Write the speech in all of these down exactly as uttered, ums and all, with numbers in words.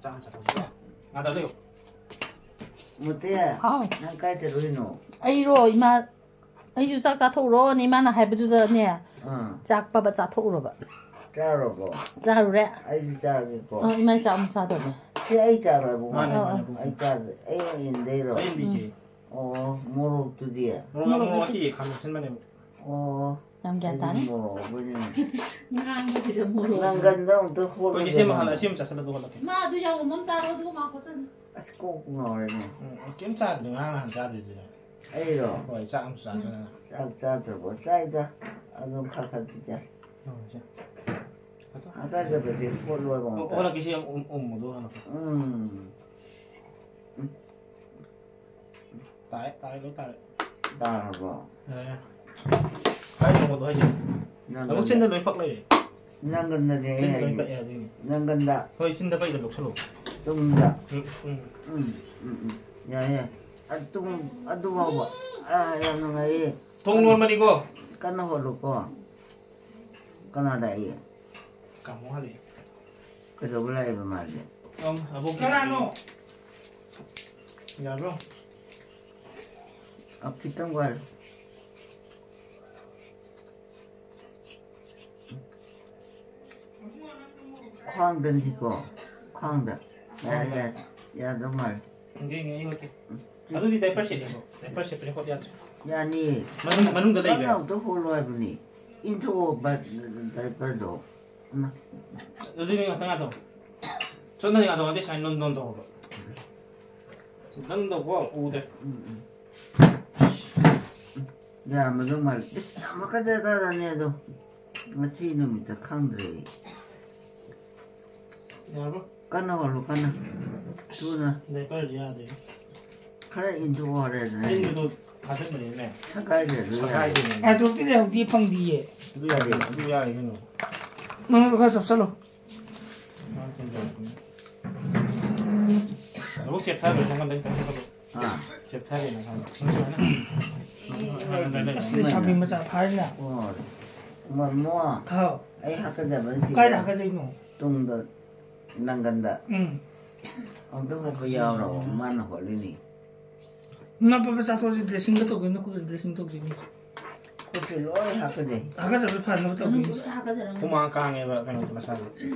ꯆꯥꯛ ꯑꯃ ꯆꯥꯊꯣꯛꯁꯤꯀꯣ꯫ ꯉꯥꯗ ꯂꯩꯌꯨ꯫ ꯃꯨꯇꯦ, ꯍꯥꯎ꯫ ꯅꯪ ꯀꯥꯏ ꯆꯠꯂꯨꯏꯅꯣ? ꯑꯩꯔꯣ, ꯏꯃꯥ, ꯑꯩꯁꯨ ꯆꯥꯛ ꯆꯥꯊꯣꯛꯎꯔꯣꯅꯦ ꯏꯃꯥꯅ ꯍꯥꯏꯕꯗꯨꯗꯅꯦ, ꯑꯥ꯫ ꯆꯥꯛ ꯄꯕ ꯆꯥꯊꯣꯛꯎꯔꯕ꯫ ꯆꯥꯔꯕꯣ? ꯆꯥꯔꯨꯔꯦ꯫ ꯑꯩꯁꯨ ꯆꯥꯒꯦꯀꯣ꯫ ꯑꯥ, ꯏꯃꯥ ꯆꯥꯛ ꯑꯃꯨꯛ ꯆꯥꯗꯧꯔꯦ꯫ ꯁꯤ ꯑꯩ ꯆꯥꯔꯕꯣ? ꯃꯥꯅꯦ, ꯑꯥ, ꯃꯥꯅꯦ, ꯑꯥ꯫ ꯄꯨꯄꯨ꯫ ꯑꯩ ꯆꯥꯗꯦ꯫ ꯑꯩ ꯑꯣꯏꯅ ꯏꯟꯗꯣꯏꯔꯣ? ꯑꯩ ꯏꯟꯕꯤꯒꯦ꯫ ꯎꯝ꯫ ꯑꯣ, ꯃꯣꯔꯣꯛꯇꯨꯗꯤ? ꯃꯣꯔꯣꯛ, ꯃꯣꯔꯣꯛ ꯃꯣꯔꯣꯛ ꯅꯠꯇꯦ꯫ ꯑꯇꯦꯛ ꯈꯥꯃꯦꯟ ꯑꯁꯤꯟꯕꯅꯦꯕ꯫ ꯑꯣ꯫ ꯌꯥꯝ ꯒ꯭ꯌꯥꯟ ꯇꯥꯅꯤ꯫ ꯑꯩꯗꯤ ꯃꯣꯔꯣꯛ ꯑꯣꯏꯕꯅꯤꯅ꯫ ꯉꯥꯡꯕꯁꯤꯗ ꯃꯣꯔꯣꯛ꯫ ꯅꯪꯒꯟꯗ ꯑꯃꯨꯛꯇ ꯍꯣꯠꯂꯨꯗꯅ꯫ ꯑꯩꯈꯣꯏꯒꯤ ꯁꯤ ꯑꯃ ꯍꯥꯜꯂ-, ꯁꯤ ꯑꯃ ꯆꯥꯁꯤꯜꯂ ꯑꯗꯨ ꯍꯣꯠꯂꯛꯀꯦ꯫ ꯃꯥ ꯑꯗꯨ ꯌꯥꯎꯕ ꯑꯃ ꯆꯥꯔꯣ, ꯑꯗꯨꯒ ꯃꯥ ꯍꯣꯠꯆꯅꯤ꯫ ꯑꯁ, ꯀꯣꯛ ꯉꯥꯎꯔꯦꯅꯦ꯫ ꯎꯝ, ꯀꯩꯝ ꯆꯥꯗ꯭ꯔꯤ, ꯉꯔꯥꯡ ꯅꯍꯥꯟ ꯆꯥꯗ꯭ꯔꯤꯗꯨꯅ꯫ ꯑꯩꯔꯣ? ꯍꯣꯏ, ꯆꯥꯛ ꯑꯃꯁꯨ ꯆꯥꯗꯅ꯫ ꯆꯥꯛ ꯆꯥꯗ꯭ꯔꯕꯣ? ꯆꯥꯏꯗ꯫ ꯑꯗꯨꯝ ꯈꯔ ꯈꯔꯗꯤ ꯆꯥꯏ꯫ ꯍꯣꯏ, ꯆꯥ꯫ ꯍꯥꯀꯠꯆꯕꯗꯤ ꯍꯣꯠꯂꯣꯏꯕ ꯑꯣ, ꯑꯝꯇ꯫ ꯍꯣꯠꯂꯛꯀꯦ, ꯁꯤ ꯑꯃ ꯎꯝ-, ꯎꯝꯃꯨꯗꯣ ꯍꯥꯟꯅ꯫ ꯎꯝ꯫ ꯇꯥꯔꯦ, ꯇꯥꯔꯦ, ꯂꯣꯏ ꯇꯥꯔꯦ꯫ ꯇꯥꯔꯕꯣ? ꯌꯥꯔꯦ, ꯌꯥꯔꯦ꯫ ꯀꯥꯏꯗꯅꯣ ꯍꯣꯠꯂꯣ ꯍꯥꯏꯁꯦ? ꯅꯪꯒꯟꯗ꯫ ꯂꯧꯕꯨꯛ ꯆꯤꯟꯗ ꯂꯣꯏ ꯄꯛ ꯂꯩꯔꯦ꯫ ꯅꯪꯒꯟꯗꯅꯦ ꯑꯩ ꯆꯤꯟꯗ ꯂꯣꯏ ꯍꯥꯏꯁꯦ꯫ ꯄꯛꯑꯦ ꯑꯗꯨꯏꯅꯦ꯫ ꯅꯪꯒꯟꯗ꯫ ꯍꯣꯏ, ꯆꯤꯟꯗ ꯄꯛꯏꯗꯣ ꯂꯧꯁꯜꯂꯣ꯫ ꯇꯨꯡꯗ꯫ ꯎꯝ, ꯎꯝ꯫ ꯎꯝ, ꯎꯝ, ꯎꯝ꯫ ꯌꯥꯏ, ꯌꯥꯏ꯫ ꯑꯗꯨꯝ, ꯑꯗꯨ ꯐꯥꯎꯕ꯫ ꯑꯥ, ꯌꯥꯝ ꯅꯨꯡꯉꯥꯏꯌꯦ꯫ ꯊꯣꯡ ꯂꯣꯟꯕꯅꯤꯀꯣ꯫ ꯀꯟꯅ ꯍꯣꯠꯂꯨꯀꯣ꯫ ꯀꯅꯥ ꯂꯥꯛꯏ? ꯀꯥꯃꯣ ꯍꯜꯂꯛꯑꯦ꯫ ꯀꯩꯗꯧꯕ ꯂꯥꯛꯏꯕ ꯃꯥꯗꯤ? ꯑꯝ, ꯑꯕꯣꯛꯀꯤ ꯀꯅꯥꯅꯣ? ꯌꯥꯕ꯭ꯔꯣ? ꯑ, ꯈꯤꯇꯪ ꯋꯥꯠꯂꯤ꯫ ꯈ꯭ꯋꯥꯡꯗꯅꯤꯀꯣ? ꯈ꯭ꯋꯥꯡꯗ꯫ ꯌꯥꯔꯦ, ꯌꯥꯔꯦ꯫ ꯌꯥꯗꯧ ꯃꯥꯜꯂꯦ꯫ ꯌꯦꯡꯒꯦ, ꯌꯦꯡꯒꯦ, ꯑꯩ ꯍꯣꯠꯀꯦ꯫ ꯎꯝ꯫ ꯑꯗꯨꯗꯤ diaper ꯁꯦꯠꯂꯦꯀꯣ? Diaper ꯁꯦꯠꯄꯗꯤ ꯍꯣꯠ ꯌꯥꯗ꯭ꯔꯦ꯫ ꯌꯥꯅꯤꯌꯦ꯫ ꯃꯅꯨꯡ-, ꯃꯅꯨꯡꯗ ꯂꯩꯕ꯭ꯔꯥ? ꯀꯟꯅ ꯑꯝꯇ ꯍꯣꯠꯂꯣ ꯍꯥꯏꯕꯅꯤ꯫ ꯏꯟꯊꯣꯛꯑꯣ ꯕ-, diaperꯗꯣ꯫ ꯏꯃꯥ꯫ ꯑꯗꯨꯗꯤ ꯉꯥꯛꯇꯪ ꯉꯥꯏꯈꯣ꯫ ꯆꯠꯅꯗꯤ ꯉꯥꯛꯇꯪ ꯉꯥꯏꯈꯣ, ꯁꯨꯃꯥꯏꯅ ꯅꯣꯟ, ꯅꯣꯟ ꯇꯧꯔꯣꯕ꯫ ꯈꯤꯇꯪ ꯇꯧꯀꯣ, ꯎꯗꯦ꯫ ꯎꯝ, ꯎꯝ꯫ ꯌꯥꯔꯝꯃꯗꯧ ꯃꯥꯜꯂꯦ꯫ ꯏꯁ, ꯌꯥꯝꯃꯛꯀꯗꯣꯏꯖꯥꯠꯂꯅꯦ ꯑꯗꯣ꯫ ꯉꯁꯤ ꯅꯨꯃꯤꯠꯇ ꯈꯪꯗ꯭ꯔꯦ ꯑꯩ꯫ ꯌꯥꯔꯕꯣ? ꯀꯟꯅ ꯍꯣꯠꯂꯨ, ꯀꯟꯅ꯫ ꯊꯨꯅ꯫ Diaperꯁꯦ ꯌꯥꯗ꯭ꯔꯦ꯫ ꯈꯔ ꯏꯟꯊꯣꯛꯍꯧꯔꯦꯗꯅ꯫ ꯏꯟꯕꯗꯣ ꯊꯥꯖꯤꯟꯕꯅꯤꯅꯦ꯫ ꯁꯒꯥꯏꯗ꯭ꯔꯁꯨ ꯌꯥꯔꯦ꯫ ꯁꯒꯥꯏꯗꯣꯏꯅꯦ꯫ ꯑꯦ, ꯍꯧꯖꯤꯛꯇꯤ ꯍꯧꯖꯤꯛꯇꯤ ꯐꯪꯗꯤꯌꯦ꯫ ꯑꯗꯨ ꯌꯥꯔꯦ, ꯑꯗꯨ ꯌꯥꯔꯦ ꯀꯩꯅꯣ꯫ ꯅꯪ ꯈꯔ ꯆꯞꯁꯜꯂꯣ꯫ ꯃꯥ ꯊꯤꯟꯖꯔꯛꯄꯅꯤ꯫ ꯅꯕꯨꯛ ꯆꯦꯞꯊꯈ꯭ꯔꯦ, ꯅꯪꯉꯣꯟꯗ ꯈꯤꯇꯪ ꯆꯦꯞꯊꯈ꯭ꯔꯦ꯫ ꯑꯥ꯫ ꯆꯦꯞꯊꯔꯦ, ꯅꯪꯉꯣꯟꯗ꯫ ꯅꯪ ꯁꯨꯃꯥꯏꯅ꯫ ꯑꯁ, ꯂꯩꯁꯥꯕꯤ ꯃꯆꯥ ꯐꯥꯔꯤꯅ꯫ ꯑꯣ꯫ ꯃꯃꯣ꯫ ꯍꯥꯎ꯫ ꯑꯩ ꯍꯥꯀꯠꯆꯕ ꯁꯤꯔꯦ꯫ ꯀꯥꯏꯗ ꯍꯥꯀꯠꯆꯩꯅꯣ? ꯇꯨꯡꯗ꯫ ꯅꯪꯒꯟꯗ꯫ ꯎꯝ꯫ ꯑꯝꯇ ꯍꯣꯠꯄ ꯌꯥꯎꯔꯕꯣ? ꯃꯥꯅ ꯍꯣꯠꯂꯤꯅꯤ꯫ ꯏꯃꯥ, ꯄꯥꯄꯥ ꯆꯥꯊꯣꯛꯑꯁꯤ, dressing ꯒ ꯇꯧꯗꯣꯏꯅꯤ, ꯅꯈꯨꯠꯀ dressing ꯇꯧꯗꯣꯏꯅꯤ꯫ ꯈꯨꯠꯁꯨ ꯂꯣꯏ ꯍꯥꯀꯠꯆꯩ꯫ ꯍꯥꯀꯠꯆꯕ ꯐꯅꯕ ꯇꯧꯗꯣꯏꯅꯤ꯫ ꯃꯅꯨꯡꯗ ꯂꯣꯏ ꯍꯥꯀꯠꯆꯔꯝꯒꯅꯤ꯫ ꯍꯨꯃꯥꯡ ꯀꯥꯡꯉꯦꯕ ꯀꯩꯅꯣꯁꯦ ꯃꯁꯥꯁꯦ꯫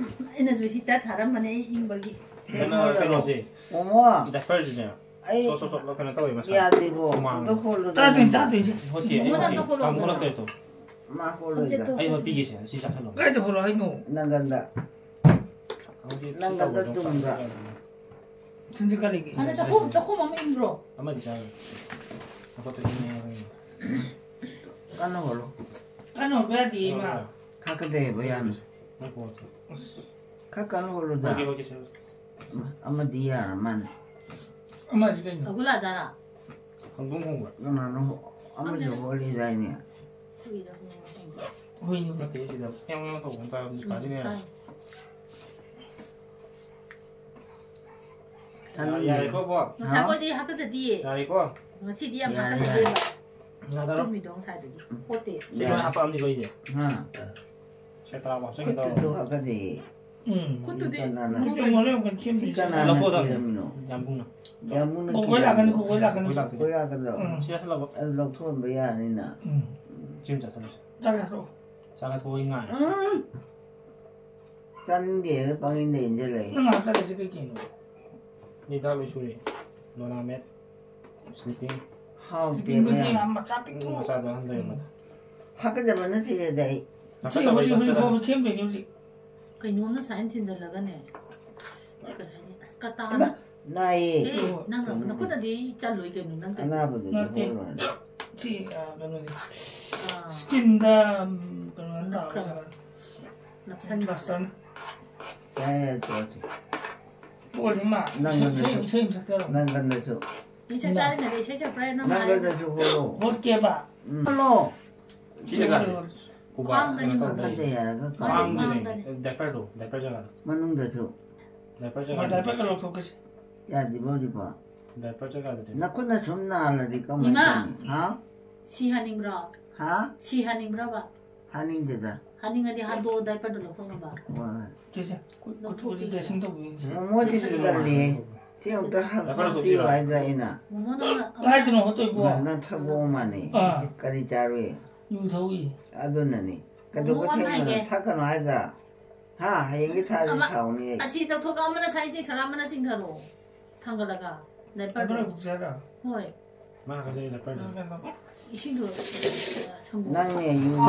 ꯑꯩꯅꯁꯨ heater ꯊꯥꯔꯝꯕꯅꯦ ꯑꯩ ꯏꯪꯕꯒꯤ꯫ ꯀꯩꯅꯣ, ꯀꯩꯅꯣꯁꯦ꯫ ꯃꯣꯃꯣ꯫ Diaper ꯁꯤꯅꯦ꯫ ꯑꯩ ꯁꯣꯞ, ꯁꯣꯞ, ꯁꯣꯞ ꯀꯩꯅꯣ ꯇꯧꯋꯦ ꯃꯁꯥꯁꯦ꯫ ꯌꯥꯗꯦꯕꯣ꯫ ꯍꯨꯃꯥꯡ꯫ ꯑꯝꯇ ꯍꯣꯜꯂꯨꯗꯅ꯫ ꯆꯥꯗꯣꯏꯅꯤ, ꯆꯥꯗꯣꯏꯅꯤ꯫ ꯍꯣꯠꯇꯦ, ꯑꯩ ꯃꯣꯃꯣꯅ ꯍꯣꯠꯇꯦ꯫ ꯑꯝꯇ ꯍꯣꯠꯂꯣ ꯇꯥꯃꯣꯅ ꯑꯗꯨꯅ꯫ ꯇꯧꯋꯦ ꯇꯣ꯫ ꯃꯥ ꯍꯣꯜꯂꯣꯏꯗ꯫ ꯁꯝꯆꯦꯠꯇꯣ ꯑꯩ ꯍꯣꯠꯄꯤꯒꯦꯁꯦ, ꯁꯤ ꯆꯥꯁꯜꯂꯣ꯫ ꯀꯥꯏꯗ ꯍꯣꯠꯂꯣ ꯍꯥꯏꯅꯣ? ꯅꯪꯒꯟꯗ꯫ ꯍꯧꯖꯤꯛ ꯅꯪꯒꯟꯗ ꯁꯤ ꯇꯧꯕꯗꯣ ꯇꯨꯝꯕ꯫ ꯐꯔꯦ꯫ ꯁꯤꯗꯤ ꯀꯔꯤꯒꯤ? ꯑꯗ ꯆꯥꯛꯈꯣꯝ, ꯆꯥꯛꯈꯣꯝ ꯑꯃ ꯏꯪꯕ꯭ꯔꯣ? ꯑꯃꯗꯤ ꯆꯥꯔꯦ꯫ ꯃꯈꯨꯠꯇ ꯏꯪꯉꯦ ꯍꯥꯏꯕꯅꯤ꯫ ꯀꯟꯅ ꯍꯣꯜꯂꯣ꯫ ꯀꯟꯅ ꯍꯣꯠꯄ ꯌꯥꯗꯦ, ꯏꯃꯥ꯫ ꯍꯣꯏ, ꯍꯣꯏ꯫ ꯈꯥꯀꯗꯦꯕ ꯌꯥꯝꯅ꯫ ꯅꯪ ꯍꯣꯠꯇꯣ꯫ ꯑꯁ꯫ ꯈꯔ ꯀꯟꯅ ꯍꯣꯜꯂꯨꯗ꯫ ꯍꯣꯠꯀꯦ, ꯍꯣꯠꯀꯦ, ꯁꯦ꯫ ꯑꯃꯗꯤ ꯌꯥꯔ ꯃꯥꯅꯦ꯫ ꯑꯃꯁꯤ ꯀꯩꯅꯣ? ꯑꯒꯨꯂꯥꯖꯥꯔꯥ? ꯍꯪꯗꯣꯡ ꯈꯣꯡꯕ꯭ꯔꯥ? ꯀꯅꯥꯅꯣ ꯑꯃꯁꯨ ꯈꯪꯗꯦꯗ꯫ ꯍꯣꯜꯂꯤꯗꯥꯏꯅꯦ? ꯍꯨꯏꯔ ꯍꯪꯗꯣꯡ ꯈꯣꯡꯕ꯭ꯔꯥ? ꯍꯨꯏꯅꯤ꯫ ꯅꯠꯇꯦ, ꯁꯤꯗ ꯌꯥꯝ ꯌꯥꯝ ꯇꯧꯕ ꯑꯃ ꯇꯥꯏ, ꯍꯧꯖꯤꯛ ꯎꯝ, ꯀꯥꯗꯤ ꯂꯩꯔꯦ꯫ ꯇꯥꯏ꯫ ꯌꯥ-, ꯌꯥꯔꯦꯀꯣ, ꯕꯣ? ꯉꯁꯥꯏ ꯍꯥ? ꯑꯩꯈꯣꯏꯗꯤ ꯍꯥꯀꯠꯆꯗꯤꯌꯦ꯫ ꯌꯥꯔꯦꯀꯣ? ꯉꯁꯤꯗꯤ ꯌꯥꯝ ꯌꯥꯔꯦ, ꯍꯥꯀꯠꯆꯗꯦꯕ꯫ ꯌꯥꯔꯦ꯫ ꯌꯥꯗꯔꯣ? ꯇꯨꯝꯃꯤꯗꯣ ꯉꯁꯥꯏꯗꯒꯤ꯫ ꯍꯣꯠꯇꯦ꯫ ꯁꯤ ꯂꯣꯏ ꯌꯥꯔꯦ꯫ ꯍꯥꯄꯛꯑꯝꯅꯤꯀꯣ ꯑꯩꯁꯦ? ꯍꯥ? ꯁꯦ ꯇꯔꯥ ꯍꯥꯞꯆꯤꯟꯒꯦ ꯈꯨꯠꯇꯨꯁꯨ ꯇꯧꯔꯣ꯫ ꯍꯥꯀꯠꯆꯩꯌꯦ꯫ ꯎꯝ꯫ ꯈꯨꯠꯇꯨꯗꯤ ꯁꯤ ꯀꯅꯥꯅ, ꯃꯨꯛ ꯆꯪꯉꯣ, ꯂꯣꯏ ꯑꯃꯨꯛ ꯁꯤ ꯁꯦꯝꯗꯣꯏꯅꯤ꯫ ꯀꯅꯥꯅ ꯂꯧꯊꯣꯛꯑꯣ꯫ ꯊꯤꯔꯝꯃꯤꯅꯣ? ꯌꯥꯝ ꯀꯨꯡꯅ꯫ ꯌꯥꯝ ꯃꯨꯛꯅ ꯀꯣꯀꯣꯏ ꯂꯥꯛꯀꯅꯤ, ꯊꯤꯔꯝꯃꯤꯅꯣ? ꯀꯣꯀꯣꯏ ꯂꯥꯛꯀꯅꯤ꯫ ꯀꯣꯀꯣꯏ ꯂꯥꯛꯀꯅꯤ꯫ ꯀꯣꯀꯣꯏ ꯂꯥꯛꯀꯗ꯭ꯔꯣ? ꯎꯝ꯫ ꯁꯤ ꯆꯥꯁꯤꯜꯂꯕꯣ? ꯑꯗꯨ ꯂꯧꯊꯣꯛꯍꯟꯕ ꯌꯥꯅꯤꯅ꯫ ꯎꯝ꯫ ꯎꯝ꯫ ꯁꯤ ꯑꯃ ꯆꯥꯁꯤꯜꯂꯁꯤ꯫ ꯆꯥꯛ ꯆꯥꯊꯣꯛꯑꯣ꯫ ꯆꯥꯛ ꯆꯥꯊꯣꯛꯑꯣ, ꯑꯩ ꯉꯥꯏ꯫ ꯎꯝ꯫ ꯆꯥꯅꯤꯡꯗꯦ, ꯄꯪꯏꯟꯗ ꯏꯟꯖꯜꯂꯦ꯫ ꯅꯪ ꯉꯥꯏꯍꯥꯛ ꯆꯠꯂꯁꯤ ꯀꯩ ꯀꯩꯅꯣ? ꯅꯤꯗꯥ ꯂꯣꯏ ꯁꯨꯔꯦ꯫ ꯂꯣꯅꯥꯃꯦꯠ, sleeping꯫ ꯍꯥꯎꯇꯦꯕ ꯁ꯭ꯂꯤꯞꯄꯤꯡꯗꯨꯗꯤ ꯌꯥꯝ꯫ ꯌꯥꯝ ꯃꯆꯥ ꯄꯤꯛꯇ꯭ꯔꯨ꯫ ꯎꯝ, ꯃꯆꯥꯗꯣ ꯍꯟꯊꯔꯦ, ꯎꯝ꯫ ꯃꯊꯛ꯫ ꯍꯥꯀꯠꯆꯕꯅ ꯁꯤꯔꯦꯗ ꯑꯩ꯫ ꯁꯤ ꯍꯧꯖꯤꯛ, ꯍꯧꯖꯤꯛ ꯐꯥꯎꯕ ꯁꯦꯝꯗꯣꯏꯅꯦ ꯍꯧꯖꯤꯛ꯫ ꯀꯩꯅꯣꯝꯅ ꯁꯨꯃꯥꯏꯅ ꯊꯤꯟꯖꯜꯂꯒꯅꯦ꯫ ꯀꯩ ꯍꯥꯏꯅꯤ? ꯑꯁ, ꯀꯇꯥꯅ꯫ ꯏꯃꯥ, ꯅꯥꯏꯌꯦ꯫ ꯑꯦ, ꯅꯪ ꯀꯩꯅꯣꯅꯦ꯫ ꯅꯈꯨꯠꯅꯗꯤ ꯆꯜꯂꯣꯏ ꯀꯩꯅꯣ, ꯅꯪ ꯀꯩꯅꯣ꯫ ꯑꯅꯥꯕꯗꯨꯗꯤ ꯅꯠꯇꯦ꯫ ꯍꯣꯜꯂꯣꯏ꯫ ꯁꯤ, ꯑ, ꯀꯩꯅꯣꯅꯤ꯫ ꯑꯥ꯫ Skin ꯗ, ꯎꯝ, ꯀꯩꯅꯣ ꯇꯧꯔꯒ ꯅꯞꯁꯟꯕ꯫ Plaster꯫ ꯌꯥꯔꯦ, ꯌꯥꯔꯦ, ꯇꯣꯛꯑꯁꯤ꯫ ꯇꯣꯛꯑꯁꯤ, ꯏꯃꯥ꯫ ꯅꯪ ꯏꯁꯩ, ꯏꯁꯩ, ꯀꯟꯅꯁꯨ꯫ ꯏꯁꯩ ꯑꯃ ꯁꯛꯆꯔꯣ꯫ ꯅꯪ ꯀꯟꯅꯁꯨ꯫ ꯏꯁꯩ ꯏꯃꯥ꯫ ꯆꯥꯔꯤꯉꯩꯗ ꯏꯁꯩ ꯁꯛꯄ꯭ꯔꯥ ꯍꯥꯏꯅ ꯅꯪ ꯍꯥꯏ꯫ ꯀꯟꯅꯁꯨ ꯍꯣꯜꯂꯣ꯫ ꯍꯣꯠꯀꯦꯕ꯫ ꯎꯝ꯫ ꯍꯣꯠꯂꯣ꯫ ꯁꯤꯗ ꯀꯥꯁꯦ꯫ ꯈ꯭ꯋꯥꯡꯗꯅꯤ ꯀꯩꯅꯣ ꯇꯧꯗꯦ꯫ ꯃꯥꯡꯗꯅꯤ꯫ ꯈꯟꯗꯦ ꯌꯥꯔꯒ ꯃꯥꯅꯦ, ꯀꯥꯏꯗꯅꯣ꯫ ꯈ꯭ꯋꯥꯡꯗꯅꯤ꯫ Diaper ꯗꯣ, diaper ꯖꯒꯥꯗꯣ꯫ ꯃꯅꯨꯡꯗꯁꯨ꯫ Diaper ꯍꯣꯏ, ꯖꯒꯥꯗꯣ꯫ Diaper ꯗꯣ ꯂꯧꯊꯣꯛꯀꯁꯤ꯫ ꯌꯥꯗ꯭ꯔꯤꯕꯣ ꯍꯧꯖꯤꯛꯐꯥꯎ? Diaper ꯖꯒꯥꯗꯨꯗꯤ꯫ ꯅꯈꯨꯠꯅ ꯁꯨꯝ ꯅꯥꯜꯂꯗꯤ ꯀꯃꯥꯏꯅ ꯏꯃꯥ! ꯇꯧꯅꯤ? ꯍꯥ? ꯁꯤ ꯍꯥꯅꯤꯡꯕ꯭ꯔꯣ? ꯍꯥ? ꯁꯤ ꯍꯥꯅꯤꯡꯕ꯭ꯔꯕ? ꯍꯥꯅꯤꯡꯗꯦꯗ꯫ ꯍꯥꯅꯤꯡꯉꯗꯤ ꯍꯥꯗꯣꯛꯑꯣ, ꯗꯥꯏꯄꯔꯗꯣ ꯂꯧꯊꯣꯛꯅꯕ꯫ ꯍꯣꯏ꯫ ꯆꯦꯁꯦ ꯈꯨꯠ ꯈꯨꯠꯁꯨ ꯍꯧꯖꯤꯛ ꯗ꯭ꯔꯦꯁꯤꯡ ꯇꯧꯕꯤꯌꯨ꯫ ꯃꯣꯃꯣꯗꯤ ꯇꯜꯂꯦ꯫ ꯁꯤ ꯑꯃꯨꯛꯇ ꯍꯥꯞꯄꯤꯌꯨ ꯍꯥꯏꯗ ꯑꯩꯅ꯫ ꯃꯣꯃꯣ ꯅꯪꯅ ꯑꯃ ꯀꯥꯏꯗꯅꯣ ꯍꯣꯠꯇꯣꯏꯕꯣ? ꯅꯪ ꯊꯛꯄ ꯃꯥꯅꯤ꯫ ꯑꯥ꯫ ꯀꯔꯤ ꯆꯥꯔꯨꯏ? ꯌꯨ ꯊꯧꯏ꯫ ꯑꯗꯨꯅꯅꯤ꯫ ꯃꯣꯃꯣ ꯀꯩꯗꯧꯕ ꯑꯃ ꯊꯦꯡꯕꯅꯣ? ꯍꯥꯏꯒꯦ꯫ ꯊꯛꯀꯅꯣ ꯍꯥꯏꯗ꯫ ꯍꯥ? ꯍꯌꯦꯡꯒꯤ ꯊꯥꯗꯤ ꯑꯃ ꯁꯥꯎꯅꯤ ꯑꯩ꯫ ꯑꯁꯤ ꯇꯧꯊꯣꯛꯀ ꯑꯃꯅ ꯁꯥꯏꯟ ꯆꯤꯡꯈꯠꯂ ꯑꯃꯅ ꯆꯤꯡꯊꯔꯣ꯫ ꯊꯥꯡꯒꯠꯂꯒ꯫ ꯗꯥꯏꯄꯔꯗꯣ꯫ ꯗꯥꯏꯄꯔ ꯍꯧꯖꯤꯛ ꯆꯥꯔ? ꯍꯣꯏ꯫ ꯃꯥ ꯍꯥꯀꯠꯆꯩ ꯗꯥꯏꯄꯔꯗꯣ꯫ ꯏꯁꯤꯡꯗꯣ ꯁꯪꯒꯣꯝ꯫ ꯅꯪꯅꯦ ꯌꯨꯝ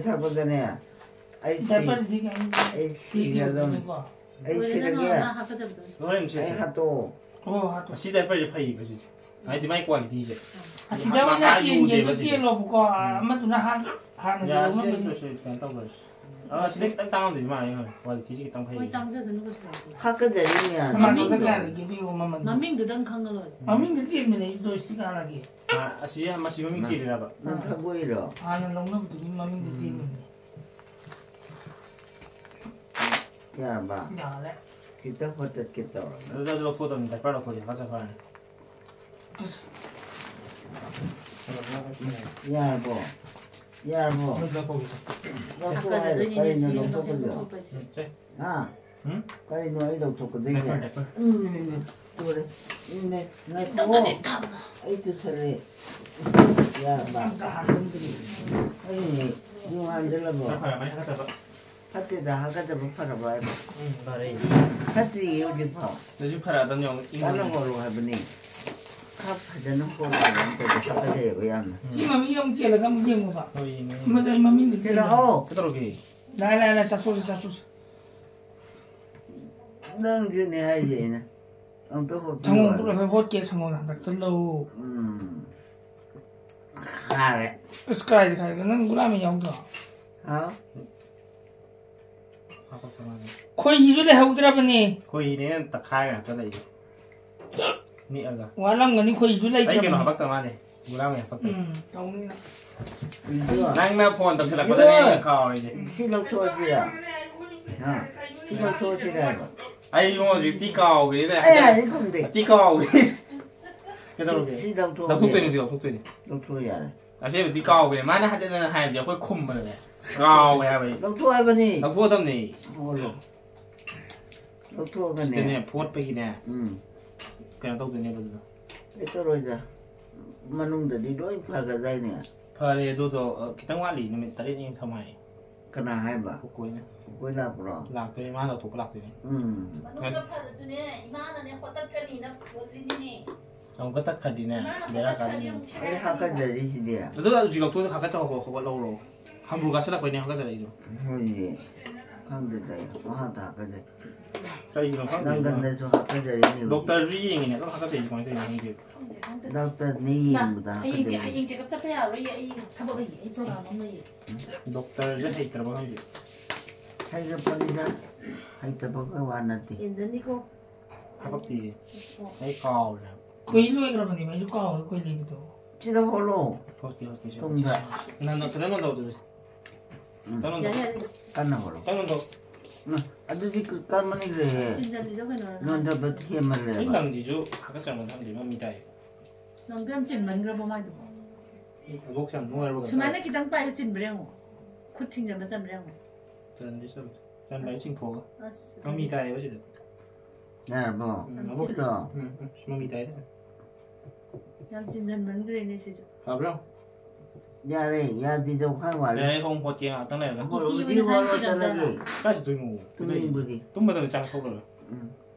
ꯊꯛꯄꯗꯅꯦ꯫ ꯑꯩ ꯁꯤ ꯗꯥꯏꯄꯔꯁꯤꯗꯤ ꯀꯩꯝ ꯑꯩ ꯁꯤꯒꯗꯝ꯫ ꯄꯤꯗꯦꯕꯀꯣ꯫ ꯑꯩ ꯂꯣꯏꯔꯦꯗꯅ ꯁꯤꯔꯒꯦ꯫ ꯃꯥ ꯍꯥꯀꯠꯆꯕꯗꯣ꯫ ꯍꯣꯔꯦꯟ ꯁꯦ ꯑꯩ ꯍꯥꯠꯇꯣꯛꯑꯣ꯫ ꯑꯣ ꯍꯥꯠꯇꯣ꯫ ꯑꯁꯤ ꯗꯥꯏꯄꯔꯁꯦ ꯐꯩꯌꯦꯕ ꯁꯤꯁꯦ꯫ ꯍꯥꯏꯗꯤ ꯃꯥꯏ ꯀ꯭ꯋꯥꯂꯤꯇꯤꯁꯦ꯫ ꯑꯁꯤꯗ ꯑꯣꯏꯅ ꯆꯦꯟꯒꯦꯁꯨ ꯆꯦꯜꯂꯣꯕꯀꯣ꯫ ꯑꯃꯗꯨꯅ ꯍꯥꯟ ꯍꯥꯟꯅ ꯌꯥ, ꯑꯁꯤ ꯂꯧꯔꯝꯕꯅꯤ꯫ ꯗꯥꯏꯄꯔꯁꯦ ꯀꯩꯅꯣ ꯇꯧꯈ꯭ꯔꯦ꯫ ꯑ, ꯑꯁꯤꯗ ꯈꯤꯇꯪ ꯇꯥꯡꯉꯝꯗꯣꯏꯗꯤ ꯃꯥꯜꯂꯦ, ꯌꯦꯡꯉꯣ꯫ ꯀ꯭ꯋꯥꯂꯤꯇꯤꯁꯦ ꯈꯤꯇꯪ ꯍꯣꯏ, ꯐꯩꯌꯦ꯫ ꯇꯥꯡꯖꯁꯅꯨ ꯀꯩꯁꯨ ꯀꯥꯏꯗꯦ꯫ ꯍꯥꯀꯠꯆꯔꯤ ꯃꯌꯥꯝ꯫ ꯃꯃꯥꯡꯗ ꯃꯃꯤꯡꯗꯣ꯫ ꯀꯌꯥ ꯂꯩꯒꯦ ꯑꯗꯨ ꯌꯦꯡꯉꯣ ꯃꯃꯜ꯫ ꯃꯃꯤꯡꯗꯨꯗꯪ ꯈꯪꯉ ꯂꯣꯏꯔꯦ꯫ ꯃꯃꯤꯡꯗ ꯆꯦꯟꯕꯅꯦ ꯑꯩ ꯖꯣꯏꯁꯇꯤꯛ ꯍꯥꯟꯅꯒꯤ꯫ ꯑ, ꯑꯁꯤ, ꯃꯁꯤ ꯃꯃꯤꯡ ꯆꯦꯜꯂꯤꯔꯕ? ꯅꯪ ꯊꯛꯄꯩꯔꯣ? ꯍꯥꯟꯅ ꯂꯧꯅꯕꯗꯨꯒꯤ ꯃꯃꯤꯡꯗ ꯆꯦꯟꯕꯅꯦ꯫ ꯌꯥꯔꯕ? ꯌꯥꯔꯦ꯫ ꯈꯤꯇꯪ ꯍꯣꯇꯠꯀꯦ ꯇꯧꯔꯒ꯫ ꯑꯗꯨꯗ ꯑꯗꯨ ꯂꯧꯊꯣꯛꯇꯕꯅꯤ, ꯗꯥꯏꯄꯔ ꯂꯧꯊꯣꯛꯑꯗꯤ ꯍꯥꯀꯠꯆ ꯐꯔꯅꯤ꯫ ꯌꯥꯔꯕꯣ? ꯌꯥꯔꯕꯣ? ꯂꯧꯊꯣꯛꯑꯣ ꯍꯥꯏꯔꯣ? ꯍꯥꯀꯠꯆꯗꯣꯏꯅꯤꯅꯦ ꯀꯔꯤꯅꯣ ꯁꯤ ꯂꯧꯊꯣꯛꯄꯁꯦ? ꯂꯧꯊꯣꯛꯄꯁꯦ꯫ ꯁꯦ꯫ ꯍꯥ? ꯎꯝ? ꯀꯔꯤꯅꯣ ꯑꯩ ꯂꯧꯊꯣꯛꯀꯗꯣꯏꯁꯦ? Diaper, diaper. ꯎꯝ, ꯇꯨꯔꯦ꯫ ꯎꯝꯅꯦ, ꯉꯥꯏꯈꯣ꯫ ꯇꯧꯗꯅꯦ ꯊꯝꯃꯣ꯫ ꯑꯩ ꯇꯨꯁꯜꯂꯦ꯫ ꯌꯥꯔꯕ? ꯑꯝꯇ ꯍꯥꯟꯖꯟꯗ꯭ꯔꯤ꯫ ꯑꯩꯅꯦ, ꯌꯨꯡ ꯍꯥꯟꯖꯜꯂꯕꯣ? ꯈꯔ ꯐꯔꯝꯃꯅꯤ ꯍꯥꯀꯠꯆꯕ꯫ ꯐꯠꯇꯦꯗ, ꯍꯥꯀꯠꯆꯕ ꯐꯔꯕ ꯍꯥꯏꯕ? ꯎꯝ, ꯐꯔꯦ꯫ ꯐꯠꯇ꯭ꯔꯤꯌꯦ ꯍꯧꯖꯤꯛꯐꯥꯎ꯫ ꯑꯗꯨꯁꯨ ꯐꯔꯛꯑꯗꯝꯅꯦ ꯑꯃꯨꯛ ꯏꯪꯕ꯫ ꯀꯟꯅ ꯍꯣꯔꯣ ꯍꯥꯏꯕꯅꯤ꯫ ꯈꯔ ꯐꯖꯅ ꯍꯣꯔꯣ ꯍꯥꯏꯕ ꯅꯠꯇ꯭ꯔꯗꯤ ꯍꯥꯀꯠꯆꯩꯌꯦꯕ ꯌꯥꯝꯅ꯫ ꯁꯤ ꯃꯃꯤꯡ ꯑꯃꯨꯛ ꯆꯦꯜꯂꯒ ꯑꯃꯨꯛ ꯌꯦꯡꯉꯣꯕ꯫ ꯍꯣꯏ, ꯌꯦꯡꯉꯦ, ꯌꯦꯡꯉꯦ꯫ ꯑꯃꯗ ꯑꯩ ꯃꯃꯤꯡꯗ ꯆꯦꯜꯂꯒ꯫ ꯁꯤꯜꯂꯛꯑꯣ꯫ ꯀꯩꯗꯧꯔꯒꯦ? ꯂꯥꯏ ꯂꯥꯏ ꯂꯥꯏ ꯆꯥꯊꯣꯛꯁꯤ ꯆꯥꯊꯣꯛꯁꯤ꯫ ꯅꯪꯁꯨꯅꯦ ꯍꯥꯏꯁꯦ ꯑꯩꯅ꯫ ꯑꯝꯇ ꯍꯣꯠꯄꯤꯌꯨ ꯁꯪꯒꯣꯝ ꯍꯥꯏꯕ꯫ ꯄꯨꯔꯛꯑꯒ ꯍꯣꯠꯀꯦ ꯁꯪꯒꯣꯝ ꯍꯟꯗꯛꯇ ꯂꯧ꯫ ꯎꯝ꯫ ꯈꯥꯔꯦ꯫ ꯑꯁ ꯀꯥꯏꯗ ꯀꯥꯏꯗ ꯅꯪ ꯒꯨꯂꯥꯝ ꯌꯥꯎꯗ꯭ꯔꯣ? ꯍꯥꯎ꯫ ꯍꯥꯄꯛꯇ ꯃꯥꯜꯂꯦ꯫ ꯈꯣꯏꯍꯤꯁꯨ ꯂꯩꯍꯧꯗ꯭ꯔꯕꯅꯦ꯫ ꯈꯣꯏꯍꯤꯅꯦ ꯇꯛꯈꯥꯏꯔ ꯉꯥꯛꯇ ꯂꯩꯁꯦ꯫ ꯅꯤꯛꯑꯒ꯫ ꯋꯥꯠꯂꯝꯒꯅꯤ ꯈꯣꯏꯍꯤꯁꯨ ꯑꯩ ꯀꯩꯅꯣ ꯂꯩꯇ꯭ꯔꯕꯅꯦ꯫ ꯍꯥꯄꯛꯇ ꯃꯥꯜꯂꯦ꯫ ꯒꯨꯂꯥꯝ ꯍꯥꯄꯛꯇ꯫ ꯎꯝ ꯇꯧꯅꯤꯅ꯫ ꯏꯟꯗ꯭ꯔꯣ꯫ ꯅꯪꯅ ꯐꯣꯟ ꯇꯧꯁꯤꯜꯂꯛꯄꯗꯅꯦ ꯑꯩꯅ ꯀꯥꯎꯔꯤꯁꯦ꯫ ꯁꯤ ꯂꯧꯊꯣꯛꯑꯁꯤꯔ? ꯍꯥ? ꯁꯤ ꯂꯧꯊꯣꯛꯑꯁꯤꯔ ꯍꯥꯏꯕ? ꯑꯩ ꯏꯉꯣ ꯍꯧꯖꯤꯛꯇꯤ ꯀꯥꯎꯈ꯭ꯔꯦꯅꯦ꯫ ꯑꯩ ꯍꯥꯏꯗꯤ ꯈꯪꯗꯦ꯫ ꯇꯤ ꯀꯥꯎꯈ꯭ꯔꯦ꯫ ꯀꯩꯗꯧꯔꯒꯦ? ꯁꯤ ꯂꯧꯊꯣꯛꯑꯁꯤ꯫ ꯂꯧꯊꯣꯛꯇꯣꯏꯅꯦ ꯍꯧꯖꯤꯛ ꯂꯧꯊꯣꯛꯇꯣꯏꯅꯦ꯫ ꯂꯧꯊꯣꯛꯑꯣ ꯌꯥꯔꯦ꯫ ꯑꯁꯦꯡꯕꯗꯤ ꯀꯥꯎꯈ꯭ꯔꯦ꯫ ꯃꯥꯅ ꯍꯟꯖꯟ ꯍꯟꯖꯟ ꯍꯥꯏꯕꯁꯦ ꯑꯩꯈꯣꯏ ꯈꯨꯝꯕꯅꯅꯦ꯫ ꯀꯥꯎꯋꯦ ꯍꯥꯏꯕ ꯑꯩ꯫ ꯂꯧꯊꯣꯛꯑꯣ ꯍꯥꯏꯕꯅꯤ꯫ ꯂꯧꯊꯣꯛꯑꯗꯕꯅꯤ꯫ ꯑꯣ, ꯂꯧꯊꯣꯛꯑꯒꯅꯦ꯫ ꯁꯤꯗꯅꯦ, ꯐꯣꯠꯄꯒꯤꯅꯦ꯫ ꯎꯝ꯫ ꯀꯩꯅꯣ ꯇꯧꯗꯣꯏꯅꯦꯕ ꯑꯗꯨꯗꯣ꯫ ꯀꯩ ꯇꯧꯔꯣꯏꯗ꯫ ꯃꯅꯨꯡꯗꯗꯤ ꯂꯣꯏ ꯐꯒꯗꯥꯏꯅꯦ? ꯐꯔꯦ ꯑꯗꯨꯗꯣ, ꯑ, ꯈꯤꯇꯪ ꯋꯥꯠꯂꯤ, ꯅꯨꯃꯤꯠ ꯇꯔꯦꯠꯅꯤꯃꯨꯛ ꯊꯝꯃꯣ ꯍꯥꯏ꯫ ꯀꯅꯥ ꯍꯥꯏꯕ? ꯀꯨꯀꯣꯏꯅ꯫ ꯀꯨꯀꯣꯏ ꯂꯥꯛꯄ꯭ꯔꯣ? ꯂꯥꯛꯇꯣꯏꯅꯦ, ꯃꯥ ꯂꯧꯊꯣꯛꯄ ꯂꯥꯛꯇꯣꯏꯅꯦ꯫ ꯎꯝ꯫ ꯃꯅꯨꯡꯗ ꯐꯔꯁꯨꯅꯦ, ꯏꯃꯥꯅ ꯍꯣꯠꯇꯠꯀꯅꯤꯅ ꯄꯨꯔꯛꯂꯤꯅꯤꯅꯦ꯫ ꯑꯃꯨꯛꯀ ꯇꯠꯈ꯭ꯔꯗꯤꯅꯦ, ꯏꯃꯥꯅ ꯕꯦꯔꯥ ꯍꯣꯠꯇꯠꯈ꯭ꯔꯗꯤ ꯀꯥꯅꯤ꯫ ꯑꯃꯨꯛ ꯑꯩ ꯁꯦꯒꯥꯏꯔꯛꯀꯅꯤ꯫ ꯍꯥꯀꯠꯆꯔꯤꯁꯤꯗꯤ꯫ ꯑꯗꯨ ꯍꯧꯖꯤꯛ ꯂꯧꯊꯣꯛꯑꯒ ꯍꯥꯀꯠꯆꯕ ꯍꯧꯒꯠꯍꯧꯔꯣ꯫ ꯍꯝꯕ꯭ꯔꯨ ꯀꯥꯁꯜꯂꯛꯄꯩꯅꯦ ꯍꯥꯀꯠꯆꯔꯛꯏꯗꯣ꯫ ꯍꯣꯏꯅꯦ꯫ ꯈꯪꯗꯦꯗ ꯑꯩ꯫ ꯄꯪꯍꯥꯇ ꯍꯥꯀꯠꯆꯩ꯫ ꯀꯩꯒꯤꯅꯣ ꯈꯪꯗꯦ꯫ ꯅꯪꯒꯟꯗꯁꯨ ꯍꯥꯀꯠꯆꯔꯤꯅꯦ ꯍꯧꯖꯤꯛ꯫ ꯗꯣꯛꯇꯔꯁꯨ ꯌꯦꯡꯉꯤꯅꯦ, ꯑꯗꯨꯝ ꯍꯥꯀꯠꯆꯩꯁꯦ ꯀꯃꯥꯏꯅ ꯇꯧꯔꯤꯅꯣ ꯈꯪꯗꯦ꯫ ꯈꯪꯗꯦ, ꯈꯪꯗꯦ꯫ ꯗꯣꯛꯇꯔꯅꯤ ꯃꯥ, ꯌꯦꯡꯕꯗ ꯍꯌꯦꯡ ꯆꯦ-, ꯍꯥꯀꯠꯆꯩ꯫ ꯍꯌꯦꯡ ꯆꯦꯀꯞ ꯆꯠꯄ ꯌꯥꯔꯣꯏꯌꯦ, ꯑꯩ ꯊꯕꯛ ꯂꯩꯌꯦ, ꯑꯩ ꯄ꯭ꯔꯣꯒ꯭ꯔꯥꯝ ꯑꯃ ꯂꯩꯌꯦ꯫ ꯗꯣꯛꯇꯔꯁꯦ ꯍꯩꯇ꯭ꯔꯕ ꯈꯪꯗꯦ꯫ ꯍꯩꯒꯠꯄꯅꯤꯗ, ꯍꯩꯇꯕꯒ ꯋꯥ ꯅꯠꯇꯦ꯫ ꯌꯦꯟꯖꯅꯤꯀꯣ꯫ ꯊꯕꯛꯇꯤ ꯑꯣ꯫ ꯑꯩ ꯀꯥꯎꯔꯦ꯫ ꯈꯣꯏꯍꯤ ꯂꯣꯏꯈ꯭ꯔꯕꯅꯦꯕ, ꯑꯩꯁꯨ ꯀꯥꯎꯔꯦ ꯈꯣꯏꯍꯤ ꯂꯩꯕꯗꯣ꯫ ꯁꯤꯗ ꯍꯣꯠꯂꯣ꯫ ꯍꯣꯠꯀꯦ, ꯍꯣꯠꯀꯦ, ꯁꯦ, ꯇꯨꯡꯗ꯫ ꯍꯣꯠꯀꯦ꯫ ꯅꯪ, ꯅꯪ ꯈꯤꯇꯪ ꯅꯣꯟꯊꯧ ꯑꯗꯨꯗꯤ꯫ ꯎꯝ꯫ ꯈꯤꯇꯪ ꯅꯣꯟꯊꯧ꯫ ꯌꯥꯔꯦ, ꯌꯥꯔꯦ꯫ ꯀꯟꯅ ꯍꯣꯠꯂꯣ꯫ ꯈꯤꯇꯪ ꯅꯣꯟꯊꯧ꯫ ꯎꯝ, ꯑꯗꯨꯗꯤ ꯀ-, ꯀꯟꯃꯟꯈ꯭ꯔꯦꯍꯦ꯫ ꯆꯤꯟꯖꯜꯂꯤꯗꯣ ꯀꯩꯅꯣ? ꯅꯣꯟꯊꯕ ꯍꯦꯟꯃꯜꯂꯦꯕ꯫ ꯑꯩ ꯂꯪꯒꯤꯁꯨ ꯍꯥꯀꯠꯆꯕ ꯃꯊꯪꯗꯤ ꯃꯃꯤ ꯇꯥꯏ꯫ ꯂꯪꯗꯣ ꯌꯥꯝ ꯆꯤꯟꯃꯟꯈ꯭ꯔꯕꯣ ꯃꯥꯏꯗꯨꯕꯣ? ꯊꯕꯛꯁꯦ ꯌꯥꯝ ꯅꯨꯡꯉꯥꯏꯕ ꯀꯩꯅꯣ ꯁꯨꯃꯥꯏꯅ ꯇꯧꯔꯦ꯫ ꯈꯤꯇꯪ ꯄꯥꯏꯌꯨ, ꯆꯤꯟꯕ꯭ꯔꯥ ꯌꯦꯡꯉꯣ꯫ ꯈꯨꯠ ꯊꯤꯡꯖꯟꯕ ꯆꯟꯕ꯭ꯔꯥ ꯌꯦꯡꯉꯣ꯫ ꯆꯟꯗꯤ ꯆꯟꯂꯦ꯫ ꯆꯟꯕ ꯍꯥꯏ ꯆꯤꯡꯊꯣꯛꯑꯒ꯫ ꯑꯁ꯫ ꯃꯃꯤ ꯇꯥꯏꯌꯦꯕ ꯁꯤꯗ꯫ ꯌꯥꯔꯕꯣ? ꯎꯝ, ꯌꯥꯝ ꯑꯃꯨꯛ-꯫ ꯆꯤꯜꯂꯣ꯫ ꯎꯝ, ꯎꯝ, ꯃꯃꯤ ꯇꯥꯏꯗ꯫ ꯌꯥꯝ ꯆꯤꯟꯖꯟꯃꯟꯈ꯭ꯔꯦꯅꯦ ꯁꯤꯁꯨ꯫ ꯐꯕ꯭ꯔꯣ? ꯌꯥꯔꯦ, ꯌꯥꯗ꯭ꯔꯤꯗꯣ ꯈꯔ ꯋꯥꯠꯂꯤ꯫ ꯌꯥꯔꯦ, ꯍꯣꯡ ꯄꯣꯠꯀꯦ ꯉꯥꯛꯇꯪ ꯂꯩꯔꯒ꯫ ꯀꯤꯁꯤ ꯍꯣꯏ, ꯑꯣꯏꯅ ꯍꯧꯖꯤꯛ ꯁꯥꯏꯟ ꯍꯣꯠꯂꯣ ꯇꯧꯔꯝꯖꯥꯠꯂ? ꯆꯠꯂꯒꯦ꯫ ꯀꯥꯏ ꯆꯠꯇꯣꯏꯅꯣ? ꯇꯨꯝꯅꯤꯡꯕꯒꯤ꯫ ꯇꯨꯝꯕꯗ ꯆꯥꯛ ꯊꯣꯛꯂꯒ꯫ ꯎꯝ꯫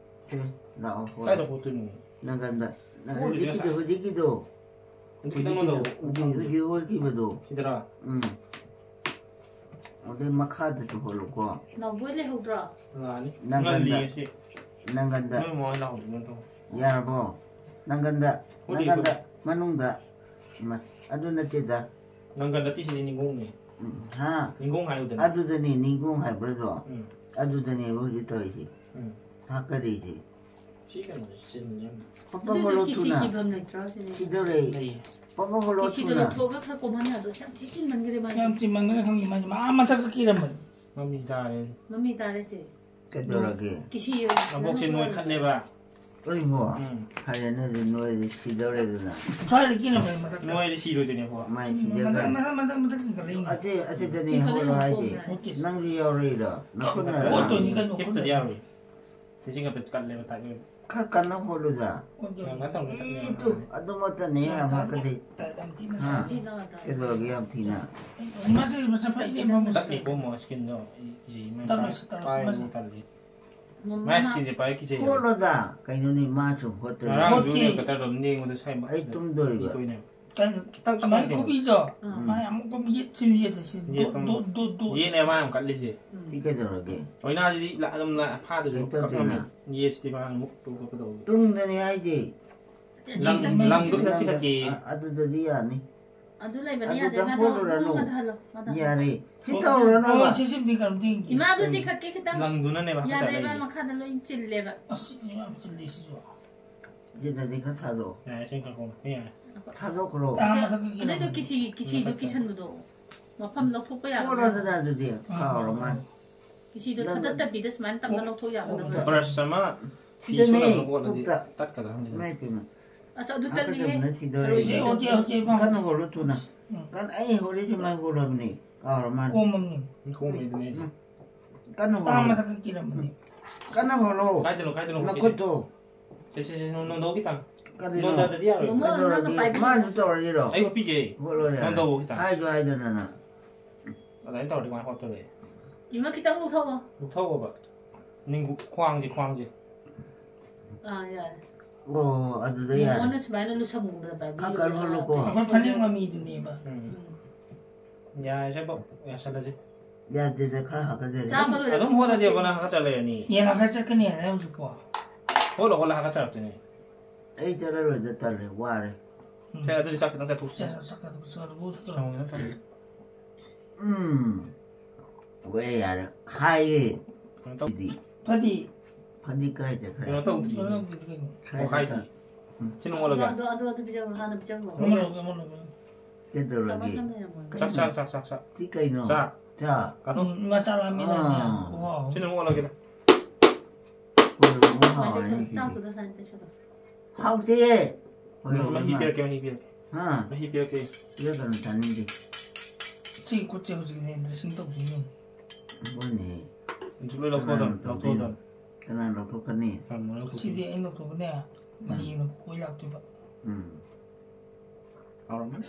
ꯁꯦ, ꯂꯥꯛꯑꯣ, ꯍꯣꯏ꯫ ꯀꯥꯏꯗ ꯍꯣꯠꯇꯣꯏꯅꯣ? ꯅꯪꯒꯟꯗ꯫ ꯅꯪ ꯍꯣꯠꯂꯤꯗꯨꯗꯤ ꯍꯧꯖꯤꯛꯀꯤꯗꯣ, ꯉꯁꯥꯏ꯫ ꯍꯧꯖꯤꯛꯀꯤꯗꯣ꯫ ꯑꯗꯨ ꯈꯤꯇꯪ ꯍꯧꯖꯤꯛꯀꯤꯗꯣ, ꯅꯣꯟꯊꯧ꯫ ꯍꯧꯖꯤꯛ, ꯍꯧꯖꯤꯛ ꯍꯣꯠꯈꯤꯕꯗꯣ꯫ ꯁꯤꯗꯔꯥ? ꯎꯝ꯫ ꯑꯗꯩ ꯃꯈꯥꯗꯁꯨ ꯍꯣꯠꯂꯨꯀꯣ꯫ ꯅꯥꯎꯕꯣꯏ ꯂꯩꯍꯧꯗ꯭ꯔꯣ? ꯂꯥꯛꯑꯅꯤ꯫ ꯅꯪꯒꯟꯗ꯫ ꯉꯜꯂꯤꯌꯦ ꯁꯤ꯫ ꯅꯪꯒꯟꯗ꯫ ꯃꯣꯏ ꯃꯃꯥ ꯍꯣꯏ ꯂꯥꯛꯍꯧꯗꯣꯏ ꯅꯠꯇ꯭ꯔꯣ? ꯌꯥꯔꯕꯣ? ꯅꯪꯒꯟꯗ, ꯍꯣꯠꯂꯤ, ꯅꯪꯒꯟꯗ, ꯍꯣꯠꯂꯤ꯫ ꯃꯅꯨꯡꯗ꯫ ꯏꯃꯥ, ꯑꯗꯨ ꯅꯠꯇꯦꯗ꯫ ꯅꯪꯒꯟ ꯅꯠꯇꯦ, ꯁꯤꯗꯤ ꯅꯤꯡꯒꯣꯡꯅꯦ꯫ ꯎꯝ, ꯍꯥ? ꯅꯤꯡꯒꯣꯡ ꯍꯥꯏꯌꯨꯗꯅ꯫ ꯑꯗꯨꯗꯅꯦ, ꯅꯤꯡꯒꯣꯡ ꯍꯥꯏꯕ꯭ꯔꯗꯣ? ꯎꯝ꯫ ꯑꯗꯨꯗꯅꯦꯕ ꯍꯧꯖꯤꯛ ꯇꯧꯔꯤꯁꯦ꯫ ꯎꯝ꯫ ꯍꯥꯀꯠꯂꯤꯁꯦ꯫ ꯁꯤ ꯀꯩꯅꯣꯁꯦ ꯆꯤꯜꯂꯦ ꯌꯥꯝꯅ꯫ ꯄꯞ ꯄꯞ ꯑꯗꯨꯗꯤ ꯍꯣꯠꯂꯣ ꯀꯤꯁꯤ ꯊꯨꯅ꯫ ꯀꯤꯐꯝ ꯂꯩꯇ꯭ꯔꯣ ꯁꯤꯗꯤ? ꯁꯤꯗ ꯂꯩ꯫ ꯂꯩꯌꯦ꯫ ꯄꯞ ꯄꯞ ꯍꯣꯠꯂꯣ ꯀꯤꯁꯤꯗꯣ ꯊꯨꯅ꯫ ꯂꯧꯊꯣꯛꯑꯒ ꯈꯔ ꯀꯣꯝꯍꯟ ꯌꯥꯗ꯭ꯔꯣ? ꯌꯥꯝ ꯊꯤ ꯆꯤꯟꯃꯟꯈ꯭ꯔꯦ ꯃꯥꯁꯦ꯫ ꯌꯥꯝ ꯆꯤꯟꯃꯟꯈ꯭ꯔꯦ ꯈꯪꯗꯦ ꯃꯥꯁꯦ꯫ ꯃꯥ ꯃꯁꯛꯀ ꯀꯤꯔꯝꯕꯅꯤ꯫ ꯃꯃꯤ ꯇꯥꯔꯦ꯫ ꯃꯃꯤ ꯇꯥꯔꯦ ꯁꯤ꯫ ꯀꯩꯗꯧꯔꯒꯦ? ꯀꯤꯁꯤ ꯃꯕꯣꯛꯁꯦ ꯅꯣꯏꯈꯠꯂꯦꯕ꯫ ꯀꯔꯤꯕꯣ? ꯎꯝ꯫ ꯐꯔꯦꯅꯦ, ꯑꯗꯨ ꯅꯣꯏꯗꯤ ꯁꯤꯗꯧꯔꯦꯗꯅ꯫ ꯁ꯭ꯋꯥꯏꯗ ꯀꯤꯅꯕ ꯃꯊꯛꯇ꯫ ꯅꯣꯏꯗꯤ ꯁꯤꯔꯣꯏꯗꯣꯏꯅꯦꯀꯣ꯫ ꯃꯥꯏ ꯁꯤꯗꯒ꯫ ꯃꯊꯛ, ꯃꯊꯛ, ꯃꯊꯛ, ꯃꯊꯛ ꯆꯤꯡꯈꯠꯂꯛꯏꯅꯦ꯫ ꯑꯁꯤ, ꯑꯁꯤꯗꯅꯦ ꯆꯤꯡꯈꯠꯂꯛꯏꯅꯦ ꯍꯧꯔꯣ ꯍꯥꯏꯁꯦ꯫ ꯀꯣꯝꯃꯦ꯫ ꯑꯣꯀꯦ꯫ ꯅꯪꯁꯨ ꯌꯥꯎꯔꯛꯏꯔꯣ? ꯅꯈꯨꯠꯅ ꯑꯣꯠꯇꯣꯏꯅꯤ ꯀꯩꯅꯣ, ꯍꯤꯞꯇꯗꯤ ꯈꯨꯠꯅ꯫ ꯌꯥꯔꯣꯏ꯫ ꯁꯤ ꯆꯤꯡꯈꯠꯄ ꯀꯜꯂꯦꯕ, ꯇꯥꯏꯠ ꯑꯣꯏꯕ꯫ ꯈꯔ ꯀꯟꯅ ꯍꯣꯠꯂꯨꯗ꯫ ꯑꯣꯠꯇꯣꯏꯅꯤ꯫ ꯌꯥꯝ ꯀꯟꯅ ꯇꯧꯅ ꯇꯠꯂꯦ꯫ ꯏꯗꯨ, ꯑꯗꯨꯃꯛꯇꯅꯦ ꯌꯥꯝ ꯌꯥꯝ ꯀꯟꯅ ꯍꯥꯞꯀꯗꯤ꯫ ꯇꯥꯏꯠ ꯌꯥꯝ ꯊꯤꯅ ꯍꯥ? ꯇꯥꯏꯠ꯫ ꯀꯩꯗꯧꯔꯒꯦ ꯌꯥꯝ ꯊꯤꯅ? ꯃꯥꯁꯦ ꯃꯁꯛ ꯐꯩꯅꯦ, ꯃꯥ ꯃꯁꯛ꯫ ꯇꯠꯂꯦꯀꯣ, ꯃꯣ ꯁ꯭ꯀꯤꯟꯗꯣ꯫ ꯏ-, ꯏ-, ꯏꯃꯥ ꯇꯠꯂꯁꯤ, ꯇꯠꯂꯁꯤ, ꯄꯥꯏꯕꯕꯨ ꯃꯥꯁꯦ꯫ ꯇꯜꯂꯤ꯫ ꯃꯃꯥ꯫ ꯃꯥꯏ ꯁ꯭ꯀꯤꯟꯁꯦ ꯄꯥꯏꯔꯛꯈꯤꯁꯦ꯫ ꯍꯣꯠꯂꯣꯗ, ꯀꯩꯅꯣꯅꯦ, ꯃꯥ ꯁꯨꯝ ꯍꯣꯠꯇꯣꯏꯅꯦ꯫ ꯉꯔꯥꯡꯁꯨ ꯍꯣꯠꯇꯦ꯫ ꯀꯇꯔꯗꯣ ꯅꯦꯡꯕꯗ ꯁ꯭ꯋꯥꯏ ꯑꯩ ꯇꯨꯝꯗꯣꯏꯕ꯫ ꯏꯊꯣꯏꯅꯦ꯫ ꯀꯩꯅꯣ, ꯈꯤꯇꯪ ꯆꯞ ꯃꯥꯏ ꯃꯥꯟꯅ ꯈꯨꯕꯤꯗꯣ, ꯎꯝ꯫ ꯃꯥꯏ ꯑꯃꯨꯛ ꯑꯃꯨꯛ ꯌꯦꯠꯁꯤꯟ ꯌꯦꯠꯂꯦ ꯁꯤ꯫ ꯌꯦꯠ ꯗꯣꯠ, ꯑꯃꯨꯛ꯫ Dot, dot, dot. ꯌꯦꯠꯅꯦ ꯃꯥ ꯌꯥꯝ ꯀꯜꯂꯤꯁꯦ꯫ ꯎꯝ꯫ ꯁꯤ ꯀꯩꯗꯧꯔꯒꯦ? ꯑꯣꯏꯅꯥꯁꯤꯗꯤ ꯂꯥ-, ꯑꯗꯨꯝ ꯂꯥ-, ꯐꯥꯗꯁꯨ ꯀꯩ ꯇꯧꯗꯣꯏꯅꯣ? ꯀꯛꯉꯝꯃꯦ꯫ ꯌꯦꯠꯁꯤꯗꯤ ꯃꯥ ꯑꯃꯨꯛ ꯇꯨ ꯀꯛꯀꯗꯧꯕ꯫ ꯇꯨꯡꯗꯅꯤ ꯍꯥꯏꯁꯦ꯫ ꯂꯪ-, ꯂꯪꯗꯣ ꯈꯤꯇꯪ ꯆꯤꯡꯈꯠꯀꯦ꯫ ꯑ-, ꯑꯗꯨꯗꯗꯤ ꯌꯥꯅꯤ꯫ ꯑꯗꯨ ꯂꯩꯕꯅꯤ, ꯑꯗꯨꯗ ꯌꯥꯗꯦ, ꯃꯥꯗꯣ ꯍꯣꯠꯂꯨꯔꯅꯨ꯫ ꯃꯊꯛ ꯍꯜꯂꯣ, ꯃꯊꯛ꯫ ꯌꯥꯔꯦ꯫ ꯁꯤ ꯇꯧꯔꯅꯨꯕ꯫ ꯍꯣꯏ, ꯁꯤ ꯁꯤꯝꯗꯤ ꯀꯩꯅꯣꯝꯇ ꯌꯦꯡꯒꯦ꯫ ꯏꯃꯥꯗꯣ ꯀꯩ? ꯆꯤꯡꯈꯠꯀꯦ ꯈꯤꯇꯪ꯫ ꯂꯪꯗꯨꯅꯅꯦꯕ ꯍꯥꯀꯠꯆ ꯌꯥꯗꯦ, ꯏꯃꯥ, ꯂꯩꯔꯤꯁꯦ꯫ ꯃꯈꯥꯗ ꯂꯣꯏ ꯆꯤꯜꯂꯦꯕ꯫ ꯑꯁ, ꯌꯥꯝ ꯆꯤꯜꯂꯦ ꯁꯤꯁꯨ꯫ ꯁꯤꯗꯗꯤ ꯈꯔ ꯊꯥꯗꯣꯛꯑꯣ꯫ ꯌꯥꯔꯦ, ꯁꯤ ꯈꯔ ꯀꯣꯝꯃꯦ꯫ ꯌꯥꯔꯦ꯫ ꯑꯥ, ꯃꯊꯛꯀꯤ ꯑꯗꯨꯏꯗꯣ ꯀꯩꯅꯣ꯫ ꯀꯤꯁꯤ, ꯀꯤꯁꯤꯗꯣ ꯃꯊꯛꯇ꯫ ꯀꯤꯁꯟꯕꯗꯣ꯫ ꯃꯐꯝ ꯂꯧꯊꯣꯛꯄ ꯌꯥꯕ꯫ ꯀꯣꯠꯂꯣꯗꯅ ꯑꯗꯨꯗꯤ꯫ ꯑꯥ, ꯀꯥꯎꯔ ꯑꯥ, ꯃꯥꯜꯂꯦ꯫ ꯑꯥ꯫ ꯀꯤꯁꯤꯗꯣ ꯅꯪ ꯊꯥꯗꯠꯇꯕꯤꯗ ꯁꯨꯃꯥꯏꯅ ꯇꯞꯅ ꯀꯣꯛ-, ꯂꯧꯊꯣꯛ ꯌꯥꯒꯗꯕ꯫ ꯀꯣꯛꯇ꯫ ꯕ꯭ꯔꯁ ꯑꯃ ꯐꯤ ꯁꯤꯗꯅꯦ, ꯁꯨꯅꯕ ꯀꯣꯠꯂꯗꯤ ꯀꯣꯛꯇ꯫ ꯇꯠꯀꯗ꯭ꯔꯥ ꯈꯪꯗꯦ꯫ ꯏꯃꯥꯏ ꯄꯦꯝꯃ꯫ ꯑꯁ, ꯑꯗꯨ ꯇꯠꯂꯤꯍꯦ꯫ ꯍꯥꯀꯠꯆꯕꯅ ꯁꯤꯗꯧꯔꯦ꯫ ꯊꯔꯣꯏ ꯍꯧꯖꯤꯛ, ꯍꯧꯖꯤꯛ, ꯍꯧꯖꯤꯛ, ꯏꯃꯥ꯫ ꯀꯟꯅ ꯍꯣꯠꯂꯨ ꯊꯨꯅ꯫ ꯎꯝ꯫ ꯀꯟꯅ, ꯑꯩ ꯍꯣꯠꯂꯤꯁꯤ ꯃꯥꯏ ꯍꯣꯠꯂꯕꯅꯤ꯫ ꯀꯥꯎꯔ ꯃꯥꯜꯂꯦ꯫ ꯀꯣꯝꯃꯝꯅꯤ꯫ ꯎꯝ, ꯀꯣꯝꯃꯤꯗꯨꯅꯦ ꯑꯩꯁꯦ꯫ ꯎꯝ꯫ ꯀꯟꯅ ꯑꯥ, ꯍꯣꯠꯂꯣ꯫ ꯃꯊꯛꯇ ꯀꯤꯔꯝꯕꯅꯤ꯫ ꯀꯟꯅ ꯍꯣꯠꯂꯣ꯫ ꯀꯥꯏꯗꯅꯣ, ꯀꯥꯏꯗꯅꯣ ꯍꯣꯠꯂꯤꯁꯦ? ꯅꯈꯨꯠꯇꯣ꯫ ꯁꯦ, ꯁꯦ, ꯁꯦ, ꯅꯣꯟ-, ꯅꯣꯟꯊꯧ ꯈꯤꯇꯪ꯫ ꯀꯔꯤꯅꯣ? ꯅꯣꯟꯊꯗꯗꯤ ꯌꯥꯔꯣꯏ꯫ ꯃꯣꯃꯣ, ꯀꯩꯗꯧꯔꯒꯦ? ꯅꯪꯅ ꯄꯥꯏꯕꯤꯌꯨ꯫ ꯃꯥꯁꯨ ꯇꯧꯔꯁꯤꯔꯣ? ꯑꯩ ꯍꯣꯠꯄꯤꯒꯦ꯫ ꯍꯣꯠꯂꯣ ꯌꯥꯔꯦ꯫ ꯅꯣꯟꯊꯧꯑꯣ ꯈꯤꯇꯪ꯫ ꯍꯥꯏꯁꯨ ꯍꯥꯏꯗꯅ ꯅꯪ꯫ ꯑꯗꯨꯃꯥꯏꯅ ꯇꯧꯔꯗꯤ ꯀꯃꯥꯏꯅ ꯍꯣꯠꯇꯣꯔꯤ? ꯏꯃꯥ, ꯈꯤꯇꯪ ꯂꯧꯊꯧꯑꯣ꯫ ꯂꯧꯊꯧꯑꯣꯕ꯫ ꯅꯤꯡꯕꯨ-, ꯈ꯭ꯋꯥꯡꯁꯦ, ꯈ꯭ꯋꯥꯡꯁꯦ꯫ ꯑꯥ, ꯌꯥꯔꯦ꯫ ꯑꯣ, ꯑꯗꯨꯗ ꯌꯥꯔꯦ꯫ ꯃꯣꯃꯣꯅ ꯁꯨꯃꯥꯏꯅ ꯂꯨꯁꯝꯒꯨꯝꯕꯗ ꯄꯥꯏꯕꯤꯌꯨ꯫ ꯈꯔ ꯀꯟ ꯍꯣꯠꯂꯨꯀꯣ꯫ ꯑꯩꯈꯣꯏ ꯐꯅꯦꯛ ꯃꯃꯤꯗꯨꯅꯦꯕ꯫ ꯎꯝ꯫ ꯎꯝ꯫ ꯌꯥꯔꯦꯁꯦ, ꯕꯣ, ꯌꯥꯁꯜꯂꯁꯦ꯫ ꯌꯥꯗꯦꯗ, ꯈꯔ ꯍꯥꯀꯠꯆꯔꯦ꯫ ꯆꯥꯕ ꯂꯣꯏꯔꯒ ꯑꯗꯨꯝ ꯍꯣꯠꯂꯗꯤ ꯍꯥꯞꯄꯁꯦ꯫ ꯑꯕꯣ ꯅꯪ ꯍꯥꯀꯠꯆ ꯂꯩꯔꯅꯤ꯫ ꯌꯦꯟ ꯍꯥꯀꯠꯆꯔꯛꯀꯅꯤ ꯍꯥꯏꯔꯦ ꯍꯧꯖꯤꯛꯄꯣ꯫ ꯍꯣꯠꯂ ꯍꯣꯠꯂ ꯍꯥꯀꯠꯆꯔꯛꯇꯣꯏꯅꯦ꯫ ꯑꯩ ꯆꯠꯂꯔꯣꯏꯗ, ꯇꯜꯂꯦ, ꯋꯥꯔꯦ꯫ ꯎꯝ꯫ ꯁꯦ, ꯑꯗꯨꯗꯤ ꯆꯥꯛ ꯈꯤꯇꯪ ꯆꯥꯊꯣꯛꯁꯦ꯫ ꯆꯥꯛ, ꯆꯥꯛ, ꯆꯥꯛ, ꯆꯥꯛ, ꯆꯥꯛ, ꯆꯥꯛ꯫ ꯎꯝ꯫ ꯍꯣꯏ, ꯌꯥꯔꯦ꯫ ꯈꯥꯏꯌꯦ꯫ ꯀꯩꯅꯣ ꯇꯧ-, ꯐꯗꯤ꯫ ꯐꯗꯤ꯫ ꯐꯗꯤ ꯀꯥꯏꯗ ꯈꯥꯏ? ꯀꯩꯅꯣ ꯇꯧꯗ꯭ꯔꯤ꯫ ꯀꯩꯅꯣ ꯇꯧꯗ꯭ꯔꯤ ꯀꯩꯅꯣ? ꯁꯥꯏ ꯑꯣ, ꯈꯥꯏꯗ꯭ꯔꯤ꯫ ꯆꯠꯇ꯫ ꯎꯝ꯫ ꯁꯤ ꯅꯪ ꯑꯣꯜꯂꯒꯦ꯫ ꯑꯗꯣ, ꯑꯗꯣ, ꯑꯗꯨ ꯄꯤꯖꯈ꯭ꯔꯣ, ꯍꯥꯟꯅ ꯄꯤꯖꯈ꯭ꯔꯣ꯫ ꯑꯃ ꯂꯧꯒꯦ, ꯑꯃ ꯂꯧꯒꯦ꯫ ꯀꯩꯗꯧꯔꯒꯦ? ꯆꯥꯛ, ꯆꯥꯛ, ꯆꯥꯛ, ꯆꯥꯛ, ꯆꯥꯛ꯫ ꯁꯤ ꯀꯩꯅꯣ? ꯆꯥꯛ꯫ ꯆꯥꯛ꯫ ꯀꯥꯊꯣꯛ꯫ ꯎꯝ, ꯃꯆꯥ ꯂꯥꯝꯃꯦ, ꯑꯥ꯫ ꯂꯥꯝꯃꯦ꯫ ꯋꯥꯎ꯫ ꯁꯤ ꯅꯪ ꯑꯣꯜꯂꯒꯦꯗ꯫ ꯄꯨꯔꯒ ꯑꯃꯨꯛ ꯁꯨꯃꯥꯏꯅ ꯍꯥꯎꯔꯅꯤ ꯇꯩꯁꯜꯂꯣ, ꯁꯤꯗꯤ꯫ ꯆꯥꯛꯇꯨꯗ ꯁꯨꯃꯥꯏꯅ ꯇꯩꯁꯜꯂꯣ꯫ ꯍꯥꯎꯇꯦꯌꯦ꯫ ꯃꯍꯤ ꯄꯤꯔꯛꯀꯦ, ꯃꯍꯤ ꯄꯤꯔꯛꯀꯦ꯫ ꯍꯥ? ꯃꯍꯤ ꯄꯤꯔꯛꯀꯦ꯫ ꯄꯤꯔꯛꯀꯅꯨ, ꯆꯥꯅꯤꯡꯗꯦ꯫ ꯁꯤ ꯈꯨꯠꯁꯦ ꯍꯧꯖꯤꯛꯅꯦ dressing ꯇꯧꯗꯣꯏꯅꯦ꯫ ꯍꯣꯏꯅꯦ꯫ ꯑꯗꯨ ꯂꯣꯏ ꯂꯧꯊꯣꯛꯑꯣ, ꯀꯅꯥꯅ ꯇꯧꯗꯣꯏꯅꯣ? ꯂꯧꯊꯣꯛꯑꯣ꯫ ꯀꯅꯥꯅ ꯂꯧꯊꯣꯛꯀꯅꯤ? ꯁꯤꯗꯤ ꯑꯩꯅ ꯂꯧꯊꯣꯛꯀꯅꯤ꯫ ꯎꯝ꯫ ꯍꯌꯦꯡꯅ ꯀꯣꯏ ꯂꯥꯛꯇꯣꯏꯕ꯫ ꯎꯝ꯫ ꯍꯥꯎꯔꯝꯃꯅꯤ꯫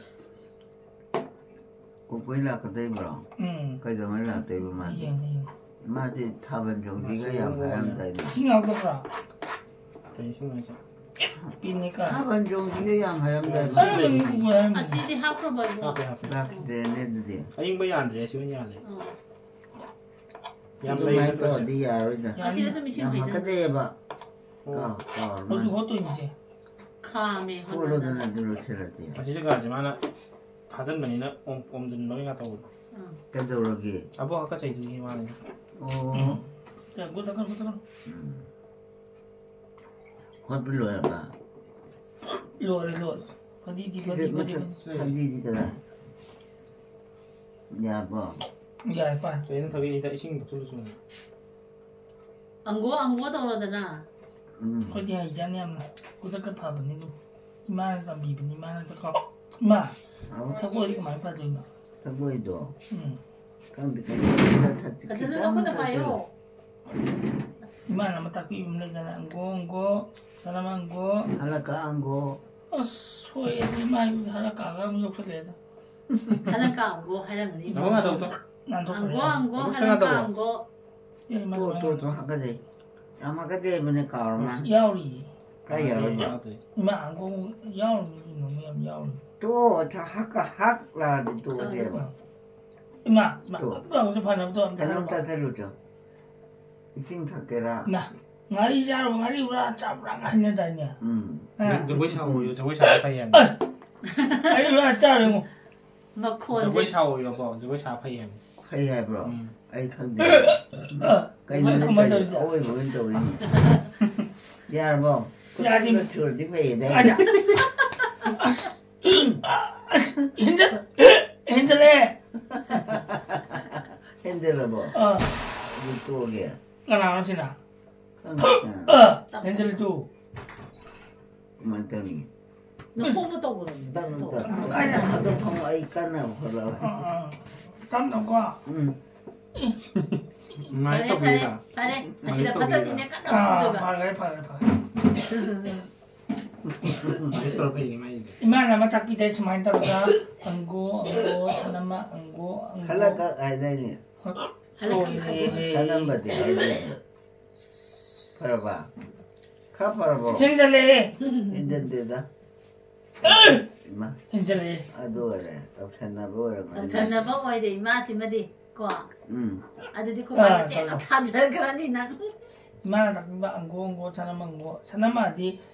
ꯀꯣꯀꯣꯏ ꯂꯥꯛꯀꯗꯣꯏꯕ꯭ꯔꯣ? ꯎꯝ꯫ ꯀꯩꯗꯧꯉꯩ ꯂꯥꯛꯇꯣꯏꯕ ꯃꯥꯗꯤ? ꯍꯌꯦꯡ, ꯍꯌꯦꯡ꯫ ꯃꯥꯗꯤ ꯊꯥꯕꯜ ꯆꯣꯡꯕꯤꯒ ꯌꯥꯝ ꯍꯥꯏꯔꯝꯗꯥꯏꯅꯦ꯫ ꯏꯁꯤꯡ ꯌꯥꯎꯗꯕ꯭ꯔꯥ? ꯀꯩ ꯏꯁꯤꯡ ꯍꯥꯏꯁꯦ? ꯄꯤꯅꯤꯀꯥ꯫ ꯊꯥꯕꯜ ꯆꯣꯡꯕꯤꯒ ꯌꯥꯝ ꯍꯥꯏꯔꯝꯗꯥꯏꯅꯦ꯫ ꯍꯥꯏꯔꯝꯃꯅꯤ, ꯍꯥꯏꯔꯝꯃꯅꯤ꯫ ꯑꯁꯤꯗꯤ ꯍꯥꯞꯈ꯭ꯔꯕꯣ, ꯏꯕꯨꯡꯉꯣ? ꯍꯥꯞꯄꯦ, ꯍꯥꯞꯄꯦ꯫ ꯂꯥꯛꯈꯤꯗ꯭ꯔꯦꯅꯦ ꯑꯗꯨꯗꯤ꯫ ꯑꯌꯤꯡꯕ ꯌꯥꯟꯗ꯭ꯔꯦ, ꯑꯁꯤ ꯑꯣꯏꯅ ꯌꯥꯜꯂꯦ꯫ ꯑꯣ꯫ ꯌꯥꯝ ꯂꯩ ꯑꯗꯨꯃꯥꯏꯅ ꯅꯠꯇ꯭ꯔꯣ ꯁꯤ? ꯇꯧꯔꯗꯤ ꯌꯥꯔꯣꯏꯗ꯫ ꯑꯁꯤ ꯑꯗꯨꯝ ꯏꯁꯤꯡ ꯌꯥꯝ ꯍꯩꯖꯤꯟ- ꯍꯥꯀꯠꯆꯩꯌꯦꯕ꯫ ꯑꯣ꯫ ꯀꯥꯎ, ꯀꯥꯎꯔ ꯍꯧꯖꯤꯛ ꯃꯥꯜꯂꯦ꯫ ꯍꯣꯠꯇꯣꯏꯅꯤꯁꯦ꯫ ꯈꯥꯝꯃꯦ ꯍꯣꯠꯅꯕꯗ꯫ ꯍꯣꯠꯂꯣꯗꯅ ꯑꯗꯨ ꯂꯣꯏꯁꯤꯜꯂꯗꯤ꯫ ꯑꯁꯤ ꯖꯒꯥꯁꯦ ꯃꯥꯅ ꯐꯥꯖꯤꯟꯕꯅꯤꯅ ꯑꯣꯝ-, ꯑꯣꯝꯖꯤꯟꯕ ꯑꯣꯏꯅ ꯇꯧꯕ꯫ ꯑꯥ꯫ ꯀꯩꯗꯧꯔꯒꯦ? ꯑꯕꯣꯛ ꯍꯥꯀꯠꯆꯩꯗꯨꯒꯤ ꯃꯥꯅꯤ꯫ ꯑꯣ꯫ ꯎꯝ꯫ ꯁꯦ, ꯒꯨꯠ ꯇꯛꯀꯅꯨ, ꯒꯨꯠ ꯇꯛꯀꯅꯨ꯫ ꯎꯝ꯫ ꯍꯣꯠꯄ ꯂꯣꯏꯔꯕ? ꯂꯣꯏꯔꯦ, ꯂꯣꯏꯔꯦ꯫ ꯐꯗꯤꯗꯤ, ꯁꯤꯗ ꯐꯗꯤ, ꯐꯗꯤ, ꯃꯊꯛ ꯐꯗꯤ꯫ ꯐꯗꯤꯗꯤ ꯀꯗꯥꯏ? ꯌꯥꯔꯕꯣ? ꯌꯥꯔꯦ, ꯄꯥꯏ꯫ ꯆꯦ, ꯅꯪ ꯊꯛꯏ ꯍꯤꯗꯥꯛ ꯏꯁꯤꯡꯗꯣ ꯊꯨꯅ ꯁꯨꯝ꯫ ꯑꯪꯒꯣ, ꯑꯪꯒꯣ ꯇꯧꯔꯣꯗꯅ꯫ ꯎꯝ꯫ ꯑꯩꯈꯣꯏꯗꯤ ꯍꯩꯖꯥꯅꯤ ꯌꯥꯝꯅ꯫ ꯈꯨꯗꯛꯇ ꯐꯕꯅꯤ ꯑꯗꯨ꯫ ꯏꯃꯥꯅ ꯇꯝꯕꯤꯕꯅꯤ, ꯏꯃꯥꯅ ꯇꯀꯣ꯫ ꯏꯃꯥ, ꯑꯧ꯫ ꯁꯒꯣꯜꯗꯤ ꯀꯃꯥꯏꯅ ꯐꯗꯣꯏꯅꯣ? ꯁꯒꯣꯜꯗꯣ? ꯎꯝ꯫ ꯈꯪꯗꯦ, ꯈꯪꯗꯦ꯫ ꯈꯤꯇꯪ ꯐꯖꯅ ꯊꯛꯆꯤꯜꯂꯨ꯫ ꯅꯈꯨꯠꯅ ꯄꯥꯏꯌꯣ꯫ ꯏꯃꯥꯅ ꯑꯃ ꯇꯥꯛꯄꯤꯕ ꯑꯃ ꯂꯩꯗꯅ, ꯑꯪꯒꯣ, ꯑꯪꯒꯣ, ꯁꯅꯥꯃ ꯑꯪꯒꯣ꯫ ꯍꯜꯂꯛꯀ ꯑꯪꯒꯣ꯫ ꯑꯁ, ꯁꯣꯏꯔꯦ, ꯏꯃꯥꯒꯤ ꯍꯜꯂꯛꯀ ꯑꯪꯒꯣ ꯑꯃ ꯌꯣꯛꯁꯜꯂꯛꯑꯦꯗ꯫ ꯍꯜꯂꯛꯀ ꯑꯪꯒꯣ ꯍꯥꯏꯔꯝꯒꯅꯤ꯫ ꯅꯪꯉꯣꯟꯗ ꯇꯧꯗꯣ꯫ ꯅꯥꯟꯊꯣꯛꯈ꯭ꯔꯦ꯫ ꯑꯪꯒꯣ, ꯑꯪꯒꯣ, ꯑꯗꯨ ꯍꯜꯂꯛꯀ ꯇꯣ, ꯑꯪꯒꯣ꯫ ꯇꯣ, ꯇꯣ, ꯍꯥꯀꯠꯆꯩ꯫ ꯌꯥꯝ ꯍꯥꯀꯠꯆꯩꯕꯅꯦ, ꯀꯥꯎꯔ ꯃꯥꯜꯂꯦ꯫ ꯌꯥꯎꯔꯤ꯫ ꯀꯥꯏ ꯌꯥꯎꯔꯤꯕ? ꯌꯥꯎꯗꯦ꯫ ꯏꯃꯥ, ꯑꯪꯒꯣ ꯌꯥꯎꯔꯤ, ꯌꯥꯝ ꯌꯥꯎꯔꯤ꯫ ꯇꯣ, ꯍꯛ, ꯍꯛ ꯂꯥꯎꯔꯗꯤ ꯇꯣꯛꯑꯁꯦꯕ꯫ ꯏꯃꯥ, ꯏꯃꯥ, ꯇꯣ꯫ ꯍꯛ ꯂꯥꯎꯕꯁꯦ ꯐꯅꯕꯗꯣ ꯑꯝꯇ ꯀꯩꯅꯣꯝ ꯍꯥꯏꯔꯣꯕ꯫ ꯆꯥꯁꯤꯜꯂꯨꯆꯣ꯫ ꯏꯁꯤꯡ ꯊꯛꯀꯦꯔꯥ? ꯏꯃꯥ, ꯉꯥꯔꯤ ꯆꯥꯔꯨꯕ, ꯉꯥꯔꯤ ꯎꯔꯥ ꯆꯥꯕ꯭ꯔꯥ ꯍꯥꯏꯅꯗꯥꯏꯅꯦ? ꯎꯝ꯫ ꯑ꯫ ꯖꯒꯣꯏ ꯁꯥꯎꯑꯣꯌꯣ, ꯖꯒꯣꯏ ꯁꯥꯕ ꯐꯩ ꯍꯥꯏꯕꯅꯤ꯫ ꯑ! ꯉꯥꯔꯤ ꯎꯔꯥ ꯆꯥꯔꯨ ꯌꯦꯡꯉꯨ꯫ ꯃꯈꯣꯟꯁꯦ꯫ ꯖꯒꯣꯏ ꯁꯥꯎꯑꯣꯌꯣꯀꯣ, ꯖꯒꯣꯏ ꯁꯥꯕ ꯐꯩ ꯍꯥꯏꯕꯅꯤ꯫ ꯐꯩ ꯍꯥꯏꯕ꯭ꯔꯣ? ꯎꯝ꯫ ꯑꯩ ꯈꯪꯗꯦ꯫ ꯑ! ꯀꯩꯅꯣ ꯀꯃꯥꯏ ꯅꯪ ꯇꯧꯔꯤꯁꯦ? ꯇꯧꯔꯤꯁꯦ? ꯑꯋꯣꯏꯕ ꯑꯣꯏꯅ ꯇꯧꯔꯤꯅꯦ꯫ ꯌꯥꯔꯕꯣ? ꯌꯥꯔꯦ꯫ ꯈꯨꯠꯇ ꯁꯨꯔꯗꯤ ꯐꯩꯌꯦꯗꯥꯏꯅꯦ? ꯑꯗ-, ꯑꯁ! ꯑꯁ! ꯍꯦꯟꯖꯜ-, ꯍꯦꯟꯖꯜꯂꯦ! ꯍꯦꯟꯖꯜꯂꯕꯣ? ꯑꯥ꯫ ꯑꯗꯨ ꯇꯣꯛꯑꯒꯦ꯫ ꯀꯅꯥꯅꯣ ꯁꯤꯅ? ꯍꯦꯟꯖꯜꯂꯨ ꯇꯨ꯫ ꯀꯃꯥꯏꯅ ꯇꯧꯅꯤ? ꯅꯈꯣꯡꯅ ꯇꯧꯒꯗꯕꯅꯤ꯫ ꯇꯞꯅ ꯇꯞꯅ꯫ ꯑꯗꯨ ꯐꯥꯎ ꯑꯩ ꯀꯟꯅ ꯍꯣꯠꯂꯔꯣꯏ꯫ ꯑꯥ, ꯑꯥ꯫ ꯇꯞꯅꯀꯣ꯫ ꯎꯝ꯫ ꯐꯔꯦ, ꯐꯔꯦ, ꯐꯔꯦ꯫ ꯑꯁꯤꯗ ꯐꯠꯇꯗꯤꯅꯦ ꯀꯟꯅ ꯑꯥ, ꯐꯨꯗꯣꯏꯕ꯫ ꯐꯔꯦ, ꯐꯔꯦ, ꯐꯔꯦ꯫ ꯏꯃꯥꯅ ꯑꯃ ꯇꯥꯛꯄꯤꯗꯥꯏ ꯁꯨꯃꯥꯏꯅ ꯇꯧꯔꯒ, ꯑꯪꯒꯣ, ꯑꯪꯒꯣ, ꯁꯅꯃ, ꯑꯪꯒꯣ, ꯑꯪꯒꯣ꯫ ꯈꯜꯂꯒ ꯍꯥꯏꯗꯥꯏꯅꯦ? ꯍꯜꯂꯛꯀꯦ꯫ ꯁꯣꯏꯔꯦꯍꯦ꯫ ꯁꯅꯝꯕꯗꯤ ꯍꯥꯏꯗꯥꯏꯅꯦ? ꯐꯔꯕ? ꯈꯔ ꯐꯔꯕꯣ? ꯍꯦꯟꯖꯜꯂꯛꯑꯦ꯫ ꯍꯦꯟꯖꯟꯗꯦꯗ꯫ ꯏꯃꯥ꯫ ꯍꯦꯟꯖꯜꯂꯛꯑꯦ꯫ ꯑꯗꯨ ꯑꯣꯏꯔꯦ꯫ ꯇꯧꯁꯟꯅꯕ ꯑꯣꯏꯔꯝꯒꯅꯤ꯫ ꯇꯧꯁꯟꯅꯕ ꯑꯣꯏꯔꯦ ꯏꯃꯥꯁꯤꯃꯗꯤ꯫ ꯀꯣ? ꯎꯝ꯫ ꯑꯗꯨꯗꯤ ꯑꯥ, ꯈꯨꯃꯥꯟꯅ ꯆꯦꯠꯅ ꯇꯧꯔꯣ꯫ ꯐꯥꯖꯈ꯭ꯔꯅꯤ ꯅꯪ꯫ ꯏꯃꯥꯅ ꯇꯥꯛꯄꯤꯕ ꯑꯪꯒꯣ, ꯑꯪꯒꯣ, ꯁꯅꯝ ꯑꯪꯒꯣ꯫ ꯁꯅꯝꯃꯗꯤ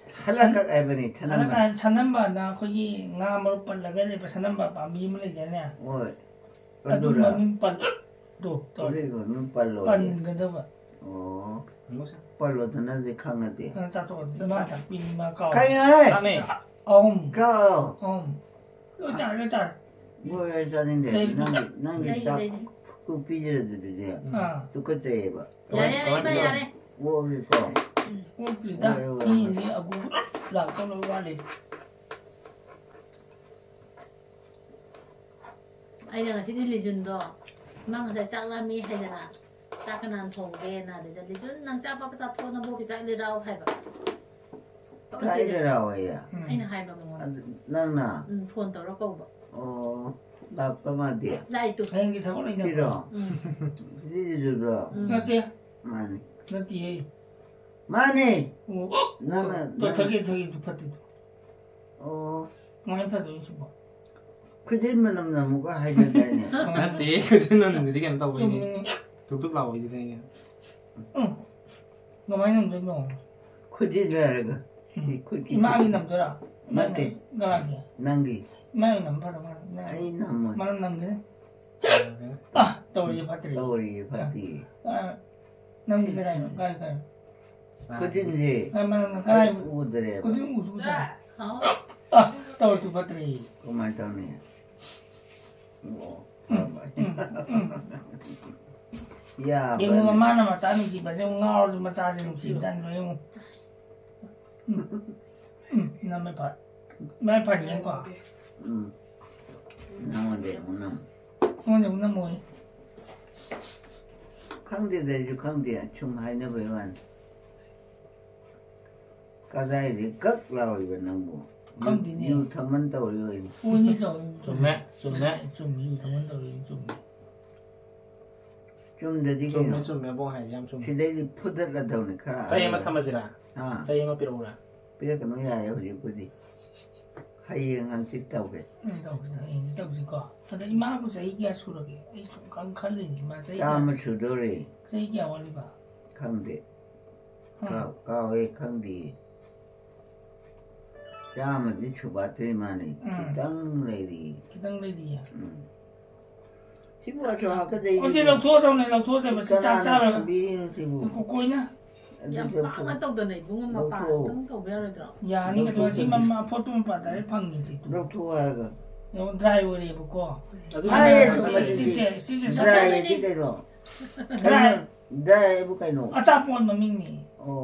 ꯍꯜꯂꯛꯀꯛ ꯍꯥꯏꯕꯅꯤ, ꯁꯅꯝꯃ꯫ ꯍꯜꯂꯛꯀꯛ ꯍꯥꯏ-, ꯁꯅꯝꯃꯅ ꯑꯩꯈꯣꯏꯒꯤ ꯉꯥ ꯃꯔꯨ ꯄꯜꯂꯒ ꯂꯩꯕ ꯁꯅꯝꯃ ꯄꯥꯝꯕꯤ ꯑꯃ ꯂꯩꯗꯥꯏꯅꯦ? ꯍꯣꯏ꯫ ꯑꯗꯨ ꯑꯗꯨꯔ? ꯃꯃꯤꯡ ꯄꯜ-, ꯗꯣ, ꯇꯧꯔꯣ꯫ ꯎꯔꯤꯕ ꯃꯃꯤꯡ ꯄꯜꯂꯣꯏ꯫ ꯄꯟꯒꯗꯕ꯫ ꯑꯣ꯫ ꯄꯜꯂꯣꯗꯅꯗꯤ ꯈꯪꯉꯗꯤ꯫ ꯅꯪ ꯆꯥꯊꯣꯛꯑꯣ꯫ ꯏꯃꯥ ꯇꯥꯛꯄꯤꯅꯤ, ꯏꯃꯥ ꯀꯥꯎ꯫ ꯀꯩꯅꯣ ꯍꯦ? ꯆꯥꯅꯤ꯫ ꯑꯍꯨꯝ꯫ ꯀꯥꯎ꯫ ꯑꯍꯨꯝ꯫ ꯂꯣꯏ ꯇꯥꯔꯦ, ꯂꯣꯏ ꯇꯥꯔꯦ꯫ ꯍꯣꯏ, ꯍꯣꯏ, ꯆꯥꯅꯤꯡꯗꯦ꯫ ꯂꯩ-, ꯅꯪꯒꯤ, ꯅꯪꯒꯤ ꯂꯩ, ꯆꯥꯛ ꯂꯩ꯫ ꯈꯨꯄꯤꯁꯦ ꯑꯗꯨꯗꯤ ꯑꯥ꯫ ꯇꯨꯀꯠꯆꯩꯌꯦꯕ꯫ ꯌꯥꯔꯦ, ꯌꯥꯔꯦ, ꯏꯃꯥ, ꯌꯥꯔꯦ꯫ ꯑꯣꯛꯑꯒꯦꯀꯣ꯫ ꯑꯣꯛꯇ꯭ꯔꯤꯗ꯫ ꯍꯣꯏ, ꯍꯣꯏ, ꯍꯣꯏ꯫ ꯃꯤꯗꯤ ꯑꯒꯨ ꯂꯥꯛꯇꯧ ꯂꯣꯏ ꯋꯥꯠꯂꯤ꯫ ꯑꯩꯅ ꯉꯁꯤꯗꯤ ꯂꯤꯖꯨꯟꯗꯣ, ꯃꯥ ꯉꯁꯥꯏ ꯆꯥꯛ ꯂꯥꯝꯃꯤ ꯍꯥꯏꯗꯅ, ꯆꯥꯛ ꯀꯅꯥꯅ ꯊꯣꯡꯒꯦꯅ, ꯑꯗꯩꯗ, "ꯂꯤꯖꯨꯟ, ꯅꯪ ꯆꯥꯛ ꯄꯥꯛ ꯆꯥꯊꯣꯛꯑꯣ, ꯅꯕꯣꯛꯀꯤ ꯆꯥꯛ ꯂꯩꯔꯛꯑꯣ" ꯍꯥꯏꯕ꯫ ꯀꯥꯏꯗꯔꯥ ꯑꯣꯏꯌꯦ? ꯎꯝ꯫ ꯑꯩꯅ ꯍꯥꯏꯕ ꯃꯉꯣꯟꯗ꯫ ꯑꯗꯨ ꯅꯪꯅ? ꯎꯝ, ꯐꯣꯟ ꯇꯧꯔ ꯀꯧꯕ꯫ ꯑꯣ, ꯂꯥꯛꯄ ꯃꯥꯗꯤ? ꯂꯥꯛꯏ ꯇꯨ꯫ ꯍꯌꯦꯡꯒꯤ ꯊꯕꯛ ꯂꯩꯅꯕ꯭ꯔꯣ? ꯁꯤꯔꯣ? ꯎꯝ꯫ ꯁꯤꯗꯤ ꯖꯨꯖꯨꯔꯣ? ꯎꯝ꯫ ꯅꯠꯇꯦ꯫ ꯃꯥꯅꯤ꯫ ꯅꯠꯇꯤꯌꯦ꯫ ꯃꯥꯅꯤ꯫ ꯑꯣ꯫ ꯅꯪꯅ, ꯇꯣ, ꯅꯪ ꯊꯛꯀꯦ, ꯊꯛꯀꯦ, ꯇꯨ ꯐꯠꯇꯦ ꯇꯨ꯫ ꯑꯣ꯫ ꯀꯃꯥꯏꯅ ꯐꯗꯣꯏꯅꯣ ꯁꯤꯕꯣ? ꯈꯨꯖꯤꯟ ꯃꯅꯝ ꯅꯝꯃꯨꯒ ꯍꯥꯏꯅꯗꯥꯏꯅꯦ? ꯅꯠꯇꯦ, ꯈꯨꯖꯤꯟ ꯃꯅꯝꯗꯨꯗꯤ ꯀꯩꯅꯣ ꯇꯧꯕꯩꯅꯦ꯫ ꯆꯨꯝꯃꯤꯅꯦ꯫ ꯊꯨꯛ ꯊꯨꯛ ꯂꯥꯎꯕꯩꯗꯨꯗꯩꯅꯦ꯫ ꯎꯝ꯫ ꯀꯃꯥꯏꯅ ꯅꯝꯗꯣꯏꯅꯣ? ꯈꯨꯖꯤꯟ ꯍꯥꯏꯔꯒ꯫ ꯎꯝ꯫ ꯁꯤ ꯈꯨꯠꯀꯤ ꯏꯃꯥꯒꯤ ꯈꯨꯖꯤꯟ꯫ ꯅꯝꯗꯣꯏꯔꯥ? ꯅꯠꯇꯦ꯫ ꯀꯅꯥꯒꯤ? ꯅꯪꯒꯤ꯫ ꯏꯃꯥꯒꯤ ꯅꯝ ꯐꯗꯧ ꯃꯥꯜꯂꯦ꯫ ꯏꯃꯥꯒꯤ꯫ ꯑꯩ ꯅꯝꯃꯣꯏ꯫ ꯃꯅꯝ ꯅꯝꯒꯤꯅꯤ꯫ ꯑ, ꯇꯧꯔꯤꯁꯦ ꯐꯠꯇ꯭ꯔꯦ꯫ ꯇꯧꯔꯤꯁꯦ ꯐꯠꯇꯦ꯫ ꯑ, ꯅꯪꯗꯤ ꯀꯗꯥꯏꯅꯣ? ꯀꯥꯏ, ꯀꯥꯏ? ꯈꯨꯖꯤꯟꯁꯦ ꯑ, ꯃꯅꯝ ꯀꯥꯏ? ꯑꯩ ꯎꯗ꯭ꯔꯦꯕ꯫ ꯈꯨꯖꯤꯟ ꯎꯁꯨ ꯎꯗ꯭ꯔꯦ꯫ ꯍꯥꯎ꯫ ꯑ, ꯇꯧꯔꯤꯁꯦ ꯐꯠꯇ꯭ꯔꯦ꯫ ꯀꯃꯥꯏꯅ ꯇꯧꯅꯤ? ꯑꯣ, ꯎꯝ, ꯐꯔꯕ꯫ ꯎꯝ, ꯎꯝ꯫ ꯌꯥꯕ꯭ꯔꯅꯦ? ꯌꯦꯡꯉꯨ, ꯃꯃꯥꯅ ꯃꯆꯥ ꯅꯨꯡꯁꯤꯕꯁꯦ ꯌꯦꯡꯉꯨ, ꯉꯥꯎꯔꯁꯨ ꯃꯆꯥꯁꯦ ꯅꯨꯡꯁꯤꯕꯖꯥꯠꯅꯤ꯫ ꯂꯣꯏ ꯌꯦꯡꯉꯨ꯫ ꯎꯝ, ꯎꯝ, ꯅꯝꯃꯦ ꯐꯠ꯫ ꯃꯥꯏ ꯐꯠ ꯌꯦꯡꯉꯨꯀꯣ꯫ ꯎꯝ꯫ ꯅꯉꯣꯟꯗ ꯑꯃꯨꯛ ꯅꯝ꯫ ꯑꯩꯉꯣꯟꯗ ꯑꯃꯨꯛ ꯅꯝꯃꯣꯌꯦ꯫ ꯈꯪꯗꯦꯗ, ꯑꯩꯁꯨ ꯈꯪꯗꯦ, ꯁꯨꯝ ꯍꯥꯏꯅꯕꯩ ꯋꯥꯅꯤ꯫ ꯀꯗꯥꯏꯗꯩ ꯒꯛ ꯂꯥꯎꯔꯤꯕ ꯅꯪꯕꯨ? ꯈꯪꯗꯦꯅꯦ꯫ ꯌꯨ ꯊꯛꯃꯟ ꯇꯧꯔꯤ ꯑꯣꯏꯅꯤ꯫ ꯑꯣꯏꯅꯤ ꯇꯧꯔꯤ꯫ ꯆꯨꯝꯃꯦ, ꯆꯨꯝꯃꯦ꯫ ꯆꯨꯝꯃꯤ, ꯌꯨ ꯊꯛꯃꯟ ꯇꯧꯔꯤ, ꯆꯨꯝꯃꯤ꯫ ꯆꯨꯝꯗꯗꯤ ꯆꯨꯝꯃꯦ, ꯀꯩꯅꯣ? ꯆꯨꯝꯃꯦ, ꯑꯕꯣꯛ ꯍꯥꯏꯁꯦ ꯌꯥꯝ ꯆꯨꯝꯃꯦ꯫ ꯁꯤꯗꯩꯗꯤ ꯐꯨꯗꯠꯂꯗꯧꯅꯤ ꯈꯔ ꯆꯩ ꯑꯃ ꯑꯃ꯫ ꯊꯝꯃꯁꯤꯔꯥ? ꯑꯥ꯫ ꯆꯩ ꯑꯃ ꯄꯤꯔꯛꯎꯔꯥ? ꯄꯤꯔꯛꯀꯅꯨ, ꯌꯥꯔꯦ ꯍꯧꯖꯤꯛꯄꯨꯗꯤ꯫ ꯍꯌꯦꯡ ꯍꯪꯆꯤꯠ ꯇꯧꯒꯦ꯫ ꯎꯝ, ꯇꯧꯁꯤ, ꯍꯌꯦꯡꯗꯤ ꯇꯧꯁꯤꯀꯣ꯫ ꯑꯗ ꯏꯃꯥꯕꯨ ꯆꯍꯤ ꯀꯌꯥ ꯁꯨꯔꯒꯦ? ꯑꯩ ꯁꯨꯝ ꯈꯪ-, ꯈꯜꯂꯤꯅꯤ, ꯏꯃꯥ ꯆꯍꯤ ꯀꯌꯥ, ꯆꯥꯝꯃ ꯁꯨꯗꯧꯔꯦ꯫ ꯆꯍꯤ ꯀꯌꯥ ꯋꯥꯠꯂꯤꯕ? ꯈꯪꯗꯦ꯫ ꯍꯥ? ꯀꯥꯎ-, ꯀꯥꯎꯋꯦ, ꯈꯪꯗꯦ꯫ ꯆꯥꯝꯃꯗꯤ ꯁꯨꯕꯥꯠꯇ꯭ꯔꯤ ꯃꯥꯅꯤ꯫ ꯎꯝ꯫ ꯈꯤꯇꯪ ꯂꯩꯔꯤ꯫ ꯈꯤꯇꯪ ꯂꯩꯔꯤꯌꯦ꯫ ꯎꯝ꯫ ꯁꯤꯕꯨ ꯑꯆꯨ ꯍꯥꯞꯀꯗꯩ ꯑꯣ, ꯁꯤ ꯁꯤꯕꯨ꯫ ꯂꯧꯊꯣꯛꯑꯗꯧꯅꯦ, ꯂꯧꯊꯣꯛꯑꯗꯧꯅꯦ꯫ ꯁꯤ ꯆꯥꯛ ꯀꯅꯥꯅ ꯆꯥꯔꯒ꯫ ꯊꯝꯕꯤꯔꯤꯅꯣ ꯁꯤꯕꯨ? ꯀꯣ-, ꯀꯣꯏꯅ꯫ ꯑꯗꯨ ꯌꯥꯝ ꯆꯠꯊꯣꯛ-, ꯄꯥꯛꯅ ꯇꯧꯗꯅ ꯏꯕꯨꯡꯉꯣ, ꯃꯄꯥ ꯂꯧꯊꯣꯛꯑꯣ꯫ ꯑꯗꯨꯝ ꯇꯧꯕ ꯌꯥꯔꯣꯏꯗ꯭ꯔꯣ? ꯌꯥꯅꯤ, ꯀꯩꯅꯣ, ꯁꯤ ꯂꯧꯊꯣꯛꯑꯣ꯫ ꯃ-, ꯃ-, ꯑꯐꯣꯠꯄ ꯃꯄꯥ ꯗꯥꯏꯔꯦꯛ ꯐꯪꯉꯤꯁꯤ꯫ ꯂꯧꯊꯣꯛꯑꯣ ꯍꯥꯏꯔꯒ꯫ ꯌꯦꯡꯉꯣ, ꯗ꯭ꯔꯥꯏ ꯑꯣꯏꯔꯦꯕꯀꯣ꯫ ꯑꯗꯨ ꯑꯥꯏ, ꯅꯪ ꯁꯤꯁꯦ, ꯁꯤꯁꯦ, ꯁꯤꯁꯦ ꯗ꯭ꯔꯥꯏ ꯆꯠꯊꯣꯛꯑꯗꯧꯅꯦ꯫ ꯍꯥꯏꯗꯤ ꯀꯩꯅꯣ? ꯗ꯭ꯔꯥꯏ꯫ ꯗ꯭ꯔꯥꯏ ꯍꯥꯏꯕꯨ ꯀꯩꯅꯣ? ꯑꯆꯥꯄꯣꯠ ꯃꯃꯤꯡꯅꯤ꯫ ꯑꯣ,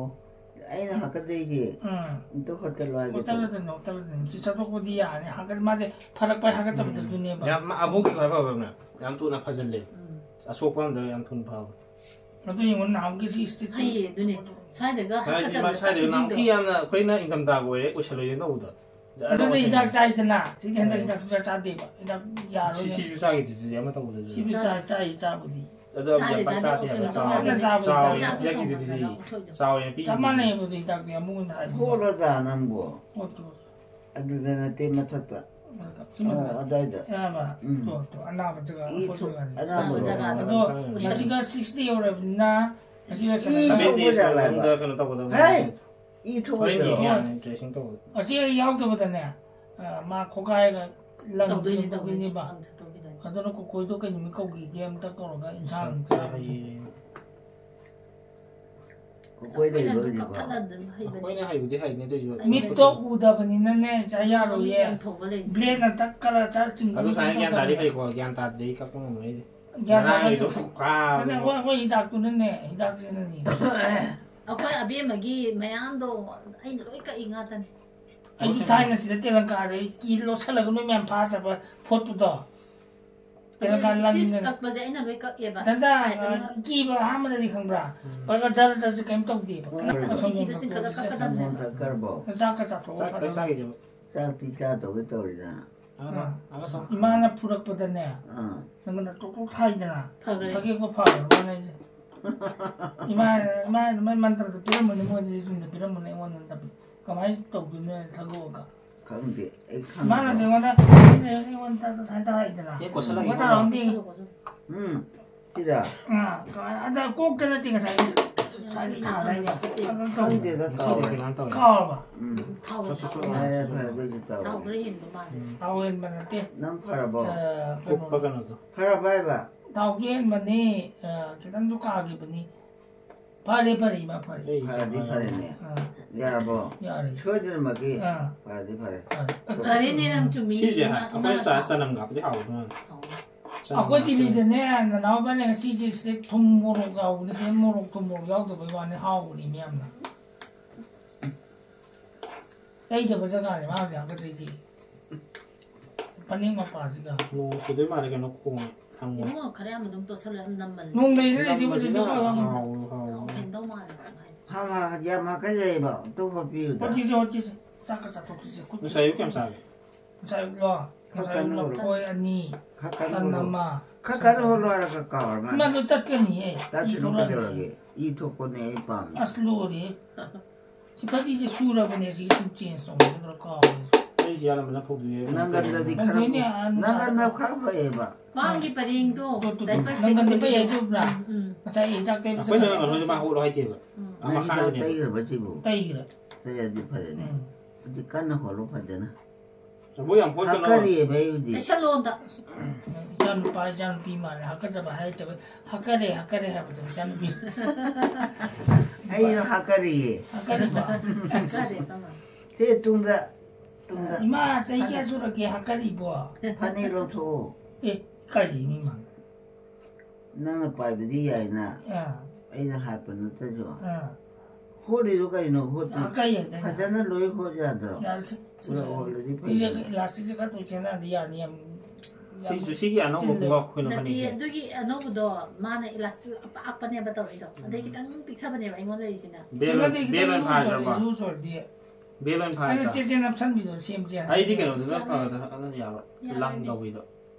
ꯑꯩꯅ ꯍꯥꯀꯠꯆꯩꯁꯦ ꯎꯝ꯫ ꯑꯝꯇ ꯍꯣꯇꯦꯜ ꯍꯥꯏꯒꯦ ꯍꯣꯇꯦꯜ ꯇꯧꯕ꯫ ꯅꯠꯇꯦ, ꯍꯣꯇꯦꯜ ꯅꯠꯇꯦ꯫ ꯁꯤ ꯆꯠꯊꯣꯛꯄꯗꯤ ꯌꯥꯔꯅꯤ꯫ ꯍꯥꯀꯠ-, ꯃꯥꯁꯦ ꯐꯔꯛꯄ ꯍꯥꯀꯠꯆꯕꯗꯨꯅꯦꯕ꯫ ꯎꯝ꯫ ꯌꯥꯝ, ꯑꯕꯣꯛꯀꯤ ꯈ꯭ꯋꯥꯏ ꯐꯕ ꯑꯃꯅ ꯌꯥꯝ ꯊꯨꯅ ꯐꯖꯜꯂꯦ꯫ ꯎꯝ꯫ ꯑꯁꯣꯛꯄ ꯑꯝꯗ ꯌꯥꯝ ꯊꯨꯅ ꯐꯕ꯫ ꯑꯗꯨ ꯌꯦꯡꯉꯣ, ꯅꯍꯥꯟꯃꯨꯛꯀꯤ ꯁꯤ ꯁ꯭ꯇꯤꯆ ꯐꯩꯌꯦ, ꯑꯗꯨꯅꯦ꯫ ꯁ꯭ꯋꯥꯏꯗꯒ ꯍꯥꯏꯗꯤ ꯃꯥ ꯍꯥꯀꯠꯆꯕ ꯁ꯭ꯋꯥꯏꯗꯒꯤ ꯅꯥꯍꯟꯃꯨꯛꯀꯤ ꯅꯨꯄꯤꯁꯤꯡꯗꯣ꯫ ꯌꯥꯝꯅ ꯑꯩꯈꯣꯏꯅ ꯏꯪꯊꯝꯊꯥꯒ ꯑꯣꯏꯔꯦ, ꯑꯣꯏꯁꯜꯂꯣꯏꯒꯦꯅ ꯇꯧꯕꯗꯣ꯫ ꯖꯔ ꯑꯗꯨꯗꯤ ꯍꯤꯗꯥꯛ ꯑꯣꯏꯁꯜꯂꯦ꯫ ꯆꯥꯏꯗꯅ, ꯁꯤꯗꯤ ꯍꯟꯗꯛ ꯎꯝ꯫ ꯍꯤꯗꯥꯛ ꯁꯨꯡꯆꯥ ꯆꯥꯗꯦꯕ꯫ ꯍꯤꯗꯥꯛ ꯁꯤ ꯌꯥꯔꯣꯏꯅ꯫ ꯁꯤꯁꯨ ꯆꯥꯈꯤꯗꯨꯗꯤ ꯑꯃ ꯇꯧꯕꯗꯁꯨ꯫ ꯁꯤꯗꯤ ꯆꯥꯏ, ꯆꯥꯏ, ꯆꯥꯕꯨꯗꯤ꯫ ꯑꯗꯣ ꯌꯥꯝ ꯆꯥꯗꯦ, ꯄꯥꯛ ꯆꯥꯗꯦ, ꯆꯥꯗꯦ ꯍꯥꯏꯕ꯫ ꯀꯩꯅꯣ ꯆꯥꯎ-, ꯇꯧꯋꯦ꯫ ꯆꯥꯕꯨꯗꯤ ꯆꯥꯏ꯫ ꯆꯥꯎ-, ꯆꯥꯗꯦ, ꯍꯤꯗꯥꯛꯀꯤꯗꯨꯗꯤ ꯆꯥꯗꯦ꯫ ꯆꯥꯎ ꯍꯦꯟꯅ ꯆꯞ ꯄꯤꯛꯏꯗꯨꯗꯤ꯫ ꯃꯥꯟꯅꯩꯌꯦꯕ ꯑꯗꯨ ꯍꯤꯗꯥꯛꯇꯤ ꯑꯃꯨꯛ ꯍꯟꯅ ꯍꯥꯏꯕꯅꯦꯕ꯫ ꯍꯣꯠꯂꯗ ꯅꯪꯕꯨ꯫ ꯍꯣꯠꯇꯣ꯫ ꯑꯗꯨꯗ ꯅꯠꯇꯦ, ꯃꯊꯛꯇ꯫ ꯃꯊꯛꯇ꯫ ꯁꯤ ꯑꯣ, ꯃꯊꯛꯇ꯫ ꯑꯗꯥꯏꯗ꯫ ꯑꯌꯥꯝꯕ꯫ ꯎꯝ꯫ ꯇꯣ, ꯇꯣ, ꯑꯅꯥꯕ ꯖꯒꯥ, ꯏ ꯑꯐꯣꯠꯄ ꯊꯣꯛ-, ꯖꯒꯥꯅꯤ꯫ ꯑꯅꯥꯕ ꯑꯗꯣ ꯖꯒꯥ꯫ ꯉꯁꯤꯒ six day ꯌꯧꯔꯕꯅꯤꯅ, ꯉꯁꯤꯒ ꯏ ꯁꯦꯚꯦꯟ ꯊꯣꯛꯄ ꯗꯦꯖ ꯖꯥꯠꯂꯕ? ꯃꯅꯨꯡꯗ ꯀꯩꯅꯣ ꯇꯧꯒꯗꯕ ꯍꯦ! ꯃꯥꯜꯂꯦ꯫ ꯏ ꯊꯣꯛꯑꯣꯏꯗ꯭ꯔꯣ? ꯍꯣꯔꯦꯟ ꯌꯦꯡꯉꯦ, ꯍꯣꯏ꯫ ꯌꯥꯅꯤ, dressing ꯇꯧꯕꯗ꯫ ꯑꯁꯤ ꯌꯥꯎꯗꯕꯗꯅꯦ, ꯑ, ꯃꯥ ꯈꯣꯒꯥꯏꯒ ꯂꯪ ꯇꯧꯗꯣꯏꯅꯦ, ꯇꯧꯗꯣꯏꯅꯦꯕ꯫ ꯇꯧꯗꯣꯏꯅꯦ꯫ ꯑꯗꯨꯅ ꯀꯣꯀꯣꯏꯗꯣ ꯀꯩ ꯅꯨꯃꯤꯠ ꯀꯧꯈꯤꯒꯦ ꯑꯝꯇ ꯀꯧꯔꯒ ꯏꯟꯁꯥꯡ ꯑꯝꯇ ꯍꯌꯦꯡ꯫ ꯀꯣꯀꯣꯏ ꯂꯩꯕ꯭ꯔꯣ ꯍꯧꯖꯤꯛꯐꯥꯎ? ꯑꯩꯈꯣꯏꯅ ꯍꯩꯕꯨꯗꯤ ꯍꯩꯅꯤ, ꯑꯗꯨꯏꯁꯨ ꯃꯤꯠꯇꯣ ꯎꯗꯕꯅꯤꯅꯅꯦ, ꯆꯥ ꯌꯥꯔꯣꯏꯌꯦ꯫ ꯃꯤꯠ ꯌꯥꯝ ꯊꯧꯕ ꯂꯩ꯫ Blade ꯅ ꯇꯛ ꯀꯔ ꯆꯥ ꯆꯤꯡꯕ ꯑꯗꯨ ꯁꯨꯃꯥꯏꯅ ꯒ꯭ꯌꯥꯟ ꯇꯥꯔꯗꯤ ꯇꯧꯕꯅꯦ꯫ ꯐꯩꯀꯣ, ꯒ꯭ꯌꯥꯟ ꯇꯥꯗ꯭ꯔꯗꯤ ꯀꯛꯄ ꯉꯝꯃꯣꯏ ꯑꯩꯗꯤ꯫ ꯒ꯭ꯌꯥꯟ ꯇꯥꯕ ꯉꯔꯥꯡꯒꯤꯗꯣ ꯂꯩꯇꯦ꯫ ꯐꯨꯛ ꯐꯥꯕꯗꯣ꯫ ꯑꯗꯨꯅ ꯑꯩꯈꯣꯏ, ꯑꯩꯈꯣꯏ ꯍꯤꯗꯥꯛꯇꯨꯅꯅꯦ, ꯍꯤꯗꯥꯛꯁꯤꯅꯅꯤ꯫ ꯑꯩꯈꯣꯏ ꯑꯕꯦꯝꯃꯒꯤ ꯃꯌꯥꯝꯗꯣ ꯑꯩꯅ ꯂꯣꯏ ꯀꯛꯏ ꯉꯥꯛꯇꯅꯤ꯫ ꯑꯩꯗꯤ ꯊꯥꯏꯅ ꯁꯤꯗ ꯇꯦꯂꯪꯀꯥꯗ ꯑꯩ ꯀꯤ ꯂꯣꯠꯁꯜꯂꯒ ꯅꯣꯏ ꯃꯌꯥꯝ ꯐꯥ ꯆꯠꯄ ꯐꯣꯠꯄꯗꯣ꯫ ꯇꯦꯂꯪꯀꯥ ꯑꯗꯨꯅꯦ, ꯂꯪ-, stitch ꯀꯛꯄꯁꯦ ꯑꯩꯅ ꯂꯣꯏ ꯀꯛꯑꯦꯕ, ꯗꯟꯗꯥ, side ꯑꯃ꯫ ꯀꯤꯕ ꯑꯍꯥꯟꯕꯗꯗꯤ ꯈꯪꯕ꯭ꯔꯥ? ꯎꯝ꯫ ꯄꯔꯒ ꯖꯔ ꯖꯔꯁꯦ ꯀꯩꯝ ꯇꯧꯗꯦꯕ꯫ ꯑꯣ꯫ ꯀꯩꯅꯣ ꯁꯪꯒꯣꯝ ꯁꯤꯗ ꯆꯤꯡꯈꯠꯂ ꯊꯛꯇꯣꯛꯑꯁꯤ꯫ ꯀꯛꯀꯗꯕꯅꯦꯕ꯫ ꯁꯪꯒꯣꯝ ꯊꯛꯈ꯭ꯔꯕꯣ? ꯆꯥꯛꯀ ꯆꯥꯊꯣꯛꯑꯣ ꯆꯥꯛ ꯈꯤꯇꯪ ꯐꯖꯅ꯫ ꯆꯥꯈꯤꯁꯦ꯫ ꯆꯥꯛꯇꯤ ꯆꯥꯗꯧꯒꯦ ꯇꯧꯔꯤꯗ꯫ ꯑꯥ꯫ ꯏꯃꯥꯅ ꯐꯨꯔꯛꯄꯗꯅꯦ, ꯑꯥ꯫ ꯅꯪꯅ ꯇꯣꯛ ꯇꯣꯛ ꯊꯥꯏꯗꯅ, ꯐꯈ꯭ꯔꯦ꯫ ꯊꯒꯦꯛꯄ ꯐꯈ꯭ꯔꯕꯅ ꯑꯩꯁꯦ꯫ ꯏꯃꯥ, ꯏꯃꯥ, ꯏꯃꯥ ꯃꯟꯇ꯭ꯔꯗꯣ ꯄꯤꯔꯝꯕꯅꯤ, ꯃꯣꯏꯗꯤ ꯌꯨꯝꯗ ꯄꯤꯔꯝꯕꯅꯤ, ꯑꯩꯉꯣꯟꯗ ꯅꯠꯇꯕ꯫ ꯀꯃꯥꯏꯅ ꯇꯧꯗꯣꯏꯅꯣ ꯊꯒꯣꯛꯑꯒ? ꯈꯪꯗꯦ, ꯑꯩ ꯈꯪꯗꯦ꯫ ꯏꯃꯥꯅꯁꯨ ꯑꯩꯉꯣꯟꯗ, ꯑꯩꯉꯣꯟꯗ ꯁꯨꯃꯥꯏꯅ ꯇꯧꯔꯛꯏꯗꯅ꯫ ꯆꯦ ꯀꯣꯠꯁꯜꯂꯒꯦ꯫ ꯀꯣꯠꯁꯜꯂꯣ, ꯀꯣꯠꯁꯜꯂꯣ꯫ ꯎꯝ꯫ ꯁꯤꯔꯥ? ꯑꯥ, ꯀꯃꯥꯏ-, ꯑꯗ ꯀꯣꯛꯇ ꯅꯠꯇꯦ ꯉꯁꯥꯏꯒꯤ꯫ ꯁ꯭ꯋꯥꯏꯗ ꯊꯥꯗꯥꯏꯅꯦ꯫ ꯑꯗꯨꯝ ꯇꯧꯕ꯫ ꯈꯪꯗꯦꯗ, ꯉꯁꯤꯗꯤ ꯀꯥꯎꯔꯦ꯫ ꯀꯩꯅꯣ ꯇꯧꯋꯦ꯫ ꯀꯥꯎꯔꯕ? ꯎꯝ꯫ ꯊꯥꯎ ꯌꯥꯝ ꯐꯔꯦ, ꯐꯔꯦ, ꯑꯗꯨꯗꯤ ꯇꯧꯔꯦ꯫ ꯊꯥꯎ ꯈꯔ ꯍꯦꯟꯕ ꯃꯥꯜꯂꯦ꯫ ꯎꯝ꯫ ꯊꯥꯎ ꯍꯦꯟꯕ ꯅꯠꯇꯦ꯫ ꯅꯪ ꯐꯔꯕꯣ? ꯑ, ꯀꯩꯅꯣ꯫ ꯀꯨꯞꯄ ꯀꯩꯅꯣꯗꯣ꯫ ꯐꯔꯕ ꯍꯥꯏꯕ? ꯊꯥꯎꯁꯨ ꯍꯦꯟꯕꯅꯤ, ꯑ, ꯈꯤꯇꯪꯁꯨ ꯀꯥꯈꯤꯕꯅꯤ꯫ ꯐꯔꯦ, ꯐꯔꯦ, ꯏꯃꯥ, ꯐꯔꯦ꯫ ꯑꯩ ꯐꯔꯗꯤ ꯏꯁꯥ ꯐꯔꯦꯅꯦ꯫ ꯑ꯫ ꯌꯥꯔꯕꯣ? ꯌꯥꯔꯦ꯫ ꯁꯣꯏꯗꯅꯃꯛꯀꯤ ꯑ꯫ ꯐꯔꯗꯤ ꯐꯔꯦ꯫ ꯐꯔꯦ꯫ ꯐꯔꯦꯅꯦ, ꯅꯪ ꯆꯨꯝꯃꯤꯅꯦ, ꯁꯤꯁꯦ ꯏꯃꯥ, ꯍꯥ-, ꯏꯃꯥ ꯑꯩꯈꯣꯏꯅ ꯆꯥ-, ꯊꯥꯎ꯫ ꯆꯅꯝꯒ ꯍꯥꯞꯄꯗꯤ ꯍꯥꯎꯕ ꯃꯥꯜꯂꯦ꯫ ꯍꯥꯎꯕ꯫ ꯆꯅꯝ ꯑꯩꯈꯣꯏ ꯍꯥꯞꯄꯗꯤ꯫ ꯗꯤꯜꯂꯤꯗꯅꯦ, ꯅꯅꯥꯎꯕꯅꯦ, ꯉꯁꯤꯁꯦ ꯁꯤꯗ ꯊꯨꯝ ꯃꯣꯔꯣꯛ ꯌꯥꯎꯕꯅꯦ, ꯁꯤꯗ ꯃꯣꯔꯣꯛ ꯊꯨꯝ ꯃꯣꯔꯣꯛ ꯌꯥꯎꯗꯕꯩ ꯋꯥꯅꯤ, ꯍꯥꯎꯕꯅꯦ ꯃꯌꯥꯝꯅ꯫ ꯂꯩꯇꯕ ꯖꯒꯥꯅꯦ ꯃꯥ ꯍꯧꯖꯤꯛ ꯍꯥꯀꯠꯆꯩꯁꯦ꯫ ꯄꯅꯤꯡ ꯃꯄꯥꯁꯤꯒ꯫ ꯅꯣꯡ ꯆꯨꯗꯣꯏ ꯃꯥꯜꯂꯦ ꯀꯩꯅꯣ ꯈꯣꯡꯉꯦ꯫ ꯍꯪꯉꯣ꯫ ꯏꯕꯨꯡꯉꯣ, ꯈꯔ ꯌꯥꯝ ꯑꯗꯨꯝ ꯇꯣꯠꯁꯜꯂꯣ, ꯌꯥꯝ ꯅꯝꯃꯜꯂꯦ꯫ ꯅꯣꯡ ꯂꯩꯔ ꯂꯩꯔꯗꯤ ꯅꯝꯕꯁꯤꯅ ꯍꯧꯖꯤꯛ ꯍꯥꯎ, ꯍꯥꯎ꯫ ꯍꯦꯟꯗꯧ ꯃꯥꯜꯂꯦ ꯅꯪ ꯍꯥꯏꯗꯣ꯫ ꯍꯥ, ꯍꯥ, ꯌꯥꯝ ꯍꯥꯀꯠꯆꯩꯕ꯫ ꯑꯇꯣꯞꯄ ꯄꯤꯌꯨꯗ꯫ ꯍꯣꯠꯈꯤꯁꯦ, ꯍꯣꯠꯈꯤꯁꯦ꯫ ꯆꯥꯛꯀ ꯆꯥꯊꯣꯛꯈꯤꯁꯦ꯫ ꯈꯨꯠ ꯉꯁꯥꯏ ꯑꯌꯨꯛ ꯀꯌꯥꯝ ꯆꯥꯒꯦ? ꯉꯁꯥꯏ ꯑꯌꯨꯛꯂꯣ? ꯈꯔ ꯉꯁꯥꯏ ꯑꯌꯨꯛ ꯀꯟꯅ ꯍꯣꯠꯂꯣ꯫ ꯂꯐꯣꯏ ꯑꯅꯤ, ꯈꯔ ꯀꯟꯅ ꯇꯟ ꯍꯣꯠꯂꯣ꯫ ꯑꯃ꯫ ꯈꯔ ꯀꯟꯅ ꯍꯣꯠꯂꯣ ꯍꯥꯏꯔꯒ ꯀꯥꯎꯔ ꯃꯥꯜꯂꯦ꯫ ꯏꯃꯥ, ꯂꯣꯏ ꯇꯠꯀꯅꯤꯌꯦ꯫ ꯏ ꯇꯠꯁꯅꯨ ꯊꯣꯛꯂꯛꯑꯅꯤ꯫ ꯀꯩꯗꯧꯔꯒꯦ? ꯏ ꯊꯣꯛꯄꯅꯦ ꯑꯩ ꯄꯥꯝꯃꯤ꯫ ꯑꯁ, ꯂꯣꯏꯔꯦ꯫ ꯁꯤ ꯐꯗꯤꯁꯦ ꯁꯨꯔꯕꯅꯦ, ꯁꯤ ꯁꯨꯝ change ꯇꯧꯒꯗ꯭ꯔꯥ ꯀꯥꯎꯔꯦ꯫ ꯑꯩꯁꯦ ꯌꯥꯔꯝꯕꯅ ꯐꯧꯗꯣꯏꯌꯦ꯫ ꯅꯪꯒꯟꯗꯗꯤ ꯈꯔ ꯑꯗꯨꯅꯦ, ꯐ-, ꯑ, ꯅꯪꯒꯟꯗ ꯈꯔ ꯐꯩꯌꯦꯕ꯫ ꯃꯥꯒꯤ ꯄꯔꯦꯡꯗꯣ ꯇꯣ, ꯇꯣ, ꯇꯣ, diaper ꯅꯪꯒꯟꯗ ꯁꯦꯠꯄꯒꯤꯗꯣ꯫ ꯄꯩ ꯍꯥꯏꯁꯦ ꯎꯕ꯭ꯔꯥ? ꯎꯝ, ꯎꯝ꯫ ꯉꯁꯥꯏ ꯍꯤꯗꯥꯛ ꯇꯩꯕ ꯅꯈꯣꯏꯅ ꯆꯠꯄꯗ ꯀꯩꯅꯣꯁꯦ ꯃꯥ ꯍꯧꯔꯣ ꯍꯥꯏꯗꯦꯕ꯫ ꯎꯝ꯫ ꯑꯃ ꯅꯪ ꯍꯤꯗꯥꯛ ꯈꯥꯡꯁꯤꯅꯦꯕ꯫ ꯇꯩꯈ꯭ꯔꯕ ꯁꯤꯕꯨ? ꯇꯩꯈ꯭ꯔꯦ꯫ ꯇꯩꯔꯗꯤ ꯐꯔꯦꯅꯦ꯫ ꯎꯝ꯫ ꯑꯗꯨꯗꯤ ꯀꯟꯅ ꯍꯣꯠꯂꯣ ꯐꯖꯅ꯫ ꯃꯣꯏ ꯌꯥꯝ ꯄꯣꯠ ꯀꯩꯅꯣ ꯍꯥꯀꯔꯤꯑꯕ ꯑꯩꯕꯨꯗꯤ꯫ ꯇꯩꯁꯜꯂꯣ ꯑꯝꯇ꯫ ꯏꯆꯥꯅꯨꯄꯥ, ꯏꯆꯥꯅꯨꯄꯤ ꯃꯥꯜꯂꯦ, ꯍꯥꯀꯠꯆꯕ ꯍꯥꯏꯇꯕ, ꯍꯥꯀꯔꯦ, ꯍꯥꯀꯔꯦ ꯍꯥꯏꯕꯗꯣ ꯏꯆꯥꯅꯨꯄꯤ꯫ ꯑꯩꯁꯨ ꯍꯥꯀꯔꯤꯌꯦ꯫ ꯍꯥꯀꯔꯤꯕ? ꯍꯥꯀꯔꯦ ꯇꯧꯔ꯫ ꯁꯤ ꯇꯨꯡꯗ, ꯇꯨꯡꯗ꯫ ꯏꯃꯥ, ꯆꯍꯤ ꯀꯌꯥ ꯁꯨꯔꯒꯦ ꯍꯥꯀꯔꯤꯕꯣ? ꯐꯅꯦꯛ ꯂꯧꯊꯣꯛꯑꯣ꯫ ꯑꯦ, ꯏꯀꯥꯏꯖꯩ ꯃꯤ ꯃꯥꯡꯗ꯫ ꯅꯪꯅ ꯄꯥꯏꯕꯗꯤ ꯌꯥꯏꯅ, ꯑꯥ꯫ ꯑꯩꯅ ꯍꯥꯠꯄ ꯅꯠꯇ꯭ꯔꯁꯨ꯫ ꯑꯥ꯫ ꯍꯣꯠꯂꯤꯗꯣ ꯀꯩꯅꯣ? ꯍꯣꯠꯇꯦ꯫ ꯑꯥ, ꯀꯩ ꯍꯥꯏꯗꯣꯏꯅꯣ? ꯐꯖꯅ ꯂꯣꯏ ꯍꯣꯠ ꯌꯥꯗ꯭ꯔꯣ? ꯌꯥꯔꯦꯁꯦ꯫ ꯄꯨꯔꯥ ꯍꯣꯠꯂꯗꯤ ꯐꯩ꯫ ꯁꯤꯁꯦ ꯏꯂꯥꯁꯇꯤꯛꯁꯦ ꯈꯔ ꯇꯣꯏ ꯆꯦꯟꯅꯔꯗꯤ ꯌꯥꯅꯤ, ꯌꯥꯝ, ꯌꯥꯝ ꯁꯤꯁꯨ, ꯁꯤꯒꯤ ꯑꯅꯧꯕ ꯆꯤꯜꯂꯦ꯫ ꯈꯣꯡꯒ꯭ꯔꯥꯎ ꯑꯩꯈꯣꯏꯅ ꯅꯠꯇꯦ, ꯐꯅꯦꯛꯁꯦ꯫ ꯑꯗꯨꯒꯤ ꯑꯅꯧꯕꯗꯣ ꯃꯥꯅ ꯏꯂꯥꯁꯇꯤꯛ ꯑꯄꯥꯛꯄꯅꯦꯕ ꯇꯧꯔꯛꯏꯗꯣ꯫ ꯑꯗꯩ ꯈꯤꯇꯪ ꯄꯤꯛꯊꯕꯅꯦꯕ ꯑꯩꯉꯣꯟꯗ ꯂꯩꯔꯤꯁꯤꯅ꯫ ꯕꯦꯜ ꯑꯣꯏꯅ, ꯑꯗꯨ ꯕꯦꯜ ꯑꯣꯏꯅ ꯂꯨꯖ ꯑꯣꯏꯔꯗꯤ, ꯐꯥꯔꯗ꯭ꯔꯕ? ꯂꯨꯖ ꯑꯣꯏꯔꯗꯤ꯫ ꯕꯦꯜ ꯑꯣꯏꯅ ꯑꯩꯅ ꯐꯥꯔꯗ꯭ꯔꯥ? ꯆꯦꯠ ꯆꯦꯠ ꯅꯞꯁꯟꯕꯤꯗꯣ ꯁꯦꯝꯁꯦ ꯍꯥꯏꯅ꯫ ꯑꯩꯗꯤ ꯀꯩꯅꯣꯗꯨꯅ ꯌꯥꯔꯣꯏ꯫ ꯐꯒꯗ꯭ꯔꯥ? ꯑꯗꯨꯅ ꯌꯥꯔꯣꯏ꯫ ꯌꯥꯔꯣꯏꯅꯦ꯫ ꯂꯪ ꯇꯧꯕꯤꯗꯣ꯫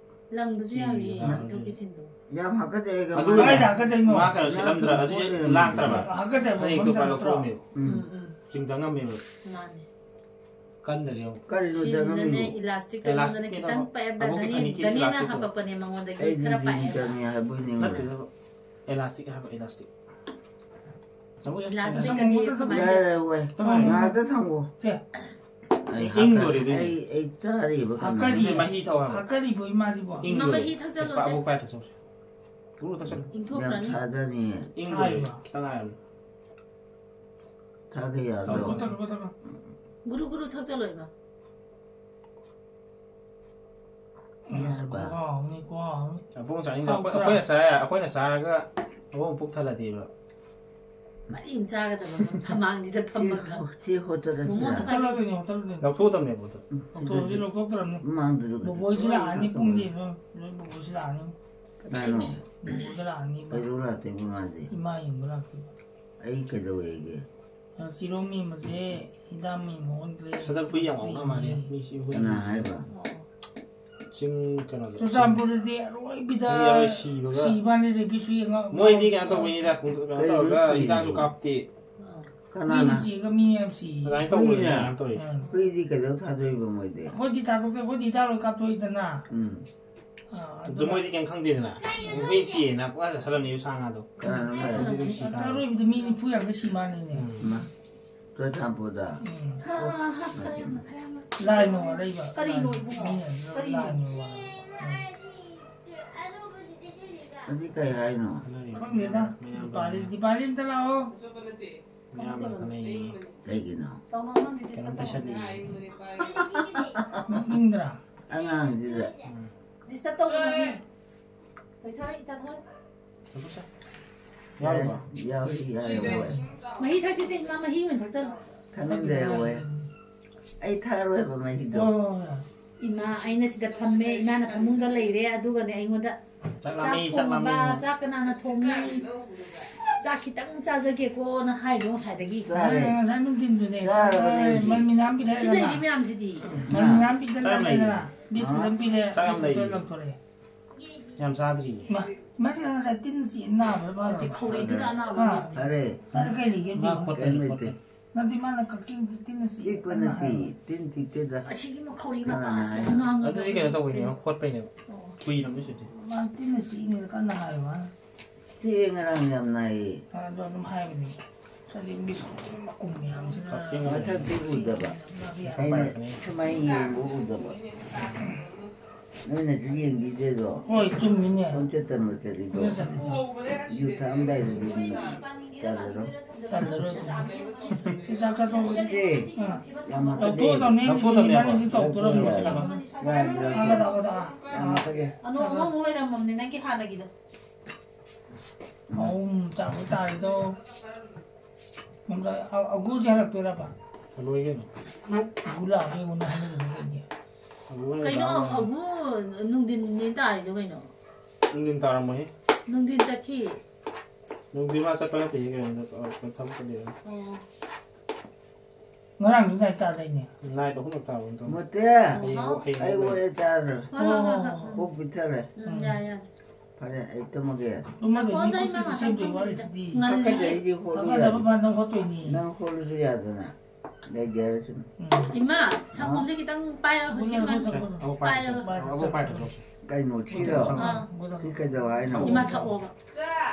ꯂꯪꯕꯁꯨ ꯁꯤ ꯌꯥꯔꯣꯏꯌꯦ, ꯌꯥꯔꯣꯏ꯫ ꯆꯤꯟꯊꯣꯛꯀꯤ ꯆꯤꯟꯗꯣ꯫ ꯌꯥꯝ ꯍꯥꯀꯠꯆꯩꯌꯦ, ꯑꯗꯨꯒ ꯀꯃꯥꯏꯅ? ꯀꯗꯥꯏꯗ ꯍꯥꯀꯠꯆꯩꯅꯣ? ꯃꯥ ꯀꯩꯅꯣ ꯁꯦꯠꯂꯝꯗ꯭ꯔꯥ? ꯑꯗꯨ ꯂꯥꯛꯇ꯭ꯔꯕ? ꯍꯥꯀꯠꯆꯕ ꯐꯅꯦꯛꯇꯣ ꯃꯐꯝꯗ ꯄꯥꯏ ꯅꯠꯇ꯭ꯔꯣ? ꯂꯧꯊꯣꯛꯑꯝꯃꯦꯕ꯫ ꯎꯝ꯫ ꯎꯝ, ꯎꯝ꯫ ꯆꯤꯡꯗ ꯉꯝꯃꯦꯕ꯫ ꯃꯥꯅꯦ꯫ ꯀꯟꯗ꯭ꯔꯗꯤ ꯑꯃꯨꯛ꯫ ꯀꯔꯤꯅꯣ ꯁꯤꯁꯤꯅꯅꯦ, ꯆꯪꯉꯝꯃꯤꯗꯣ? ꯏꯂꯥꯁꯇꯤꯛꯇꯣ ꯃꯉꯣꯟꯗꯅꯦ ꯏꯂꯥꯁꯇꯤꯛꯅꯦꯕ꯫ ꯈꯤꯇꯪ ꯄꯥꯛꯑꯦꯕ, ꯑꯕꯣꯛꯀꯤ ꯗꯅꯤ-, ꯐꯅꯦꯛꯀꯤ ꯗꯅꯤꯅ ꯏꯂꯥꯁꯇꯤꯛꯇꯣ꯫ ꯍꯥꯄꯛꯄꯅꯦ ꯃꯉꯣꯟꯗꯒꯤ ꯑꯩꯗꯤ ꯈꯔ ꯖꯤꯟ ꯄꯥꯛꯑꯦꯕ꯫ ꯆꯪꯉꯦ ꯍꯥꯏꯕꯣꯏ ꯅꯤꯡꯉꯨꯔꯦ꯫ ꯅꯠꯇꯦꯗ, ꯏꯂꯥꯁꯇꯤꯛ ꯍꯥꯏꯕ, ꯏꯂꯥꯁꯇꯤꯛ꯫ ꯑꯕꯣꯛ, ꯏꯂꯥꯁꯇꯤꯛ ꯁꯝ ꯀꯗꯤ ꯃꯨꯠꯇ ꯊꯝꯃꯣ꯫ ꯀꯃꯥꯏꯅ? ꯌꯥꯔꯦ, ꯋꯥꯏ꯫ ꯈꯤꯇꯪ ꯉꯥꯏꯈꯣ꯫ ꯉꯥꯏꯍꯥꯛꯇ ꯊꯝꯃꯣ꯫ ꯁꯦ꯫ ꯑꯩ ꯏꯪꯗꯣꯔꯤ ꯍꯥꯀꯠ-, ꯑꯗꯨꯗꯤ꯫ ꯑꯩ, ꯑꯩ ꯆꯥꯔꯤꯕ ꯀꯩꯅꯣ꯫ ꯍꯥꯀꯠꯂꯤ꯫ ꯁꯤ ꯃꯍꯤ ꯊꯛꯑꯣ ꯍꯥꯏꯕ꯫ ꯍꯥꯀꯠꯂꯤꯕꯣ ꯏꯃꯥꯁꯤꯕꯣ? ꯏꯃꯥ ꯏꯪꯗꯣꯔꯤ꯫ ꯃꯍꯤ ꯊꯛꯆꯜꯂꯣꯁꯦ꯫ ꯑꯕꯣꯛ ꯄꯥꯏ ꯊꯛꯆꯧꯁꯦ꯫ ꯒꯨꯔꯨ ꯊꯛꯆꯜꯂꯨ꯫ ꯌꯥꯝ ꯏꯪꯊꯣꯛꯈ꯭ꯔꯅꯤ꯫ ꯊꯥꯗꯅꯤꯌꯦ꯫ ꯏꯪꯗꯣꯔꯤ꯫ ꯍꯥꯏꯕ꯫ ꯈꯤꯇꯪ ꯉꯥꯏꯔꯝꯃꯨ꯫ ꯊꯛꯄ ꯌꯥꯗ꯭ꯔꯣ? ꯊꯛꯑꯣ, ꯊꯛꯑꯣ, ꯊꯛꯑꯣ, ꯊꯛꯑꯣ꯫ ꯒꯨꯔꯨ ꯒꯨꯔꯨ ꯊꯛꯆꯜꯂꯣ, ꯏꯃꯥ꯫ ꯌꯥꯔꯕ? ꯈꯨꯍꯥꯎ ꯑꯃꯅꯤ, ꯈꯨꯍꯥꯎ ꯑꯃꯅꯤ꯫ ꯑꯕꯣꯛꯅ ꯆꯥꯅꯤꯡꯗꯕ, ꯑꯩꯈꯣꯏ-, ꯍꯥꯎꯇ꯭ꯔꯥ? ꯑꯩꯈꯣꯏꯅ ꯆꯥ-, ꯑꯩꯈꯣꯏꯅ ꯆꯥꯔꯒ ꯑꯕꯣꯛꯅ ꯄꯨꯛ ꯊꯜꯂꯗꯤꯕ꯫ ꯃꯔꯤ ꯑꯃ ꯆꯥꯒꯗꯕ ꯑꯃ ꯐꯃꯥꯡꯁꯤꯗ ꯐꯝꯃꯒ꯫ ꯁꯤ ꯍꯣ-, ꯁꯤ ꯍꯣꯠꯇꯗ ꯃꯣꯃꯣ ꯁꯤꯗ꯫ ꯊꯛ- ꯍꯣꯇꯦꯜ ꯂꯥꯛꯇꯣꯏꯅꯦ, ꯍꯣꯇꯦꯜ ꯂꯥꯛꯇꯣꯏꯅꯦ꯫ ꯂꯧꯊꯣꯛꯀꯗꯕꯅꯦ, ꯍꯣꯇꯦꯜ꯫ ꯂꯧꯊꯣꯛꯑꯁꯤ, ꯂꯧꯊꯣꯛꯇ꯭ꯔꯕꯅꯤ꯫ ꯃꯃꯥꯡꯗꯨꯁꯨ ꯕꯣꯕꯣꯏꯁꯨ ꯂꯣꯏ ꯂꯥꯛꯑꯅꯤ, ꯈꯪꯉꯝꯃꯦ꯫ ꯄꯨꯡꯁꯦ ꯂꯣꯏ, ꯂꯣꯏ ꯕꯣꯕꯣꯏꯁꯨ ꯂꯥꯛꯑꯅꯤ꯫ ꯀꯅꯥꯅꯣ? ꯕꯣꯕꯣꯏꯁꯨ ꯂꯥꯛꯑꯅꯤ, ꯏꯃꯥ꯫ ꯀꯩꯗꯧ ꯂꯥꯛꯇꯣꯏꯕ ꯃꯥꯗꯤ? ꯏꯃꯥ ꯌꯦꯡꯕ ꯂꯥꯛꯇꯣꯏꯕ꯫ ꯑꯩ ꯀꯩꯗꯧꯋꯦꯒꯦ? ꯆꯤꯔꯣꯝ ꯃꯦꯟꯕꯁꯦ ꯍꯤꯗꯥꯛ ꯃꯦꯟꯕ ꯑꯣꯟꯈ꯭ꯔꯦ꯫ ꯍꯟꯗꯛ ꯍꯨꯏ ꯌꯥꯝ ꯉꯥꯎꯅ ꯃꯥꯜꯂꯦ, ꯃꯤꯁꯤ ꯍꯨꯏ꯫ ꯀꯅꯥ ꯍꯥꯏꯕ? ꯑꯣ꯫ ꯆꯤꯡ ꯀꯩꯅꯣꯗ, ꯆꯨꯔꯆꯥꯟꯄꯨꯔꯗꯗꯤ ꯑꯔꯣꯏꯕꯤꯗ ꯃꯤ ꯑꯔꯣꯏ ꯁꯤꯕꯒ꯫ ꯁꯤꯕ ꯋꯥꯅꯤ, ꯔꯦꯕꯤꯁ ꯍꯨꯏ ꯑꯉꯥꯎ-, ꯃꯣꯏꯗꯤ ꯀꯩꯅꯣ ꯇꯧꯕꯅꯤꯗ, ꯀꯩꯅꯣ ꯀꯩꯅꯣ ꯇꯧꯔꯒ ꯁꯤꯔꯤꯕꯣ? ꯍꯤꯗꯥꯛꯁꯨ ꯀꯥꯞꯇꯦ꯫ ꯀꯅꯥꯅ? ꯃꯤꯒꯤ ꯆꯦꯒ ꯃꯤ ꯃꯌꯥꯝ ꯁꯤ꯫ ꯑꯗꯨꯃꯥꯏꯅ ꯇꯧꯕꯅꯦ, ꯍꯨꯏꯅ? ꯑꯗꯨꯃꯥꯏꯅ ꯇꯧꯔꯤꯁꯦ꯫ ꯎꯝ꯫ ꯍꯨꯏꯗꯤ ꯀꯩꯗꯧ ꯊꯥꯗꯣꯛꯏꯕ ꯃꯣꯏꯗꯤ? ꯑꯩꯈꯣꯏꯗꯤ ꯊꯥꯗꯣꯛꯇꯦ, ꯑꯩꯈꯣꯏꯗꯤ ꯍꯤꯗꯥꯛ ꯂꯣꯏ ꯀꯥꯞꯊꯣꯛꯏꯗꯅ꯫ ꯎꯝ꯫ ꯑꯥ, ꯑꯗꯨ ꯑꯗꯨꯅ ꯃꯣꯏꯗꯤ ꯀꯩꯝ ꯈꯪꯗꯦꯗꯅ꯫ ꯃꯤ ꯁꯤꯌꯦꯅ ꯄꯨꯡꯆꯥ ꯆꯥꯁꯜꯂꯝꯅꯦꯕ ꯁꯥ ꯉꯥꯗꯣ꯫ ꯀꯅꯥꯅꯣ ꯍꯥꯏ? ꯑꯗꯨꯗꯤ ꯑꯗꯨꯝ ꯁꯤ ꯇꯥꯔꯦ꯫ ꯑꯔꯣꯏꯕꯗ ꯃꯤ ꯅꯤꯐꯨ ꯌꯥꯡꯈꯩ ꯁꯤ ꯃꯥꯜꯂꯦꯅꯦ꯫ ꯎꯝ꯫ ꯃꯥ, ꯆꯨꯔꯆꯥꯟꯄꯨꯔꯗ? ꯎꯝ꯫ ꯍꯥ, ꯍꯥ, ꯍꯥ, ꯈꯔ ꯌꯥꯝꯅ, ꯈꯔ ꯌꯥꯝꯅ꯫ ꯂꯥꯏ ꯅꯨꯡ ꯑꯔꯩꯕ꯫ ꯀꯔꯤꯅꯣ ꯏꯕꯨꯡꯉꯣ? ꯃꯤꯅ ꯀꯔꯤꯅꯣ? ꯂꯥꯏ ꯅꯨꯡ ꯋꯥ-, ꯎꯝ꯫ ꯑꯁꯤ ꯀꯩ ꯍꯥꯏꯅꯣ? ꯈꯪꯗꯦꯗ꯫ ꯃꯌꯥꯝ ꯗꯤꯄꯥꯂꯤ, ꯗꯤꯄꯥꯂꯤ ꯑꯝꯇ ꯂꯥꯛꯑꯣ꯫ ꯃꯌꯥꯝꯅ ꯈꯟꯅꯩꯌꯦ꯫ ꯀꯩꯒꯤꯅꯣ? ꯇꯧꯅꯣ, ꯑꯉꯥꯡꯗꯤ ꯀꯩꯅꯣꯝ disturb ꯇꯧꯅꯣ꯫ ꯇꯩꯁꯜꯂꯤ꯫ ꯅꯣꯛꯅꯤꯡꯗ꯭ꯔꯥ? ꯑꯉꯥꯡꯁꯤꯗ꯫ ꯎꯝ꯫ Disturb ꯇꯧꯒꯅꯨꯅꯦ꯫ ꯊꯣꯏꯊꯣꯏ, ꯏꯆꯥꯊꯣꯏ꯫ ꯌꯥꯎꯔꯤꯕꯣ? ꯌꯥꯎꯔꯤ, ꯌꯥꯎꯔꯤ, ꯍꯣꯏ꯫ ꯃꯍꯤ ꯊꯛꯁꯤꯁꯦ, ꯏꯃꯥ, ꯃꯍꯤ ꯑꯣꯏꯅ ꯊꯛꯆꯜꯂꯣ꯫ ꯊꯛꯅꯤꯡꯗꯦ, ꯍꯣꯏ꯫ ꯑꯩ ꯊꯛꯑꯔꯣꯏꯕ ꯃꯍꯤꯗꯣ꯫ ꯍꯣꯏ, ꯍꯣꯏ, ꯍꯣꯏ꯫ ꯏꯃꯥ, ꯑꯩꯅ ꯁꯤꯗ ꯐꯝꯃꯦ, ꯏꯃꯥꯅ ꯐꯃꯨꯡꯗ ꯂꯩꯔꯦ, ꯑꯗꯨꯒꯅꯦ ꯑꯩꯉꯣꯟꯗ ꯆꯥꯛ ꯆꯥꯛ ꯂꯥꯝꯃꯦ, ꯆꯥꯛ ꯊꯣꯡꯉꯕ, ꯂꯥꯝꯃꯦ꯫ ꯆꯥꯛ ꯀꯅꯥꯅ ꯊꯣꯡꯉꯤ? ꯆꯥꯛ ꯈꯤꯇꯪ ꯆꯥꯖꯒꯦꯀꯣꯅ ꯍꯥꯏꯗꯣ ꯉꯁꯥꯏꯗꯒꯤ꯫ ꯆꯥꯔꯦ꯫ ꯉꯁꯥꯏ ꯅꯨꯡꯊꯤꯟꯗꯨꯅꯦ, ꯆꯥꯔꯕꯅꯦ ꯆꯥꯛ ꯑꯩꯗꯤ꯫ ꯃꯔꯃꯤꯅꯥ ꯑꯃ ꯄꯤꯔꯛꯑꯦ ꯁꯤ ꯂꯩꯔꯤ ꯅꯃ꯫ ꯃꯌꯥꯝꯁꯤꯗꯤ꯫ ꯃꯔꯃꯤꯅꯥ ꯑꯃ ꯄꯤꯔꯛꯑꯦ ꯆꯥꯛ ꯌꯥꯝ ꯂꯩꯔꯤ꯫ ꯅꯃ꯫ ꯕꯤꯁꯀꯤꯠ ꯑꯃ ꯄꯤꯔꯛꯑꯦ, ꯆꯥꯛ ꯌꯥꯝ ꯕꯤꯁꯀꯤꯠꯇꯣ ꯂꯩꯔꯤ꯫ ꯂꯪꯊꯣꯔꯛꯑꯦ꯫ ꯌꯥꯝ ꯆꯥꯗ꯭ꯔꯤꯌꯦ꯫ ꯃꯥ, ꯃꯥꯁꯤ ꯉꯁꯥꯏ ꯇꯤꯟꯅ ꯆꯤꯛꯑꯦ, ꯅꯥꯕ꯭ꯔꯥ ꯃꯥꯜꯂꯦ꯫ ꯅꯠꯇꯦ, ꯈꯧꯔꯤꯗꯨꯗ ꯑꯅꯥꯕ ꯑꯥ꯫ ꯂꯩꯕꯅꯤ꯫ ꯐꯔꯦ꯫ ꯃꯥꯗꯤ ꯀꯩ ꯂꯩꯒꯦ? ꯃꯥ ꯈꯣꯠꯄꯅꯤ, ꯀꯩꯝ ꯂꯩꯇꯦ꯫ ꯈꯣꯠꯄꯅꯤ꯫ ꯅꯠꯇꯦ, ꯃꯥꯅ ꯀꯛꯆꯤꯡ ꯇꯤꯟꯅ ꯆꯤꯛꯑꯦ ꯆꯤꯛꯄ ꯀꯟꯅ ꯅꯠꯇꯦ, ꯍꯥꯏꯕ꯫ ꯇꯤꯟ ꯆꯤꯛꯇꯦꯗ꯫ ꯑꯁꯤꯒꯤ ꯃꯈꯧꯔꯤ ꯀꯅꯥꯅ ꯃꯄꯥꯁꯦ ꯍꯥꯏ? ꯑꯉꯥꯡ ꯑꯗꯨꯗꯤ ꯀꯩꯅꯣ ꯇꯧꯕꯩꯅꯦ, ꯇꯤꯟ-, ꯈꯣꯠꯄꯩꯅꯦꯕ꯫ ꯑꯣ꯫ ꯀꯨꯏꯔꯕꯅꯤ ꯁꯤꯗꯤ꯫ ꯃꯥ ꯇꯤꯟꯅ ꯆꯤꯛꯏꯅꯦꯅ ꯀꯟꯅ ꯍꯥꯏꯕ ꯃꯥꯅ꯫ ꯆꯤꯛꯑꯦ, ꯉꯔꯥꯡ ꯌꯥꯝ ꯅꯥꯏꯌꯦ꯫ ꯑꯗꯣ ꯑꯗꯨꯝ ꯍꯥꯏꯕꯅꯦ꯫ ꯆꯥꯗꯤꯡ ꯕꯤꯁꯀꯨꯠꯀꯤ ꯃꯀꯨꯝ ꯃꯌꯥꯝꯁꯤꯅ ꯀꯛꯆꯤꯡ ꯃꯁꯛꯇꯤ ꯎꯗꯕ꯫ ꯃꯥꯒꯤ ꯑꯩꯅ ꯄꯥꯏꯔꯛꯀꯅꯤ꯫ ꯁꯨꯃꯥꯏꯅ ꯌꯦꯡꯕ ꯎꯗꯕ꯫ ꯅꯣꯏꯅꯁꯨ ꯌꯦꯡꯕꯤꯗꯦꯗꯣ꯫ ꯍꯣꯏ, ꯆꯨꯝꯃꯤꯅꯦ꯫ ꯈꯣꯡꯆꯠ ꯇꯝꯕ ꯆꯠꯂꯤꯗꯣ꯫ ꯈꯣꯡꯆꯠ ꯆꯠꯂꯤꯗꯣ꯫ ꯌꯨ ꯊꯛꯑꯝꯗꯥꯏꯗꯗꯤ ꯑꯗꯨꯝ ꯇꯜꯂꯔꯣꯏ꯫ ꯇꯜꯂꯔꯣꯏ ꯑꯗꯨꯝ꯫ ꯁꯤ ꯆꯥꯛ ꯆꯥꯊꯣꯛꯑꯒ ꯁꯦ, ꯑꯥ꯫ ꯌꯥꯝ ꯍꯥꯞꯀꯗꯦ꯫ ꯂꯧꯊꯣꯛꯑꯗꯧꯅꯤ, ꯂꯧꯊꯣꯛꯑꯗꯧꯅꯤ, ꯏꯕꯥꯅꯤꯗꯤ ꯇꯧꯗꯣꯔꯕꯅꯤ ꯂꯧꯊꯣꯛꯑꯗꯧꯅꯤ꯫ ꯁꯤꯗ꯫ ꯌꯥꯗ꯭ꯔꯦ꯫ ꯊꯥꯒꯠꯂꯣ, ꯊꯥꯒꯠꯂꯣ꯫ ꯌꯥꯝ ꯍꯥꯞꯀꯗꯦ꯫ ꯑꯅꯧꯕ ꯑꯃꯨꯛ ꯂꯩꯔꯝꯃꯕꯅꯤ ꯅꯪꯒꯤ ꯍꯥꯟꯅꯒꯤꯗꯣ꯫ ꯑꯍꯨꯝ ꯆꯥꯕ ꯇꯥꯔꯦꯗꯣ꯫ ꯃꯝꯖꯥ-, ꯑ-, ꯑꯒꯨꯁꯦ ꯍꯜꯂꯛꯇꯣꯏꯔꯕ? ꯍꯜꯂꯛꯑꯣꯏ ꯀꯩꯅꯣ꯫ ꯑꯒꯨ ꯂꯥꯛꯑꯒ ꯑꯩꯉꯣꯟꯗ ꯍꯥꯏꯅꯒꯗꯕ ꯀꯩꯒꯤ? ꯑꯒꯨ ꯍꯜꯂꯛꯑꯣꯏ ꯀꯩꯅꯣ, ꯂꯥꯛꯑꯣꯏ꯫ ꯑꯒꯨ ꯅꯨꯡꯊꯤꯟꯅꯦ ꯇꯥꯔꯤꯗꯣ ꯀꯩꯅꯣ? ꯅꯨꯡꯊꯤꯟ ꯇꯥꯔꯝꯃꯣꯏꯍꯦ꯫ ꯅꯨꯡꯊꯤꯟ ꯆꯠꯈꯤ꯫ ꯅꯨꯡꯊꯤꯟ ꯃꯥ ꯆꯠꯄ ꯅꯠꯇꯦꯍꯦ ꯀꯩꯅꯣ, ꯊꯕꯛ ꯆꯠꯂꯤꯔ꯫ ꯑꯣ꯫ ꯉꯔꯥꯡꯁꯨ ꯅꯥꯏꯠ ꯇꯥꯗꯥꯏꯅꯦ? ꯅꯥꯏꯠ ꯑꯍꯨꯝꯂꯛ ꯇꯥꯕ ꯅꯠꯇ꯭ꯔꯣ? ꯃꯣꯇꯦ! ꯍꯌꯦꯡ ꯑꯃꯨꯛ, ꯍꯌꯦꯡ ꯑꯩ ꯑꯃꯨꯛ ꯂꯩꯔꯦ꯫ ꯋꯥꯔꯤ ꯇꯥꯔꯣꯏ꯫ ꯍꯣꯏ, ꯍꯣꯏ, ꯍꯣꯏ, ꯍꯣꯏ꯫ ꯀꯣꯛ ꯄꯤꯊꯔꯦ꯫ ꯎꯝ, ꯌꯥꯔꯦ, ꯌꯥꯔꯦ꯫ ꯐꯔꯦ, ꯑꯩ ꯇꯨꯝꯃꯒꯦ꯫ ꯇꯨꯝꯃꯗꯣꯏꯅꯤ, ꯅꯥꯀꯣꯡꯗ ꯈꯨꯠꯁꯤ ꯏꯃꯥ ꯁꯦꯝꯗꯣꯏ ꯉꯥꯛꯇꯪ ꯋꯥꯔꯤꯁꯤꯗꯤ꯫ ꯊꯝꯈꯤꯁꯦ꯫ ꯉꯜꯂꯤ꯫ ꯀꯛꯈꯠꯂꯛꯏꯗꯤ ꯍꯣꯠꯂꯨ ꯀꯛꯈꯠ ꯌꯥꯗꯦ꯫ ꯆꯠꯄ ꯅꯪ ꯍꯣꯠꯇꯣꯏꯅꯤ꯫ ꯅꯪ ꯍꯣꯠꯂꯁꯨ ꯌꯥꯗꯅ꯫ ꯂꯩꯒꯦ ꯍꯥꯏꯔꯁꯨ꯫ ꯎꯝ꯫ ꯏꯃꯥ, ꯁꯪꯒꯣꯝꯁꯦ ꯈꯤꯇꯪ ꯄꯥꯏꯔꯒ ꯍꯧꯖꯤꯛꯀꯤ ꯑꯗꯨꯃꯥꯏꯅ ꯑꯃꯨꯛ ꯄꯥꯏꯔꯒ ꯄꯥꯏꯔꯁꯤ꯫ ꯑꯃꯨꯛ ꯄꯥꯏꯔꯁꯤ꯫ ꯀꯩꯅꯣ, ꯁꯤꯔꯣ? ꯑꯥ꯫ ꯁꯤ ꯀꯩꯗꯧ ꯍꯥꯏꯅꯣ? ꯏꯃꯥ ꯊꯛꯑꯣꯕ꯫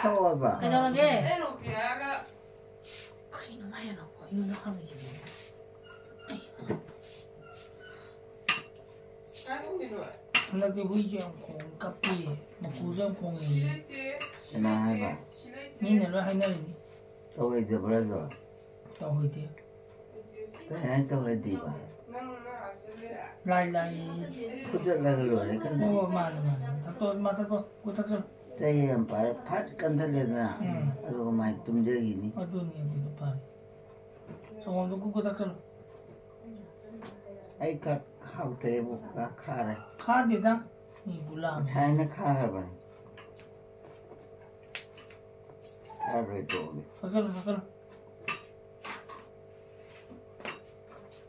ꯊꯛꯑꯣꯕ꯫ ꯀꯩꯗꯧꯔꯒꯦ? ꯀꯩꯅꯣ ꯃꯥ ꯍꯦꯟꯅ ꯑꯩꯉꯣꯟꯗ ꯍꯪꯉꯤꯁꯤꯕꯣ? ꯑꯩ꯫ ꯍꯟꯗꯛꯇꯤ ꯍꯨꯏꯁꯨ ꯌꯥꯝ ꯈꯣꯡꯉꯤ, ꯀꯞꯄꯤ, ꯃꯀꯨꯁꯨ ꯌꯥꯝ ꯈꯣꯡꯉꯤ꯫ ꯀꯅꯥ ꯍꯥꯏꯕ? ꯃꯤꯅ ꯂꯣꯏ ꯍꯥꯏꯅꯔꯤꯅꯤ꯫ ꯇꯧꯍꯩꯗꯕ꯭ꯔꯥ ꯑꯗꯣ? ꯇꯧꯍꯩꯗꯦ꯫ ꯀꯩ ꯍꯥꯏꯅ ꯇꯧꯍꯩꯗꯦꯕ? ꯂꯥꯏ ꯂꯥꯏ꯫ ꯐꯨꯗꯠꯂꯒ ꯂꯣꯏꯔꯦ ꯀꯩꯅꯣ꯫ ꯑꯣ, ꯃꯥꯅꯦ, ꯃꯥꯅꯦ꯫ ꯊꯛꯇꯣ, ꯃꯥ ꯊꯛꯇꯣ, ꯀꯨ ꯊꯛꯆꯜꯂꯨ꯫ ꯆꯩ ꯌꯥꯝ ꯄꯥꯏꯔꯦ, ꯐꯠ ꯀꯟꯊꯠꯂꯦꯗꯅ, ꯎꯝ꯫ ꯑꯗꯨꯒ ꯃꯥꯏ ꯇꯨꯝꯖꯈꯤꯅꯤ꯫ ꯑꯗꯨꯅꯤ, ꯑꯗꯨꯅ ꯐꯔꯦ꯫ ꯁꯪꯒꯣꯝꯗꯣ ꯀꯨꯛ ꯀꯨꯛ ꯊꯛꯆꯜꯂꯨ꯫ ꯑꯩ ꯈꯛ ꯍꯥꯎꯇꯦꯕꯨ ꯈꯥꯔꯦ꯫ ꯈꯥꯗꯦꯗ꯫ ꯃꯤ ꯒꯨꯂꯥ꯫ ꯉꯁꯥꯏꯅ ꯈꯥꯈ꯭ꯔꯕꯅꯤ꯫ ꯈꯥꯔꯣꯏ ꯇꯣꯛꯑꯒꯦ꯫ ꯊꯛꯆꯜꯂꯨ, ꯊꯛꯆꯜꯂꯨ꯫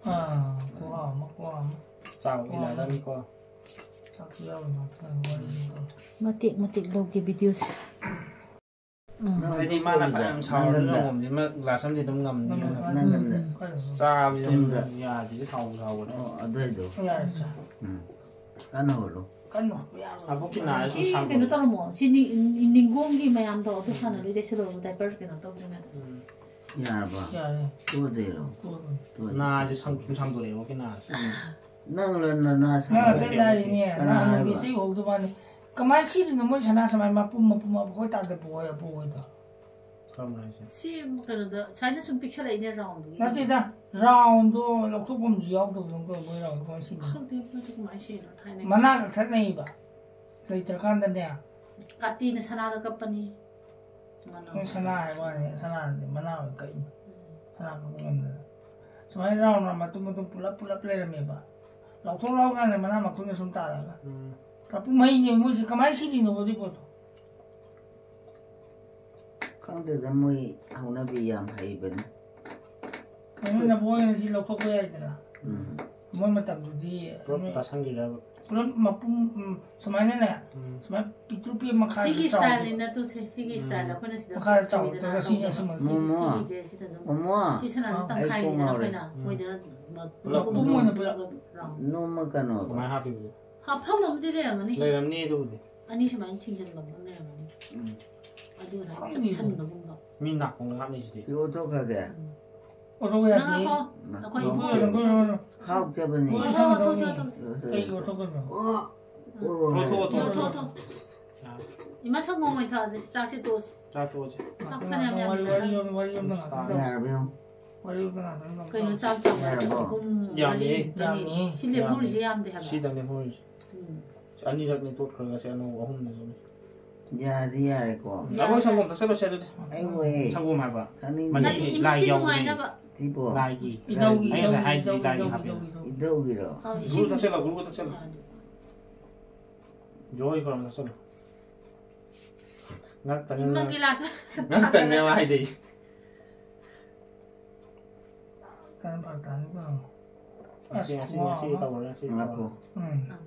ꯑꯥ, ꯈꯨꯍꯥꯎ ꯑꯃ, ꯈꯨꯍꯥꯎ ꯑꯃ꯫ ꯆꯥꯎ ꯈꯨꯍꯥꯎ ꯑꯃ꯫ ꯏꯟꯅꯗꯕꯅꯤꯀꯣ꯫ ꯆꯥꯛꯁꯨ ꯌꯥꯎꯔꯤ ꯉꯥꯛꯇ ꯋꯥꯔꯤꯅꯤꯀꯣ꯫ ꯃꯇꯦꯛ ꯃꯇꯦꯛ ꯂꯧꯒꯦ ꯚꯤꯗꯤꯑꯣꯁꯦ꯫ ꯎꯝ꯫ ꯍꯥꯏꯗꯤ ꯃꯥꯅ ꯐꯅꯌꯥꯝ ꯁꯥꯎꯔꯁꯨ ꯅꯪꯒꯟꯗ꯫ ꯉꯝꯃꯣꯝꯗꯤ ꯃꯥ ꯒ꯭ꯂꯥꯁ ꯑꯃꯗꯤ ꯑꯗꯨꯝ ꯉꯝꯅꯤ꯫ ꯅꯪꯒꯟꯗ꯫ ꯎꯝ꯫ ꯌꯥꯗꯦ, ꯁꯥꯎꯕꯨ ꯁꯥꯎꯕꯅꯦ꯫ ꯑꯣ, ꯑꯗꯨꯏꯗꯣ꯫ ꯌꯥꯔꯦ, ꯆꯥ꯫ ꯎꯝ꯫ ꯀꯟꯅ ꯍꯣꯜꯂꯨ꯫ ꯀꯟꯅ ꯍꯣꯜꯂꯨ, ꯌꯥꯔꯣꯏ꯫ ꯑꯕꯣꯛꯀꯤ ꯅꯥꯔꯦ ꯁꯨꯝ ꯁꯤ ꯁꯥꯡꯗꯣꯛꯑꯦ꯫ ꯀꯩꯅꯣ ꯇꯧꯔꯝꯃꯣ꯫ ꯁꯤ ꯅꯤ-, ꯅꯤꯡꯒꯣꯡꯒꯤ ꯃꯌꯥꯝꯗꯣ ꯑꯗꯨ ꯁꯥꯟꯅꯔꯣꯏ ꯇꯩꯁꯜꯂꯣ, diaper ꯀꯩꯅꯣ ꯇꯧꯗ꯭ꯔꯤꯉꯩꯗ꯫ ꯎꯝ꯫ ꯌꯥꯔꯕ? ꯌꯥꯔꯦ꯫ ꯇꯣꯗꯣꯏꯔꯣ? ꯇꯣꯗꯣꯏꯅꯤ꯫ ꯇꯣꯗꯣꯏ꯫ ꯅꯥꯁꯦ ꯁꯪ-, ꯁꯨꯝ ꯁꯥꯡꯗꯣꯔꯛꯑꯦ ꯑꯕꯣꯛꯀꯤ ꯅꯥꯁꯦ꯫ ꯎꯝ꯫ ꯅꯪ ꯂꯣꯏ ꯅꯅꯥ ꯅꯪ ꯑꯇꯩ ꯁꯥꯡꯗꯣꯔꯛꯑꯦ꯫ ꯂꯥꯏꯔꯤꯅꯦ꯫ ꯀꯅꯥ ꯅꯪ ꯍꯥꯏꯕ? ꯅꯨꯃꯤꯠꯇꯩ ꯎꯍꯧꯗꯕ ꯋꯥꯅꯤ꯫ ꯀꯃꯥꯏꯅ ꯁꯤꯔꯤꯅꯣ ꯃꯣꯏ ꯁꯅꯥ ꯁꯨꯃꯥꯏꯅ ꯃꯄꯨꯝ ꯃꯄꯨꯝ ꯑꯩꯈꯣꯏ ꯇꯥꯗ ꯄꯨꯍꯣꯏ ꯑꯄꯨꯍꯣꯏꯗꯣ? ꯀꯔꯝꯕꯅꯣ ꯍꯥꯏꯁꯦ? ꯁꯤ ꯀꯩꯅꯣꯗ ꯁꯨꯃꯥꯏꯅ ꯁꯨꯝ ꯄꯤꯛꯁꯜꯂꯛꯏꯅꯦ roundꯗꯨꯒꯤ꯫ ꯅꯠꯇꯦꯗ, roundꯗꯣ ꯂꯧꯊꯣꯛꯐꯝꯁꯨ ꯌꯥꯎꯗꯕꯗꯧꯅ ꯇꯧꯋꯦ ꯃꯣꯏ roundꯗꯣ ꯀꯃꯥꯏꯅ ꯁꯤꯔꯤꯅꯣ? ꯈꯪꯗꯦ ꯃꯣꯏꯗꯣ ꯀꯃꯥꯏꯅ ꯁꯤꯔꯤꯅꯣ ꯊꯥꯏꯅꯒꯤ꯫ ꯃꯅꯥ ꯀꯛꯊꯠꯅꯩꯕ ꯂꯩꯇ꯭ꯔꯀꯥꯟꯗꯅꯦ꯫ ꯀꯥꯇꯤꯅ ꯁꯅꯥꯗ ꯀꯞꯄꯅꯤ꯫ ꯃꯅꯥ ꯃꯣꯏ ꯁꯅꯥ ꯍꯥꯏꯕ ꯋꯥꯅꯤ, ꯁꯅꯥꯗꯤ ꯃꯅꯥ ꯑꯣꯏꯅ ꯀꯛꯏꯅꯤ꯫ ꯎꯝ꯫ ꯁꯅꯥ ꯀꯛꯄ ꯉꯝꯗꯅ꯫ ꯁꯨꯃꯥꯏꯅ round round ꯃꯇꯨꯝ ꯃꯇꯨꯝ ꯄꯨꯂꯞ ꯄꯨꯂꯞ ꯂꯩꯔꯝꯃꯦꯕ꯫ ꯂꯧꯊꯣꯛ ꯂꯥꯎ ꯀꯥꯟꯗ ꯃꯅꯥ ꯃꯈꯨꯟꯒ ꯁꯨꯝ ꯇꯥꯔꯒ꯫ ꯎꯝ꯫ ꯀꯥꯄꯨ ꯃꯩꯅꯦꯕ ꯃꯣꯏꯁꯦ꯫ ꯀꯃꯥꯏꯅ ꯁꯤꯔꯤꯅꯣꯕ ꯑꯗꯨꯏ ꯄꯣꯠꯇꯣ? ꯈꯪꯗꯦꯗ, ꯃꯣꯏ ꯍꯧꯅꯕꯤ ꯌꯥꯝ ꯍꯩꯕꯅꯤ꯫ ꯀꯩꯅꯣ, ꯅꯕꯣꯏꯅ ꯁꯤ ꯂꯧꯊꯣꯛꯄ ꯌꯥꯏꯗꯅ꯫ ꯎꯝ꯫ ꯃꯣꯏ ꯃꯇꯝꯗꯨꯗꯤ ꯄꯨꯂꯞ ꯇꯥꯁꯟꯈꯤꯗ꯭ꯔꯕ? ꯄꯨꯂꯞ ꯃꯄꯨꯝ, ꯎꯝ, ꯁꯨꯃꯥꯏꯅꯅꯦ, ꯎꯝ꯫ ꯁꯨꯃꯥꯏꯅ ꯄꯤꯛꯇ꯭ꯔꯨ ꯄꯤꯛꯑ ꯃꯈꯥꯗ ꯁꯤꯒꯤ ꯆꯥꯎꯕ꯫ Styleꯅꯤ ꯅꯠꯇ꯭ꯔꯣ? ꯁꯤ, ꯁꯤꯒꯤ ꯎꯝ꯫ Style ꯑꯩꯈꯣꯏꯅ ꯁꯤꯗ ꯃꯈꯥꯗ ꯆꯥꯎꯕ ꯇꯧꯔꯒ ꯁꯤꯅ ꯑꯁꯤ ꯃꯁꯤ, ꯃꯣꯃꯣ꯫ ꯁꯤꯒꯤꯁꯦ ꯁꯤꯗ ꯑꯗꯨꯝ꯫ ꯃꯣꯃꯣ꯫ ꯁꯤ ꯁꯅꯥꯁꯦ ꯑꯥ꯫ ꯑꯩ ꯀꯣꯛ ꯇꯪꯈꯥꯏꯅꯤꯗꯅ ꯉꯥꯎꯔꯦ꯫ ꯑꯩꯈꯣꯏꯅ ꯎꯝ꯫ ꯃꯣꯏꯗꯅ ꯄꯨꯂꯞ ꯃꯄꯨꯝ ꯑꯣꯏꯅ ꯄꯨꯂꯞ꯫ Round꯫ ꯅꯣꯝꯃ ꯀꯩꯅꯣ꯫ ꯀꯃꯥꯏꯅ ꯍꯥꯞꯄꯤꯕ? ꯍꯥꯞꯐꯝ ꯑꯃꯗꯤ ꯂꯩꯔꯝꯒꯅꯤ꯫ ꯂꯩꯔꯝꯅꯤ ꯑꯗꯨꯕꯨꯗꯤ꯫ ꯑꯅꯤ ꯁꯨꯃꯥꯏꯅ ꯊꯤꯡꯖꯤꯟꯕ ꯑꯃ ꯂꯩꯔꯝꯒꯅꯤ꯫ ꯎꯝ꯫ ꯑꯗꯨ ꯑꯗꯨꯃꯥꯏꯅ ꯈꯪꯗꯦ꯫ ꯆꯞꯁꯤꯟꯕꯒꯨꯝꯕ꯫ ꯃꯤ ꯅꯥꯀꯣꯡꯗ ꯍꯥꯞꯅꯩꯁꯤꯗꯤ꯫ ꯁꯤ ꯑꯣꯟꯊꯣꯛꯈ꯭ꯔꯒꯦ꯫ ꯎꯝ꯫ ꯑꯣꯟꯊꯣꯛꯄ ꯌꯥꯗꯦ꯫ ꯉꯥꯏꯈꯣ꯫ ꯃ-, ꯑꯩꯈꯣꯏ ꯃ-, ꯏꯕꯣꯛ ꯃ-, ꯍꯥꯎꯇꯕꯅꯤ꯫ ꯍꯣꯏ, ꯍꯣꯏ, ꯍꯣꯏ, ꯍꯣꯏ, ꯍꯣꯏ꯫ ꯀꯩ ꯑꯣꯟꯊꯣꯛꯇꯣꯏꯅꯣ? ꯑꯣ, ꯎꯝ꯫ ꯑꯣ, ꯑꯣ꯫ ꯑꯣꯟꯊꯣꯛ, ꯑꯣꯟꯊꯣꯛ꯫ ꯑꯣꯟꯊꯣꯛ, ꯑꯣꯟꯊꯣꯛ꯫ ꯏꯃꯥ ꯁꯪꯒꯣꯝ ꯑꯣꯏꯅ ꯊꯛꯑꯁꯦ꯫ ꯆꯥꯛꯁꯦ ꯇꯣꯛꯑꯁꯤ꯫ ꯆꯥꯛ ꯇꯣꯛꯑꯁꯤ꯫ ꯆꯥꯛ ꯐꯅꯌꯥꯝ ꯌꯥꯝꯃꯦ꯫ ꯋꯥꯔꯤ, ꯋꯥꯔꯤ ꯑꯃ, ꯋꯥꯔꯤ ꯑꯃ ꯉꯥꯛꯇꯪ ꯇꯧꯁꯤ꯫ ꯌꯥꯔꯕ ꯌꯦꯡꯉꯨ꯫ ꯋꯥꯔꯤ ꯑꯃ ꯉꯥꯛꯇꯪ ꯇꯧꯁꯤ꯫ ꯀꯩꯅꯣ ꯆꯥꯛ ꯆꯥꯕꯁꯦ ꯌꯥꯔꯕꯣ? ꯑꯍꯨꯝ, ꯌꯥꯝꯃꯦ꯫ ꯃꯔꯤ, ꯌꯥꯝꯃꯦ꯫ ꯁꯤ ꯂꯦꯝꯍꯧꯔꯤꯁꯦ ꯌꯥꯝꯗꯦ ꯍꯥꯏꯕ꯫ ꯁꯤꯗꯪ ꯂꯦꯝꯍꯧꯔꯤꯁꯦ꯫ ꯎꯝ꯫ ꯑꯅꯤꯔꯛꯅꯤ ꯇꯣꯠꯈ꯭ꯔꯒ ꯁꯤ ꯑꯅꯧꯕ ꯑꯍꯨꯝꯅꯤ ꯂꯦꯝꯍꯧꯔꯤꯁꯦ꯫ ꯌꯥꯔꯗꯤ ꯌꯥꯔꯦꯀꯣ꯫ ꯌꯥꯔꯦ, ꯂꯐꯣꯏ ꯁꯪꯒꯣꯝ ꯌꯥꯔꯦ꯫ ꯊꯛꯆꯜꯂꯣꯁꯦ ꯑꯗꯨꯗꯤ꯫ ꯑꯩ ꯍꯣꯏ꯫ ꯁꯪꯒꯣꯝ ꯍꯥꯏꯕ? ꯀꯥꯅꯤꯡꯗꯦ꯫ ꯅꯠꯇꯦ, ꯅꯠꯇꯦ, ꯏꯃꯥ ꯂꯥꯏ ꯁꯤ ꯌꯥꯎꯕꯅꯦ꯫ ꯅꯨꯡꯉꯥꯏꯅꯕ꯫ ꯁꯤꯕꯣ? ꯂꯥꯏꯒꯤ꯫ ꯏꯙꯧꯒꯤ, ꯑꯩ ꯉꯁꯥꯏ ꯏꯙꯧꯒꯤ, ꯍꯥꯏꯗꯨꯗꯤ ꯏꯙꯧꯒꯤ, ꯂꯥꯏꯒꯤ ꯏꯙꯧꯒꯤ, ꯍꯥꯞꯄꯤꯅꯦ꯫ ꯏꯙꯧꯒꯤ꯫ ꯏꯙꯧꯒꯤꯔꯣ? ꯑꯧ, ꯒꯨꯔꯨ ꯏꯁꯤꯡ ꯊꯛꯆꯜꯂꯣ, ꯒꯨꯔꯨ ꯊꯛꯆꯜꯂꯣ꯫ ꯌꯥꯅꯤ꯫ ꯖꯣꯏ ꯈꯣꯏꯔꯝ ꯊꯛꯆꯜꯂꯣ꯫ ꯉꯥꯛꯇꯅꯦ ꯏꯃꯥ ꯃꯥ-, ꯒꯤꯂꯥꯁ꯫ ꯉꯥꯛꯇꯅꯦ ꯃꯥ ꯍꯥꯏꯗꯣꯏꯁꯦ꯫ ꯇꯥꯟ ꯐꯔꯛ ꯇꯥꯅꯤꯀꯣ꯫ ꯉꯁꯤ, ꯑꯁ, ꯉꯁꯤ, ꯈꯨꯋꯥ ꯉꯁꯤꯗꯤ ꯑꯃ꯫ ꯇꯧꯔꯔꯣꯏ, ꯉꯁꯤꯗꯤ ꯉꯥꯏꯈꯣ꯫ ꯇꯧꯔꯔꯣꯏ꯫ ꯎꯝ꯫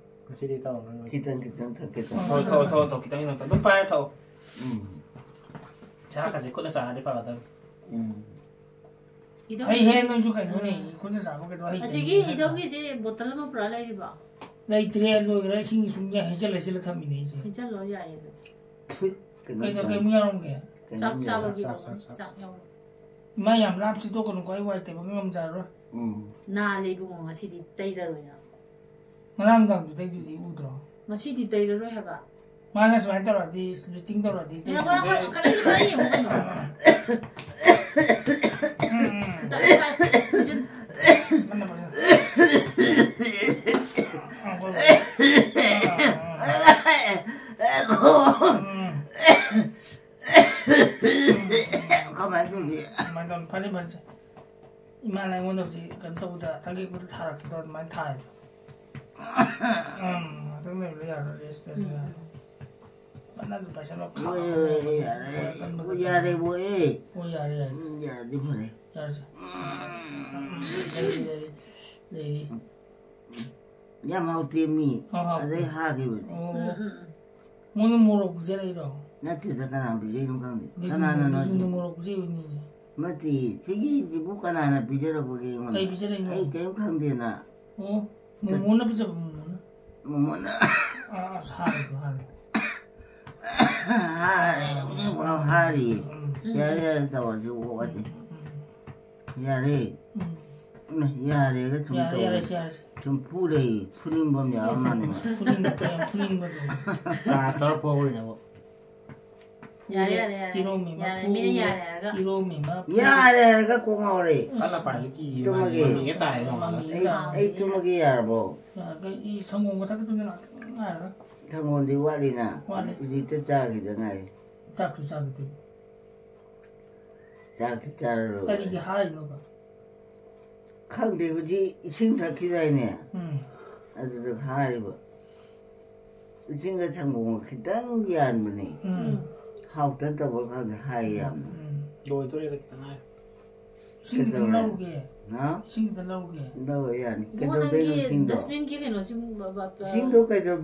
ꯉꯁꯤꯗꯤ ꯇꯧꯔꯔꯣꯏ꯫ ꯈꯤꯇꯪ, ꯈꯤꯇꯪ ꯊꯛꯀꯦ ꯇꯧꯕ꯫ ꯊꯛꯑꯣ, ꯊꯛꯑꯣ, ꯊꯛꯑꯣ, ꯊꯛꯑꯣ, ꯈꯤꯇꯪ ꯊꯛꯑꯣ꯫ ꯑꯗꯨꯝ ꯄꯥꯏꯔ ꯊꯛꯑꯣ꯫ ꯎꯝ꯫ ꯆꯥꯛꯀꯁꯦ ꯈꯨꯠꯅ ꯆꯥꯔꯗꯤ ꯐꯒꯗꯕꯅꯤ꯫ ꯎꯝ꯫ ꯏꯙꯧ-, ꯑꯩ ꯍꯦ ꯅꯣꯏꯁꯨ ꯀꯩꯅꯣꯅꯦ, ꯎꯝ꯫ ꯈꯨꯠꯅ ꯆꯥꯕ ꯀꯩꯗꯧ ꯍꯩꯇꯦ? ꯑꯁꯤꯒꯤ ꯏꯙꯧꯒꯤꯁꯦ ꯕꯣꯇꯜ ꯑꯃ ꯄꯨꯔꯥ ꯂꯩꯔꯤꯕꯣ? ꯂꯩꯇ꯭ꯔꯦ, ꯂꯣꯏꯈ꯭ꯔꯦ, ꯏꯁꯤꯡ ꯁꯨꯝ ꯌꯥ-, ꯍꯩꯖꯤꯜ ꯍꯩꯖꯤꯜꯂ ꯊꯝꯃꯤꯅꯦ ꯑꯩꯁꯦ꯫ ꯍꯩꯖꯤꯜꯂꯣ, ꯌꯥꯏꯌꯦ ꯑꯗꯨ꯫ ꯊꯨꯏ, ꯀꯩꯅꯣ ꯀꯩꯗꯧ-, ꯇꯧ-, ꯀꯩꯃꯨꯛ ꯌꯥꯎꯔꯝꯒꯦ? ꯀꯩꯅꯣ ꯆꯥꯛ ꯌꯥꯎ-, ꯆꯥꯕꯒꯤ ꯆꯥꯛ, ꯆꯥꯛ, ꯆꯥꯛ꯫ ꯆꯥꯛ ꯌꯥꯎꯔꯝꯒꯦ꯫ ꯏꯃꯥ, ꯌꯥꯝ ꯂꯥꯞꯁꯤ ꯇꯣꯛꯀꯅꯨꯀꯣ, ꯑꯩ ꯋꯥꯏ ꯇꯩꯕ ꯉꯝꯖꯔꯔꯣꯏ꯫ ꯎꯝ꯫ ꯅꯥꯜꯂꯦ ꯏꯕꯨꯡꯉꯣ, ꯉꯁꯤꯗꯤ ꯇꯩꯔꯔꯣꯏꯅ꯫ ꯉꯔꯥꯡ ꯅꯨꯡꯗꯥꯡꯁꯨ ꯇꯩꯗꯨꯗꯤ ꯎꯗ꯭ꯔꯣ? ꯉꯁꯤꯗꯤ ꯇꯩꯔꯔꯣꯏ ꯍꯥꯏꯕ꯫ ꯃꯥꯅ ꯁꯨꯃꯥꯏꯅ ꯇꯧꯔꯗꯤ, ꯁ꯭ꯂꯤꯇꯤꯡ ꯇꯧꯔꯗꯤ ꯉꯥꯏꯈꯣ, ꯉꯥꯏꯈꯣ, ꯇꯩꯗꯨꯗꯤ꯫ ꯈꯔ ꯈꯔ ꯌꯦꯡꯉꯨ ꯀꯩꯅꯣ꯫ ꯎꯝ, ꯎꯝ꯫ ꯇꯞꯅ ꯄꯥꯏ-, ꯐꯨꯖꯤꯟ-, ꯀꯟꯅ ꯄꯥꯏ-, ꯎꯝ, ꯎꯝ꯫ ꯀꯃꯥꯏꯅ ꯇꯧꯅꯤ? ꯀꯃꯥꯏꯅ ꯇꯧꯅꯤ? ꯐꯅꯤ, ꯐꯅꯤ꯫ ꯏꯃꯥꯅ ꯑꯩꯉꯣꯟꯗ ꯍꯧꯖꯤꯛ ꯀꯩꯅꯣ ꯇꯧꯕꯗ, ꯊꯥꯡꯒꯦꯛꯄꯗ ꯊꯥꯔꯛꯄꯗꯣ ꯑꯗꯨꯃꯥꯏꯅ ꯊꯥꯏꯕ꯫ ꯎꯝ, ꯉꯥꯛꯇꯪ ꯂꯩꯕꯗ ꯌꯥꯔꯣꯏ, rest ꯇꯧꯕ ꯌꯥꯔꯣꯏ꯫ ꯐꯅ ꯑꯗꯨꯝ ꯄꯥꯏꯁꯜꯂꯣ, ꯍꯣꯏ, ꯍꯣꯏ, ꯍꯣꯏ, ꯌꯥꯔꯦ꯫ ꯀꯟꯕ ꯍꯣꯏ, ꯀꯟꯕ꯫ ꯌꯥꯔꯦ, ꯍꯣꯏ꯫ ꯍꯣꯏ, ꯌꯥꯔꯦ, ꯌꯥꯔꯦ꯫ ꯎꯝ, ꯌꯥꯔꯗꯤ ꯐꯔꯦ꯫ ꯌꯥꯔꯁꯦ꯫ ꯎꯝ, ꯂꯩꯔꯤ, ꯂꯩꯔꯤ, ꯂꯩꯔꯤ꯫ ꯌꯥꯝ ꯍꯥꯎꯇꯦ ꯃꯤ꯫ ꯍꯥꯎ, ꯍꯥꯎꯇꯦ꯫ ꯑꯗꯩ ꯍꯥꯈꯤꯕꯅꯦ꯫ ꯑꯣ꯫ ꯎꯝ, ꯎꯝ, ꯎꯝ꯫ ꯃꯣꯏꯅ ꯃꯣꯔꯣꯛ ꯄꯤꯖꯔꯛꯏꯔꯣ? ꯅꯠꯇꯦꯗ, ꯀꯅꯥ ꯄꯤꯖꯩꯅꯣ ꯈꯪꯗꯦ꯫ ꯕꯤꯖꯨ-, ꯀꯅꯥꯅꯅꯣ ꯕꯤꯖꯨꯅ ꯍꯥꯏꯁꯤꯕꯣ? ꯃꯣꯔꯣꯛ ꯄꯤꯖꯩ ꯑꯣꯏꯅꯤꯅꯦ꯫ ꯅꯠꯇꯦ, ꯁꯤꯒꯤꯁꯤꯕꯨ ꯀꯅꯥꯅ ꯄꯤꯖꯔꯛꯄꯒꯦ ꯑꯩꯉꯣꯟꯗ? ꯀꯩ ꯄꯤꯖꯔꯛꯏꯅꯣ? ꯑꯩ ꯀꯩꯝ ꯈꯪꯗꯦꯅ꯫ ꯑꯣ, ꯃꯣꯃꯣꯅ ꯄꯤꯖꯕ, ꯃꯣꯃꯣꯅ꯫ ꯃꯣꯃꯣꯅ꯫ ꯑꯥ, ꯑꯁ, ꯍꯥꯟꯅꯗꯣ, ꯍꯥꯟꯅ꯫ ꯍꯥꯔꯦ, ꯍꯧꯖꯤꯛꯐꯥꯎ ꯍꯥꯔꯤ꯫ ꯎꯝ꯫ ꯌꯥꯔꯦ, ꯌꯥꯔꯦ, ꯇꯧꯔꯁꯤ, ꯋꯥꯗꯦ꯫ ꯎꯝ, ꯎꯝ, ꯎꯝ꯫ ꯌꯥꯔꯦ꯫ ꯎꯝ꯫ ꯏꯃꯥ, ꯌꯥꯔꯦꯒ ꯁꯨꯝ ꯌꯥꯔꯦ, ꯇꯧꯔꯦ꯫ ꯌꯥꯔꯦ, ꯌꯥꯔꯦ꯫ ꯁꯨꯝ ꯐꯨ ꯂꯩ, ꯐꯨꯅꯤꯡꯕ ꯑꯃ ꯌꯥꯎꯔ ꯃꯥꯜꯂꯦ ꯃꯥ꯫ ꯐꯨꯅꯤꯡꯕ, ꯐꯨꯅꯤꯡꯕ꯫ ꯆꯥꯔꯖ ꯇꯧꯔ ꯐꯨꯍꯧꯔꯤꯅꯦꯕ꯫ ꯌꯥꯔꯦ, ꯌꯥꯔꯦ, ꯌꯥꯔꯦ꯫ ꯆꯤꯔꯣꯃꯤ ꯑꯃ ꯌꯥꯔꯦ, ꯐꯨ-, ꯃꯤꯅ ꯌꯥꯔꯦ ꯍꯥꯏꯔꯒ꯫ ꯆꯤꯔꯣꯃꯤ ꯑꯃ ꯐꯨ-, ꯌꯥꯔꯦ ꯍꯥꯏꯔꯒ ꯀꯣꯛ ꯉꯥꯎꯔꯦ꯫ ꯀꯟꯅ ꯄꯥꯏꯕ ꯀꯤꯌꯦ ꯇꯨꯝꯃꯒꯦ꯫ ꯃꯥ ꯃꯃꯤꯒ ꯇꯥꯏ ꯅꯣꯡꯉꯥꯜꯂ꯫ ꯑꯩ, ꯑꯩ ꯇꯨꯝꯃꯒꯦ ꯌꯥꯔꯕꯣ? ꯌꯥꯔꯒ ꯏ ꯁꯪꯒꯣꯝꯒ ꯊꯛꯀꯗꯕꯅꯤ ꯉꯥꯛꯇꯪ ꯉꯥꯏꯔꯒ꯫ ꯁꯪꯒꯣꯝꯗꯤ ꯋꯥꯠꯂꯤꯅ? ꯋꯥꯠꯂꯤ꯫ ꯍꯧꯖꯤꯛꯇ ꯆꯥꯈꯤꯗ ꯉꯥꯏꯔꯤ꯫ ꯆꯥꯛꯁꯨ ꯆꯥꯈꯤꯗꯦ꯫ ꯆꯥꯛꯇꯤ ꯆꯥꯔꯔꯣꯏ꯫ ꯀꯔꯤꯒꯤ ꯍꯥꯏꯔꯤꯅꯣꯕ? ꯈꯪꯗꯦ, ꯍꯧꯖꯤꯛ ꯏꯁꯤꯡ ꯊꯛꯈꯤꯗꯥꯏꯅꯦ? ꯎꯝ꯫ ꯑꯗꯨꯗ ꯍꯥꯏꯔꯤꯕ꯫ ꯏꯁꯤꯡꯒ ꯁꯪꯒꯣꯝꯒ ꯈꯤꯇꯪ ꯌꯥꯟꯕꯅꯦ꯫ ꯎꯝ꯫ ꯍꯥꯎꯇꯅ ꯇꯧꯕ ꯈꯪꯗꯦ ꯍꯥꯏ ꯌꯥꯝꯅ꯫ ꯎꯝ꯫ ꯂꯣꯏꯗꯣꯔꯦꯗ ꯈꯤꯇꯪ ꯉꯥꯏꯔꯦ꯫ ꯏꯁꯤꯡ ꯈꯤꯇꯪ ꯀꯩꯗꯧꯔꯦ? ꯂꯧꯒꯦ꯫ ꯍꯥ? ꯏꯁꯤꯡ ꯈꯤꯇꯪ ꯂꯧꯒꯦ꯫ ꯂꯧꯔ ꯌꯥꯅꯤ꯫ ꯏꯕꯨꯡꯉꯣ, ꯀꯩꯗꯧꯗꯣꯏꯅꯣ ꯅꯪꯒꯤ ꯏꯁꯤꯡꯗꯣ? ꯗꯁꯕꯤꯟꯒꯤ ꯀꯩꯅꯣꯁꯤ, ꯕ- ꯕ- ꯕ- ꯏꯁꯤꯡꯗꯣ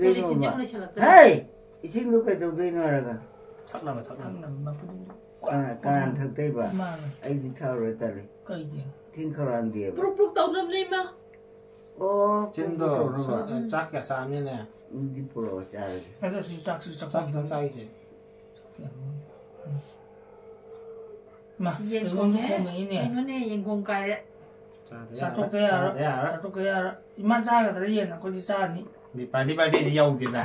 ꯇꯣꯏꯂꯦꯠ ꯁꯤꯠꯁꯦ ꯀꯩꯗꯧꯗꯣꯏꯅꯣ? ꯑꯃꯨꯛ ꯂꯣꯏꯁꯤꯜꯂꯛꯇ꯭ꯔꯦ꯫ ꯍꯦ! ꯏꯁꯤꯡꯗꯣ ꯀꯩꯗꯧꯗꯣꯏꯅꯣ ꯍꯥꯏꯔꯒ? ꯊꯛꯅꯕ ꯊꯛꯅꯕ꯫ ꯊꯛꯅꯕ ꯃꯄꯨꯗꯨ꯫ ꯀꯅꯥ- ꯀꯅꯥꯅ ꯊꯛꯇꯣꯏꯕ? ꯏꯃꯥꯅ꯫ ꯑꯩꯗꯤ ꯊꯛꯑꯔꯣꯏ, ꯇꯜꯂꯤ꯫ ꯀꯩꯒꯤ? ꯊꯤꯡ ꯈꯧꯔꯥꯡꯗꯦꯕ꯫ ꯄ꯭ꯔꯨꯛ ꯄ꯭ꯔꯨꯛ ꯇꯧꯅꯕꯅꯦ, ꯏꯃꯥ꯫ ꯑꯣ, ꯆꯤꯟꯗꯣ ꯄ꯭ꯔꯨꯛ ꯄ꯭ꯔꯨꯛ ꯇꯧꯅꯕ꯫ ꯆꯥꯛ ꯀꯌꯥ ꯆꯥꯕꯅꯤꯅꯦ꯫ ꯑꯗꯨꯗꯤ ꯄꯨꯔꯛꯑꯣ, ꯆꯥꯔꯒꯦ꯫ ꯑꯗꯣ ꯁꯤ ꯆꯥꯛꯁꯤ ꯆꯥꯛ ꯆꯥꯛ ꯈꯤꯇꯪ ꯆꯥꯈꯤꯁꯦ꯫ ꯃꯥ, ꯁꯤ ꯌꯦꯟ ꯀꯩꯅꯣꯝꯁꯨ ꯈꯣꯡꯉꯦ꯫ ꯈꯣꯡꯉꯛꯏꯅꯦ꯫ ꯀꯩꯅꯣꯅꯦ, ꯌꯦꯟ ꯈꯣꯡ ꯀꯥꯏꯔꯦ꯫ ꯆꯥꯗ ꯆꯥꯊꯣꯛꯇ ꯌꯥꯔꯣꯏ꯫ ꯌꯥꯔꯣꯏ꯫ ꯆꯥꯗ ꯌꯥꯔꯣꯏ꯫ ꯆꯥꯊꯣꯛꯇ ꯌꯥꯔꯣꯏ꯫ ꯏꯃꯥ ꯆꯥꯒꯗ꯭ꯔꯥ ꯌꯦꯡꯉꯣ, ꯑꯩꯈꯣꯏꯗꯤ ꯆꯥꯅꯤ꯫ ꯗꯤꯄꯥꯂꯤ ꯕꯥꯔꯗꯦꯗꯤ ꯌꯧꯗꯦꯗ꯫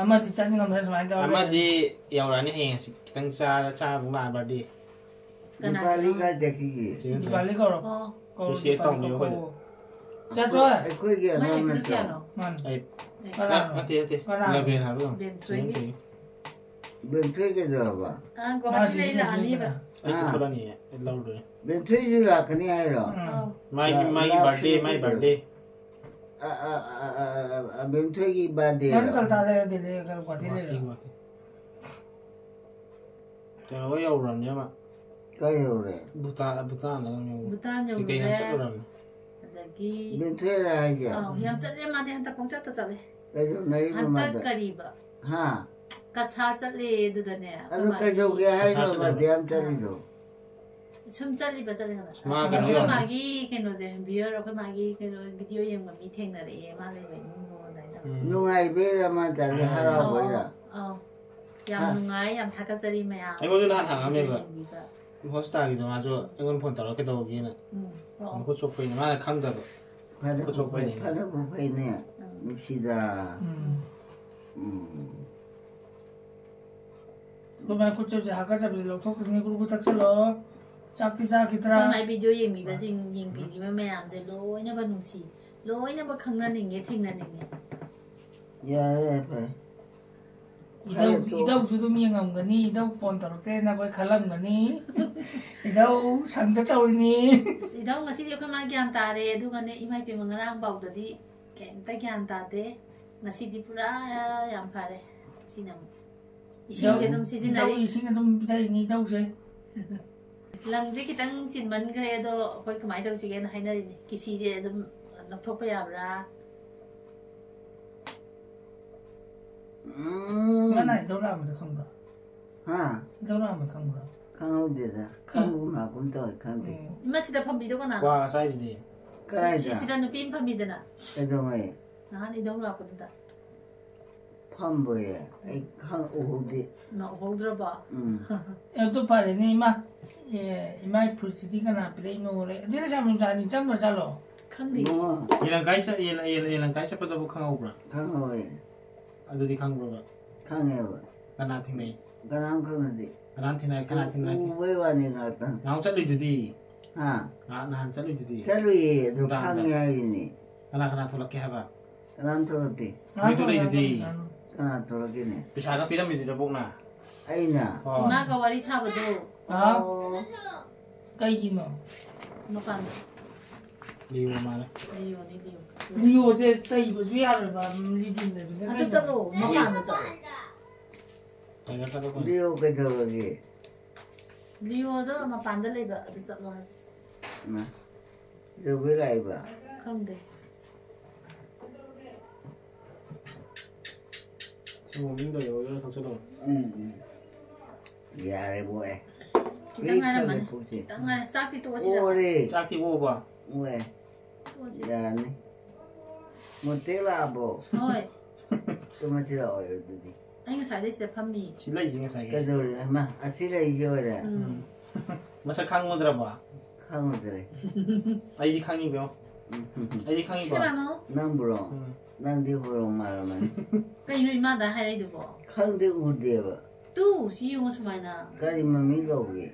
ꯑꯃꯗꯤ ꯆꯠꯅꯤꯡꯉꯝꯗ꯭ꯔꯦ ꯁꯨꯃꯥꯏꯅ ꯇꯧꯔ ꯑꯃꯗꯤ ꯌꯧꯔꯛꯑꯅꯤ ꯍꯌꯦꯡ ꯍꯪꯆꯤꯠ꯫ ꯈꯤꯇꯪ ꯆꯥꯔ ꯆꯥꯕ ꯂꯥꯛꯑ ꯕꯥꯔꯗꯦ꯫ ꯀꯅꯥ ꯗꯤꯄꯥꯂꯤ ꯀꯅꯥ? ꯀꯥꯏ ꯆꯠꯈꯤꯒꯦ? ꯆꯦ ꯅꯠꯇ꯭ꯔꯣ? ꯗꯤꯄꯥꯂꯤ ꯀꯧꯔꯣ꯫ ꯑꯣ꯫ ꯀꯧꯔꯣ, ꯏꯆꯦ ꯗꯤꯄꯥꯂꯤ ꯇꯧꯅꯤꯕ ꯀꯧꯔꯣ꯫ ꯑꯩꯈꯣꯏꯗ꯫ ꯆꯠꯇꯣꯏ꯫ ꯑꯩꯈꯣꯏꯒꯤ ꯃꯥꯏ ꯑꯉꯥꯡ ꯆꯍꯤ ꯅꯠꯇ꯭ꯔꯣ? ꯀꯌꯥꯅꯣ? ꯃꯥꯅꯤ꯫ ꯑꯩ ꯀꯅꯥꯅꯣ? ꯅꯠꯇꯦ ꯅꯠꯇꯦ꯫ ꯀꯅꯥꯅꯣ? ꯏꯂꯚꯦꯟ ꯍꯥꯏꯕ ꯀꯩꯅꯣ? ꯕꯦꯟꯊ꯭ꯔꯣꯏꯒꯤ? ꯕꯦꯟꯊ꯭ꯔꯣꯏꯒꯤ꯫ ꯕꯦꯟꯊꯣꯏ ꯀꯩꯗꯧꯔꯕ? ꯑꯉꯥꯡ ꯃꯥ ꯒꯨꯋꯥꯍꯥꯇꯤꯗꯩ ꯁꯤꯗ ꯂꯥꯛꯑꯅꯤꯕ꯫ ꯂꯩꯁꯤꯗꯅ꯫ ꯑꯩ ꯑꯥ꯫ ꯆꯠꯊꯣꯛꯂꯅꯤꯌꯦ꯫ ꯑꯩ ꯂꯧꯔꯨꯗꯣꯏꯅꯦ꯫ ꯎꯝ꯫ ꯕꯦꯟꯊꯣꯏꯁꯨ ꯂꯥꯛꯀꯅꯤ ꯍꯥꯏꯔꯣ? ꯎꯝ꯫ ꯑꯧ꯫ ꯃꯥꯒꯤ ꯂꯥꯛ- ꯃꯥꯒꯤ ꯂꯥꯛꯁꯤ ꯕꯥꯔꯗꯦ, ꯃꯥꯒꯤ ꯀꯩꯗꯧꯔꯦ? ꯕꯥꯔꯗꯦ꯫ ꯑ, ꯑ, ꯑ, ꯑ, ꯑ, ꯑ, ꯕꯦꯟꯊꯣꯏꯒꯤ ꯕꯥꯔꯗꯦ꯫ ꯃꯥꯁꯨ ꯀꯜꯀꯇꯥ ꯂꯩꯔꯗꯤ ꯂꯩ, ꯀꯩꯅꯣ ꯒꯨꯋꯥꯍꯥꯇꯤ ꯂꯩꯔꯣ? ꯒꯨꯋꯥꯍꯥꯇꯤ, ꯒꯨꯋꯥꯍꯥꯇꯤ꯫ ꯀꯩꯅꯣꯒ ꯌꯧꯔꯨꯔꯕꯅꯦ ꯑꯃ꯫ ꯀꯥꯏ ꯌꯧꯔꯦ? ꯚꯨꯇꯥꯟ, ꯚꯨꯇꯥꯟꯗ ꯑꯗꯨꯝ ꯌꯧꯔꯨꯔꯦ꯫ ꯚꯨꯇꯥꯟ ꯀꯩꯀꯩ ꯌꯥꯝ ꯌꯧꯔꯨꯔꯦ꯫ ꯆꯠꯂꯨꯔꯕꯅꯦ꯫ ꯑꯗꯒꯤ ꯕꯦꯟꯊꯣꯏꯔ ꯍꯥꯏꯁꯦ? ꯑꯧ, ꯌꯥꯝ ꯆꯠꯂꯦ ꯃꯥꯗꯤ, ꯍꯟꯗꯛ ꯄꯪꯆꯠꯇ ꯆꯠꯂꯦ꯫ ꯀꯩꯗꯧꯅꯔꯤꯕ ꯍꯟꯗꯛ ꯃꯥꯗ? ꯀꯔꯤꯕ? ꯍꯥ? ꯀꯁꯥꯔ ꯆꯠꯂꯦ꯫ ꯑꯗꯨꯗꯅꯦ ꯑꯩꯈꯣꯏ ꯑꯗꯨ ꯃꯥꯒꯤ ꯀꯩꯗꯧꯒꯦ ꯍꯥꯏꯅꯣ ꯀꯁꯥꯔ ꯆꯠꯂꯦ꯫ ꯃꯥꯗꯤ ꯌꯥꯝ ꯆꯠꯂꯤꯗꯣ? ꯁꯨꯝ ꯆꯠꯂꯤꯕ ꯆꯠꯂꯦ ꯈꯟꯗ ꯃꯥ ꯀꯩꯅꯣ ꯑꯩꯈꯣꯏ ꯌꯧꯔꯝꯃꯦ꯫ ꯃꯥꯒꯤ ꯀꯩꯅꯣꯁꯦ, ꯚꯤꯌꯔ, ꯑꯩꯈꯣꯏ ꯃꯥꯒꯤ ꯀꯩꯅꯣ ꯚꯤꯗꯤꯑꯣ ꯌꯦꯡꯕ ꯃꯤ ꯊꯦꯡꯅꯔꯛꯑꯦ, ꯃꯥ ꯂꯩꯕ ꯏꯃꯨꯡꯗꯣ ꯑꯗꯨꯃꯥꯏꯅ꯫ ꯎꯝ꯫ ꯅꯨꯡꯉꯥꯏꯕꯩꯔ ꯃꯥ ꯆꯠꯂꯤ, ꯑꯥ꯫ ꯍꯔꯥꯎꯕꯩꯔ? ꯑꯧ, ꯌꯥꯝ ꯍꯥ? ꯅꯨꯡꯉꯥꯏ, ꯌꯥꯝ ꯊꯥꯒꯠꯆꯔꯤ ꯃꯌꯥꯝ꯫ ꯑꯩꯉꯣꯟꯗ ꯅꯍꯥꯟ ꯍꯪꯉꯝꯃꯦꯕ꯫ ꯌꯦꯡꯕꯤꯕ꯫ ꯍꯣꯁꯄꯤꯇꯥꯜꯒꯤꯗꯣ ꯃꯥꯁꯨ ꯑꯩꯉꯣꯟꯗ ꯐꯣꯟ ꯇꯧꯔꯒ ꯀꯩꯗꯧꯔꯒꯦꯅ꯫ ꯎꯝ, ꯑꯧ꯫ ꯃꯈꯨꯠ ꯁꯣꯛꯄꯩꯅꯦ, ꯃꯥꯅ ꯈꯪꯗꯕ꯫ ꯈꯨꯠ ꯐꯅꯕꯨ ꯁꯣꯛꯄꯩꯅꯦ꯫ ꯐꯩ, ꯐꯅꯕꯨ ꯐꯩꯅꯦ꯫ ꯎꯝ꯫ ꯅꯨꯡꯁꯤꯗ꯫ ꯎꯝ꯫ ꯎꯝ꯫ ꯑꯗꯨꯃꯥꯏꯅ ꯈꯨꯠ ꯆꯠꯁꯦ ꯍꯥꯀꯠꯆꯕꯁꯦ ꯂꯧꯊꯣꯛꯈꯤꯕꯅꯤ, ꯒꯨꯔꯨ ꯒꯨꯔꯨ ꯊꯛꯆꯜꯂꯣ꯫ ꯆꯥꯛꯇꯤ ꯆꯥꯈꯤꯗ꯭ꯔꯥ? ꯑꯩꯈꯣꯏ ꯃꯥꯏ ꯚꯤꯗꯤꯑꯣ ꯌꯦꯡꯕꯤꯕꯁꯤꯡ, ꯌꯦꯡꯕꯤꯔꯤꯕ ꯃꯌꯥꯝꯁꯦ ꯂꯣꯏꯅꯃꯛ ꯅꯨꯡꯁꯤ, ꯂꯣꯏꯅꯃꯛ ꯈꯪꯅꯅꯤꯡꯉꯦ, ꯊꯦꯡꯅꯅꯤꯡꯉꯦ꯫ ꯌꯥꯔꯦ, ꯌꯥꯔꯦ, ꯐꯔꯦ꯫ ꯏꯙꯧ ꯍꯥꯏꯔꯛꯇꯣ꯫ ꯏꯙꯧꯁꯨ ꯑꯗꯨꯝ ꯌꯦꯡꯉꯝꯒꯅꯤ, ꯏꯙꯧ ꯐꯣꯟ ꯇꯧꯔꯛꯇꯦꯅ ꯑꯩꯈꯣꯏ ꯈꯜꯂꯝꯒꯅꯤ꯫ ꯏꯙꯧ ꯁꯪꯗ ꯇꯧꯔꯤꯅꯤ꯫ ꯑꯁ, ꯏꯙꯧ ꯉꯁꯤꯗꯤ ꯑꯩꯈꯣꯏ ꯃꯥ ꯒ꯭ꯌꯥꯟ ꯇꯥꯔꯦ꯫ ꯑꯗꯨꯒꯅꯦ, ꯏꯃꯥ ꯏꯄꯦꯝꯃ, ꯉꯔꯥꯡ ꯐꯥꯎꯗꯗꯤ ꯀꯩꯝꯇ ꯒ꯭ꯌꯥꯟ ꯇꯥꯗꯦ꯫ ꯉꯁꯤꯗꯤ ꯄꯨꯔꯥ ꯌꯥꯝ ꯐꯔꯦ꯫ ꯁꯤꯅ ꯑꯃꯨꯛ ꯏꯁꯤꯡꯁꯦ ꯑꯗꯨꯝ ꯁꯤꯖꯤꯟꯅꯔꯤ꯫ ꯏꯙꯧ ꯏꯁꯤꯡ ꯑꯗꯨꯝ ꯄꯤꯊꯛꯏꯅꯤ ꯏꯙꯧꯁꯦ꯫ ꯂꯪꯁꯦ ꯈꯤꯇꯪ ꯆꯤꯟꯃꯟꯈ꯭ꯔꯦ, ꯑꯗꯣ ꯑꯩꯈꯣꯏ ꯀꯃꯥꯏꯅ ꯇꯧꯁꯤꯒꯦꯅ ꯍꯥꯏꯅꯔꯤꯅꯤ꯫ ꯀꯤꯁꯤꯁꯦ ꯑꯗꯨꯝ ꯂꯧꯊꯣꯛꯄ ꯌꯥꯕ꯭ꯔꯥ? ꯎꯝ꯫ ꯃꯥꯅ ꯏꯙꯧ ꯂꯥꯛꯑꯝꯕꯗꯣ ꯈꯪꯕ꯭ꯔꯣ? ꯍꯥ? ꯏꯙꯧ ꯂꯥꯛꯑꯝꯕꯗꯣ ꯈꯪꯕ꯭ꯔꯣ? ꯈꯪꯍꯧꯗꯦꯗ꯫ ꯈꯪꯕꯒꯨꯝ ꯂꯥꯛꯀꯨꯝ ꯇꯧꯋꯦ, ꯈꯪꯗꯦ꯫ ꯎꯝ꯫ ꯏꯃꯥ, ꯁꯤꯗ ꯐꯝꯕꯤꯗꯣ ꯀꯅꯥ? ꯋꯥ ꯉꯁꯥꯏꯗꯨꯗꯤ꯫ ꯀꯗꯥꯏꯗ? ꯁꯤ-, ꯁꯤꯗ ꯅꯨꯄꯤ ꯑꯃ ꯐꯝꯃꯤꯗꯅ, ꯀꯩꯗꯧꯉꯩ? ꯅꯍꯥꯟ ꯏꯙꯧ ꯂꯥꯛꯄꯗꯨꯗ꯫ ꯐꯝꯕꯣꯏꯌꯦ꯫ ꯑꯩ ꯈꯪ ꯎꯍꯧꯗꯦ꯫ ꯏꯃꯥ, ꯎꯍꯧꯗ꯭ꯔꯕꯣ? ꯎꯝ꯫ ꯑꯦ, ꯑꯗꯨ ꯐꯔꯦꯅꯦ, ꯏꯃꯥ꯫ ꯑꯦ, ꯏꯃꯥ, ꯐꯨꯔꯤꯠꯁꯤꯗꯤ ꯀꯅꯥ ꯄꯤꯔꯛꯏꯅꯣ? ꯑꯗꯨ ꯂꯩꯁꯥ ꯃꯆꯥꯅꯤ ꯆꯪꯒ꯭ꯔ ꯆꯠꯂꯣ꯫ ꯈꯪꯗꯦ꯫ ꯏꯕꯨꯡꯉꯣ, ꯌꯦꯂꯪꯀꯥꯏ ꯆꯠ-, ꯌꯦꯂ-, ꯌꯦꯂ-, ꯌꯦꯂꯪꯀꯥꯏ ꯆꯠꯄꯗꯕꯨ ꯈꯪꯍꯧꯕ꯭ꯔꯥ? ꯈꯪꯍꯧꯋꯦ꯫ ꯑꯗꯨꯗꯤ ꯈꯪꯕ꯭ꯔꯕ? ꯈꯪꯉꯦꯕ꯫ ꯀꯅꯥ ꯊꯦꯡꯅꯩ? ꯀꯅꯥꯝ ꯈꯪꯅꯗꯦ꯫ ꯀꯅꯥ ꯊꯦꯡꯅꯩ? ꯀꯅꯥ ꯊꯦꯡꯅꯩ? ꯎꯕꯩ ꯋꯥꯅꯤ ꯉꯥꯛꯇꯪ꯫ ꯅꯍꯥꯟ ꯆꯠꯂꯨꯏꯗꯨꯗꯤ꯫ ꯍꯥ? ꯅꯍꯥꯟ, ꯅꯍꯥꯟ ꯆꯠꯂꯨꯏꯗꯨꯗꯤ꯫ ꯆꯠꯂꯨꯏꯌꯦ, ꯑꯗꯨ ꯅꯨꯡꯗꯥꯡꯗ꯫ ꯈꯪꯉꯦ ꯍꯥꯏꯔꯤꯅꯦ꯫ ꯀꯅꯥ ꯀꯅꯥ ꯊꯣꯛꯂꯛꯀꯦ ꯍꯥꯏꯕ? ꯀꯅꯥꯝ ꯊꯣꯛꯂꯛꯇꯦ꯫ ꯃꯤꯗꯨ ꯂꯩꯗꯨꯗꯤ꯫ ꯀꯅꯥ ꯊꯣꯛꯂꯛꯀꯦꯅꯦ? ꯄꯩꯁꯥꯒ ꯄꯤꯔꯝꯃꯤꯗꯨꯗꯤ ꯅꯕꯣꯛꯅ꯫ ꯑꯩꯅ? ꯍꯣꯏ꯫ ꯏꯃꯥꯒ ꯋꯥꯔꯤ ꯁꯥꯕꯗꯣ꯫ ꯍꯥ? ꯑꯣ꯫ ꯀꯩꯒꯤꯅꯣ? ꯃꯄꯥꯟꯗ꯫ ꯂꯤꯌꯣ ꯃꯥꯜꯂꯦ꯫ ꯂꯤꯌꯣꯅꯤ, ꯂꯤꯌꯣ꯫ ꯂꯤꯌꯣꯁꯦ ꯆꯩꯕꯁꯨ ꯌꯥꯔꯣꯏꯕ, ꯂꯤꯕꯨ ꯂꯩꯕꯅꯤꯅ ꯑꯗꯨ ꯀꯩꯅꯣ? ꯆꯠꯂꯣ, ꯃꯄꯥꯟꯗ ꯆꯠꯂꯣ꯫ ꯂꯩꯔꯛꯀꯗꯧꯕꯅꯤ꯫ ꯂꯤꯌꯣ ꯀꯩꯗꯧꯔꯒꯦ? ꯂꯤꯌꯣꯗꯣ ꯃꯄꯥꯟꯗ ꯂꯩꯕ, ꯑꯗꯨ ꯆꯠꯂꯣ ꯍꯥꯏꯕ꯫ ꯃꯥ, ꯀꯩꯗꯧꯕꯩ ꯂꯥꯛꯏꯕ? ꯈꯪꯗꯦ꯫ ꯁꯪꯒꯣꯝ ꯏꯪꯗꯧꯔꯤ, ꯑꯣꯏꯔꯣꯏ, ꯊꯛꯆꯜꯂꯣ꯫ ꯎꯝ, ꯎꯝ꯫ ꯌꯥꯔꯦ, ꯕꯣꯛꯑꯦ꯫ ꯈꯤꯇꯪ ꯉꯥꯏꯔꯝꯃꯅꯤ꯫ ꯄꯨꯛꯁꯦ꯫ ꯈꯤꯇꯪ ꯉꯥꯏꯔꯦ꯫ ꯆꯥꯛꯇꯤ ꯇꯣꯛꯑꯁꯤꯔ? ꯑꯣꯔꯦ꯫ ꯆꯥꯛꯇꯤ ꯑꯣꯛꯑꯕ? ꯃꯣꯏ꯫ ꯇꯣꯛꯑꯁꯤ꯫ ꯌꯥꯔꯅꯤ꯫ ꯃꯣꯇꯦꯛ ꯂꯥꯛꯑꯕꯣ? ꯍꯣꯏ꯫ ꯇꯨꯝꯃꯁꯤ ꯂꯥꯛꯑꯣ ꯑꯗꯨꯗꯤ꯫ ꯑꯩ ꯉꯁꯥꯏꯗꯩ ꯁꯤꯗ ꯐꯝꯃꯤ꯫ ꯁꯤ ꯂꯩꯁꯤ ꯉꯁꯥꯏꯒꯤ꯫ ꯀꯩꯗꯧꯔꯦ? ꯑꯃ ꯑꯊꯤ ꯂꯩꯁꯤ ꯑꯣꯏꯔꯦ꯫ ꯎꯝ꯫ ꯃꯁꯛ ꯈꯪꯉꯨꯗ꯭ꯔꯕꯣ? ꯈꯪꯉꯨꯗ꯭ꯔꯦ꯫ ꯑꯩꯗꯤ ꯈꯪꯉꯤꯕꯣ꯫ ꯎꯝ, ꯎꯝ, ꯎꯝ꯫ ꯑꯩꯗꯤ ꯁꯤ ꯈꯪꯉꯤꯕꯣ꯫ ꯀꯅꯥꯅꯣ? ꯅꯪꯕꯨꯔꯣ? ꯎꯝ꯫ ꯅꯪꯗꯤ ꯍꯣꯔꯣꯡ ꯃꯥꯜꯂꯝꯃꯅꯤ꯫ ꯀꯩꯅꯣ ꯏꯃꯥꯗ ꯍꯥꯏꯔꯛꯏꯗꯨꯕꯣ? ꯈꯪꯗꯦ, ꯎꯗꯦꯕ꯫ ꯇꯨ, ꯁꯤ ꯌꯦꯡꯉꯣ ꯁꯨꯃꯥꯏꯅ꯫ ꯀꯔꯤ ꯃꯃꯤꯡ ꯀꯧꯒꯦ?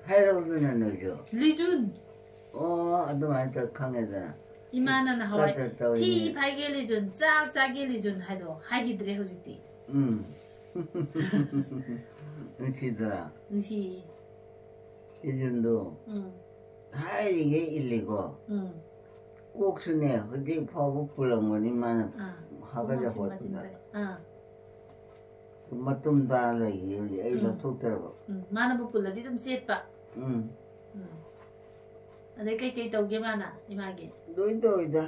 ꯍꯥꯏꯔꯛꯎꯗꯅ ꯅꯣꯏꯁꯨ꯫ ꯂꯤꯖꯨꯟ꯫ ꯑꯣ, ꯑꯗꯨꯃꯥꯏꯅ ꯇꯧ ꯈꯪꯉꯦꯗꯅ꯫ ꯏꯃꯥꯅ ꯅꯍꯥꯟꯋꯥꯏ ꯀꯠꯇ ꯇꯧꯔꯤꯅꯦ꯫ "ꯊꯤ ꯐꯥꯏꯒꯦ ꯂꯤꯖꯨꯟ, ꯆꯥꯛ ꯆꯥꯒꯦ ꯂꯤꯖꯨꯟ" ꯍꯥꯏꯗꯣ ꯍꯥꯏꯈꯤꯗ꯭ꯔꯦ ꯍꯧꯖꯤꯛꯇꯤ꯫ ꯎꯝ꯫ ꯅꯨꯡꯁꯤꯗ꯭ꯔꯥ? ꯅꯨꯡꯁꯤꯌꯦ꯫ ꯏꯖꯨꯟꯗꯣ ꯎꯝ꯫ ꯍꯥꯏꯔꯤꯉꯩ ꯏꯜꯂꯤꯀꯣ꯫ ꯎꯝ꯫ ꯀꯣꯛꯁꯨꯅꯦ ꯍꯧꯖꯤꯛ ꯐꯥꯎꯕ ꯄꯨꯜꯂꯝꯒꯅꯤ ꯃꯥꯅ ꯑꯥ꯫ ꯍꯥꯒꯠꯆ ꯃꯆꯤꯟ ꯃꯆꯤꯟ ꯍꯣꯠꯄꯗ꯫ ꯐꯩ꯫ ꯑꯥ꯫ ꯃꯇꯨꯝ ꯇꯥꯔ ꯂꯩꯈꯤ ꯍꯧꯖꯤꯛ ꯑꯩ ꯎꯝ꯫ ꯂꯧꯊꯣꯛꯇ꯭ꯔꯕ꯫ ꯎꯝ꯫ ꯃꯥꯅꯕꯨ ꯄꯨꯜꯂꯗꯤ ꯑꯗꯨꯝ ꯆꯦꯠꯄ꯫ ꯎꯝ꯫ ꯎꯝ꯫ ꯑꯗꯩ ꯀꯩꯀꯩ ꯇꯧꯒꯦ ꯃꯥꯅ ꯏꯃꯥꯒꯤ? ꯂꯣꯏ ꯇꯧꯏꯗ꯫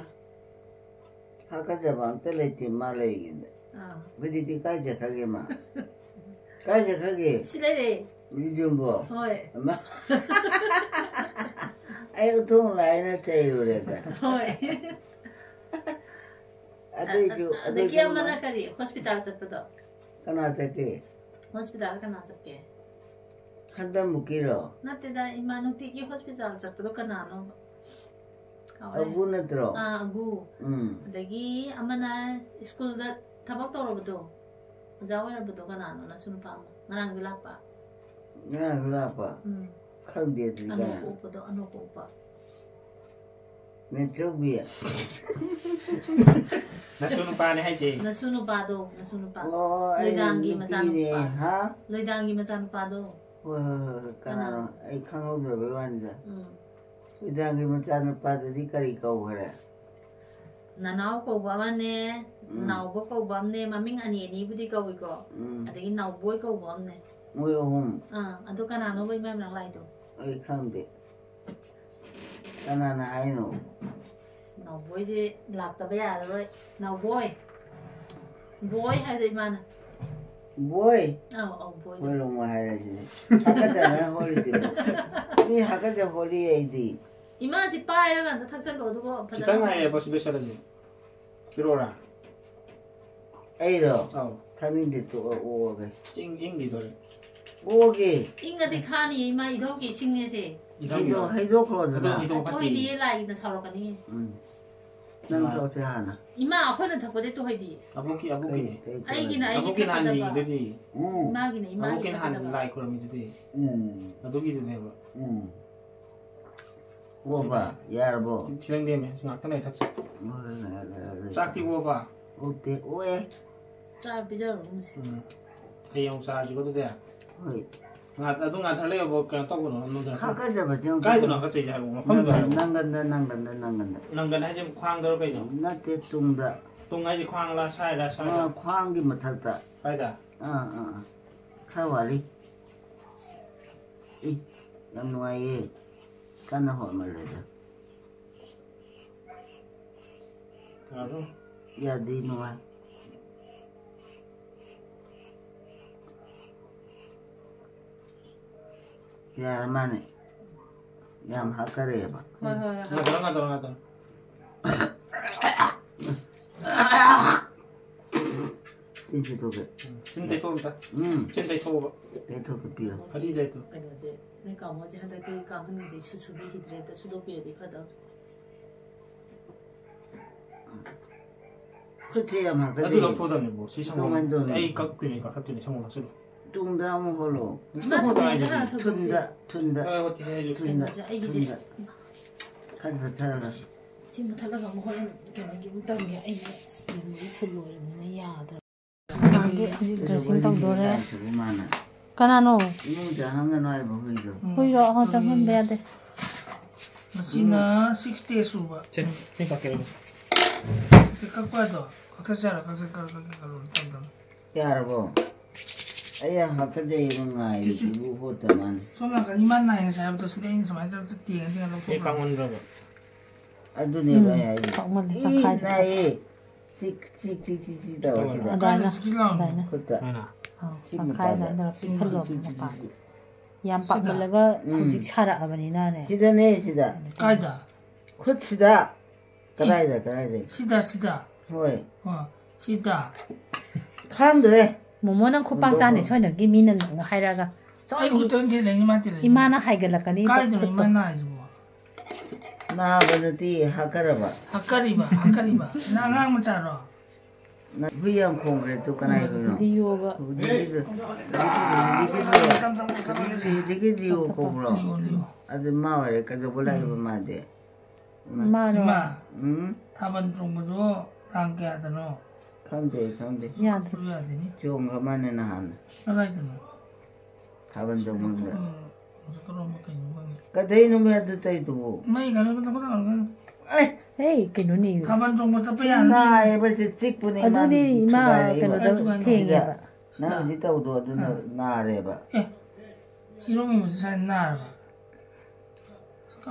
ꯍꯥꯀꯠꯆꯕ ꯑꯝꯇ ꯂꯩꯇꯦ ꯃꯥ ꯂꯩꯔꯤꯉꯩꯗ꯫ ꯑꯥ꯫ ꯍꯧꯖꯤꯛꯇꯤ ꯀꯥꯏ ꯆꯠꯈ꯭ꯔꯒꯦ ꯃꯥ? ꯀꯥꯏ ꯆꯠꯈ꯭ꯔꯒꯦ? ꯁꯤ ꯂꯩꯔꯦ꯫ ꯕꯤꯖꯨꯝꯕꯣ? ꯍꯣꯏ꯫ ꯃꯥ-, ꯑꯩ ꯎꯊꯣꯡ ꯂꯥꯏꯅ ꯆꯩꯔꯨꯔꯦꯗ꯫ ꯍꯣꯏ꯫ ꯑꯗꯨꯏꯁꯨ, ꯑ-, ꯑ-, ꯑꯗꯒꯤ ꯑꯗꯨꯏꯁꯨ ꯑꯃꯅ ꯃꯥ-, ꯀꯔꯤ? ꯍꯣꯁꯄꯤꯇꯥꯜ ꯆꯠꯄꯗꯣ? ꯀꯅꯥ ꯆꯠꯀꯦ? ꯍꯣꯁꯄꯤꯇꯥꯜ ꯀꯅꯥ ꯆꯠꯀꯦ? ꯍꯟꯗꯛꯃꯨꯛꯀꯤꯔꯣ? ꯅꯠꯇꯦꯗ, ꯏꯃꯥ ꯅꯨꯡꯇꯤꯒꯤ ꯍꯣꯁꯄꯤꯇꯥꯜ ꯆꯠꯄꯗꯣ ꯀꯅꯥꯅꯣꯕ? ꯀꯥꯎꯔꯦ꯫ ꯑꯒꯨ ꯅꯠꯇ꯭ꯔꯣ? ꯑꯥ, ꯑꯒꯨ꯫ ꯎꯝ꯫ ꯑꯗꯒꯤ ꯑꯃꯅ ꯁ꯭ꯀꯨꯜꯗ ꯊꯕꯛ ꯇꯧꯔꯕꯗꯣ, ꯑꯣꯖꯥ ꯑꯣꯏꯔꯕꯗꯣ ꯀꯅꯥꯅꯣ? ꯅꯁꯨ ꯅꯨꯄꯥ ꯑꯃ ꯉꯔꯥꯡꯁꯨ ꯂꯥꯛꯄ꯫ ꯉꯔꯥꯡꯁꯨ ꯂꯥꯛꯄ? ꯎꯝ꯫ ꯈꯪꯗꯦ ꯑꯗꯨꯗꯤ ꯑꯅꯣꯛꯀ ꯀꯅꯥꯅꯣ? ꯎꯞꯄꯗꯣ, ꯑꯅꯣꯛꯀ ꯎꯞꯄ꯫ ꯅꯦꯆꯧꯕꯤ꯫ ꯅꯁꯨ ꯅꯨꯄꯥꯅꯦ ꯍꯥꯏꯁꯦ꯫ ꯅꯁꯨ ꯅꯨꯄꯥꯗꯣ, ꯅꯁꯨ ꯅꯨꯄꯥ꯫ ꯑꯣ, ꯑꯩ ꯂꯣꯏꯗꯥꯡꯒꯤ ꯅꯨꯄꯤꯅꯦ, ꯃꯆꯥꯅꯨꯄꯥ꯫ ꯍꯥ? ꯂꯣꯏꯗꯥꯡꯒꯤ ꯃꯆꯥꯅꯨꯄꯥꯗꯣ꯫ ꯍꯣꯏ, ꯍꯣꯏ, ꯍꯣꯏ, ꯀꯅꯥꯅꯣ? ꯀꯅꯥꯅꯣ? ꯑꯩ ꯈꯪꯍꯧꯗꯕꯩ ꯋꯥꯅꯤꯗ꯫ ꯎꯝ꯫ ꯂꯣꯏꯗꯥꯡꯒꯤ ꯃꯆꯥꯅꯨꯄꯥꯗꯨꯗꯤ ꯀꯔꯤ ꯀꯧꯈ꯭ꯔꯦ? ꯅꯅꯥꯎ ꯀꯧꯕ ꯑꯃꯅꯦ, ꯎꯝ꯫ ꯅꯥꯎꯕ ꯀꯧꯕ ꯑꯃꯅꯦ, ꯃꯃꯤꯡ ꯑꯅꯤ ꯑꯅꯤꯕꯨꯗꯤ ꯀꯧꯏꯀꯣ꯫ ꯎꯝ꯫ ꯑꯗꯒꯤ ꯅꯥꯎꯕꯣꯏ ꯀꯧꯕ ꯑꯃꯅꯦ꯫ ꯃꯣꯏ ꯑꯍꯨꯝ꯫ ꯑꯥ, ꯑꯗꯣ ꯀꯅꯥꯅꯣꯕ ꯏꯃꯥ ꯃꯅꯥꯛ ꯂꯥꯛꯏꯗꯣ? ꯑꯩ ꯈꯪꯗꯦ꯫ ꯀꯅꯥꯅ ꯍꯥꯏꯅꯣ? ꯅꯥꯎꯕꯣꯏꯁꯦ ꯂꯥꯛꯇꯕ ꯌꯥꯔꯔꯣꯏ꯫ ꯅꯥꯎꯕꯣꯏ꯫ ꯕꯣꯏ ꯍꯥꯏꯗꯣ ꯏꯃꯥꯅ꯫ ꯕꯣꯏ? ꯑꯧ, ꯑꯧ, ꯕꯣꯏ꯫ ꯕꯣꯏ ꯂꯣꯡꯃ ꯍꯥꯏꯔꯁꯤꯅꯦ꯫ ꯍꯥꯀꯠꯆꯅ ꯍꯣꯜꯂꯤꯗꯨꯕꯨ꯫ ꯃꯤ ꯍꯥꯀꯠꯆ ꯍꯣꯜꯂꯤ ꯑꯩꯗꯤ꯫ ꯏꯃꯥꯁꯤ ꯄꯥꯏꯔꯒ ꯑꯝꯇ ꯊꯛꯆꯜꯂꯣ, ꯑꯗꯨꯒ ꯐꯖꯅ ꯈꯤꯇꯪ ꯉꯥꯏꯔꯦ, ꯕꯣꯁ, ꯂꯣꯏꯁꯜꯂꯁꯤ꯫ ꯄꯤꯔꯛꯑꯣꯔꯥ? ꯑꯩꯔꯣ? ꯑꯧ꯫ ꯊꯛꯅꯤꯡꯗꯦ, ꯇꯣꯛꯑꯣ, ꯑꯣꯛꯑꯒꯦ꯫ ꯏꯪ-, ꯏꯪꯈꯤꯗꯣꯔꯦ꯫ ꯑꯣꯛꯑꯒꯦ꯫ ꯏꯪꯉꯗꯤ ꯈꯥꯅꯤ, ꯏꯃꯥ, ꯏꯙꯧꯒꯤ ꯏꯁꯤꯡꯅꯦꯁꯦ꯫ ꯏꯙꯧꯒꯤ ꯏꯁꯤꯡꯗꯣ ꯏꯙꯧ꯫ ꯍꯩꯗꯣꯛꯈ꯭ꯔꯣꯗꯅ꯫ ꯑꯗꯨ ꯍꯩꯗꯣꯛꯄ ꯐꯠꯇꯦ꯫ ꯇꯣꯏꯗꯦ, ꯂꯥꯏꯅ ꯁꯥꯎꯔꯛꯀꯅꯤ꯫ ꯎꯝ꯫ ꯅꯪ ꯃꯥ꯫ ꯇꯧꯁꯦ ꯍꯥꯟꯅ꯫ ꯏꯃꯥ, ꯑꯩꯈꯣꯏꯅ ꯊꯛꯄꯗꯤ ꯇꯣꯏꯗꯦ꯫ ꯑꯕꯣꯛꯀꯤ, ꯑꯕꯣꯛꯀꯤꯅꯦ꯫ ꯀꯩ, ꯀꯩ ꯑꯩꯒꯤꯅ ꯇꯧꯔꯒꯦ? ꯑꯩꯒꯤ ꯑꯕꯣꯛꯀꯤ ꯅꯍꯥꯟ ꯊꯛꯀꯗꯕ꯫ ꯌꯦꯡꯉꯤꯗꯨꯗꯤ꯫ ꯎꯝ꯫ ꯏꯃꯥꯒꯤꯅ ꯏꯃꯥꯒꯤ ꯑꯕꯣꯛꯀꯤ ꯅꯍꯥꯟ ꯊꯛꯀꯗꯕ꯫ ꯂꯥꯏ ꯈꯨꯔꯝꯃꯤꯗꯨꯗꯤ꯫ ꯎꯝ꯫ ꯑꯗꯨꯒꯤꯗꯨꯅꯦꯕ꯫ ꯎꯝ꯫ ꯑꯣꯕ, ꯌꯥꯔꯕꯣ? ꯈꯤꯇꯪ ꯂꯦꯝꯃꯦ꯫ ꯉꯥꯛꯇꯪ ꯂꯩꯔ ꯊꯛꯁꯤ꯫ ꯍꯣꯏ, ꯍꯣꯏ, ꯍꯣꯏ, ꯍꯣꯏ, ꯍꯣꯏ꯫ ꯆꯥꯛꯇꯤ ꯑꯣꯕ? ꯑꯣꯛꯇꯦ, ꯑꯣꯛꯑꯦ꯫ ꯆꯥ ꯄꯤꯖꯔꯨꯔꯣ, ꯃꯁꯤ꯫ ꯎꯝ꯫ ꯍꯌꯦꯡ ꯑꯃꯨꯛ ꯆꯥꯔꯁꯤꯀꯣ, ꯑꯗꯨꯗꯤ꯫ ꯍꯣꯏ꯫ ꯉꯥ-, ꯑꯗꯨ ꯉꯥꯊꯔ ꯂꯩꯔꯕꯣ? ꯀꯩꯅꯣ ꯇꯧꯒꯅꯣ, ꯅꯨꯡꯗ-, ꯍꯥꯀꯠꯆꯕꯗꯤ ꯑꯃꯨꯛ ꯀꯥꯏꯗꯅꯣ ꯍꯥꯀꯠꯆꯩꯁꯦ ꯍꯥꯏꯕ? ꯃꯐꯝꯗꯣ ꯅꯪꯒꯟ-, ꯍꯥꯏꯕ꯫ ꯅꯪꯒꯟꯗ, ꯅꯪꯒꯟꯗ, ꯅꯪꯒꯟꯗ꯫ ꯅꯪꯒꯟ ꯍꯥꯏꯁꯦ ꯈ꯭ꯋꯥꯡꯗꯔꯣ ꯀꯩꯅꯣ? ꯅꯠꯇꯦ, ꯇꯨꯡꯗ꯫ ꯇꯨꯡ ꯍꯥꯏꯁꯦ ꯈ꯭ꯋꯥꯡꯂꯥ, ꯁ꯭ꯋꯥꯏꯔꯥ, ꯁ꯭ꯋꯥꯏꯔꯥ? ꯑꯥ, ꯈ꯭ꯋꯥꯡꯒꯤ ꯃꯊꯛꯇ꯫ ꯀꯥꯏꯗ? ꯑꯥ, ꯑꯥ, ꯑꯥ꯫ ꯈꯔ ꯋꯥꯠꯂꯤ꯫ ꯏ, ꯌꯥꯝ ꯅꯨꯡꯉꯥꯏꯌꯦ꯫ ꯀꯟꯅ ꯍꯣꯠꯃꯜꯂꯦꯗ꯫ ꯌꯥꯗ꯭ꯔꯣ? ꯌꯥꯗꯦ, ꯅꯨꯡꯉꯥꯏ꯫ ꯌꯥꯔ ꯃꯥꯅꯦ꯫ ꯌꯥꯝ ꯍꯥꯀꯔꯦꯕ꯫ ꯍꯣꯏ, ꯍꯣꯏ, ꯍꯣꯏ꯫ ꯉꯥꯏꯈꯣ, ꯉꯥꯏꯈꯣ, ꯉꯥꯏꯈꯣ꯫ ꯆꯤꯟ ꯇꯩꯊꯣꯛꯀꯦ꯫ ꯎꯝ, ꯆꯤꯟ ꯇꯩꯊꯣꯛ ꯑꯝꯇ꯫ ꯎꯝ꯫ ꯆꯤꯟ ꯇꯩꯊꯣꯛꯑꯣꯕ꯫ ꯇꯩꯊꯣꯛꯀꯦ ꯄꯤꯌꯨ꯫ ꯐꯗꯤ ꯇꯩꯊꯣꯛ꯫ ꯀꯩꯅꯣꯁꯦ, ꯅꯣꯏ ꯀꯥꯃꯣꯁꯦ ꯍꯟꯗꯛꯇꯤ ꯀꯥꯡꯈꯟꯁꯦ ꯁꯨ-, ꯁꯨꯕꯤꯈꯤꯗ꯭ꯔꯦ, ꯑꯝꯇ ꯁꯨꯗꯣꯛꯄꯤꯔꯗꯤ ꯐꯗꯧꯅꯤ꯫ ꯈꯨꯠꯁꯦ ꯌꯥꯝ ꯑꯗꯨ ꯍꯥꯀꯠꯆꯩꯌꯦ꯫ ꯂꯧꯊꯣꯛꯀꯗꯕꯅꯦꯕꯣ, ꯁꯤ ꯁꯪꯒꯣꯝ꯫ ꯀꯃꯥꯏꯅ ꯇꯧꯅꯤ? ꯑꯩ ꯀꯛꯇꯣꯏꯅꯦ, ꯀꯛꯊꯠꯇꯣꯏꯅꯦ, ꯁꯪꯒꯣꯝ ꯊꯛꯆꯤꯜꯂꯣ꯫ ꯇꯨꯡꯗ ꯑꯃꯨꯛ ꯍꯣꯜꯂꯣ꯫ ꯃꯥ ꯁꯪꯒꯣꯝꯁꯦ ꯍꯥꯟꯅ ꯊꯛꯁꯤ꯫ ꯊꯨꯟꯗ, ꯊꯨꯟꯗ, ꯍꯣꯏ, ꯍꯣꯏ, ꯀꯤꯁꯦ ꯍꯥꯏꯁꯦ꯫ ꯊꯨꯟꯗ, ꯑꯩꯒꯤꯁꯦ꯫ ꯊꯨꯟꯗ꯫ ꯈꯔ ꯊꯛꯊꯔꯒ꯫ ꯁꯤ ꯃꯨꯊꯠꯂꯒ ꯑꯃꯨꯛ ꯍꯣꯔꯦꯟ ꯀꯩꯅꯣꯒꯤ ꯑꯃꯨꯛ ꯇꯧꯒꯦ꯫ ꯑꯩꯅ ꯃꯦꯃꯣꯔꯤ ꯐꯨꯜ ꯑꯣꯏꯔꯕꯅꯤꯅ ꯌꯥꯗ꯭ꯔꯦ꯫ ꯃꯥꯗꯤ ꯍꯧꯖꯤꯛ ꯗ꯭ꯔꯦꯁꯤꯡ ꯇꯧꯗꯣꯔꯦ꯫ ꯃꯥꯅ꯫ ꯀꯅꯥꯅꯣ? ꯏꯃꯨꯡꯗ ꯍꯪꯒꯅꯨ ꯍꯥꯏꯕ ꯍꯨꯏꯗꯣ꯫ ꯍꯨꯏꯔꯣ? ꯑꯍꯣ, ꯆꯪꯍꯟꯕ ꯌꯥꯗꯦ꯫ ꯃꯁꯤꯅ ꯁꯤꯛꯁ ꯗꯦ ꯁꯨꯕ꯫ ꯁꯦ, ꯑꯩ ꯀꯛꯀꯦ, ꯑꯗꯨꯗꯤ꯫ ꯀꯛꯄ ꯑꯗꯣ ꯀꯛꯊꯠꯆꯔꯣ, ꯀꯛꯊꯠ-, ꯀꯛ-, ꯀꯛ-, ꯀꯛ-, ꯀꯛ-, ꯀꯛ-, ꯀꯛ-, ꯌꯥꯔꯕꯣ? ꯑꯩ ꯌꯥꯝ ꯍꯥꯀꯠꯆꯩ, ꯅꯨꯡꯉꯥꯏꯔꯤꯁꯤꯕꯨ ꯍꯣꯠꯇ ꯃꯥꯅꯤ꯫ ꯁꯣꯝ ꯅꯥꯀꯟ ꯏꯃꯥ ꯅꯥꯏ ꯍꯥꯏꯁꯦ ꯍꯥꯏꯕꯗꯣ ꯁꯤꯗ ꯑꯩꯅ ꯁꯨꯃꯥꯏꯅ ꯇꯧꯔꯒ ꯇꯦꯡꯉ ꯇꯦꯡꯉ ꯂꯧꯊꯣꯛꯈ꯭ꯔꯕ꯫ ꯄꯥꯛꯃꯟꯈ꯭ꯔꯕ꯫ ꯑꯗꯨꯅꯦꯕ ꯎꯝ, ꯑꯩ ꯍꯥꯏꯁꯦ꯫ ꯄꯥꯛꯃꯜꯂꯦ, ꯏ, ꯇꯪꯈꯥꯏꯁꯦ ꯅꯥꯏꯌꯦ꯫ ꯆꯤꯛ, ꯆꯤꯛ, ꯆꯤꯛ, ꯆꯤꯛ, ꯆꯤꯛ ꯇꯧꯔ ꯁꯤꯗ꯫ ꯑꯗꯥꯏꯅ, ꯁꯤꯒꯤ ꯂꯥꯎꯅꯦ꯫ ꯑꯗꯥꯏꯅ꯫ ꯈꯨꯠꯇ꯫ ꯁꯨꯃꯥꯏꯅ꯫ ꯑꯧ, ꯁꯤ ꯇꯪꯈꯥꯏ ꯃꯄꯥꯗ꯫ ꯑꯗꯥꯏꯅ ꯄꯤꯛꯊꯜꯂꯣ, ꯆꯤꯛ, ꯆꯤꯛ, ꯆꯤꯛ, ꯃꯄꯥꯗ꯫ ꯆꯤꯛ꯫ ꯌꯥꯝ ꯁꯤꯗ꯫ ꯄꯥꯛꯃꯜꯂꯒ ꯎꯝ꯫ ꯍꯧꯖꯤꯛ ꯁꯥꯔꯛꯑꯕꯅꯤꯅꯅꯦ꯫ ꯁꯤꯗꯅꯦ, ꯁꯤꯗ꯫ ꯀꯥꯏꯗ? ꯈꯨꯠꯁꯤꯗ꯫ ꯀꯗꯥꯏꯗ, ꯀꯗꯥꯏꯗ? ꯁꯤꯗ, ꯁꯤꯗ꯫ ꯍꯣꯏ꯫ ꯑꯣ, ꯁꯤꯗ꯫ ꯈꯪꯗ꯭ꯔꯦ꯫ ꯃꯣꯃꯣ, ꯅꯪ ꯈꯨꯄꯥꯛ ꯆꯥꯅꯤ ꯍꯨꯟꯗꯣꯛꯈ꯭ꯔꯣ꯫ ꯁꯣꯏꯗꯅꯒꯤ ꯃꯤꯅ ꯅꯪ ꯍꯥꯏꯔꯒ꯫ ꯑꯩ ꯈꯨꯠꯇ ꯑꯣꯏꯅ ꯊꯤꯜꯂꯛꯏꯅꯤ, ꯃꯥ ꯊꯤꯜꯂꯛꯏꯅꯤ꯫ ꯏꯃꯥꯅ ꯍꯥꯏꯒꯠꯂꯛꯀꯅꯤ ꯀꯥꯏꯗꯅꯣ ꯈꯨꯠꯇꯣ꯫ ꯏꯃꯥ ꯅꯥꯏꯁꯤꯕꯣ? ꯅꯥꯕ ꯅꯠꯇꯦ, ꯍꯥꯀꯠꯔꯕ꯫ ꯍꯥꯀꯠꯔꯤꯕ, ꯍꯥꯀꯠꯔꯤꯕ꯫ ꯅꯪ ꯑꯉꯥꯡ ꯃꯆꯥꯔꯣ? ꯅꯪ ꯍꯨꯏ ꯌꯥꯝ ꯈꯣꯡꯈ꯭ꯔꯦ꯫ ꯇꯨ ꯀꯅꯥꯏ ꯍꯨꯏꯅꯣ? ꯂꯤꯌꯣꯒ꯫ ꯍꯧꯖꯤꯛꯀꯤꯗꯣ, ꯍꯧꯖꯤꯛꯀꯤꯗꯣ, ꯍꯧꯖꯤꯛꯀꯤꯗꯣ, ꯍꯧꯖꯤꯛꯀꯤꯗꯣ ꯂꯤꯌꯣ ꯀꯧꯕ꯭ꯔꯣ? ꯂꯤꯌꯣ, ꯂꯤꯌꯣ꯫ ꯑꯗꯨ ꯃꯥ ꯑꯣꯏꯔꯦ꯫ ꯀꯩꯗꯧꯕ ꯂꯥꯛꯏꯕ ꯃꯥꯗꯤ? ꯃꯥꯔꯣ? ꯏꯃꯥ, ꯎꯝ? ꯊꯥꯕꯜ ꯆꯣꯡꯕꯗꯣ ꯇꯥꯡ ꯀꯌꯥꯗꯅꯣ? ꯈꯪꯗꯦ, ꯈꯪꯗꯦ꯫ ꯌꯥꯗ꯭ꯔꯦ꯫ ꯈꯪꯕꯁꯨ ꯌꯥꯗꯦꯅꯦ꯫ ꯆꯣꯡꯈ꯭ꯔ ꯃꯥꯅꯦ ꯅꯍꯥꯟ꯫ ꯀꯗꯥꯏꯗꯅꯣ? ꯊꯥꯕꯜ ꯆꯣꯡꯐꯝꯗ꯫ ꯎꯝ, ꯀꯔꯣꯝꯗ ꯀꯩꯅꯣ ꯈꯪꯗꯦ꯫ ꯀꯗꯩꯅꯣꯃꯦ ꯑꯗꯨ ꯇꯧꯏꯗꯨꯕꯨ? ꯃꯩ ꯀꯩꯅꯣ, ꯀꯩꯅꯣ, ꯀꯩꯅꯣ, ꯀꯩꯅꯣ꯫ ꯑꯦ! ꯍꯦ, ꯀꯩꯅꯣꯅꯦ꯫ ꯊꯥꯕꯜ ꯆꯣꯡꯕ ꯆꯠꯄ ꯁꯤ ꯌꯥꯅꯤ꯫ ꯅꯥꯏꯌꯦꯕ, ꯁꯤ ꯆꯤꯛꯄꯅꯦ, ꯑꯗꯨꯅꯦ ꯏꯃꯥ ꯏꯃꯥ ꯊꯨꯒꯥꯏꯔꯤꯕ꯫ ꯀꯩꯅꯣꯗ ꯀꯩꯅꯣ ꯊꯦꯡꯉꯦꯕ꯫ ꯅꯪ ꯍꯧꯖꯤꯛ ꯇꯧꯗꯣ ꯑꯗꯨꯅ ꯑꯥ꯫ ꯅꯥꯔꯦꯕ꯫ ꯑꯦ, ꯁꯤꯔꯣꯝꯒꯤ ꯃꯨꯁꯦ ꯁ꯭ꯋꯥꯏ ꯅꯥꯔꯕ?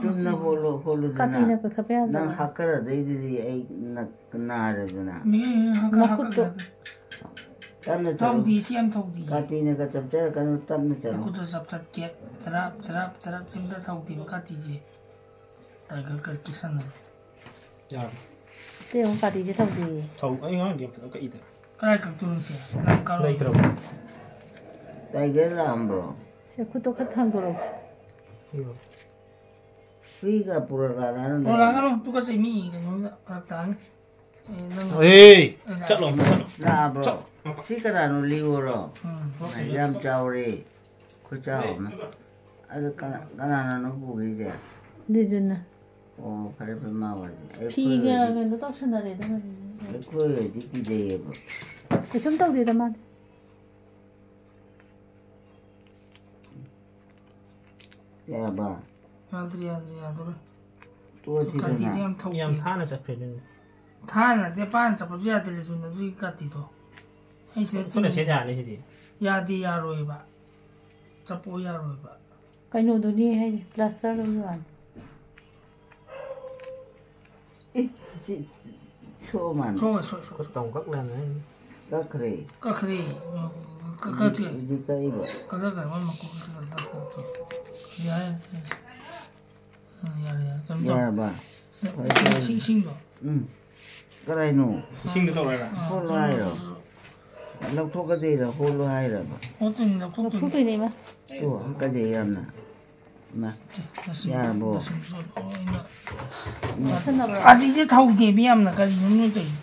ꯆꯨꯝꯅ ꯍꯣꯜꯂꯣ, ꯍꯣꯜꯂꯨꯗꯅ꯫ ꯀꯥꯇꯤꯅ ꯀꯛꯊꯠꯄ ꯌꯥꯗ꯭ꯔꯣ? ꯅꯪ ꯍꯥꯛꯀꯔꯗꯩꯗꯨꯗꯤ ꯑꯩ ꯅ-, ꯅꯥꯔꯦꯗꯅ꯫ ꯃꯤꯒꯤ ꯍꯥꯛꯀ-, ꯃꯈꯨꯠꯇꯣ꯫ ꯍꯥꯛꯀ-, ꯇꯞꯅ ꯆꯠꯂꯨ꯫ ꯊꯧꯗꯤ, ꯁꯤ ꯌꯥꯝ ꯊꯧꯗꯤ꯫ ꯀꯥꯇꯤꯅ ꯀꯛꯊꯠꯆꯔꯛꯀꯅꯨ, ꯇꯞꯅ ꯆꯠꯂꯨ꯫ ꯃꯈꯨꯠꯇꯣ ꯆꯞꯊꯠꯀꯦ꯫ ꯆꯔꯥꯞ, ꯆꯔꯥꯞ, ꯆꯔꯥꯞ, ꯁꯤꯝꯇ ꯊꯧꯗꯦꯕ ꯀꯥꯇꯤꯁꯦ꯫ ꯇꯥꯏꯒꯔ ꯀꯠ ꯀꯦꯁꯟꯅꯔꯦ꯫ ꯌꯥꯔꯕ? ꯇꯦ ꯑꯃꯨꯛ ꯀꯥꯇꯤꯁꯦ ꯊꯧꯗꯦꯌꯦ꯫ ꯊꯧ-, ꯑꯩ ꯉꯔꯥꯡꯗꯤ ꯌꯥꯝ ꯐꯖꯅ ꯀꯛꯏꯗ꯫ ꯀꯗꯥꯏ ꯀꯛꯇꯣꯏꯅꯣ ꯁꯦ? ꯅꯪ ꯀꯛꯂꯣ꯫ ꯂꯩꯇ꯭ꯔꯕꯣ? ꯇꯥꯏꯒꯔ ꯂꯥꯛꯑꯝꯕ꯭ꯔꯣ? ꯁꯦ, ꯈꯨꯠꯇꯣ ꯈꯔ ꯊꯥꯡꯗꯣꯔꯛꯎꯁꯦ꯫ ꯎꯝ꯫ ꯍꯨꯏꯒ ꯄꯨꯔꯛꯂꯥꯅ ꯂꯩ꯫ ꯄꯨꯔꯛꯂꯥꯛꯀꯅꯨ, ꯇꯨꯀꯠꯆꯩ, ꯃꯤ ꯀꯩꯅꯣꯝꯗ ꯐꯔꯛ ꯇꯥꯅꯤ꯫ ꯑꯦ, ꯅꯪ ꯑꯦ, ꯑꯦ, ꯆꯠꯂꯣ, ꯑꯝꯇ ꯆꯠꯂꯣ꯫ ꯂꯥꯛꯑꯕ꯭ꯔꯣ? ꯆꯠ-, ꯁꯤ ꯀꯅꯥꯅꯣ, ꯂꯤꯑꯣꯔꯣ? ꯎꯝ, ꯃꯥ ꯌꯥꯝ ꯆꯥꯎꯔꯦ꯫ ꯈꯨꯆꯥꯎ ꯑꯃ꯫ ꯑꯗꯨ ꯀꯅꯥ-, ꯀꯅꯥꯅꯅꯣ ꯄꯨꯈ꯭ꯔꯤꯁꯦ? ꯂꯤꯖꯨꯅ꯫ ꯑꯣ, ꯐꯔꯦ, ꯐꯔꯦ, ꯃꯥ ꯑꯣꯏꯔꯗꯤ꯫ ꯑꯩꯈꯣꯏ ꯐꯤꯒ ꯑꯣꯏꯔꯗꯤ, ꯀꯩꯅꯣ ꯇꯧꯁꯟꯅꯔꯦꯗ꯫ ꯑꯩꯈꯣꯏ ꯑꯣꯏꯔꯗꯤ ꯀꯤꯖꯩꯌꯦꯕ꯫ ꯀꯩꯁꯨꯝ ꯇꯧꯗꯦꯗ ꯃꯥꯗꯤ꯫ ꯌꯥꯔꯕ? ꯌꯥꯗ꯭ꯔꯤ, ꯌꯥꯗ꯭ꯔꯤ, ꯌꯥꯗꯣꯔꯦ꯫ ꯇꯣꯛꯑꯁꯤꯗꯅ꯫ ꯀꯥꯇꯤꯗꯤ ꯌꯥꯝ ꯊꯧꯗꯦ꯫ ꯌꯥꯝ ꯊꯥꯅ ꯆꯠꯈ꯭ꯔꯦ ꯑꯗꯨꯅ꯫ ꯊꯥꯅ ꯅꯠꯇꯦ, ꯄꯥꯅ ꯆꯠꯄꯁꯨ ꯌꯥꯗꯦ, ꯂꯤꯖꯨꯅ ꯑꯗꯨꯒꯤ ꯀꯥꯇꯤꯗꯣ꯫ ꯑꯩ ꯁꯤꯗ ꯑꯩꯈꯣꯏꯅ ꯆꯤꯡꯉꯤ꯫ ꯁꯦꯠ ꯌꯥꯅꯤ ꯁꯤꯗꯤ꯫ ꯌꯥꯗꯦ, ꯌꯥꯔꯣꯏꯕ꯫ ꯆꯠꯄ ꯌꯥꯔꯣꯏꯕ꯫ ꯀꯩꯅꯣꯗꯨꯅꯤ ꯍꯥꯏꯁꯦ, ꯄ꯭ꯂꯥꯁꯇꯔꯗꯨꯒꯤ ꯋꯥꯅꯤ꯫ ꯑꯦ, ꯁꯤ ꯁꯣꯛꯑ ꯃꯥꯜꯂꯦ꯫ ꯁꯣꯛꯑꯦ, ꯁꯣꯛꯑꯦ, ꯁꯣꯛꯑꯦ꯫ ꯈꯨꯠ ꯇꯧ ꯀꯛ ꯂꯩꯔꯝꯃꯦ꯫ ꯀꯛꯈ꯭ꯔꯦ꯫ ꯀꯛꯈ꯭ꯔꯦ꯫ ꯀꯛ-, ꯀꯛ-, ꯍꯧꯖꯤꯛ, ꯀꯛꯈ꯭ꯔꯦ꯫ ꯍꯧꯖꯤꯛ ꯀꯛꯏꯕ꯫ ꯀꯛꯊꯠꯈ꯭ꯔꯦ, ꯃꯣꯏ ꯃꯀꯣꯛ ꯀꯛꯊꯠꯈ꯭ꯔꯦ, ꯀꯛꯊꯠꯈ꯭ꯔꯦ꯫ ꯌꯥꯔꯦ, ꯌꯥꯔꯦ꯫ ꯑ, ꯌꯥꯔꯦ, ꯌꯥꯔꯦ꯫ ꯀꯩꯅꯣ ꯇꯧ꯫ ꯌꯥꯔꯕ? ꯁꯤ-, ꯐꯔꯦ, ꯐꯔꯦ꯫ ꯏꯁꯤꯡ, ꯏꯁꯤꯡꯗꯣ꯫ ꯎꯝ꯫ ꯀꯗꯥꯏꯅꯣ? ꯏꯁꯤꯡꯗꯣ ꯇꯧꯔꯣ ꯍꯥꯏꯔꯣ? ꯑ, ꯍꯣꯜꯂꯣ ꯍꯥꯏꯔꯣ? ꯂꯧꯊꯣꯛꯀꯗꯣꯏꯔꯣ? ꯍꯣꯜꯂꯣ ꯍꯥꯏꯔꯕ? ꯍꯣꯠꯇꯣꯏꯅꯤ, ꯂꯧꯊꯣꯛꯇꯣꯏꯅꯤ꯫ ꯂꯧꯊꯣꯛꯇꯣꯏꯅꯦ, ꯏꯃꯥ꯫ ꯇꯣ, ꯍꯥꯀꯠꯆꯩ ꯌꯥꯝꯅ꯫ ꯏꯃꯥ, ꯗꯁꯤꯟ-, ꯌꯥꯔꯕꯣ? ꯗꯁꯤꯟ ꯁꯣꯠ ꯂꯣꯏꯅ꯫ ꯏꯃꯥ꯫ ꯆꯥꯁꯟꯅꯕ꯭ꯔꯣ? ꯑꯗꯤꯁꯦ ꯊꯧꯗꯦꯃꯤ ꯌꯥꯝꯅ, ꯀꯔꯤꯅꯣ ꯅꯣꯏ ꯇꯧꯔꯤꯁꯦ?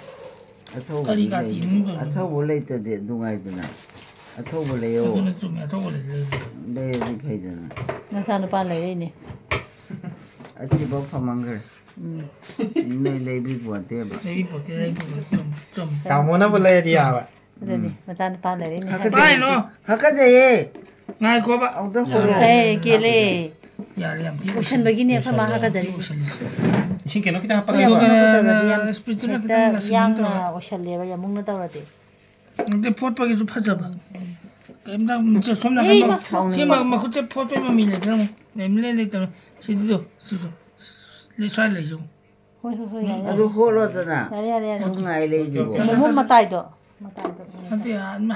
ꯑꯊꯧꯕꯗꯤ ꯀꯔꯤ ꯀꯥꯇꯤ ꯂꯩ-, ꯅꯨꯡꯗꯣꯏꯅꯣ? ꯑꯊꯧꯕ ꯂꯩꯇꯗꯤ ꯅꯨꯡꯉꯥꯏꯗꯅ꯫ ꯑꯊꯧꯕ ꯂꯩꯌꯣ꯫ ꯑꯗꯨꯅ ꯆꯨꯝꯃꯦ, ꯑꯊꯧꯕ ꯂꯩ-, ꯂꯩ-, ꯂꯩꯔꯗꯤ ꯐꯩꯗꯅ꯫ ꯅꯆꯥꯅꯨꯄꯥ ꯂꯩꯔꯛꯏꯅꯦ꯫ ꯑꯁꯤꯐꯥꯎ ꯐꯝꯃꯝꯈ꯭ꯔꯦ꯫ ꯎꯝ꯫ ꯅꯣꯏ ꯂꯩꯕꯤꯄꯣꯟꯇꯦꯕ꯫ ꯂꯩꯕꯤꯄꯣꯟꯇꯦ, ꯂꯩꯕꯤꯄꯣꯟꯇꯦ꯫ ꯆꯨꯝ, ꯆꯨꯝ꯫ ꯇꯥꯃꯣꯅꯕꯨ ꯂꯩꯔꯗꯤ ꯌꯥꯕ꯫ ꯑꯗꯨꯅꯤ, ꯎꯝ꯫ ꯃꯆꯥꯅꯨꯄꯥ ꯂꯩꯔꯛꯏꯅꯦ꯫ ꯍꯥꯀꯠꯆꯩ-, ꯄꯥꯏꯅꯣ꯫ ꯍꯥꯀꯠꯆꯩꯌꯦ꯫ ꯉꯥꯏꯈꯣꯕ꯫ ꯑꯃꯨꯛꯇ ꯌꯥꯔꯦ, ꯍꯣꯜꯂꯣ꯫ ꯌꯥꯔꯦ, ꯑꯦ, ꯀꯦꯜꯂꯦ꯫ ꯌꯥꯔꯦ, ꯌꯥꯝ ꯊꯤ ꯑꯣꯏꯁꯟꯕ-, ꯎꯏꯁꯟꯕꯒꯤꯅꯦ ꯑꯩꯈꯣꯏ ꯃꯥ ꯎꯏꯁꯜꯂꯦ, ꯌꯥꯝ ꯊꯤ ꯍꯥꯀꯠꯆꯔꯤꯁꯦ꯫ ꯎꯏꯁꯜꯂꯦ꯫ ꯏꯁꯤꯡ ꯀꯩꯅꯣ ꯈꯤꯇꯪ ꯍꯥꯞꯄꯒ ꯑꯗꯨꯒ ꯂꯩꯕ꯭ꯔꯣ? ꯀꯩꯅꯣ, ꯇꯧꯔꯗꯤ ꯌꯥꯝ ꯏꯁꯄ꯭ꯔꯤꯠꯇꯨꯅ ꯍꯦꯛꯇ ꯈꯤꯇꯪ ꯂꯥꯛꯁꯤꯟꯕ ꯌꯥꯡꯅ ꯇꯧꯔꯣ꯫ ꯑꯣꯏꯁꯜꯂꯦꯕ, ꯌꯥꯝꯕꯨꯡꯅ ꯇꯧꯔꯗꯤ꯫ ꯑꯗꯩ ꯐꯣꯠꯄꯒꯤꯁꯨ ꯐꯖꯕ꯫ ꯀꯩꯝꯇ ꯁꯦ, ꯁꯣꯝ ꯅꯥꯀꯟ ꯑꯦ, ꯃ-, ꯏꯃꯥ, ꯁꯤ ꯃ-, ꯃꯈꯨꯠꯁꯦ ꯐꯣꯠꯄꯒꯤ ꯃꯃꯤ ꯂꯩꯇ꯭ꯔꯥ? ꯂꯩ-, ꯂꯩ-, ꯂꯩꯇꯕ꯫ ꯁꯤꯗꯤ ꯇꯧ, ꯁꯤ ꯇꯧ꯫ ꯂꯩ-, ꯁ꯭ꯋꯥꯏ ꯂꯩꯁꯨ꯫ ꯍꯣꯏ, ꯍꯣꯏ, ꯍꯣꯏ, ꯌꯥꯔꯦ, ꯑꯗꯨ ꯌꯥꯔꯦ꯫ ꯍꯣꯠꯂꯣꯗꯅ꯫ ꯌꯥꯔꯦ, ꯌꯥꯔꯦ, ꯌꯥꯔꯦ꯫ ꯁꯨꯝ ꯉꯥꯏ ꯂꯩꯁꯤꯕꯣ꯫ ꯃꯃꯨꯠ ꯃꯇꯥꯏꯗꯣ, ꯃꯇꯥꯏꯗꯣ꯫ ꯅꯠꯇꯦ,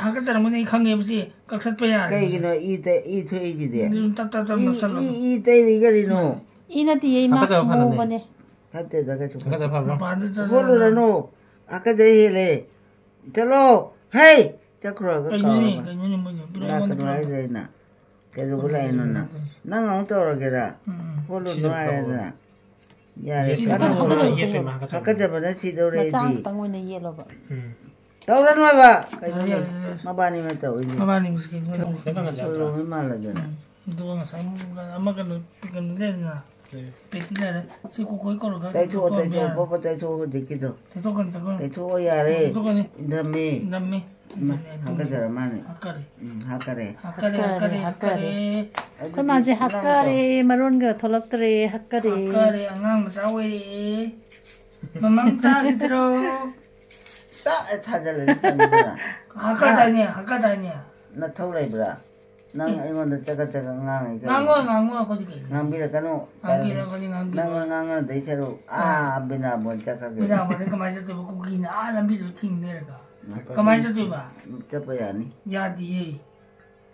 ꯍꯥꯀꯠꯆꯔꯝꯒꯅꯤ ꯑꯩ ꯈꯪꯉꯦꯕ ꯁꯤ꯫ ꯀꯛꯊꯠꯄ ꯌꯥꯔꯦ꯫ ꯀꯩꯒꯤꯅꯣ ꯏ ꯇ-, ꯏ ꯊꯣꯛꯏꯁꯤꯗꯤ? ꯑꯗꯨꯝ ꯇꯞ, ꯇꯞ, ꯇꯞ ꯏ, ꯅꯞꯁꯜꯂꯣ꯫ ꯏ, ꯏ ꯇꯩꯔꯤ ꯀꯔꯤꯅꯣ? ꯏ ꯅꯠꯇꯤꯌꯦ, ꯏꯃꯥ꯫ ꯍꯥꯀꯠꯆꯕ ꯐꯅꯕꯅꯦ꯫ ꯃꯨꯕꯅꯦ꯫ ꯐꯠꯇꯦꯗ ꯀꯩꯁꯨ꯫ ꯍꯥꯀꯠꯆꯕ ꯐꯕ꯭ꯔꯣ? ꯃꯄꯥꯟꯗ ꯆꯠꯂꯒ ꯍꯣꯠꯂꯨꯔꯅꯨ꯫ ꯍꯥꯀꯠꯆꯩ ꯍꯦꯜꯂꯦ꯫ ꯆꯠꯂꯣ꯫ ꯍꯩ! ꯆꯠꯈ꯭ꯔꯣꯒ ꯀꯩꯅꯣꯅꯦ, ꯀꯥꯎꯔꯒ꯫ ꯀꯩꯅꯣꯅꯦ ꯃꯣꯏꯅ ꯄꯤꯔꯛꯑꯣ ꯂꯥꯛꯀꯅꯨ ꯑꯩꯉꯣꯟꯗ ꯍꯥꯏꯗ꯭ꯔꯦ ꯑꯩꯅ꯫ ꯀꯩꯗꯧꯕ ꯂꯥꯛꯏꯅꯣ ꯅꯪ? ꯎꯝ꯫ ꯅꯪ ꯑꯃꯨꯛ ꯇꯧꯔꯒꯦꯔꯥ? ꯎꯝ, ꯎꯝ꯫ ꯍꯣꯠꯂꯨꯅꯨ ꯁꯤꯁꯦ ꯍꯥꯏꯔꯗꯅ꯫ ꯌꯥꯔꯦ, ꯁꯤꯗꯤ ꯀꯟꯅ ꯀꯟꯅ ꯍꯣꯠꯂꯣ꯫ ꯍꯣꯠꯂꯣ, ꯌꯦꯠꯄ ꯏꯃꯥ ꯍꯥꯀꯠꯆꯕ꯫ ꯍꯥꯀꯠꯆꯕꯅ ꯁꯤꯗꯧꯔꯦ ꯃꯆꯥ ꯑꯩꯗꯤ꯫ ꯈꯛꯇꯪ ꯑꯣꯏꯅ ꯌꯦꯠꯂꯣꯕ꯫ ꯎꯝ꯫ ꯇꯧꯔꯅꯨ ꯍꯥꯏꯕ꯫ ꯀꯩꯅꯣꯅꯦ? ꯌꯥꯔꯦ, ꯌꯥꯔꯦ, ꯌꯥꯔꯦ꯫ ꯃꯕꯥꯅꯤꯅ ꯇꯧꯔꯤꯅꯦ꯫ ꯃꯕꯥꯅꯤ ꯃꯁꯦꯟ ꯈꯪꯅꯕ꯫ ꯈꯤꯇꯪ ꯀꯟꯅ ꯆꯠꯇ꯭ꯔꯣ? ꯍꯣꯏ, ꯃꯥꯜꯂꯗꯅ꯫ ꯎꯝ꯫ ꯑꯗꯨꯒ ꯉꯁꯥꯏ ꯑꯃ ꯀꯩꯅꯣ, ꯀꯩꯅꯣ ꯂꯩꯗꯅ, ꯂꯩ꯫ ꯄꯦꯇꯤ ꯂꯩꯔꯦ꯫ ꯁꯤ ꯀꯣꯀꯣꯏ ꯀꯧꯔꯒ ꯇꯩꯊꯣꯛꯑꯣ, ꯇꯩꯊꯣꯛꯄ ꯇꯩꯊꯣꯛꯑꯣ, ꯌꯥꯔꯦ꯫ ꯄꯣꯄ ꯇꯩꯊꯣꯛꯑꯣ ꯍꯧꯖꯤꯛꯀꯤꯗꯣ꯫ ꯇꯩꯊꯣꯛꯀꯅꯨ, ꯇꯩꯊꯣꯛꯀꯅꯨ꯫ ꯇꯩꯊꯣꯛꯑꯣ ꯌꯥꯔꯦ꯫ ꯇꯩꯊꯣꯛꯀꯅꯤ꯫ ꯏꯟꯊꯝꯃꯦ꯫ ꯏꯟꯊꯝꯃꯦ꯫ ꯏꯃꯥ, ꯑꯗꯨꯅꯦ, ꯑꯗꯨꯅꯦ꯫ ꯍꯥꯀꯠꯆꯔ ꯃꯥꯅꯦ꯫ ꯍꯥꯀꯠꯆꯔꯦ꯫ ꯎꯝ, ꯍꯥꯀꯠꯆꯔꯦ, ꯍꯥꯀꯠꯆꯔꯦ, ꯍꯥꯀꯠꯆꯔꯦ, ꯍꯥꯀꯠꯆꯔꯦ꯫ ꯍꯥꯀꯠꯆꯔꯦ꯫ ꯑꯗꯨꯗꯤ ꯑꯩꯈꯣꯏ ꯃꯥꯁꯦ ꯅꯪ ꯍꯥꯀꯠꯆꯔꯦ, ꯇꯧ꯫ ꯃꯔꯣꯟꯒ ꯊꯣꯛꯂꯛꯇ꯭ꯔꯦ, ꯍꯥꯀꯠꯆꯔꯦ꯫ ꯍꯥꯀꯠꯆꯔꯦ, ꯑꯉꯥꯡ ꯃꯆꯥ ꯑꯣꯏꯔꯦ꯫ ꯃꯃꯥ ꯆꯥꯈꯤꯗ꯭ꯔꯣ? ꯇꯥꯛꯑꯦ ꯊꯥꯖꯜꯂꯗꯤ ꯐꯅꯤꯗꯅ꯫ ꯍꯥꯀꯠꯆꯔꯦ, ꯍꯥꯀꯠꯆꯔꯦ꯫ ꯅꯊꯧ ꯂꯩꯕ꯭ꯔꯥ? ꯅꯪ ꯑꯦ꯫ ꯑꯩꯉꯣꯟꯗ ꯆꯒꯠ ꯆꯒꯠ ꯉꯥꯡꯉꯤ ꯀꯩꯒꯤꯅꯣ? ꯉꯥꯡꯉꯣꯏ, ꯉꯥꯡꯉꯣꯏ, ꯑꯩꯈꯣꯏꯗꯤ ꯀꯩꯅꯣ? ꯉꯥꯡꯕꯤꯔꯛꯀꯅꯨ꯫ ꯉꯥꯡꯕꯤꯔꯛꯀꯅꯤ, ꯉꯥꯡꯕꯤꯔꯛꯑꯣꯏ꯫ ꯅꯪ ꯉꯥꯡꯅꯗꯣꯏ ꯁꯔꯨꯛ, ꯑꯥ, ꯑꯥ꯫ ꯕꯤꯅꯥꯕꯣꯟ ꯆꯠꯈ꯭ꯔꯒꯦ꯫ ꯕꯤꯅꯥꯕꯣꯟꯗ ꯀꯃꯥꯏꯅ ꯆꯠꯇꯣꯏꯕ? ꯀꯨꯀꯤꯅ ꯑꯥ ꯂꯝꯕꯤꯗ ꯊꯤꯡ ꯂꯩꯔꯒ꯫ ꯉꯥꯏꯈꯣ꯫ ꯀꯃꯥꯏꯅ ꯆꯠꯇꯣꯏꯕ? ꯆꯠꯄ ꯌꯥꯅꯤ꯫ ꯌꯥꯗꯤꯌꯦ꯫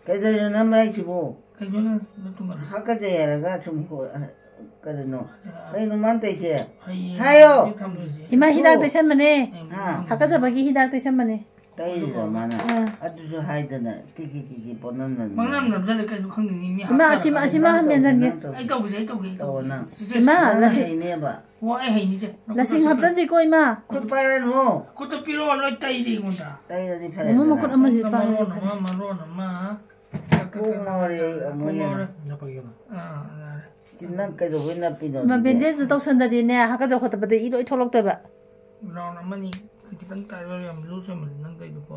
ꯀꯩꯗꯧꯔꯤꯅꯣ ꯅꯪ ꯃꯌꯥꯏꯁꯤꯕꯨ? ꯀꯩꯅꯣ ꯅꯪ ꯇꯨꯡꯒꯜꯂꯦ? ꯍꯥꯀꯠꯆꯩ ꯍꯥꯏꯔꯒ ꯁꯨꯝ ꯍꯣ-, ꯀꯔꯤꯅꯣ? ꯑ, ꯀꯩꯅꯣ ꯃꯥꯅ ꯇꯧꯔꯤꯁꯦ? ꯍꯌꯦꯡ ꯍꯥꯏꯌꯣ꯫ ꯍꯧꯖꯤꯛ ꯊꯝꯗꯣꯏꯁꯦ꯫ ꯏꯃꯥ, ꯍꯤꯗꯥꯛ ꯊꯣ-, ꯇꯩꯁꯟꯕꯅꯦ꯫ ꯑꯦ, ꯍꯥ꯫ ꯃꯥ ꯍꯥꯀꯠꯆꯕꯒꯤ ꯍꯤꯗꯥꯛ ꯇꯩꯁꯟꯕꯅꯦ꯫ ꯇꯩꯔꯤꯔꯣ ꯃꯥꯅ? ꯑꯗꯨꯁꯨ ꯍꯥꯏꯗꯅ ꯀꯤ ꯀꯤ ꯀꯤ ꯀꯤ ꯄꯣꯠꯅꯝꯅꯝ ꯄꯪꯅꯝ ꯅꯝꯖꯜꯂꯦ ꯀꯩꯅꯣ ꯈꯪꯗꯦꯅꯦ ꯃꯤ ꯏꯃꯥ, ꯑꯁꯤ ꯃꯥ, ꯑꯁꯤ ꯃꯥ ꯍꯥꯞꯇꯕ ꯃꯦꯟꯁꯤꯟꯒꯦ꯫ ꯅꯪ ꯇꯧ-, ꯑꯩ ꯇꯧꯒꯦꯁꯦ, ꯑꯩ ꯇꯧꯒꯦ, ꯑꯩ ꯇꯧꯋꯣ ꯇꯧꯒꯦ꯫ ꯅꯪ꯫ ꯁꯦ, ꯁꯦ, ꯁꯦ꯫ ꯏꯃꯥ, ꯅꯪꯅ ꯂꯁꯤꯡ-, ꯍꯩꯅꯦꯕ꯫ ꯍꯣ, ꯑꯩ ꯍꯩꯅꯤꯁꯦ꯫ ꯅꯈꯨꯠ ꯂꯁꯤꯡ ꯍꯥꯞꯆꯟꯁꯦ꯫ ꯍꯥꯞꯆꯟꯁꯤꯀꯣ, ꯏꯃꯥ꯫ ꯈꯨꯠ ꯄꯥꯏꯔꯅꯨ꯫ ꯈꯨꯠꯇ ꯄꯤꯔꯛꯑꯣ, ꯂꯣꯏ ꯇꯩꯔꯦ ꯑꯩꯉꯣꯟꯗ꯫ ꯇꯩꯔꯗꯤ ꯐꯔꯦ ꯃꯃꯥ ꯑꯗꯨꯅ꯫ ꯃꯈꯨꯠ ꯑꯃꯁꯤ ꯄꯥꯏꯔꯦ꯫ ꯃꯔꯣꯟ ꯑꯃ, ꯃꯔꯣꯟ ꯑꯃ꯫ ꯀꯣꯛ ꯉꯥꯎꯔꯦ ꯑꯩ ꯑꯃꯨꯛ ꯀꯣꯛ ꯍꯦꯟꯅ꯫ ꯉꯥꯎꯔꯦ꯫ ꯅꯞꯄꯒꯦ ꯌꯦꯡꯉꯣ꯫ ꯑꯥ, ꯑꯥ, ꯌꯥꯔꯦ꯫ ꯁꯤ ꯅꯪ ꯀꯩꯗꯧꯕꯩ ꯅꯞꯄꯤꯅꯣ ꯏꯃꯥ, ꯑꯗꯨꯗꯤ? ꯕꯦꯟꯗꯦꯖꯇꯨ ꯇꯧꯁꯟꯗꯗꯤꯅꯦ, ꯍꯥꯀꯠꯖ ꯈꯣꯠꯇꯕꯗ ꯏ ꯂꯣꯏ ꯊꯣꯛꯂꯛꯇꯣꯏꯕ꯫ ꯔꯥꯎꯟ ꯑꯃꯅꯤ ꯈꯤꯇꯪ ꯇꯥꯏꯠ ꯑꯣꯏꯔ ꯌꯥꯝ ꯂꯨꯖ ꯑꯣꯏꯃꯜꯂꯤ ꯅꯪ ꯇꯩꯗꯨꯀꯣ꯫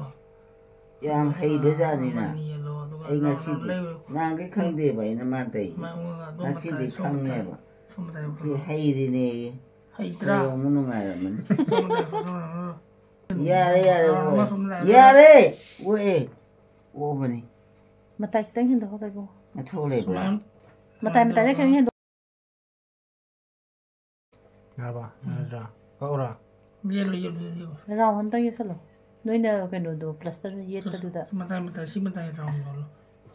ꯌꯥꯝ ꯍꯩꯕꯖꯥꯠꯅꯤꯅ꯫ ꯑꯃꯅꯤ ꯌꯦꯜꯂꯣ, ꯑꯗꯨꯒ ꯑꯩ ꯔꯥꯎꯟ ꯉꯁꯤꯗꯤ, ꯔꯥꯎꯟ ꯂꯩꯔꯣ꯫ ꯅꯍꯥꯟꯈꯩ ꯈꯪꯗꯦꯕ ꯑꯩꯅ ꯃꯥ ꯇꯩꯁꯦ꯫ ꯃꯥ ꯑꯃꯒ ꯑꯗꯣꯝ ꯉꯁꯤꯗꯤ ꯃꯇꯥꯏ, ꯁꯣꯝ ꯃꯇꯥꯏ, ꯈꯪꯉꯦꯕ꯫ ꯁꯣꯝ ꯃꯇꯥꯏ ꯁꯤ ꯔꯥꯎꯟ꯫ ꯍꯩꯔꯤꯅꯦꯌꯦ꯫ ꯍꯩꯇ꯭ꯔꯥ? ꯍꯌꯦꯡ ꯑꯃꯨꯛ ꯅꯨꯡꯉꯥꯏꯔꯝꯃꯅꯤ꯫ ꯁꯣꯝ ꯃꯇꯥꯏ, ꯁꯣꯝ ꯃꯇꯥꯏ, ꯁꯣꯝ ꯃꯇꯥꯏ꯫ ꯌꯥꯔꯦ, ꯌꯥꯔꯦ, ꯔꯥꯎꯟ ꯑꯃ ꯑꯣꯛꯑꯦ꯫ ꯁꯣꯝ ꯂꯩꯔꯣ꯫ ꯌꯥꯔꯦ! ꯑꯣꯛꯑꯦ꯫ ꯑꯣꯛꯑꯕꯅꯤ꯫ ꯃꯇꯥꯏ ꯈꯤꯇꯪ ꯍꯦꯟꯗꯣꯛꯈꯣ ꯏꯕꯨꯡꯉꯣ꯫ ꯃꯊꯧ ꯂꯩꯕ꯭ꯔꯥ? ꯁꯨꯃꯥꯏꯅ ꯃꯇꯥꯏ ꯃꯇꯥꯏꯗ ꯈꯤꯇꯪ ꯍꯦꯟꯗꯣꯛ꯫ ꯌꯥꯔꯕ? ꯎꯝ꯫ ꯌꯥꯔꯗ꯭ꯔꯥ? ꯀꯛꯎꯔꯥ? ꯌꯦꯜꯂꯣ, ꯌꯦꯜꯂꯣ, ꯌꯦꯜꯂꯣ꯫ ꯔꯥꯎꯟ ꯑꯝꯇꯪ ꯌꯦꯠꯁꯜꯂꯣ꯫ ꯅꯣꯏꯅ ꯀꯩꯅꯣꯗꯣ, ꯄ꯭ꯂꯥꯁꯇꯔ ꯌꯦꯠꯄꯗꯨꯗ꯫ ꯃꯇꯥꯏ, ꯃꯇꯥꯏ, ꯁꯤ ꯃꯇꯥꯏ ꯔꯥꯎꯟ ꯌꯥꯎꯍꯜꯂꯣ꯫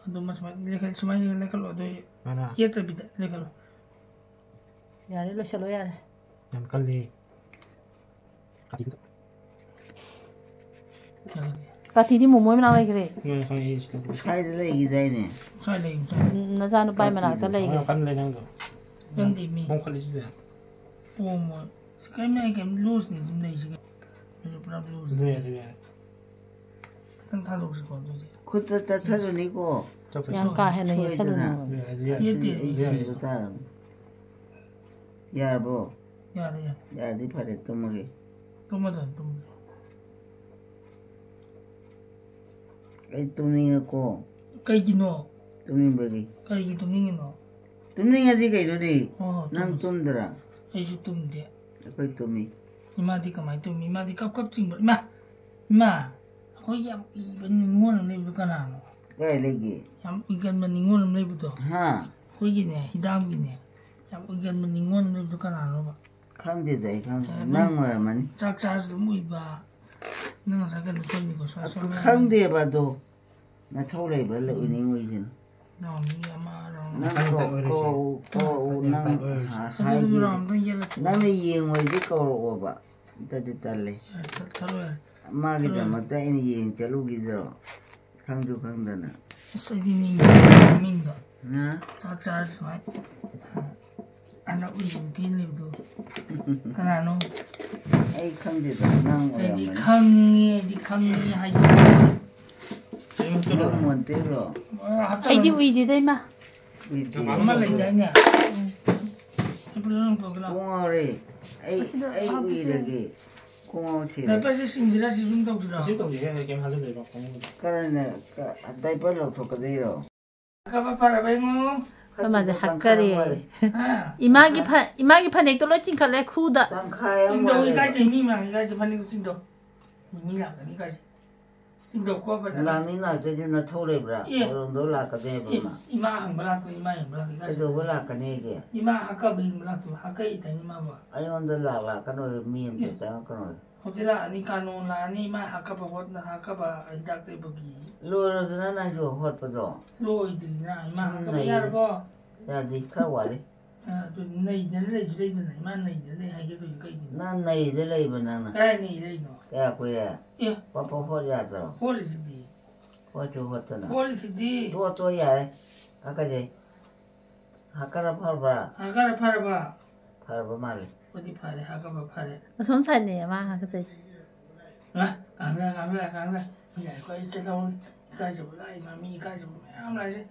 ꯑꯗꯨ ꯃꯁꯨꯃꯥꯏꯅ ꯂꯩꯈꯠ-, ꯁꯨꯃꯥꯏꯅ ꯂꯩꯈꯠꯂꯣ, ꯑꯗꯨ ꯁꯨꯃꯥꯏꯅ? ꯌꯦꯠꯇꯕꯤꯗ ꯂꯩꯈꯠꯂꯣ꯫ ꯌꯥꯔꯦ, ꯂꯣꯏꯁꯜꯂꯣ, ꯌꯥꯔꯦ꯫ ꯌꯥꯝ ꯀꯜꯂꯤ꯫ ꯀꯥꯇꯤꯗꯨꯗ꯫ ꯀꯥꯇꯤꯗꯤ ꯃꯣꯃꯣꯏ ꯃꯅꯥꯛ ꯂꯩꯈ꯭ꯔꯦ꯫ ꯅꯣꯏ ꯈꯪꯉꯦ, ꯑꯩ ꯁꯤꯗ ꯂꯩ꯫ ꯁ꯭ꯋꯥꯏꯗ ꯂꯩꯈꯤꯗꯥꯏꯅꯦ? ꯁ꯭ꯋꯥꯏ ꯂꯩ, ꯁ꯭ꯋꯥꯏ꯫ ꯎꯝ, ꯅꯆꯥꯅꯨꯄꯥ ꯀꯥꯇꯤꯗꯨ꯫ ꯃꯅꯥꯛꯇ ꯂꯩꯈ꯭ꯔꯦ꯫ ꯌꯥꯝ ꯀꯟꯅ ꯂꯩ ꯅꯪꯗꯣ꯫ ꯀꯟꯗꯦ ꯃꯤ꯫ ꯄꯣꯝꯈꯠꯂꯤꯁꯤꯗꯤ꯫ ꯄꯣꯝꯃꯣꯏ꯫ ꯀꯩꯝ ꯂꯩ, ꯀꯩꯝ ꯂꯨꯖꯅꯤ ꯑꯗꯨꯝ ꯂꯩꯁꯤ ꯀꯩꯅꯣ꯫ ꯑꯗꯨꯁꯨ ꯄꯨꯔꯥ ꯂꯨꯖꯅꯤ꯫ ꯑꯗꯨ ꯌꯥꯏ, ꯑꯗꯨ ꯌꯥꯏ꯫ ꯈꯤꯇꯪ ꯊꯥꯗꯣꯛꯁꯤꯀꯣ ꯑꯗꯨꯗꯤ꯫ ꯈꯨꯠꯇ ꯇꯠꯊꯗꯣꯏꯅꯤꯀꯣ꯫ ꯆꯠꯈ꯭ꯔꯦ꯫ ꯌꯥꯝ ꯀꯥ ꯍꯦꯟꯅ ꯁꯣꯏꯗꯅ꯫ ꯌꯦꯠꯁꯜꯂꯨꯅꯨ꯫ ꯑꯗꯨ ꯌꯥꯏ, ꯑꯗꯨ ꯌꯥꯏ꯫ ꯌꯦꯠꯇꯦ꯫ ꯑꯗꯨꯗꯤ ꯑꯩ ꯁꯤꯕ ꯇꯥꯔꯕꯅꯤ꯫ ꯌꯥꯔꯕꯣ? ꯌꯥꯔꯦ, ꯌꯥꯔꯦ꯫ ꯌꯥꯔꯗꯤ ꯐꯔꯦ, ꯇꯨꯝꯃꯒꯦ꯫ ꯇꯨꯝꯃꯗꯣꯏꯅꯤ, ꯇꯨꯝꯃꯗꯣꯏꯅꯤ꯫ ꯑꯩ ꯇꯨꯝꯅꯤꯡꯉꯦꯀꯣ꯫ ꯀꯩꯒꯤꯅꯣ? ꯇꯨꯝꯅꯤꯡꯕꯒꯤ꯫ ꯀꯔꯤꯒꯤ ꯇꯨꯝꯅꯤꯡꯉꯤꯅꯣ? ꯇꯨꯝꯅꯤꯡꯉꯗꯤ ꯀꯩꯅꯣꯅꯦ? ꯍꯣ, ꯍꯣ, ꯅꯪ ꯇꯨꯝꯃꯁꯤ꯫ ꯇꯨꯝꯗ꯭ꯔꯥ? ꯑꯩꯁꯨ ꯇꯨꯝꯗꯦ꯫ ꯑꯩꯈꯣꯏ ꯇꯨꯝꯃꯤ꯫ ꯏꯃꯥꯗꯤ ꯀꯃꯥꯏꯅ ꯇꯨꯝꯃꯤ? ꯏꯃꯥꯗꯤ ꯀꯞ ꯀꯞ ꯆꯤꯡꯕ꯫ ꯏꯃꯥ! ꯏꯃꯥ! ꯑꯩꯈꯣꯏꯒꯤ ꯌꯥꯝ ꯎꯏꯕ ꯅꯤꯉꯣꯜ ꯑꯃ ꯂꯩꯕꯗꯣ ꯀꯅꯥꯅꯣ? ꯀꯥꯏ ꯂꯩꯒꯦ? ꯌꯥꯝ ꯎꯏꯒꯟꯕ ꯅꯤꯉꯣꯜ ꯑꯃ ꯂꯩꯕꯗꯣ꯫ ꯍꯥ? ꯑꯩꯈꯣꯏꯒꯤꯅꯦ, ꯍꯤꯗꯥꯡꯒꯤꯅꯦ, ꯌꯥꯝ ꯎꯏꯒꯟꯕ ꯅꯤꯉꯣꯜ ꯑꯃ ꯂꯩꯕꯗꯣ ꯀꯅꯥꯅꯣꯕ? ꯈꯪꯗꯦꯗ, ꯑꯩ ꯈꯪꯗꯦ꯫ ꯑꯗꯨꯝ ꯅꯪ ꯑꯣꯏꯔꯝꯃꯅꯤ꯫ ꯆꯥꯛ ꯆꯥꯔꯁꯨ ꯑꯗꯨꯝ ꯎꯏꯕ꯫ ꯅꯪ ꯉꯁꯥꯏ ꯀꯩꯅꯣ ꯆꯠꯂꯤꯀꯣ, ꯁ꯭ꯋꯥꯏ ꯑꯗꯨ ꯁꯝꯃꯦ ꯈꯪꯗꯦꯕ ꯑꯗꯣ꯫ ꯅꯊꯧ ꯂꯩꯕ꯭ꯔꯥ ꯂ-, ꯎꯝ꯫ ꯎꯏꯅꯤꯡ ꯎꯏꯁꯤꯅ? ꯔꯥꯎꯟ ꯑꯃ, ꯔꯥꯎꯟ ꯅꯪ ꯑꯃ꯫ ꯀꯧ-, ꯀꯧꯔꯛꯎ, ꯀꯧꯔꯛꯎ, ꯅꯪ ꯍꯥ-, ꯑꯗꯨ ꯑꯗꯨꯝ ꯍꯥꯏꯒꯦ꯫ ꯔꯥꯎꯟ ꯑꯝꯇꯪ ꯌꯦꯜꯂꯛꯀꯦ꯫ ꯅꯪꯅ ꯌꯦꯡꯉꯣꯏꯗꯤ ꯀꯧꯔꯛꯑꯣꯕ꯫ ꯑꯝꯇꯗꯤ ꯇꯜꯂꯦ꯫ ꯌꯥꯔꯦ, ꯊ-, ꯊꯥꯔꯛꯑꯣ ꯌꯥꯔꯦ꯫ ꯃꯥꯒꯤꯗꯃꯛꯇ ꯑꯩꯅ ꯌꯦꯡ ꯆꯠꯂꯨꯈꯤꯗ꯭ꯔꯣ? ꯈꯪꯁꯨ ꯈꯪꯗꯅ꯫ ꯑꯁ, ꯑꯩꯗꯤ ꯅꯤꯡ-, ꯃꯤꯡꯗꯣ꯫ ꯍꯥ? ꯆꯥꯛ ꯆꯥꯔ ꯁꯨꯃꯥꯏ, ꯑ, ꯑꯅ ꯎꯏ ꯅꯨꯄꯤ ꯑꯃ ꯂꯩꯕꯗꯣ꯫ ꯀꯅꯥꯅꯣ? ꯑꯩ ꯈꯪꯗꯦꯗ, ꯅꯪ ꯑꯩꯗꯤ ꯑꯣꯏꯔꯝꯒꯅꯤ꯫ ꯈꯪꯉꯤ, ꯑꯩꯗꯤ ꯈꯪꯉꯤ ꯍꯥꯏꯗꯣ꯫ ꯅꯪ ꯃꯣꯟꯇꯦꯛꯂꯣ? ꯑ, ꯍꯥꯞꯆꯜꯂꯣ꯫ ꯑꯩꯗꯤ ꯎꯏꯗꯦꯗ, ꯏꯃꯥ꯫ ꯎꯏꯗꯦ꯫ ꯑꯃ ꯂꯩꯗꯥꯏꯅꯦ? ꯎꯝ꯫ ꯀꯣꯛ ꯉꯥꯎꯔꯦ꯫ ꯑꯩ, ꯑꯁꯤꯗ ꯑꯩ ꯍꯥꯞꯄꯁꯦ꯫ ꯎꯏꯔꯒꯦ꯫ ꯈꯣꯡꯒ꯭ꯔꯥꯎ ꯁꯤꯔꯦ꯫ ꯗꯥꯏꯄꯔꯁꯦ ꯁꯤꯟꯁꯤꯔꯥ ꯁꯤ ꯁꯨꯝ ꯇꯧꯁꯤꯔꯥ? ꯀꯩꯁꯨ ꯇꯧꯗꯦꯍꯦ, ꯑꯩ ꯀꯩꯝ ꯍꯥꯞꯆꯗꯦꯕ ꯈꯣꯡꯎꯞ꯫ ꯀꯔꯥꯏꯅ, ꯀ-, ꯗꯥꯏꯄꯔ ꯂꯧꯊꯣꯛꯀꯗꯣꯏꯔꯣ? ꯀꯕ ꯐꯔꯕ ꯏꯉꯣ? ꯑꯩꯈꯣꯏ ꯃꯥꯁꯦ ꯍꯥꯀꯠꯆꯕ ꯍꯥꯀꯠꯆꯔꯦ꯫ ꯃꯥꯜꯂꯦ꯫ ꯍꯥ? ꯏꯃꯥꯒꯤ ꯐ-, ꯏꯃꯥꯒꯤ ꯐꯅꯦꯛꯇꯣ ꯂꯣꯏ ꯆꯤꯡꯈꯠꯂꯦ ꯈꯨꯗ꯫ ꯇꯪꯈꯥꯏ ꯑꯃ ꯆꯤꯡꯗꯧ ꯋꯥꯠꯂꯦꯕ꯫ ꯏꯀꯥꯏꯖꯩ, ꯃꯤ ꯃꯥꯡ ꯏꯀꯥꯏꯖꯩ, ꯐꯅꯦꯛꯇꯣ ꯆꯤꯡꯗꯧ꯫ ꯃꯤ ꯃꯤ ꯂꯥꯛꯀꯅꯤ ꯏꯀꯥꯏꯖꯩ꯫ ꯆꯤꯡꯗꯧꯀꯣ ꯐꯖꯅ꯫ ꯂꯥꯛꯅꯤ ꯂꯥꯛꯇꯣꯏꯁꯦ ꯅꯊꯧ ꯂꯩꯕ꯭ꯔꯥ? ꯑꯦ꯫ ꯍꯣꯔꯣꯟꯗꯧ ꯂꯥꯛꯀꯗꯣꯏꯕ ꯑꯦ, ꯏꯃꯥ? ꯏꯃꯥ ꯍꯪꯕ ꯂꯥꯛꯇꯣꯏ, ꯏꯃꯥ ꯌꯦꯡꯕ ꯂꯥꯛꯇꯣꯏ ꯏꯀꯥꯏꯖꯩ꯫ ꯀꯩꯗꯧꯕ ꯂꯥꯛꯀꯅꯤꯒꯦ? ꯏꯃꯥ ꯍꯥꯀꯠꯆꯕ ꯌꯦꯡꯕ ꯂꯥꯛꯇꯣꯏ, ꯍꯥꯀꯠꯆꯩ ꯇꯥꯏꯅꯦ ꯏꯃꯥꯕꯨ꯫ ꯑꯩꯉꯣꯟꯗ ꯂꯥꯛ ꯂꯥꯛꯀꯅꯣꯏ ꯃꯤ ꯑꯝꯇ ꯑꯦ꯫ ꯆꯪꯉꯛꯀꯅꯣꯏ꯫ ꯍꯧꯖꯤꯛ ꯂꯥꯛꯑꯅꯤ, ꯀꯥꯅꯣ ꯂꯥꯛꯑꯅꯤ, ꯃꯥ ꯍꯥꯀꯠꯄ ꯈꯣꯠꯅ ꯍꯥꯀꯠꯄ ꯍꯤꯗꯥꯛ ꯇꯩꯕꯒꯤ꯫ ꯂꯣꯏꯔꯗꯅ ꯅꯪꯁꯨ ꯍꯣꯠꯄꯗꯣ? ꯂꯣꯏꯗ꯭ꯔꯤꯗꯅ, ꯏꯃꯥ ꯁꯨꯝ ꯍꯥꯀꯠꯄ ꯂꯩꯔꯦ꯫ ꯌꯥꯔꯕꯣ? ꯌꯥꯗꯦ, ꯈꯔ ꯋꯥꯠꯂꯤ꯫ ꯑ, ꯑꯗꯨ ꯅꯩꯗꯅ ꯂꯩꯁꯨ ꯂꯩꯗꯅ, ꯏꯃꯥ ꯅꯩꯗꯅ ꯂꯩ ꯍꯥꯏꯒꯦ ꯇꯧꯔꯤꯁꯦ ꯀꯩꯒꯤꯅꯣ? ꯅꯪ ꯅꯩꯗ ꯂꯩꯕ ꯅꯪꯅ꯫ ꯀꯗꯥꯏ ꯅꯩ ꯂꯩꯅꯣ? ꯀꯌꯥ ꯀꯨꯏꯔꯦ? ꯑꯦ꯫ ꯄꯞ ꯄꯞ ꯍꯣꯠ ꯌꯥꯗ꯭ꯔꯣ? ꯍꯣꯠꯂꯤꯁꯤꯗꯤ꯫ ꯍꯣꯠꯁꯨ ꯍꯣꯠꯇꯅ꯫ ꯍꯣꯠꯂꯤꯁꯤꯗꯤ꯫ ꯇꯣ, ꯇꯣ, ꯌꯥꯔꯦ꯫ ꯍꯥꯀꯠꯆꯩ꯫ ꯍꯥꯀꯠꯂ ꯐꯔꯕ꯭ꯔꯥ? ꯍꯥꯀꯠꯂ ꯐꯔꯕ? ꯐꯔꯕ ꯃꯥꯜꯂꯦ꯫ ꯍꯧꯖꯤꯛ ꯐꯔꯦ, ꯍꯥꯀꯠꯄ ꯐꯔꯦ꯫ ꯑꯁꯣꯝ ꯁꯥꯏꯠꯅꯦ ꯃꯥ ꯍꯥꯀꯠꯆꯩ꯫ ꯍꯥ? ꯀꯥꯡꯂ, ꯀꯥꯡꯂ, ꯀꯥꯡꯂ꯫ ꯃꯤ ꯂꯥꯛꯑꯦ, ꯑꯩꯈꯣꯏ ꯆꯠꯍꯧꯔꯦ꯫ ꯏꯀꯥꯏꯖꯕ ꯂꯥꯛꯏ, ꯃꯥ ꯃꯤ ꯏꯀꯥꯏꯖꯕ ꯃꯌꯥꯝ ꯂꯥꯛꯏꯁꯦ꯫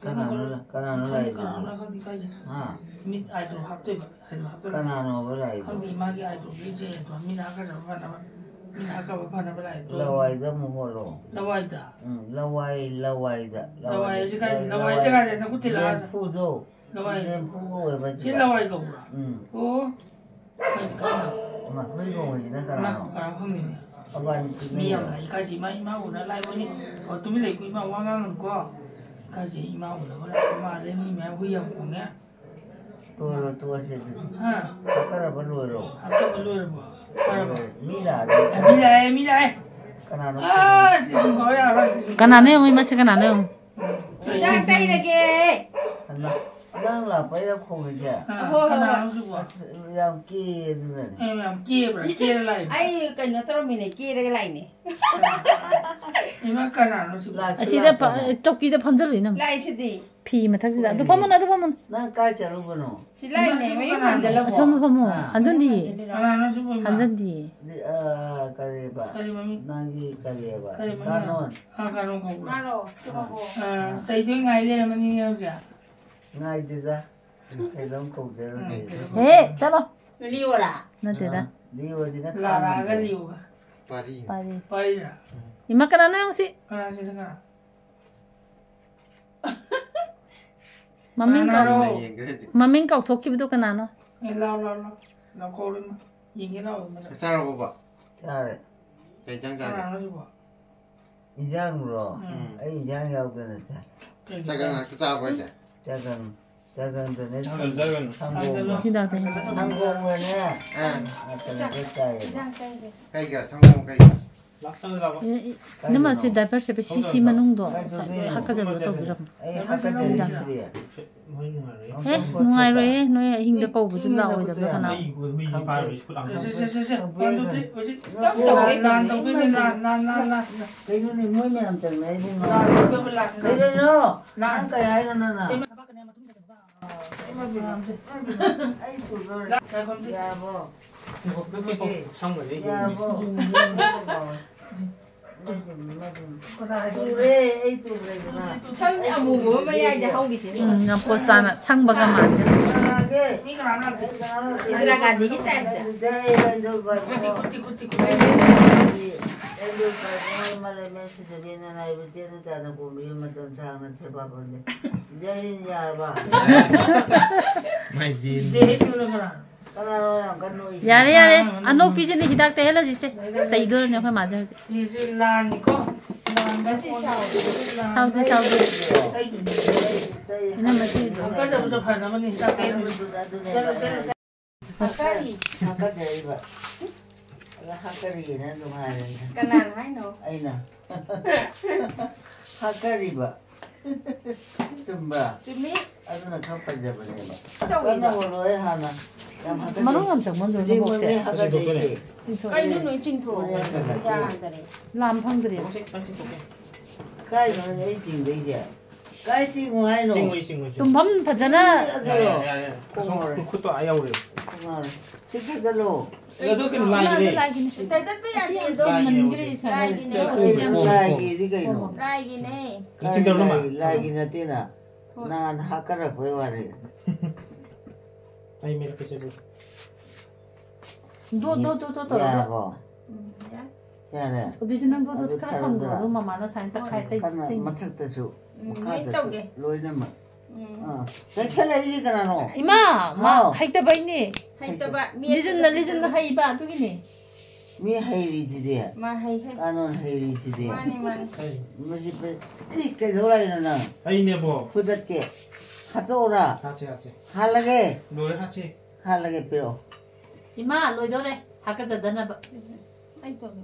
ꯀꯅꯥꯅꯣ ꯂꯥꯛ-, ꯀꯅꯥꯅꯣ ꯈꯪꯗꯦ, ꯂꯥꯛꯏꯗꯨꯕꯣ? ꯀꯅꯥꯅꯣ ꯈꯪꯗꯦ ꯏꯀꯥꯏꯖꯩ꯫ ꯍꯥ? ꯃꯤꯠ ꯑꯥꯏꯗ꯭ꯔꯣꯞ ꯍꯥꯞꯇꯣꯏꯕ, ꯑꯥꯏꯗ꯭ꯔꯣꯞ ꯍꯥꯞꯇꯣꯏꯕ꯫ ꯀꯅꯥꯅꯣꯕ ꯂꯥꯛꯏꯗꯣ? ꯈꯪꯗꯦ, ꯃꯥꯒꯤ ꯑꯥꯏꯗ꯭ꯔꯣꯞ ꯂꯩꯖꯩ ꯑꯗꯣ, ꯃꯤꯠ ꯍꯥꯀꯠꯆꯕ ꯐꯅꯕ, ꯃꯤꯠ ꯍꯥꯀꯠꯄ ꯐꯅꯕ ꯂꯥꯛꯏꯗꯣ꯫ ꯂꯋꯥꯏꯗ ꯑꯃꯨꯛ ꯍꯣꯠꯂꯣ꯫ ꯂꯋꯥꯏꯗ? ꯎꯝ, ꯂꯋꯥꯏ, ꯂꯋꯥꯏꯗ, ꯂꯋꯥꯏ ꯂꯋꯥꯏ, ꯍꯧꯖꯤꯛ ꯀꯥꯏ, ꯂꯋꯥꯏ ꯂꯋꯥꯏ ꯖꯒꯥꯁꯦ ꯅꯪ ꯈꯨꯠ ꯊꯤꯜꯂꯛꯑꯒ꯫ ꯂꯦꯝꯐꯨꯗꯣ꯫ ꯂꯋꯥꯏ꯫ ꯂꯦꯝꯐꯨ ꯀꯧꯋꯦꯕ ꯁꯤ ꯁꯤꯗ꯫ ꯂꯋꯥꯏ ꯀꯧꯕ꯭ꯔꯥ? ꯎꯝ꯫ ꯑꯣ꯫ ꯑꯩ ꯈꯪꯗꯦ꯫ ꯑꯃ, ꯍꯨꯏ ꯈꯣꯡꯉꯤꯁꯤꯅ ꯀꯅꯥꯅꯣ? ꯀꯅꯥ ꯈꯪꯅꯤ? ꯃꯕꯥꯅꯤ ꯃꯤ ꯌꯥꯝ ꯈꯠꯅꯩꯔꯣ? ꯂꯥꯛꯏ꯫ ꯏꯀꯥꯏꯁꯤ ꯏꯃꯥ, ꯏꯃꯥ ꯎꯅ ꯂꯥꯛꯏꯕꯅꯤ꯫ ꯑꯣ, ꯇꯨꯃꯤꯟ ꯂꯩꯀꯣ ꯏꯃꯥ, ꯋꯥ ꯉꯥꯡꯒꯅꯨꯀꯣ꯫ ꯏꯀꯥꯏꯁꯤ ꯏꯃꯥ ꯎꯅꯕ ꯂꯥꯛꯄ ꯃꯥꯜꯂꯦ꯫ ꯃꯤ ꯃꯌꯥꯝ ꯍꯨꯏ ꯌꯥꯝ ꯈꯣꯡꯉꯦ꯫ ꯇꯣꯛꯑꯣ, ꯇꯣꯛꯑꯁꯦ ꯑꯗꯨꯗꯤ꯫ ꯍꯥ? ꯍꯥꯀꯠꯅꯕ ꯂꯣꯏꯔꯣ꯫ ꯍꯥꯀꯠꯅꯕ ꯂꯣꯏꯔꯕꯣ? ꯐꯔꯕꯣ? ꯂꯣꯏꯔꯦ꯫ ꯃꯤ ꯂꯥꯛꯑꯗꯤ꯫ ꯑꯦ, ꯃꯤ ꯂꯥꯛꯑꯦ, ꯃꯤ ꯂꯥꯛꯑꯦ꯫ ꯀꯅꯥꯅꯣ? ꯑꯥ, ꯁꯤ ꯁꯨꯝ ꯀꯧ ꯌꯥꯔꯣꯏ, ꯁꯤ ꯁꯨꯝ꯫ ꯀꯅꯥꯅꯣ ꯌꯦꯡꯉꯨ, ꯏꯃꯥꯁꯦ ꯀꯅꯥꯅꯣ ꯌꯦꯡꯉꯨ꯫ ꯍꯤꯗꯥꯛ ꯇꯩꯔꯒꯦ꯫ ꯍꯟꯅ꯫ ꯅꯪ ꯂꯥꯛꯄꯩꯔ ꯈꯣꯡꯉꯤꯁꯦ? ꯑꯥ, ꯍꯣꯏ, ꯍꯣꯏ, ꯀꯅꯥꯅꯣ ꯍꯣꯏ꯫ ꯁꯤꯕꯣ? ꯑꯁ, ꯌꯥꯝ ꯀꯦ ꯑꯗꯨꯅꯅꯦ꯫ ꯑꯦ, ꯌꯥꯝ ꯀꯦꯕ꯭ꯔꯥ? ꯀꯦꯔ ꯂꯥꯛꯏꯕ? ꯑꯩ ꯀꯩꯅꯣ ꯇꯧꯔꯝꯃꯤꯅꯦ, ꯀꯦꯔꯒ ꯂꯥꯛꯏꯅꯦ꯫ ꯏꯃꯥ, ꯀꯅꯥꯅꯣ ꯁꯤꯕꯣ? ꯂꯥꯛꯁꯨ ꯑꯁꯤꯗ ꯐ-, ꯂꯥꯛꯇꯅ꯫ ꯆꯧꯀꯤꯗ ꯐꯝꯖꯜꯂꯨ, ꯏꯅꯝꯃ꯫ ꯂꯥꯛꯏꯁꯤꯗꯤ꯫ ꯐꯤ ꯃꯊꯛꯁꯤꯗ꯫ ꯑꯗꯨ ꯐꯝꯃꯨꯅꯨ, ꯑꯗꯨ ꯐꯝꯃꯨꯅꯨ꯫ ꯅꯪ ꯀꯥꯏ ꯆꯠꯂꯨꯕꯅꯣ? ꯁꯤ ꯂꯥꯛꯏꯅꯦ, ꯏꯃꯥ, ꯁꯤꯕꯨ ꯃꯌꯨꯝ ꯀꯅꯥꯅꯣ? ꯍꯟꯖꯜꯂꯕꯣ? ꯑꯁꯣꯝꯗ ꯐꯝꯃꯨ꯫ ꯑꯥ꯫ ꯍꯟꯖꯟꯗꯤꯌꯦ꯫ ꯀꯅꯥꯅꯣ ꯁꯤꯕꯨ, ꯏꯃꯥ? ꯍꯟꯖꯟꯗꯤꯌꯦ꯫ ꯗꯤ-, ꯑ, ꯀꯔꯤꯕ? ꯀꯔꯤ ꯃꯃꯤꯡ? ꯅꯪꯒꯤ ꯀꯔꯤꯕ? ꯀꯔꯤ ꯃꯃꯤꯡ? ꯀꯥꯅꯣꯟ꯫ ꯑꯥ, ꯀꯥꯅꯣꯟ ꯀꯧꯕ꯭ꯔꯣ? ꯃꯥꯔꯣ? ꯑꯥ꯫ ꯑꯥ, ꯆꯩꯗꯣꯏ ꯉꯥꯏ ꯂꯩꯔꯝꯃꯅꯤꯅꯦ ꯍꯧꯖꯤꯛ꯫ ꯉꯥꯏꯗꯦꯗ꯫ ꯀꯩꯗꯧ ꯀꯧꯗꯣꯏꯅꯣ ꯎꯝ, ꯂꯩꯗꯣ? ꯀꯩꯗꯧ ꯍꯦ, ꯆꯠꯂꯣ꯫ ꯂꯤꯑꯣꯔꯥ? ꯅꯠꯇꯦꯗ꯫ ꯑꯥ, ꯂꯤꯑꯣꯗꯤꯅ ꯂꯥꯔꯥꯒ ꯈꯥꯡꯉꯦ꯫ ꯂꯤꯑꯣꯒ꯫ ꯄꯥꯔꯤ꯫ ꯄꯥꯔꯤ꯫ ꯄꯥꯔꯤꯔꯥ? ꯎꯝ꯫ ꯏꯃꯥ, ꯀꯅꯥꯅꯣ ꯌꯦꯡꯉꯨꯁꯤ? ꯀꯅꯥꯁꯤꯅ ꯀꯅꯥ? ꯃꯃꯤꯡ ꯀꯥꯎ-, ꯀꯅꯥꯅꯣ? ꯌꯦꯡꯈ꯭ꯔꯦ ꯍꯧꯖꯤꯛ꯫ ꯃꯃꯤꯡ ꯀꯥꯎꯊꯣꯛꯈꯤꯕꯗꯣ ꯀꯅꯥꯅꯣ? ꯑꯦ, ꯂꯥꯎ, ꯂꯥꯎ, ꯂꯥꯎ꯫ ꯂꯥꯎ ꯀꯧꯔꯣ ꯏꯃꯥ꯫ ꯌꯦꯡꯒꯦ ꯂꯥꯎ ꯏꯃꯥ꯫ ꯆꯥꯛ ꯆꯥꯔꯕꯣꯕ? ꯆꯥꯔꯦ꯫ ꯀꯩ ꯏꯟꯖꯥꯡ ꯆꯥꯒꯦ? ꯀꯅꯥꯅꯣ ꯁꯤꯕꯣ? ꯏꯟꯖꯥꯡꯂꯣ? ꯎꯝ꯫ ꯑꯩ ꯏꯟꯖꯥꯡ ꯌꯥꯎꯗꯅ ꯆꯥꯏ꯫ ꯀꯩ ꯆꯒꯪ ꯏꯟꯖꯥꯡ? ꯉꯥꯛꯇ ꯆꯥꯕ꯭ꯔꯣ ꯍꯥꯏꯁꯦ? ꯆꯒꯪ, ꯆꯒꯪꯗꯅꯦ, ꯆꯒꯪ, ꯆꯒꯪ꯫ ꯁꯪꯒꯣꯝꯒ꯫ ꯍꯤꯗꯥꯛꯇ ꯍꯤꯗꯥꯛ꯫ ꯁꯪꯒꯣꯝꯒꯅꯦ, ꯑꯥ꯫ ꯀꯩꯅꯣꯒ ꯆꯥꯏꯌꯦꯕ꯫ ꯀꯩꯒ? ꯁꯪꯒꯣꯝ ꯀꯩꯒ? ꯏ-, ꯏ-, ꯀꯥꯏꯗꯅꯣ? ꯏꯅꯝꯃ, ꯁꯤ diaper ꯁꯦꯠꯄ ꯁꯤ, ꯁꯤ ꯃꯅꯨꯡꯗꯣ ꯀꯥꯏꯗꯅꯣ? ꯂꯣꯏ ꯍꯥꯀꯠꯆꯕꯗꯣ ꯇꯧꯕꯤꯔꯝꯃꯣ꯫ ꯑꯩ ꯍꯥꯀꯠꯆꯔꯤꯁꯤꯗꯤ꯫ ꯍꯤꯗꯥꯛꯁꯦ꯫ ꯑꯦ, ꯅꯨꯡꯉꯥꯏꯔꯣꯏꯌꯦ, ꯅꯣꯏ ꯑꯍꯤꯡꯗ ꯀꯧꯕꯁꯨ ꯂꯥꯛꯑꯣꯏꯗꯕꯗ ꯀꯅꯥ? ꯈꯪꯗꯦ꯫ ꯁꯦ, ꯁꯦ, ꯁꯦ, ꯁꯦ, ꯁꯦ꯫ One, two, three, ꯍꯧꯖꯤꯛ ꯇꯞ ꯇꯧꯋꯦ꯫ ꯂꯥꯟ ꯇꯧꯗꯣꯏꯅꯦ, ꯂꯥꯟ, ꯂꯥꯟ, ꯂꯥꯟ, ꯂꯥꯟ꯫ ꯀꯩꯅꯣꯅꯦ, ꯃꯣꯏ ꯃꯌꯥꯝ ꯇꯧꯅꯔꯤꯕ ꯂꯥꯟ ꯇꯧꯗꯣꯏꯕ, ꯂꯥꯟ꯫ ꯀꯩꯗꯧꯔꯤꯅꯣ? ꯂꯥꯟ꯫ ꯅꯪ ꯀꯩ ꯍꯥꯏꯅꯣ ꯅꯪꯅ? ꯆꯦ, ꯃꯊꯛ ꯀꯥꯈꯠꯀꯅꯦ, ꯃꯊꯨꯝ ꯆꯠꯇꯕ꯫ ꯏꯃꯥ ꯕꯤꯅꯣ, ꯏꯃꯥ ꯕꯤꯅꯣ, ꯑꯩ ꯇꯨꯗꯣꯔꯦ꯫ ꯂꯥꯛ ꯉꯥꯏꯈꯣ ꯑꯝꯇ꯫ ꯌꯥꯔꯕꯣ? ꯁꯪꯕꯁꯦ ꯌꯥꯔꯕꯣ? ꯇꯨꯔꯦ, ꯑꯩ ꯇꯨꯔꯦꯗꯅ꯫ ꯁꯪ ꯑꯃꯨꯕ ꯑꯃ ꯃꯌꯥꯏꯗ ꯍꯧꯔꯤꯁꯦ꯫ ꯎꯝ, ꯉꯝꯄꯣ ꯆꯥꯅ ꯁꯪꯕꯒ ꯃꯥꯟꯒꯅꯤ꯫ ꯀꯅꯥꯒꯤ? ꯃꯤ ꯀꯅꯥꯝ ꯂꯥꯛꯇꯦ꯫ ꯏꯟꯗꯤꯔꯥ ꯒꯥꯟꯙꯤꯒꯤ ꯇꯥꯏꯞꯇ꯫ ꯖꯩ ꯂꯟꯗꯨ ꯈꯨꯠꯇꯤ, ꯈꯨꯠꯇꯤ, ꯈꯨꯠꯇꯤ, ꯈꯨꯠꯇꯤ꯫ ꯂꯟꯗꯨ ꯃꯥꯂꯦꯝ ꯁꯤꯗꯕꯤꯅ ꯅꯥꯏꯕ ꯆꯦꯅ ꯆꯥꯅ ꯀꯣꯝꯕꯤꯌꯨ ꯃꯇꯝ ꯁꯥꯡꯅ ꯁꯦꯕꯥ ꯐꯪꯗꯦ꯫ ꯖꯩ ꯍꯤꯟ ꯌꯥꯔꯕ? ꯃꯥꯏꯖꯤꯟ꯫ ꯖꯩ ꯍꯤꯟ ꯇꯨꯅ ꯀꯅꯥ? ꯀꯅꯥꯅꯣ ꯌꯥꯝ ꯀꯟꯅ ꯅꯣꯛꯏꯁꯦ? ꯌꯥꯔꯦ, ꯌꯥꯔꯦ꯫ ꯑꯅꯣꯛꯄꯤꯁꯤꯅ ꯍꯤꯗꯥꯛꯇ ꯍꯦꯜꯂꯁꯤꯁꯦ꯫ ꯆꯩꯗꯣꯔꯅꯦ ꯑꯩꯈꯣꯏ ꯃꯥꯁꯦ ꯍꯧꯖꯤꯛ꯫ ꯁꯤꯁꯨ ꯂꯥꯟꯅꯤꯀꯣ꯫ ꯂꯥꯟꯗ ꯁꯤ ꯁꯥꯎꯗꯦ꯫ ꯁꯥꯎꯗꯦ, ꯁꯥꯎꯗꯦ꯫ ꯏꯅꯝꯃ ꯁꯤ ꯍꯥꯀꯠꯆꯕꯗꯣ ꯐꯅꯕꯅꯤ ꯍꯤꯗꯥꯛ ꯇꯩꯔꯤꯅꯤ꯫ ꯆꯠꯂꯣ, ꯆꯠꯂꯣ꯫ ꯍꯥꯀꯠꯆꯩ꯫ ꯍꯥꯀꯠꯆꯩꯕ꯫ ꯑꯗ ꯍꯥꯀꯠꯆꯩꯅ ꯑꯗꯨꯝ ꯍꯥꯏꯔꯦ꯫ ꯀꯅꯥꯅ ꯍꯥꯏꯅꯣ? ꯑꯩꯅ꯫ ꯍꯥꯀꯠꯆꯩꯕ꯫ ꯆꯨꯝꯕ꯭ꯔꯥ? ꯆꯨꯝꯃꯤ꯫ ꯑꯗꯨꯅ ꯈꯔ ꯐꯖꯕꯅꯦꯕ꯫ ꯇꯧꯋꯤꯗ꯫ ꯀꯟꯅ ꯍꯣꯜꯂꯣꯍꯦ ꯍꯥꯟꯅ꯫ ꯌꯥꯝ ꯍꯥꯒꯠꯆꯩ꯫ ꯃꯔꯨ ꯌꯥꯝ ꯆꯪꯃꯟꯗ꯭ꯔꯣ ꯍꯧꯖꯤꯛ ꯅꯕꯣꯛꯁꯦ? ꯃꯣꯏ ꯍꯥꯒꯠꯆꯩꯁꯦ꯫ ꯆꯤꯡꯊꯣꯛꯑꯦ꯫ ꯀꯩꯅꯣ ꯅꯣꯏ ꯆꯤꯡꯊꯣꯛꯑꯣ? ꯃꯣꯏ ꯍꯥꯒꯠꯆꯩ꯫ ꯌꯥꯗꯔꯦ꯫ ꯂꯥꯝ ꯐꯪꯗ꯭ꯔꯦꯕ꯫ ꯅꯕꯣꯛꯁꯦ ꯈꯤꯇꯪ ꯆꯤꯡꯊꯣꯛꯀꯦ꯫ ꯀꯥꯏꯗꯅꯣ ꯑꯩ ꯆꯤꯡꯗꯣꯏꯁꯦ? ꯀꯥꯏ ꯆꯤꯡꯉꯨ ꯍꯥꯏꯅꯣ? ꯆꯤꯡꯉꯨꯏ, ꯆꯤꯡꯉꯨꯏ, ꯆꯤꯡꯉꯨꯏ꯫ ꯇꯨꯝꯐꯝ ꯐꯖꯅ ꯌꯥꯔꯦ, ꯌꯥꯔꯦ, ꯌꯥꯔꯦ꯫ ꯑꯁꯣꯝ ꯀꯣꯡꯍꯧꯔꯦ꯫ ꯈꯨꯠꯇꯣ ꯑꯥ ꯌꯧꯔꯦ꯫ ꯀꯣꯡꯍꯧꯔꯦ꯫ ꯁꯤ ꯊꯥꯖꯜꯂꯣ꯫ ꯑꯗꯨ ꯀꯩꯅꯣ ꯂꯥꯏꯒꯤꯅꯦ꯫ ꯂꯥꯏꯒꯤꯅꯦ꯫ ꯁꯤ ꯇꯩꯗꯠꯄ ꯑꯁꯤ ꯌꯥꯗꯦ ꯌꯥꯝ ꯑꯗꯣ꯫ ꯆꯤꯟꯃꯟꯈ꯭ꯔꯦ ꯂꯥꯏꯒꯤꯅꯦ꯫ ꯁ꯭ꯋꯥꯏꯗ꯫ ꯂꯥꯏꯒꯤꯅꯦ꯫ ꯁꯤ ꯌꯥꯝ ꯆꯤꯟꯃꯟꯈ꯭ꯔꯦ꯫ ꯂꯥꯏꯒꯤꯗꯤ ꯀꯩꯅꯣ? ꯂꯥꯏꯒꯤꯅꯦ꯫ ꯆꯤꯡꯗꯧꯔꯕ? ꯂꯥꯏ-, ꯂꯥꯏꯒꯤ ꯅꯠꯇꯦꯅ꯫ ꯍꯣꯏ꯫ ꯅꯍꯥꯟ ꯍꯥꯞꯀꯠꯂꯛꯄꯩ ꯋꯥꯅꯤ꯫ ꯑꯩ ꯃꯦꯠꯂꯛꯀꯦꯁꯦ ꯑꯗꯨ꯫ ꯗꯣ, ꯗꯣ, ꯗꯣ, ꯗꯣ ꯇꯧꯔꯒ꯫ ꯌꯥꯔꯕꯣ? ꯎꯝ, ꯌꯥꯏ꯫ ꯌꯥꯔꯦ? ꯑꯗꯨꯏꯁꯨ ꯅꯪ ꯗꯣ, ꯗꯣ ꯑꯗꯨ ꯈꯔ ꯈꯔ ꯊꯝꯈ꯭ꯔꯣ, ꯈꯔ꯫ ꯑꯗꯨ ꯃꯃꯥꯅ ꯁꯨꯃꯥꯏꯅ ꯇꯛꯈꯥꯏ ꯍꯣꯏ, ꯇꯩ-, ꯀꯟꯅ ꯇꯩ-, ꯃꯊꯛꯇꯁꯨ, ꯎꯝ, ꯃꯈꯥꯗꯁꯨ, ꯂꯣꯏ ꯇꯧꯒꯦ꯫ ꯂꯣꯏꯅꯃꯛ꯫ ꯎꯝ꯫ ꯑꯥ꯫ ꯂꯩꯁꯜꯂꯛꯏꯁꯤ ꯀꯅꯥꯅꯣ? ꯏꯃꯥ, ꯃꯥ ꯍꯥꯎ꯫ ꯍꯩꯇꯕꯩꯅꯦ꯫ ꯍꯩꯇꯕ, ꯃꯤ ꯂꯤꯖꯨꯟꯅ, ꯑꯇꯩꯗ ꯂꯤꯖꯨꯟꯅ ꯍꯩꯇꯕ꯫ ꯍꯩꯕ ꯑꯗꯨꯒꯤꯅꯦ꯫ ꯃꯤ ꯍꯩꯔꯤꯁꯤꯗꯤ꯫ ꯃꯥ ꯍꯩ, ꯍꯩ꯫ ꯀꯥꯅꯣꯟ ꯍꯩꯔꯤꯁꯤꯗꯤ꯫ ꯃꯥꯅꯤ, ꯃꯥꯅꯤ꯫ ꯃꯁꯤ ꯄꯦ-, ꯏ, ꯀꯩꯗꯧ ꯂꯥꯛꯏꯅꯣ ꯅꯪ? ꯑꯩꯅꯦꯕꯣ꯫ ꯐꯨꯗꯠꯀꯦ꯫ ꯍꯥꯠꯇꯣꯛꯎꯔꯥ? ꯍꯥꯠꯁꯦ, ꯍꯥꯠꯁꯦ꯫ ꯍꯥꯠꯂꯒꯦ? ꯂꯣꯏꯔꯦ, ꯍꯥꯠꯁꯦ꯫ ꯍꯥꯠꯂꯒꯦ, ꯄꯤꯔꯛꯑꯣ꯫ ꯏꯃꯥ, ꯂꯣꯏꯗꯧꯔꯦ꯫ ꯍꯥꯠꯀꯖꯗꯅꯕ꯫ ꯑꯩ ꯇꯧꯒꯦ꯫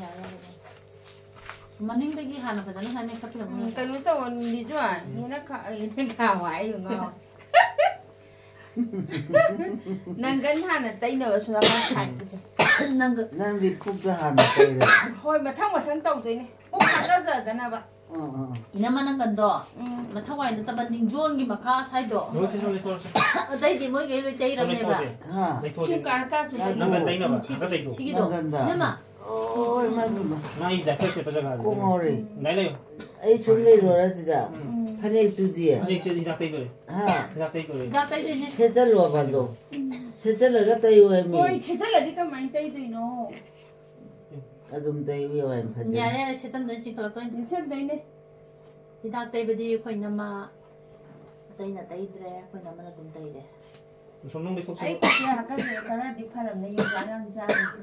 ꯌꯥꯔꯦ, ꯌꯥꯔꯦ, ꯌꯥꯔꯦ꯫ ꯃꯅꯤꯡꯗꯒꯤ ꯍꯥꯟꯅ ꯐꯖꯅ ꯁꯨꯃꯥꯏꯅ ꯃꯦꯈꯠꯄꯤꯔꯝꯃꯣ꯫ ꯎꯝ, ꯀꯩꯅꯣ ꯇꯧꯋꯣ, ꯂꯤꯖꯨ, ꯎꯝ꯫ ꯍꯦꯟꯅ ꯈꯥ-, ꯍꯦꯟꯅ ꯈꯥꯎ ꯍꯥꯏ, ꯉꯥꯎ꯫ ꯅꯪꯒꯟ ꯍꯥꯟꯅ ꯇꯩꯅꯕꯁꯨ ꯅꯄꯥ ꯁꯥꯏꯠꯀꯤꯁꯦ꯫ ꯅꯪꯒ- ꯅꯪꯗꯤ ꯄꯨꯛꯇ ꯍꯥꯟꯅ ꯇꯩꯔꯦ꯫ ꯍꯣꯏ, ꯃꯊꯪ ꯃꯊꯪ ꯇꯧꯗꯣꯏꯅꯦ꯫ ꯄꯨꯛ ꯍꯥꯀꯠꯆꯗꯅꯕ꯫ ꯑꯥ, ꯑꯥ, ꯑꯥ꯫ ꯏꯅꯝꯃ ꯅꯪꯒꯟꯗꯣ ꯎꯝ꯫ ꯃꯊꯛꯋꯥꯏ ꯅꯠꯇꯕ ꯅꯤꯡꯖꯣꯟꯒꯤ ꯃꯈꯥ ꯁ꯭ꯋꯥꯏꯗꯣ꯫ ꯂꯣꯏꯁꯤ, ꯂꯣꯏꯁꯤ, ꯂꯣꯏꯁꯤ꯫ ꯑꯇꯩꯗꯤ ꯃꯣꯏꯒꯩ ꯂꯣꯏ ꯇꯩꯔꯕꯅꯦꯕ꯫ ꯂꯩꯊꯣꯛꯑꯁꯤ꯫ ꯍꯥ꯫ ꯂꯩꯊꯣꯛꯑꯁꯤ꯫ ꯁꯨꯝ ꯀꯥꯔ ꯀꯥꯔ ꯁꯨꯝ ꯉꯥꯏꯈꯣ꯫ ꯅꯪꯒꯟ ꯇꯩꯅꯕ, ꯎꯝ, ꯁꯤ-, ꯍꯥꯒꯠꯆꯩꯗꯣ꯫ ꯁꯤꯒꯤꯗꯣ꯫ ꯅꯪꯒꯟꯗ꯫ ꯏꯅꯝꯃ꯫ ꯑꯣ, ꯏꯃꯥ, ꯏꯃꯥ꯫ ꯃꯥꯒꯤ diaper ꯁꯦꯠꯄ ꯖꯒꯥꯗꯨ꯫ ꯀꯣꯛ ꯉꯥꯎꯔꯦ꯫ ꯂꯥꯏ ꯂꯩꯌꯣ꯫ ꯑꯩ ꯁꯨꯝ ꯂꯩꯔꯣꯏ ꯁꯤꯗ꯫ ꯎꯝ꯫ ꯐꯅꯦꯛꯇꯨꯗꯤ꯫ ꯐꯅꯦꯛꯁꯦ ꯍꯤꯗꯥꯛ ꯇꯩꯗꯣꯔꯦ꯫ ꯍꯥ꯫ ꯍꯤꯗꯥꯛ ꯇꯩꯗꯣꯔꯦ꯫ ꯍꯤꯗꯥꯛ ꯇꯩꯗꯣꯏꯅꯦ꯫ ꯁꯦꯠꯆꯜꯂꯣꯕ ꯑꯗꯣ꯫ ꯎꯝ꯫ ꯁꯦꯠꯆꯜꯂꯒ ꯇꯩꯌꯨ ꯍꯥꯏꯃꯤ꯫ ꯍꯣꯏ, ꯁꯦꯠꯆꯜꯂꯗꯤ ꯀꯃꯥꯏꯅ ꯇꯩꯗꯣꯏꯅꯣ? ꯑꯗꯨꯝ ꯇꯩꯌꯨ ꯍꯥꯏꯃꯤ ꯐꯖꯅ꯫ ꯌꯥꯔꯦ, ꯌꯥꯔꯦ, ꯁꯦꯠꯆꯟꯗꯣꯏꯅꯦ, ꯆꯤꯡꯈꯠꯂꯛꯇꯣꯏꯅꯦ꯫ ꯁꯦꯠꯆꯟꯗꯣꯏꯅꯦ꯫ ꯍꯤꯗꯥꯛ ꯇꯩꯕꯗꯤ ꯑꯩꯈꯣꯏ ꯏꯅꯝꯃ ꯑꯇꯩꯅ ꯇꯩꯗ꯭ꯔꯦ, ꯑꯩꯈꯣꯏ ꯏꯅꯝꯃꯅ ꯑꯗꯨꯝ ꯇꯩꯔꯦ꯫ ꯑꯁꯣꯝ ꯅꯨꯡ ꯂꯩꯊꯣꯛꯁꯤ꯫ ꯑꯩ ꯈꯨꯠꯁꯦ ꯍꯥꯀꯠꯆꯩ, ꯈꯔꯗꯤ ꯐꯔꯝꯅꯦ, ꯌꯣꯡꯆꯥꯛ ꯌꯥꯝ ꯆꯥꯕꯒꯤ꯫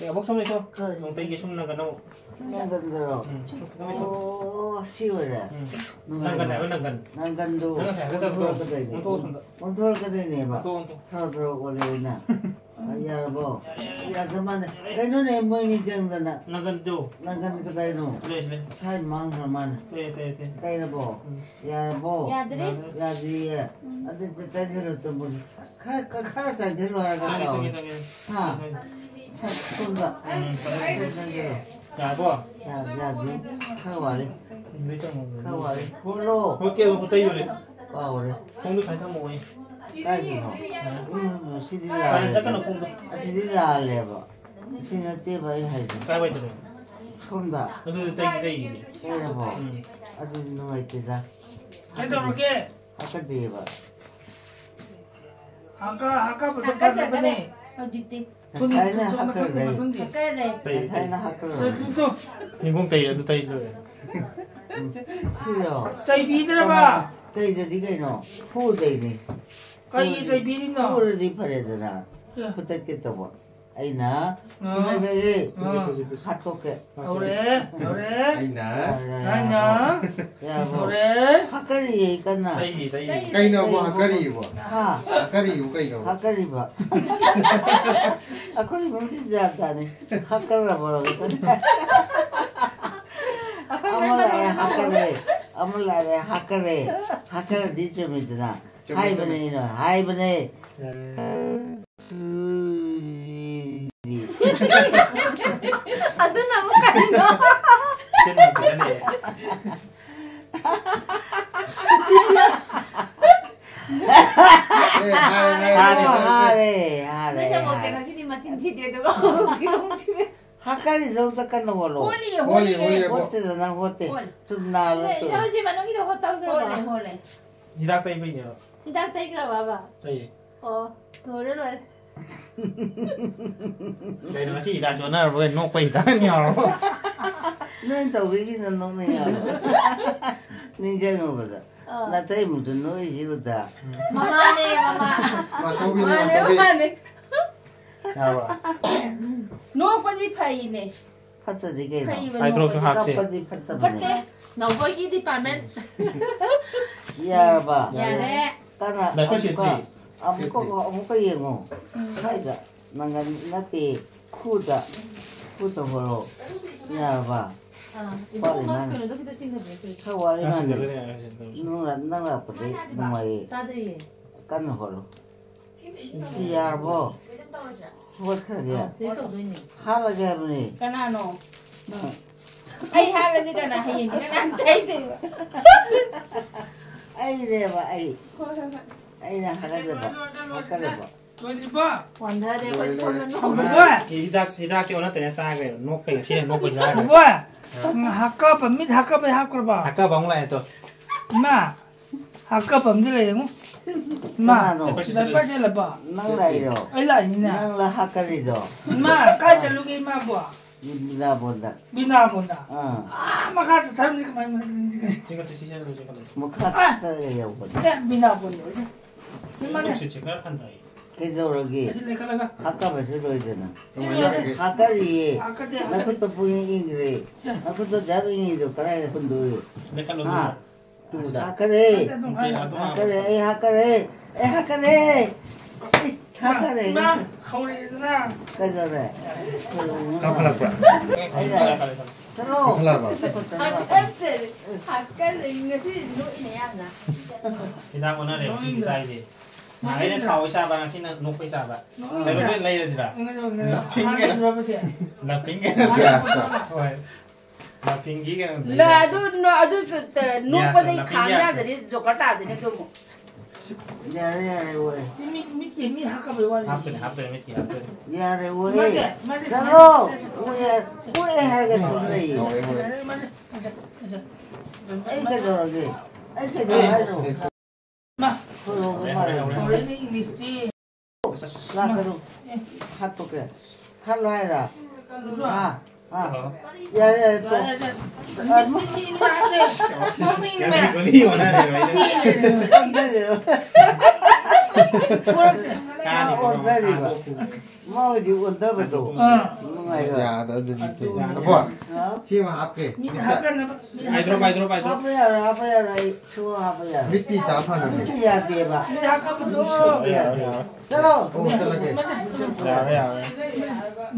ꯑꯦ, ꯑꯕꯣꯛ ꯁꯣꯝ ꯂꯩꯊꯣꯛ꯫ ꯀꯔꯤ? ꯅꯣꯡꯇꯩꯒꯤ ꯁꯨꯝ ꯅꯪꯒꯟ ꯑꯃꯨꯛ꯫ ꯅꯪꯒꯟꯗꯔꯣ? ꯎꯝ, ꯁꯨꯝ ꯈꯤꯇꯪ ꯂꯩꯊꯣꯛ꯫ ꯑꯣ, ꯁꯤ ꯑꯣꯏꯔꯦ? ꯎꯝ꯫ ꯅꯨꯡꯉꯥꯏꯕ꯫ ꯅꯪꯒꯟ ꯍꯥꯏꯕ, ꯅꯪꯒꯟ꯫ ꯅꯪꯒꯟꯗꯣ ꯅꯪ ꯉꯁꯥꯏ ꯍꯥꯀꯠꯆꯕꯗꯣ ꯑꯣꯟꯊꯣꯔꯛꯀꯗꯣꯏꯅꯦ꯫ ꯑꯣꯟꯊꯣꯛꯑꯣ ꯁꯣꯝꯗ꯫ ꯑꯣꯟꯊꯣꯔꯛꯀꯗꯣꯏꯅꯦꯕ꯫ ꯑꯣꯟꯊꯣꯛ, ꯑꯣꯟꯊꯣꯛ꯫ ꯊꯔꯣ ꯊꯔꯣ ꯑꯣꯜꯂꯦꯅ꯫ ꯌꯥꯔꯕꯣ? ꯌꯥꯗ ꯃꯥꯅꯦ꯫ ꯀꯩꯅꯣꯅꯦ, ꯃꯣꯏꯅꯤ ꯆꯪꯗꯅ꯫ ꯅꯪꯒꯟꯗꯣ꯫ ꯅꯪꯒꯟ ꯀꯗꯥꯏꯅꯣ? ꯁꯤꯂꯩ, ꯁꯤꯂꯩ꯫ ꯁꯥꯏ ꯃꯥꯡꯈ꯭ꯔ ꯃꯥꯅꯦ꯫ ꯇꯩꯔꯦ, ꯇꯩꯔꯦ, ꯇꯩꯔꯦ꯫ ꯇꯩꯔꯕꯣ? ꯎꯝ꯫ ꯌꯥꯔꯕꯣ? ꯌꯥꯗ꯭ꯔꯤ꯫ ꯌꯥꯗ꯭ꯔꯤꯌꯦ꯫ ꯎꯝ꯫ ꯑꯗꯨꯗꯤ ꯇꯩꯁꯜꯂꯣ ꯆꯨꯝꯕꯒꯤ꯫ ꯈꯔ, ꯈꯔ, ꯈꯔ ꯆꯪꯁꯤꯜꯂꯣ ꯍꯥꯏꯔꯒ ꯆꯪꯉꯦ, ꯀꯥꯎꯔꯦ꯫ ꯆꯪꯉꯦ, ꯆꯪꯉꯦ꯫ ꯍꯥ? ꯆꯪꯉꯦ꯫ ꯁꯣꯝꯗ꯫ ꯎꯝ, ꯐꯔꯦ, ꯐꯔꯦ꯫ ꯆꯪꯁꯤꯜꯂꯣ꯫ ꯌꯥꯔꯕꯣ? ꯌꯥ-, ꯌꯥꯗ꯭ꯔꯤ꯫ ꯈꯔ ꯋꯥꯠꯂꯤ꯫ ꯈꯔ ꯋꯥꯠꯂꯤ꯫ ꯍꯣꯠꯂꯣ꯫ ꯍꯣꯏ, ꯀꯩꯅꯣ ꯈꯨꯠꯇꯩ ꯌꯣꯜꯂꯦ꯫ ꯀꯥꯎꯔꯦ꯫ ꯈꯣꯡꯗꯣ ꯁꯨꯃꯥꯏꯅ ꯊꯝꯃꯣ꯫ ꯀꯥꯏꯗꯅꯣ? ꯎꯝ, ꯁꯤꯗꯤ ꯐꯔꯦ, ꯂꯥꯜꯂꯦ꯫ ꯆꯠꯀꯅꯨ ꯈꯣꯡꯗꯣ꯫ ꯑꯁꯤꯗꯤ ꯂꯥꯜꯂꯦꯕ꯫ ꯁꯤ ꯅꯠꯇꯦꯕ ꯑꯩ ꯍꯥꯏꯁꯦ꯫ ꯀꯥꯏꯋꯥꯏꯗꯅꯣ? ꯁꯣꯝꯗ꯫ ꯑꯗꯨꯗꯤ ꯇꯩ-, ꯇꯩ-, ꯇꯩꯔꯕꯣ? ꯎꯝ꯫ ꯑꯗꯨꯗꯤ ꯅꯨꯡꯉꯥꯏꯇꯦꯗ꯫ ꯀꯩꯗꯧꯔꯒꯦ? ꯍꯥꯀꯠꯆꯩꯌꯦꯕ꯫ ꯍꯥꯀ-, ꯍꯥꯀꯠꯄꯗꯣ ꯍꯥꯀꯠꯆꯗ꯭ꯔꯦ ꯐꯅꯕꯅꯦ꯫ ꯍꯧꯖꯤꯛꯇꯤ꯫ ꯊꯨꯝ, ꯉꯁꯥꯏꯅ ꯊꯨꯝ, ꯊꯨꯝ, ꯍꯥꯀꯠꯂꯦ꯫ ꯃꯊꯪꯒꯤ, ꯃꯊꯪꯒꯤ꯫ ꯇꯩ, ꯇꯩ꯫ ꯉꯁꯥꯏꯅ ꯍꯥꯀꯠꯂꯦ꯫ ꯁꯦ, ꯊꯨꯝ, ꯊꯨꯝ꯫ ꯅꯤꯡꯈꯣꯡ ꯇꯩ, ꯑꯗꯨ ꯇꯩ ꯂꯣꯏꯔꯦ꯫ ꯁꯤꯔꯣ? ꯆꯩꯕꯤꯗ꯭ꯔꯕ? ꯆꯩꯗꯗꯤ ꯀꯩꯅꯣ? ꯐꯨꯗꯩꯅꯦ꯫ ꯀꯩꯒꯤ ꯐꯨꯔꯗꯤ, ꯆꯩꯕꯤꯔꯤꯅꯣ? ꯐꯨꯔꯗꯤ ꯐꯔꯦꯗꯅ꯫ ꯑꯦ꯫ ꯐꯨꯇꯠꯀꯦ ꯇꯧꯕ꯫ ꯑꯩꯅ ꯑꯥ꯫ ꯐꯨꯇꯠꯂꯒꯦ꯫ ꯑꯥ꯫ ꯍꯥꯠꯇꯣꯛꯀꯦ꯫ ꯍꯧꯔꯦ, ꯍꯧꯔꯦ꯫ ꯑꯩꯅ꯫ ꯑꯩꯅ꯫ ꯌꯥꯔꯕꯣ? ꯍꯧꯔꯦ꯫ ꯍꯥꯀꯠꯂꯤꯌꯦ ꯀꯟꯅ꯫ ꯇꯩꯔꯤ, ꯇꯩꯔꯤ꯫ ꯀꯩꯅꯣꯕ ꯍꯥꯀꯠꯂꯤꯕꯣ? ꯍꯥ? ꯍꯥꯀꯠꯂꯤꯕꯨ ꯀꯩꯅꯣꯕ? ꯍꯥꯀꯠꯂꯤꯕ꯫ ꯑꯩꯈꯣꯏ ꯏꯃꯨꯡꯗꯤ ꯖꯥꯠ ꯖꯥꯠꯅꯤ꯫ ꯍꯥꯀꯠꯂꯕ꯭ꯔꯣ? ꯑꯩꯈꯣꯏ ꯑꯃ ꯂꯥꯛꯑꯦ ꯍꯥꯀꯠꯂꯦ, ꯑꯃ ꯂꯥꯛꯑꯦ ꯍꯥꯀꯠꯂꯦ꯫ ꯍꯥꯀꯠꯂꯗꯤ ꯆꯨꯝꯃꯤꯗꯅ꯫ ꯆꯨꯝꯃꯦ, ꯍꯥꯏꯕꯅꯦ ꯆꯨꯝꯃꯦ꯫ ꯑꯩꯅ, ꯍꯥꯏꯕꯅꯦ꯫ ꯑꯗꯨꯅ ꯑꯃꯨꯛ ꯀꯔꯤꯅꯣ? ꯆꯤꯟ ꯌꯥꯝ ꯐꯖꯅ ꯌꯦ꯫ ꯑꯦ, ꯍꯥꯔꯦ, ꯍꯥꯔꯦ, ꯍꯥꯔꯦ, ꯍꯥꯔꯦ꯫ ꯍꯥꯔꯦ, ꯍꯥꯔꯦ, ꯅꯣꯏ ꯁꯦꯕꯣꯠꯁꯦ ꯍꯥꯔꯦ꯫ ꯉꯁꯤꯗꯤ ꯃꯆꯤꯟ ꯊꯤꯗꯦ, ꯑꯗꯨꯒ ꯑꯃꯨꯛ ꯊꯤꯗꯣꯡ ꯊꯤꯔꯦ꯫ ꯍꯥꯀꯠꯂꯤꯗꯣ ꯑꯝꯇ ꯀꯟꯅ ꯍꯣꯜꯂꯣ꯫ ꯍꯣꯜꯂꯤ, ꯍꯣꯜꯂꯤ, ꯍꯣꯜꯂꯤ, ꯍꯣꯜꯂꯤ꯫ ꯍꯣꯠꯇꯦꯗ ꯅꯪ ꯍꯣꯠꯇꯦ꯫ ꯍꯣꯜꯂꯤ꯫ ꯆꯨꯝꯅ ꯍꯣꯜꯂꯣ ꯇꯨ꯫ ꯏꯆꯦ, ꯃꯅꯨꯡꯒꯤꯗꯣ ꯍꯣꯠꯇꯧꯈ꯭ꯔꯕ? ꯍꯣꯜꯂꯦ, ꯍꯣꯜꯂꯦ꯫ ꯍꯤꯗꯥꯛ ꯇꯩꯕꯩꯅꯦꯕ꯫ ꯍꯤꯗꯥꯛ ꯇꯩꯈ꯭ꯔꯕꯕ? ꯇꯩꯌꯦ꯫ ꯑꯣ, ꯂꯣꯏꯔꯦ, ꯂꯣꯏꯔꯦ꯫ ꯀꯩꯅꯣ, ꯉꯁꯤ ꯍꯤꯗꯥꯛ ꯆꯣꯟꯅꯔꯕ ꯀꯩꯅꯣ? ꯅꯣꯛꯄ ꯍꯤꯗꯥꯛ ꯌꯥꯎꯔꯕ? ꯅꯣꯏ ꯇꯧꯕꯒꯤꯅ ꯅꯣꯛꯅꯤꯡꯉꯕ? ꯅꯤꯡꯁꯤꯡꯉꯨꯕꯗ꯫ ꯑꯥ꯫ ꯅꯥꯇꯩ ꯑꯃꯨꯛꯇ ꯅꯣꯛꯏꯁꯤ ꯎꯗ꯫ ꯃꯃꯥꯅꯦ, ꯃꯃꯥ꯫ ꯃꯥꯆꯧꯕꯤꯅꯦ, ꯃꯥꯅꯦ, ꯃꯥꯆꯧꯕꯤ꯫ ꯃꯃꯥꯅꯦ꯫ ꯌꯥꯔꯕ? ꯅꯣꯛꯄꯗꯤ ꯐꯩꯅꯦ꯫ ꯐꯠꯇꯗꯤ ꯀꯩꯅꯣ? ꯐꯩꯕꯅꯦ, ꯍꯥꯏꯗ꯭ꯔꯣꯁꯨ ꯅꯣꯛꯄꯗꯤ ꯍꯥꯞꯁꯦ꯫ ꯐꯠꯇꯦ꯫ ꯐꯠꯇꯕꯅꯦ꯫ ꯐꯠꯇꯦ꯫ ꯅꯧꯕꯒꯤ department꯫ ꯌꯥꯔꯕ? ꯌꯥꯔꯦ꯫ ꯀꯅꯥ? ꯂꯥꯏꯐꯝ ꯑꯃꯨꯛꯀ, ꯁꯦꯠꯇ꯭ꯔꯤ꯫ ꯑꯃꯨꯛꯀ, ꯁꯦꯠꯇ꯭ꯔꯤ꯫ ꯑꯃꯨꯛꯀ ꯌꯦꯡꯉꯣ꯫ ꯎꯝ꯫ ꯁ꯭ꯋꯥꯏꯗ꯫ ꯅꯪꯒꯟ ꯅꯠꯇꯦ, ꯈꯨꯗ, ꯈꯨꯗ ꯍꯣꯔꯣ꯫ ꯌꯥꯔꯕ? ꯑꯥ, ꯏꯕꯣꯛ, ꯋꯥꯠꯂꯤ ꯑꯃ ꯃꯥꯅꯤ꯫ ꯀꯩꯅꯣꯗꯣ ꯈꯤꯇ ꯆꯤꯡꯊꯕꯤꯌꯨ, please꯫ ꯈꯔ ꯋꯥꯠꯂꯤ ꯃꯥꯅꯤ꯫ ꯉꯥꯏꯁꯤꯟꯗꯕꯅꯦ, ꯉꯥꯏꯁꯤꯟꯗꯕꯅꯦ꯫ ꯅꯪ ꯂꯥꯛ-, ꯅꯪ ꯂꯥꯛꯄꯗꯤ ꯅꯨꯡꯉꯥꯏꯌꯦ꯫ ꯇꯥꯗ꯭ꯔꯤꯌꯦ꯫ ꯀꯟꯅ ꯍꯣꯠꯂꯨ꯫ ꯁꯤ ꯌꯥꯔꯕꯣ? ꯍꯧꯒꯠꯈ꯭ꯔꯒꯦ? ꯑꯥ, ꯁꯤ ꯇꯧꯗꯣꯏꯅꯦ꯫ ꯍꯥꯠꯂꯒꯦ ꯍꯥꯏꯕꯅꯦ꯫ ꯀꯅꯥꯅꯣ? ꯅꯪ꯫ ꯑꯩ ꯍꯥꯠꯂꯗꯤ ꯀꯅꯥ ꯍꯌꯦꯡꯗꯤ ꯀꯅꯥ ꯇꯩꯗꯣꯏꯕ? ꯑꯩꯅꯦꯕ, ꯑꯩ꯫ ꯍꯣꯏ, ꯍꯣꯏ, ꯍꯣꯏ꯫ ꯑꯩꯅ ꯍꯥꯠꯀꯗꯕ, ꯍꯥꯠꯀꯗꯕ꯫ ꯂꯣꯏꯗ꯭ꯔꯤꯕꯣ? ꯋꯥꯟꯊꯔꯦ ꯑꯩꯈꯣꯏ ꯁꯣꯝꯗ ꯅꯣꯡꯃ꯫ ꯍꯧꯗꯣꯏ? ꯍꯤꯗꯥꯛ, ꯍꯤꯗꯥꯛꯁꯦ ꯑꯣꯟꯅ ꯇꯩꯅ ꯆꯥꯈ꯭ꯔꯦꯕ꯫ ꯅꯣꯛꯄꯩ ꯉꯁꯤꯅ ꯅꯣꯛꯄꯩ ꯆꯥꯈ꯭ꯔꯦ꯫ ꯍꯧꯗꯣꯏ? ꯎꯝ, ꯍꯥꯀꯞꯄ, ꯃꯤꯠ ꯍꯥꯀꯞꯄꯩ ꯍꯥꯞꯈ꯭ꯔꯕ? ꯍꯥꯀꯞꯄ ꯑꯃꯨꯛ ꯂꯥꯛꯑꯦ ꯇꯣ꯫ ꯏꯃꯥ, ꯍꯥꯀꯞꯄ ꯑꯃꯗꯤ ꯂꯩꯔꯦꯉꯣ꯫ ꯏꯃꯥ, ꯀꯅꯥꯅꯣ? ꯗꯥꯏꯄꯔ ꯁꯦꯠꯂꯕ? ꯅꯪ ꯂꯥꯛꯏꯔꯣ? ꯑꯩ ꯂꯥꯛꯏꯅꯤꯅꯦ꯫ ꯅꯪ ꯂꯥꯛ ꯍꯥꯀꯠꯂꯤꯗꯣ? ꯏꯃꯥ, ꯀꯥꯏ ꯆꯠꯂꯨꯒꯦ ꯏꯃꯥꯕꯣ? ꯕꯤꯅꯥꯕꯣꯟꯗ꯫ ꯕꯤꯅꯥꯕꯣꯟꯗ? ꯑꯥ꯫ ꯑꯥ, ꯃꯈꯥ ꯆꯠꯊꯔꯝꯁꯤ ꯀꯃꯥꯏꯅ? ꯆꯤꯡꯈꯠꯁꯤ, ꯁꯤ ꯆꯠꯂꯨꯁꯤ, ꯆꯤꯡꯈꯠꯂꯁꯤ꯫ ꯃꯈꯥ ꯑꯥ! ꯆꯠꯂꯒ ꯌꯧꯕꯅꯤ꯫ ꯑꯦ, ꯕꯤꯅꯥꯕꯣꯟ ꯌꯧꯔꯁꯤ꯫ ꯏꯃꯥꯅꯦ꯫ ꯅꯨꯡꯁꯤꯠꯁꯦ ꯈꯔ ꯍꯟꯊꯩ꯫ ꯀꯩꯗꯧꯔꯒꯦ? ꯑꯁꯤ ꯂꯩꯈꯠꯂꯒ꯫ ꯍꯥꯀꯠꯄꯁꯨ ꯂꯣꯏꯗꯅ꯫ ꯀꯃꯥꯏꯅ ꯂꯩꯈꯠꯂꯒ꯫ ꯍꯥꯀꯠꯂꯤꯌꯦ꯫ ꯍꯥꯀꯠꯇꯦ, ꯍꯥꯀꯠꯇꯦ꯫ ꯅꯈꯨꯠꯇꯣ ꯄꯨꯡꯏꯪ ꯏꯪꯈ꯭ꯔꯦ꯫ ꯑꯦ꯫ ꯅꯈꯨꯠꯇꯣ ꯖꯥꯔ ꯏꯪꯉꯤꯗꯣ ꯀꯗꯥꯏꯗ ꯍꯨꯟꯗꯣꯛꯏ? ꯂꯩꯈꯠꯂꯣ, ꯍꯥ? ꯂꯩꯈꯠꯂꯣ꯫ ꯇꯨꯗ꯫ ꯍꯥꯀꯠꯂꯦ꯫ ꯅꯠꯇꯦ, ꯑꯗꯨꯝ ꯍꯥꯏꯌꯣ꯫ ꯅꯠꯇꯦ, ꯑꯗꯨꯝ ꯍꯥꯀꯠꯂꯦ, ꯍꯥꯏꯌꯣ꯫ ꯑꯩ ꯍꯥꯀꯠꯂꯦ꯫ ꯑꯩ ꯍꯥꯀꯠꯂꯦ꯫ ꯑꯩ ꯍꯥꯀꯠꯂꯦ꯫ ꯏꯃꯥ, ꯍꯧꯔꯛꯑꯦꯗꯅ꯫ ꯀꯩꯗꯧꯔꯦ? ꯀꯥꯈꯠꯂꯛꯄ꯭ꯔꯥ? ꯑꯩ ꯂꯥꯛꯑꯦ꯫ ꯆꯠꯂꯣ꯫ ꯀꯥꯈꯠꯂꯛꯑꯕ? ꯆꯠꯂꯣ, ꯆꯠꯂꯣ꯫ ꯍꯥꯀꯠꯆꯔꯦ꯫ ꯍꯥꯀꯠꯆꯔꯦ꯫ ꯉꯁꯤ ꯅꯣꯛꯏꯅꯦ ꯌꯥꯝꯅ꯫ ꯍꯤꯗꯥꯛ ꯑꯣꯟꯅꯔꯦ, ꯉꯁꯤꯗꯤ ꯆꯥꯏꯁꯦ꯫ ꯅꯍꯥꯟꯈꯩꯅ ꯁꯥꯎꯕꯩ ꯆꯥꯕ, ꯉꯁꯤꯅ ꯅꯣꯛꯄꯩ ꯆꯥꯕ꯫ ꯅꯣꯛꯏꯅꯦ꯫ ꯀꯩꯅꯣ ꯑꯣꯏꯅ ꯂꯩꯔꯁꯤꯔꯥ? ꯀꯩꯅꯣ ꯑꯣꯏꯅ ꯂꯥꯐꯤꯡ ꯀꯩꯅꯣ꯫ ꯍꯥꯀꯠꯆꯔꯕꯁꯦ꯫ ꯂꯥꯐꯤꯡ ꯀꯩꯅꯣ꯫ ꯒ꯭ꯌꯥꯁꯇ꯫ ꯍꯣꯏ꯫ ꯂꯥꯐꯤꯡꯒꯤ ꯀꯩꯅꯣꯗꯣ ꯂ-, ꯂꯩꯔꯦ꯫ ꯑꯗꯨ ꯅꯣ-, ꯑꯗꯨ ꯇ-, ꯇ-, ꯅꯣꯛꯄꯗꯩ ꯒ꯭ꯌꯥꯁꯇ, ꯈꯥꯝ ꯂꯥꯐꯤꯡ ꯌꯥꯗ꯭ꯔꯗꯤ ꯒ꯭ꯌꯥꯁꯇ꯫ ꯖꯣꯀꯔ ꯇꯥꯗꯣꯏꯅꯦ ꯑꯗꯨ ꯑꯃꯨꯛ꯫ ꯌꯥꯔꯦ, ꯌꯥꯔꯦ, ꯑꯣꯏ꯫ ꯃꯤꯠ, ꯃꯤꯠꯀꯤ ꯃꯤ ꯍꯥꯞꯀꯗꯣꯏ ꯋꯥꯔꯤ꯫ ꯍꯥꯞꯇꯣꯏꯅꯦ, ꯍꯥꯞꯇꯣꯏꯅꯦ, ꯃꯤꯠꯀꯤ ꯍꯥꯞꯇꯣꯏꯅꯦ꯫ ꯌꯥꯔꯦ, ꯑꯣꯏ꯫ ꯃꯥꯁꯦ, ꯃꯥꯁꯦ ꯆꯠꯂꯣ꯫ ꯁꯨꯃꯥꯏꯅ, ꯁꯦ, ꯁꯦ, ꯑꯣꯏ, ꯁꯦ, ꯁꯦ, ꯑꯣꯏ ꯍꯥꯏꯔꯒ ꯁꯨꯝ ꯂꯩꯌꯦ꯫ ꯌꯥꯔꯦ, ꯃꯥꯁꯦ, ꯃꯥꯁꯦ, ꯃꯥꯁꯦ꯫ ꯑꯩ ꯀꯩꯗꯧꯔꯒꯦ? ꯑꯩ ꯀꯩꯗꯧꯔꯦ ꯍꯥꯏꯅꯣ? ꯃꯥ꯫ ꯍꯣꯏ, ꯍꯣꯏ, ꯍꯣꯏ, ꯃꯥ꯫ ꯍꯣꯔꯦꯟ ꯏꯪꯂꯤꯁꯇꯤ꯫ ꯂꯥꯛꯀꯅꯨ꯫ ꯑꯦ꯫ ꯍꯥꯠꯇꯣꯛꯀꯦ꯫ ꯍꯥꯠꯂꯣ ꯍꯥꯏꯔ? ꯑꯗꯨꯔꯣ? ꯑꯥ, ꯑꯥ꯫ ꯑꯣ꯫ ꯌꯥꯔꯦ, ꯌꯥꯔꯦ, ꯇꯣꯛ꯫ ꯌꯥꯔꯦ, ꯌꯥꯔꯦ꯫ ꯑꯥ, ꯃꯤ, ꯃꯤ, ꯃꯤ ꯂꯥꯛꯑꯦ꯫ ꯃꯃꯤꯡ ꯉꯁꯤ ꯃꯌꯥꯝ꯫ ꯒꯨꯂꯤ ꯑꯣꯟꯅꯔꯦꯕ ꯑꯩꯅ꯫ ꯆꯦꯜꯂꯦ꯫ ꯈꯪꯖꯗꯦꯕ꯫ ꯊꯣꯔꯛꯇꯦ꯫ ꯃꯥ ꯑꯣꯟꯊꯔꯤꯕ꯫ ꯃꯥ ꯍꯧꯖꯤꯛ ꯑꯣꯟꯊꯕꯗꯣ꯫ ꯑꯥ꯫ ꯅꯨꯡꯉꯥꯏꯕ꯫ ꯌꯥꯗ꯭ꯔꯥ ꯑꯗꯨꯗꯤ? ꯑꯗꯨ ꯑꯕꯣ, ꯍꯥ? ꯁꯤ ꯑꯃ ꯍꯥꯞꯀꯦ꯫ ꯃꯤꯠ ꯍꯥꯞꯀꯅꯕ, ꯃꯤꯠ ꯍꯥꯏꯗ꯭ꯔꯣ, ꯍꯥꯞꯀꯅꯕ꯫ ꯍꯥꯏꯗ꯭ꯔꯣ, ꯍꯥꯏꯗ꯭ꯔꯣ꯫ ꯍꯥꯞꯄ ꯌꯥꯔꯣꯏ, ꯍꯥꯞꯄ ꯌꯥꯔꯣꯏ, ꯑꯩ ꯁꯨꯡꯍꯥꯞ ꯍꯥꯞꯄ ꯌꯥꯔꯣꯏ꯫ ꯃꯤꯠ ꯄꯤ ꯇꯥ ꯐꯅꯕꯅꯦ꯫ ꯃꯤꯠ ꯍꯥꯞꯀꯅꯕꯗꯣ꯫ ꯁꯨꯡꯍꯥꯞ ꯌꯥꯗꯦ꯫ ꯆꯠꯂꯣ꯫ ꯑꯣ, ꯆꯠꯂꯒꯦ꯫ ꯃꯁꯦ꯫ ꯌꯥꯔꯦ, ꯌꯥꯔꯦ꯫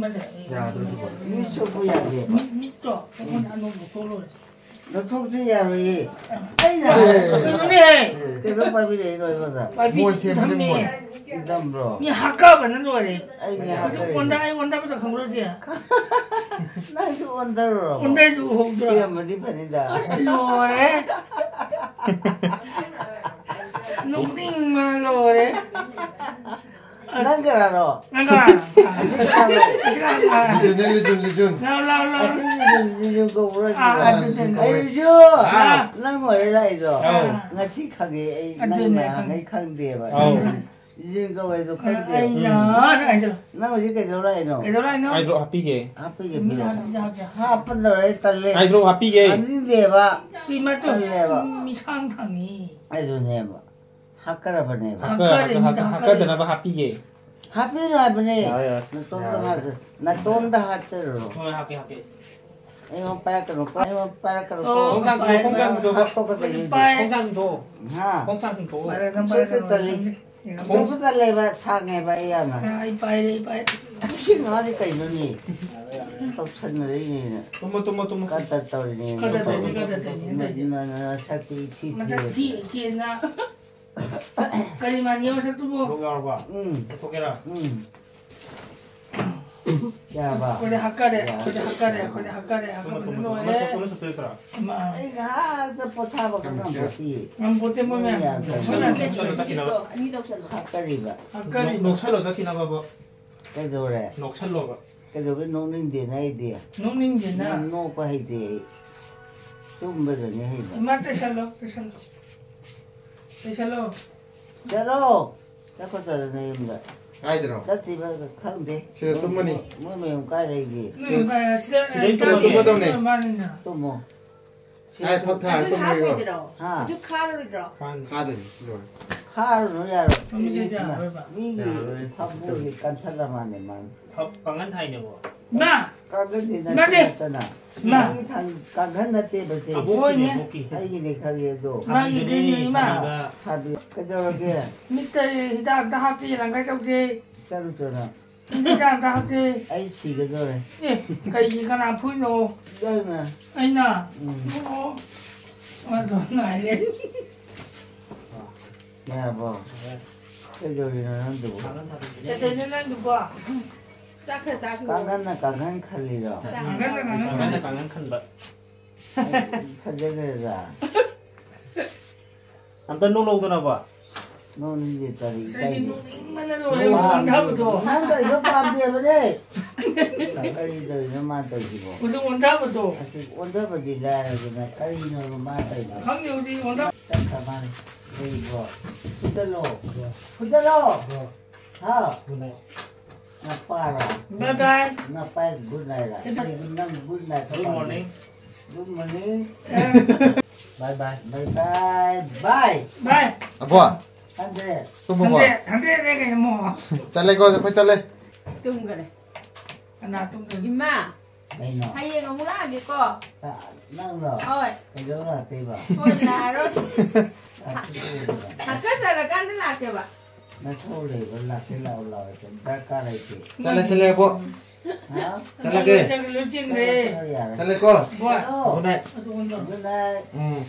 ꯃꯁꯦ꯫ ꯌꯥꯗ꯭ꯔꯣ ꯁꯤꯕꯣ? ꯃꯤꯠ ꯁꯣꯛꯄ ꯌꯥꯗꯦꯕ꯫ ꯃꯤꯠ, ꯃꯤꯠꯇꯣ ꯑꯩꯈꯣꯏꯅ ꯑꯅꯧꯕ ꯊꯣꯛꯂꯣꯏꯔꯦ꯫ ꯂꯧꯊꯣꯛꯁꯨ ꯌꯥꯔꯣꯏꯌꯦ꯫ ꯑꯩꯅ ꯑꯁ, ꯑꯁ, ꯑꯁ, ꯀꯩꯅꯣꯅꯦ꯫ ꯀꯩꯗꯧ ꯄꯥꯏꯕꯤꯔꯛꯏꯅꯣ ꯑꯩꯉꯣꯟꯗ? ꯄꯥꯏꯕꯤ ꯃꯣꯟ ꯁꯦꯝꯕꯅꯦ, ꯊꯝꯃꯦ꯫ ꯃꯣꯟ꯫ ꯏꯟꯊꯝꯕ꯭ꯔꯣ? ꯃꯤ ꯍꯥꯀꯥꯕꯅ ꯂꯣꯏꯔꯦ꯫ ꯑꯩ ꯃꯤ ꯍꯧꯖꯤꯛ ꯍꯥꯀꯥꯔꯤꯅꯦ꯫ ꯑꯣꯟꯗ-, ꯑꯩ ꯑꯣꯟꯗꯕꯗ ꯈꯪꯕ꯭ꯔꯣ ꯁꯦ? ꯅꯪꯁꯨ ꯑꯣꯟꯊꯔꯨꯔꯕꯣ? ꯑꯣꯟꯊꯩꯗꯨ ꯎꯍꯧꯗ꯭ꯔꯣ? ꯄꯤꯔꯝꯃꯗꯤ ꯐꯅꯤꯗ꯫ ꯑꯁ, ꯂꯣꯏꯔꯦ꯫ ꯅꯣꯛꯅꯤꯡꯕꯅ ꯂꯣꯏꯔꯦ꯫ ꯅꯪ ꯀꯅꯥꯅꯣ? ꯅꯪ ꯀꯅꯥꯅꯣ? ꯑꯁꯤ ꯀꯅꯥꯅꯣ? ꯑꯁꯤ ꯀꯅꯥꯅꯣ? ꯂꯤꯖꯨꯅꯦ, ꯂꯤꯖꯨ, ꯂꯤꯖꯨ꯫ ꯂꯥꯎ, ꯂꯥꯎ, ꯂꯥꯎ꯫ ꯑꯁꯤ ꯂꯤꯖꯨ, ꯂꯤꯖꯨ ꯀꯧꯕ꯭ꯔꯣ ꯑꯥ, ꯁꯤꯕꯣ? ꯑꯗꯨꯗꯅꯦ꯫ ꯑꯩ ꯂꯤꯖꯨ! ꯑꯥ꯫ ꯅꯪ ꯑꯣꯏꯔꯦ ꯂꯥꯛꯏꯗꯣ꯫ ꯑꯧ꯫ ꯉꯁꯤ ꯈꯪꯉꯦ ꯑꯩ, ꯅꯪ ꯑꯗꯨꯅꯦ ꯅꯍꯥꯟꯈꯩ ꯈꯪꯉꯦ꯫ ꯈꯪꯗꯦꯕ꯫ ꯑꯧ꯫ ꯂꯤꯖꯨ ꯀꯧꯋꯦꯗꯣ ꯈꯪꯗꯦ꯫ ꯑꯩ ꯅꯍꯥꯟ ꯍꯥꯏꯁꯤꯔꯣ? ꯅꯪ ꯍꯧꯖꯤꯛ ꯀꯩꯗꯧ ꯂꯥꯛꯏꯅꯣ? ꯀꯩꯗꯧ ꯂꯥꯛꯏꯅꯣ? ꯑꯥꯏꯗ꯭ꯔꯣꯞ ꯍꯥꯞꯄꯤꯒꯦ꯫ ꯍꯥꯞꯄꯤꯒꯦ ꯃꯤꯠ ꯄꯤꯔꯛꯑꯣ꯫ ꯍꯥꯞꯄꯤꯁꯦ ꯍꯥꯞꯄꯤꯁꯦ꯫ ꯍꯥꯞꯄ ꯂꯣꯏꯔꯦ, ꯇꯜꯂꯦ꯫ ꯑꯥꯏꯗ꯭ꯔꯣꯞ ꯍꯥꯞꯄꯤꯒꯦ꯫ ꯍꯥꯞꯅꯤꯡꯗꯦꯕ꯫ ꯇꯨꯏ ꯃꯥ ꯇꯨ ꯇꯜꯂꯦꯕ꯫ ꯃꯤꯁꯥꯡ ꯊꯥꯡꯉꯤ꯫ ꯑꯗꯨꯅꯦꯕ꯫ ꯍꯥꯀꯔꯕꯅꯦꯕ꯫ ꯍꯥꯀ-, ꯍꯥꯀꯔꯦ, ꯍꯥꯀ-, ꯃꯤꯗ ꯍꯥꯀꯔꯦ꯫ ꯍꯥꯀꯗꯅꯕ ꯍꯥꯞꯄꯤꯒꯦ꯫ ꯍꯥꯞꯄꯤꯅꯨ ꯍꯥꯏꯕꯅꯦ꯫ ꯌꯥꯔꯦ, ꯌꯥꯔꯦ꯫ ꯅꯇꯣꯝꯗ ꯌꯥꯔꯦ꯫ ꯍꯥꯞꯄ-, ꯅꯇꯣꯝꯗ ꯍꯥꯞꯆꯔꯨꯔꯣ꯫ ꯍꯣꯏ, ꯍꯥꯞꯀꯦ, ꯍꯥꯞꯀꯦ꯫ ꯑꯩꯉꯣꯟꯗ ꯄꯥꯏꯔꯛꯀꯅꯨꯀꯣ, ꯑꯩꯉꯣꯟꯗ ꯄꯥꯏꯔꯛꯀꯅꯨꯀꯣ꯫ ꯑꯣ, ꯈꯣꯡꯁꯥꯡ ꯇꯤꯡꯊꯣꯛꯑꯣ, ꯈꯣꯡꯁꯥꯡ ꯇꯤꯡꯊꯣꯛꯑꯣ꯫ ꯍꯥꯠꯇꯣꯛꯀꯗꯣꯏꯅꯤ꯫ ꯄꯥꯏ-, ꯈꯣꯡꯁꯥꯡ ꯇꯤꯡꯊꯣꯛꯑꯣ꯫ ꯍꯥ? ꯈꯣꯡꯁꯥꯡ ꯇꯤꯡꯊꯣꯛꯑꯣ꯫ ꯄꯥꯏꯔꯦ, ꯅꯪ ꯄꯥꯏꯔꯦ, ꯁꯨꯠꯇ ꯅꯪ ꯇꯜꯂꯤ꯫ ꯄꯥꯏꯔꯦ꯫ ꯈꯣꯡꯁꯥꯡ ꯇꯜꯂꯦꯕ, ꯁꯥꯡꯉꯦꯕ ꯑꯩ ꯌꯥꯝꯅ꯫ ꯑ, ꯑꯩ ꯄꯥꯏꯔꯦ, ꯑꯩ ꯄꯥꯏꯔꯦ꯫ ꯁꯤ ꯉꯥꯁꯦ ꯀꯩꯅꯣꯅꯦ? ꯇꯧꯁꯟꯅꯔꯛꯏꯅꯦꯅ꯫ ꯇꯨꯝꯃꯣ, ꯇꯨꯝꯃꯣ, ꯇꯨꯝꯃꯣ꯫ ꯀꯗꯔ ꯇꯧꯔꯤꯅꯦꯅ꯫ ꯀꯗꯔ ꯇꯧꯔꯤꯅꯦ, ꯀꯗꯔ ꯇꯧꯔꯤꯅꯦ, ꯇꯧꯔꯤꯁꯦ꯫ ꯅ-, ꯅ-, ꯅꯁꯛꯇꯤ ꯏꯊꯤ ꯃꯁꯛ ꯊꯤꯔꯗꯅ꯫ ꯊꯤ, ꯊꯤꯅ꯫ ꯀꯔꯤ ꯃꯥꯟꯒꯦ ꯃꯁꯛꯇꯨꯕꯨ? ꯂꯣꯛ ꯌꯥꯎꯔꯕ? ꯎꯝ꯫ ꯂꯧꯊꯣꯛꯀꯦꯔꯥ? ꯎꯝ꯫ ꯌꯥꯔꯕ? ꯑꯩꯈꯣꯏꯗꯤ ꯍꯥꯀꯔꯦ, ꯌꯥꯔꯦ꯫ ꯑꯩꯈꯣꯏꯗꯤ ꯍꯥꯀꯔꯦ, ꯑꯩꯈꯣꯏꯗꯤ ꯍꯥꯀꯔꯦ, ꯇꯨꯝꯃꯣ, ꯍꯥꯀꯔꯦ ꯇꯨꯝꯃꯣ, ꯇꯨꯝꯃꯣ꯫ ꯂꯣꯏꯔꯦ꯫ ꯃꯁꯛ ꯄꯨꯟꯅ ꯁꯨꯞꯆꯜꯂꯛꯇ꯭ꯔꯥ? ꯏꯃꯥ꯫ ꯑꯩ ꯉꯥꯏꯍꯥꯛꯇ ꯄꯣꯊꯥꯕ ꯈꯪꯉꯝꯄꯣꯠꯇꯦ꯫ ꯉꯝꯄꯣꯠꯇꯦ ꯃꯣꯏ ꯃꯌꯥꯝ꯫ ꯌꯥꯝ ꯃꯣꯏ ꯃꯌꯥꯝ꯫ ꯇꯧꯔꯦ꯫ ꯅꯣꯛꯁꯜꯂꯣ ꯆꯠꯈꯤꯅꯕ꯫ ꯍꯥꯀꯔꯤꯕ꯫ ꯍꯥꯀꯔꯤ꯫ ꯅꯣꯛ-, ꯅꯣꯛꯁꯜꯂꯣ ꯆꯠꯈꯤꯅꯕꯕꯨ꯫ ꯀꯩꯗꯧꯔꯦ? ꯅꯣꯛꯁꯜꯂꯣꯕ꯫ ꯀꯩꯗꯧꯕꯩ ꯅꯣꯛꯅꯤꯡꯗꯦꯅ ꯑꯩꯗꯤ? ꯅꯣꯛꯅꯤꯡꯗꯦꯅ? ꯅꯪ ꯅꯣꯛꯄ ꯍꯩꯇꯦ ꯑꯩ꯫ ꯇꯨꯝꯕꯗꯅꯤ ꯍꯩꯕ꯫ ꯏꯃꯥ, ꯆꯩꯁꯜꯂꯣ, ꯆꯩꯁꯜꯂꯣ꯫ ꯆꯩꯁꯜꯂꯣ꯫ ꯆꯠꯂꯣ꯫ ꯆꯠꯈꯣ ꯆꯠꯂꯣ ꯅꯌꯨꯝꯗ꯫ ꯀꯥꯏꯗꯅꯣ? ꯆꯠꯇ꯭ꯔꯤꯕ ꯈꯪꯗꯦ꯫ ꯁꯤꯗ ꯃꯣꯏ, ꯇꯨꯝꯃꯅꯤ꯫ ꯃꯣꯏ, ꯃꯣꯏ ꯃꯌꯨꯝ ꯀꯥꯏ ꯂꯩꯒꯦ? ꯅꯣꯏ ꯀꯥꯏ, ꯁꯤꯗ ꯁꯤꯗꯩ ꯇꯨꯝꯃ ꯇꯨꯝꯃꯗꯧꯅꯦ꯫ ꯃꯥꯅꯤꯅ꯫ ꯇꯨꯝꯃꯣ꯫ ꯍꯥꯏ, ꯐꯛ ꯊꯥꯔ ꯑꯗꯨꯗꯤ ꯇꯨꯝꯃꯒꯦꯀꯣ꯫ ꯍꯥꯞꯄꯣꯏꯗ꯭ꯔꯣ? ꯍꯥ? ꯑꯗꯨ ꯈꯥꯔꯣꯏꯗ꯭ꯔꯣ? ꯈꯥꯗꯣꯏꯅꯤ, ꯁꯤ ꯂꯣꯏꯔꯦ꯫ ꯈꯥꯔꯨꯅꯨ, ꯌꯥꯔꯣꯏ꯫ ꯃꯤꯗꯤ ꯌꯥꯔꯣꯏ꯫ ꯐꯛꯄꯨꯗꯤ ꯌꯥꯔꯣꯏ꯫ ꯀꯟꯊꯠꯂ ꯃꯥꯅꯦ, ꯃꯥꯅꯦ꯫ ꯐꯛ ꯀꯥꯡꯈꯟ ꯊꯥꯏꯅꯦꯕꯣ꯫ ꯏꯃꯥ! ꯀꯥꯡꯈꯟꯗꯤ ꯅꯠꯇꯦ, ꯏꯃꯥꯁꯦ! ꯅꯠꯇꯅ꯫ ꯏꯃꯥ! ꯅꯪꯒꯤ ꯊꯥꯡ-, ꯀꯥꯡꯈꯟ ꯅꯠꯇꯦꯕ ꯁꯦ꯫ ꯑꯕꯣꯛꯀꯤꯅꯦ, ꯍꯣꯏꯅꯦ꯫ ꯑꯕꯣꯛꯀꯤ꯫ ꯑꯩꯒꯤꯅꯦ ꯈꯪꯉꯦ ꯑꯗꯣ꯫ ꯃꯥꯒꯤ ꯊꯥꯕꯤꯗꯨꯅꯦ, ꯀꯩꯅꯣ, ꯏꯃꯥ꯫ ꯊꯥꯕꯤꯗ꯫ ꯊꯥꯕꯤ-, ꯀꯩꯗꯧꯔꯒꯦ? ꯃꯤꯠꯇ ꯍꯤꯗꯥꯛ ꯑꯝꯇ ꯍꯥꯞꯇꯦ, ꯂꯪꯈꯥꯏ ꯆꯧꯁꯦ꯫ ꯆꯠꯂꯨ ꯆꯣꯅ꯫ ꯍꯤꯗꯥꯛ ꯑꯝꯇ ꯍꯥꯞꯇꯦ꯫ ꯑꯩ ꯁꯤꯒꯗꯧꯔꯦ꯫ ꯑꯦ, ꯀꯩꯒꯤ, ꯀꯅꯥ ꯐꯨꯏꯅꯣ? ꯅꯪꯅ꯫ ꯑꯩꯅ? ꯎꯝ꯫ ꯑꯣ꯫ ꯃꯥꯗꯣ ꯉꯥꯏꯔꯦ꯫ ꯌꯥꯔꯕꯣ? ꯌꯥꯔꯦ꯫ ꯀꯩꯗꯧꯔꯤꯅꯣ ꯅꯪꯗꯨꯕꯣ? ꯀꯩꯗꯧꯔꯤꯅꯣ ꯅꯪꯗꯨꯕꯣ? ꯆꯥꯛ ꯈꯔ ꯆꯥꯈꯤꯔꯣ? ꯀꯥꯡꯈꯟꯅ ꯀꯥꯡꯈꯟ ꯈꯜꯂꯤꯔꯣ? ꯆꯥꯛ ꯀꯥꯡꯈꯟꯅ ꯈꯔ ꯀꯥꯡꯈꯟ ꯆꯥꯈꯤꯔꯣ? ꯈꯟꯕ꯫ ꯐꯖꯈ꯭ꯔꯦꯗ꯫ ꯑꯝꯇ ꯅꯣꯛ ꯂꯧꯗꯅꯕ꯫ ꯅꯣꯛꯅꯤꯡꯗꯦ, ꯀꯔꯤ ꯉꯁꯥꯏꯗꯤ ꯀꯥꯏꯗꯦ? ꯅꯣꯛꯅꯤꯡꯕꯅ ꯂꯣꯏꯔꯦ, ꯅꯣꯛ ꯑꯣꯟꯊꯕꯗꯣ꯫ ꯅꯪ ꯇꯧꯔꯤꯗꯣ ꯄꯥꯝꯗꯦꯕꯅꯦ꯫ ꯀꯔꯤ ꯇꯧꯔꯤꯅꯣ ꯃꯥ ꯇꯧꯔꯤꯁꯤꯕꯣ? ꯍꯧꯖꯤꯛ ꯑꯣꯟꯊꯕꯗꯣ꯫ ꯑꯁ, ꯑꯣꯟꯊꯕꯗꯤ ꯂꯥꯏꯔꯗꯅ ꯀꯔꯤꯅꯣ ꯃꯥ ꯇꯧꯔꯤꯗꯣ? ꯈꯪꯗꯦ, ꯍꯧꯖꯤꯛ ꯑꯣꯟꯊ- ꯆꯠꯈ꯭ꯔ ꯃꯥꯜꯂꯦ꯫ ꯂꯩꯕ꯭ꯔꯣ? ꯐꯨꯗꯠꯂꯣ꯫ ꯐꯨꯗꯠꯂꯣ꯫ ꯍꯥꯎ꯫ Good night꯫ ꯅꯄꯥꯔꯣ? Bye bye꯫ ꯅꯄꯥꯏ good night ꯔ? Good night꯫ ꯅꯪ good night ꯊꯣꯛꯄ Good morning꯫ Good morning꯫ Bye bye꯫ Bye bye, bye꯫ Bye꯫ ꯑꯕꯣ, ꯍꯟꯗꯦ꯫ ꯇꯨꯝꯃꯕꯣ? ꯍꯟꯗꯦ, ꯍꯟꯗꯦꯅꯦ ꯀꯩꯅꯣ꯫ ꯆꯠꯂꯦꯀꯣ, ꯑꯩꯈꯣꯏ ꯆꯠꯂꯦ꯫ ꯇꯨꯝꯈꯔꯦ꯫ ꯀꯅꯥ ꯇꯨꯝꯗꯣꯏꯅꯣ? ꯏꯃꯥ꯫ ꯀꯩꯅꯣ? ꯍꯌꯦꯡ ꯑꯃꯨꯛ ꯂꯥꯛꯑꯒꯦꯀꯣ꯫ ꯑ, ꯅꯪꯂꯣ? ꯍꯣꯏ꯫ ꯀꯩꯗꯧ ꯂꯥꯛꯇꯣꯏꯕ? ꯍꯣꯏ, ꯂꯥꯛꯑꯔꯣꯏ꯫ ꯂꯥꯛꯇꯣꯏꯕ꯫ ꯍꯥꯀꯠꯆꯔꯀꯥꯟꯗ ꯂꯥꯛꯀꯦꯕ꯫ ꯅꯊꯧ ꯂꯩꯕ ꯂꯥꯛꯀꯦ ꯂꯥꯛꯑꯣ ꯂꯥꯛꯑꯣ ꯍꯥꯏꯁꯦ ꯗꯔꯀꯥꯔ ꯂꯩꯇꯦ꯫ ꯆꯠꯂꯦ, ꯆꯠꯂꯦ, ꯑꯕꯣ꯫ ꯍꯥ? ꯆꯠꯂꯒꯦ꯫ ꯆꯠꯂꯦ, ꯂꯣꯏ ꯆꯦꯟꯈ꯭ꯔꯦ꯫ ꯆꯠꯂꯣ, ꯆꯠꯂꯣ, ꯌꯥꯔꯦ꯫ ꯆꯠꯂꯦꯀꯣ꯫ ꯕꯣꯏ꯫ ꯆꯠꯂꯣ꯫ Good night꯫ ꯑꯗꯨ ꯑꯣꯟꯗꯣ꯫ Good night꯫ ꯎꯝ꯫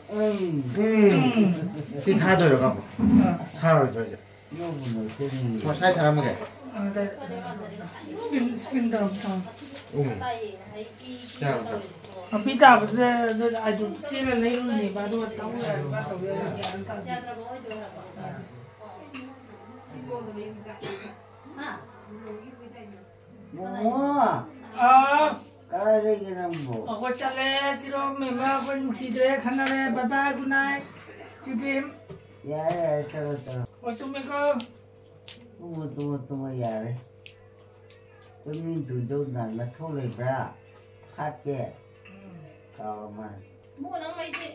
ꯎꯝ꯫ ꯎꯝ꯫ ꯁꯤ ꯊꯥꯗꯣꯏꯔꯣ, ꯀꯥꯃꯣ? ꯑꯥ꯫ ꯊꯥꯔꯣꯏꯗ꯭ꯔꯣ ꯍꯥꯏꯁꯦ? ꯅꯣꯡꯃ ꯅꯣꯡꯃ ꯆꯦꯟꯅꯤꯡꯉꯤ꯫ ꯃꯁꯥꯏ ꯊꯥꯔꯝꯃꯒꯦ? ꯑꯗ spin, spin ꯇꯧꯔꯣ, ꯇꯧꯔꯣ꯫ ꯎꯝ꯫ ꯌꯥꯔꯕ? ꯃꯄꯤ ꯇꯥꯕꯗꯨꯗ ꯑꯗꯨ ꯑꯗꯨ ꯆꯦꯜꯂ ꯂꯩꯔꯨꯅꯦꯕ, ꯑꯗꯨꯒ ꯇꯧ ꯌꯥꯔꯕ, ꯇꯧ ꯌꯥꯔꯕ ꯒ꯭ꯌꯥꯟ ꯑꯃ ꯇꯥꯗꯦ꯫ ꯃꯣꯃꯣ! ꯑꯥ? ꯀꯥꯏꯗꯒꯤ ꯅꯪꯕꯨ? ꯑꯩꯈꯣꯏ ꯆꯠꯂꯦ, ꯆꯤꯔꯣ ꯃꯦꯝꯃ, ꯑꯩꯈꯣꯏ ꯅꯨꯡꯁꯤꯗ꯭ꯔꯦ, ꯈꯟꯅꯔꯦ, bye bye, good night, sweet dream꯫ ꯌꯥꯔꯦ, ꯌꯥꯔꯦ, ꯆꯠꯂꯣ, ꯆꯠꯂꯣ꯫ ꯍꯣꯏ, ꯇꯨꯝꯃꯦꯀꯣ꯫ ꯇꯨꯝꯃꯣ, ꯇꯨꯝꯃꯣ, ꯇꯨꯝꯃꯣ, ꯌꯥꯔꯦ꯫ ꯇꯨꯝꯅꯤꯡꯗꯣꯏꯗꯧꯅ ꯅꯊꯧ ꯂꯩꯕ꯭ꯔꯥ? ꯍꯥꯠꯀꯦ? ꯎꯝ꯫ ꯀꯥꯎꯔ ꯃꯥꯜꯂꯦ꯫ ꯏꯕꯨꯡꯉꯣ, ꯅꯪ ꯃꯩꯁꯦ,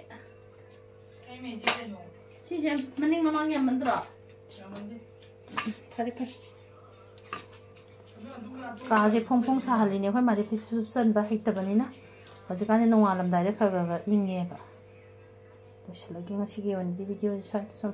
ꯁꯤꯁꯦ ꯃꯅꯤꯡ ꯃꯃꯥꯡ ꯌꯥꯝꯃꯟꯗ꯭ꯔꯣ? ꯐꯔꯦ, ꯐꯔꯦ꯫ ꯀꯥꯁꯦ ꯐꯣꯡ ꯐꯣꯡ ꯁꯥꯍꯜꯂꯤꯅꯦ ꯑꯩꯈꯣꯏ ꯃꯥꯗꯤ ꯐꯩꯖꯨꯞ ꯁꯨꯞꯆꯟꯕ ꯍꯩꯇꯕꯅꯤꯅ꯫ ꯍꯧꯖꯤꯛꯀꯥꯟꯗꯤ ꯅꯣꯡꯉꯥꯜꯂꯝꯗꯥꯏꯗ ꯈꯔ ꯈꯔ ꯈꯔ ꯏꯪꯉꯦꯕ꯫ ꯂꯣꯏꯁꯤꯜꯂꯒꯦ ꯉꯁꯤꯒꯤ ꯑꯣꯏꯅꯗꯤ ꯚꯤꯗꯤꯑꯣꯁꯦ ꯁ꯭ꯋꯥꯏꯗ ꯁꯨꯝ꯫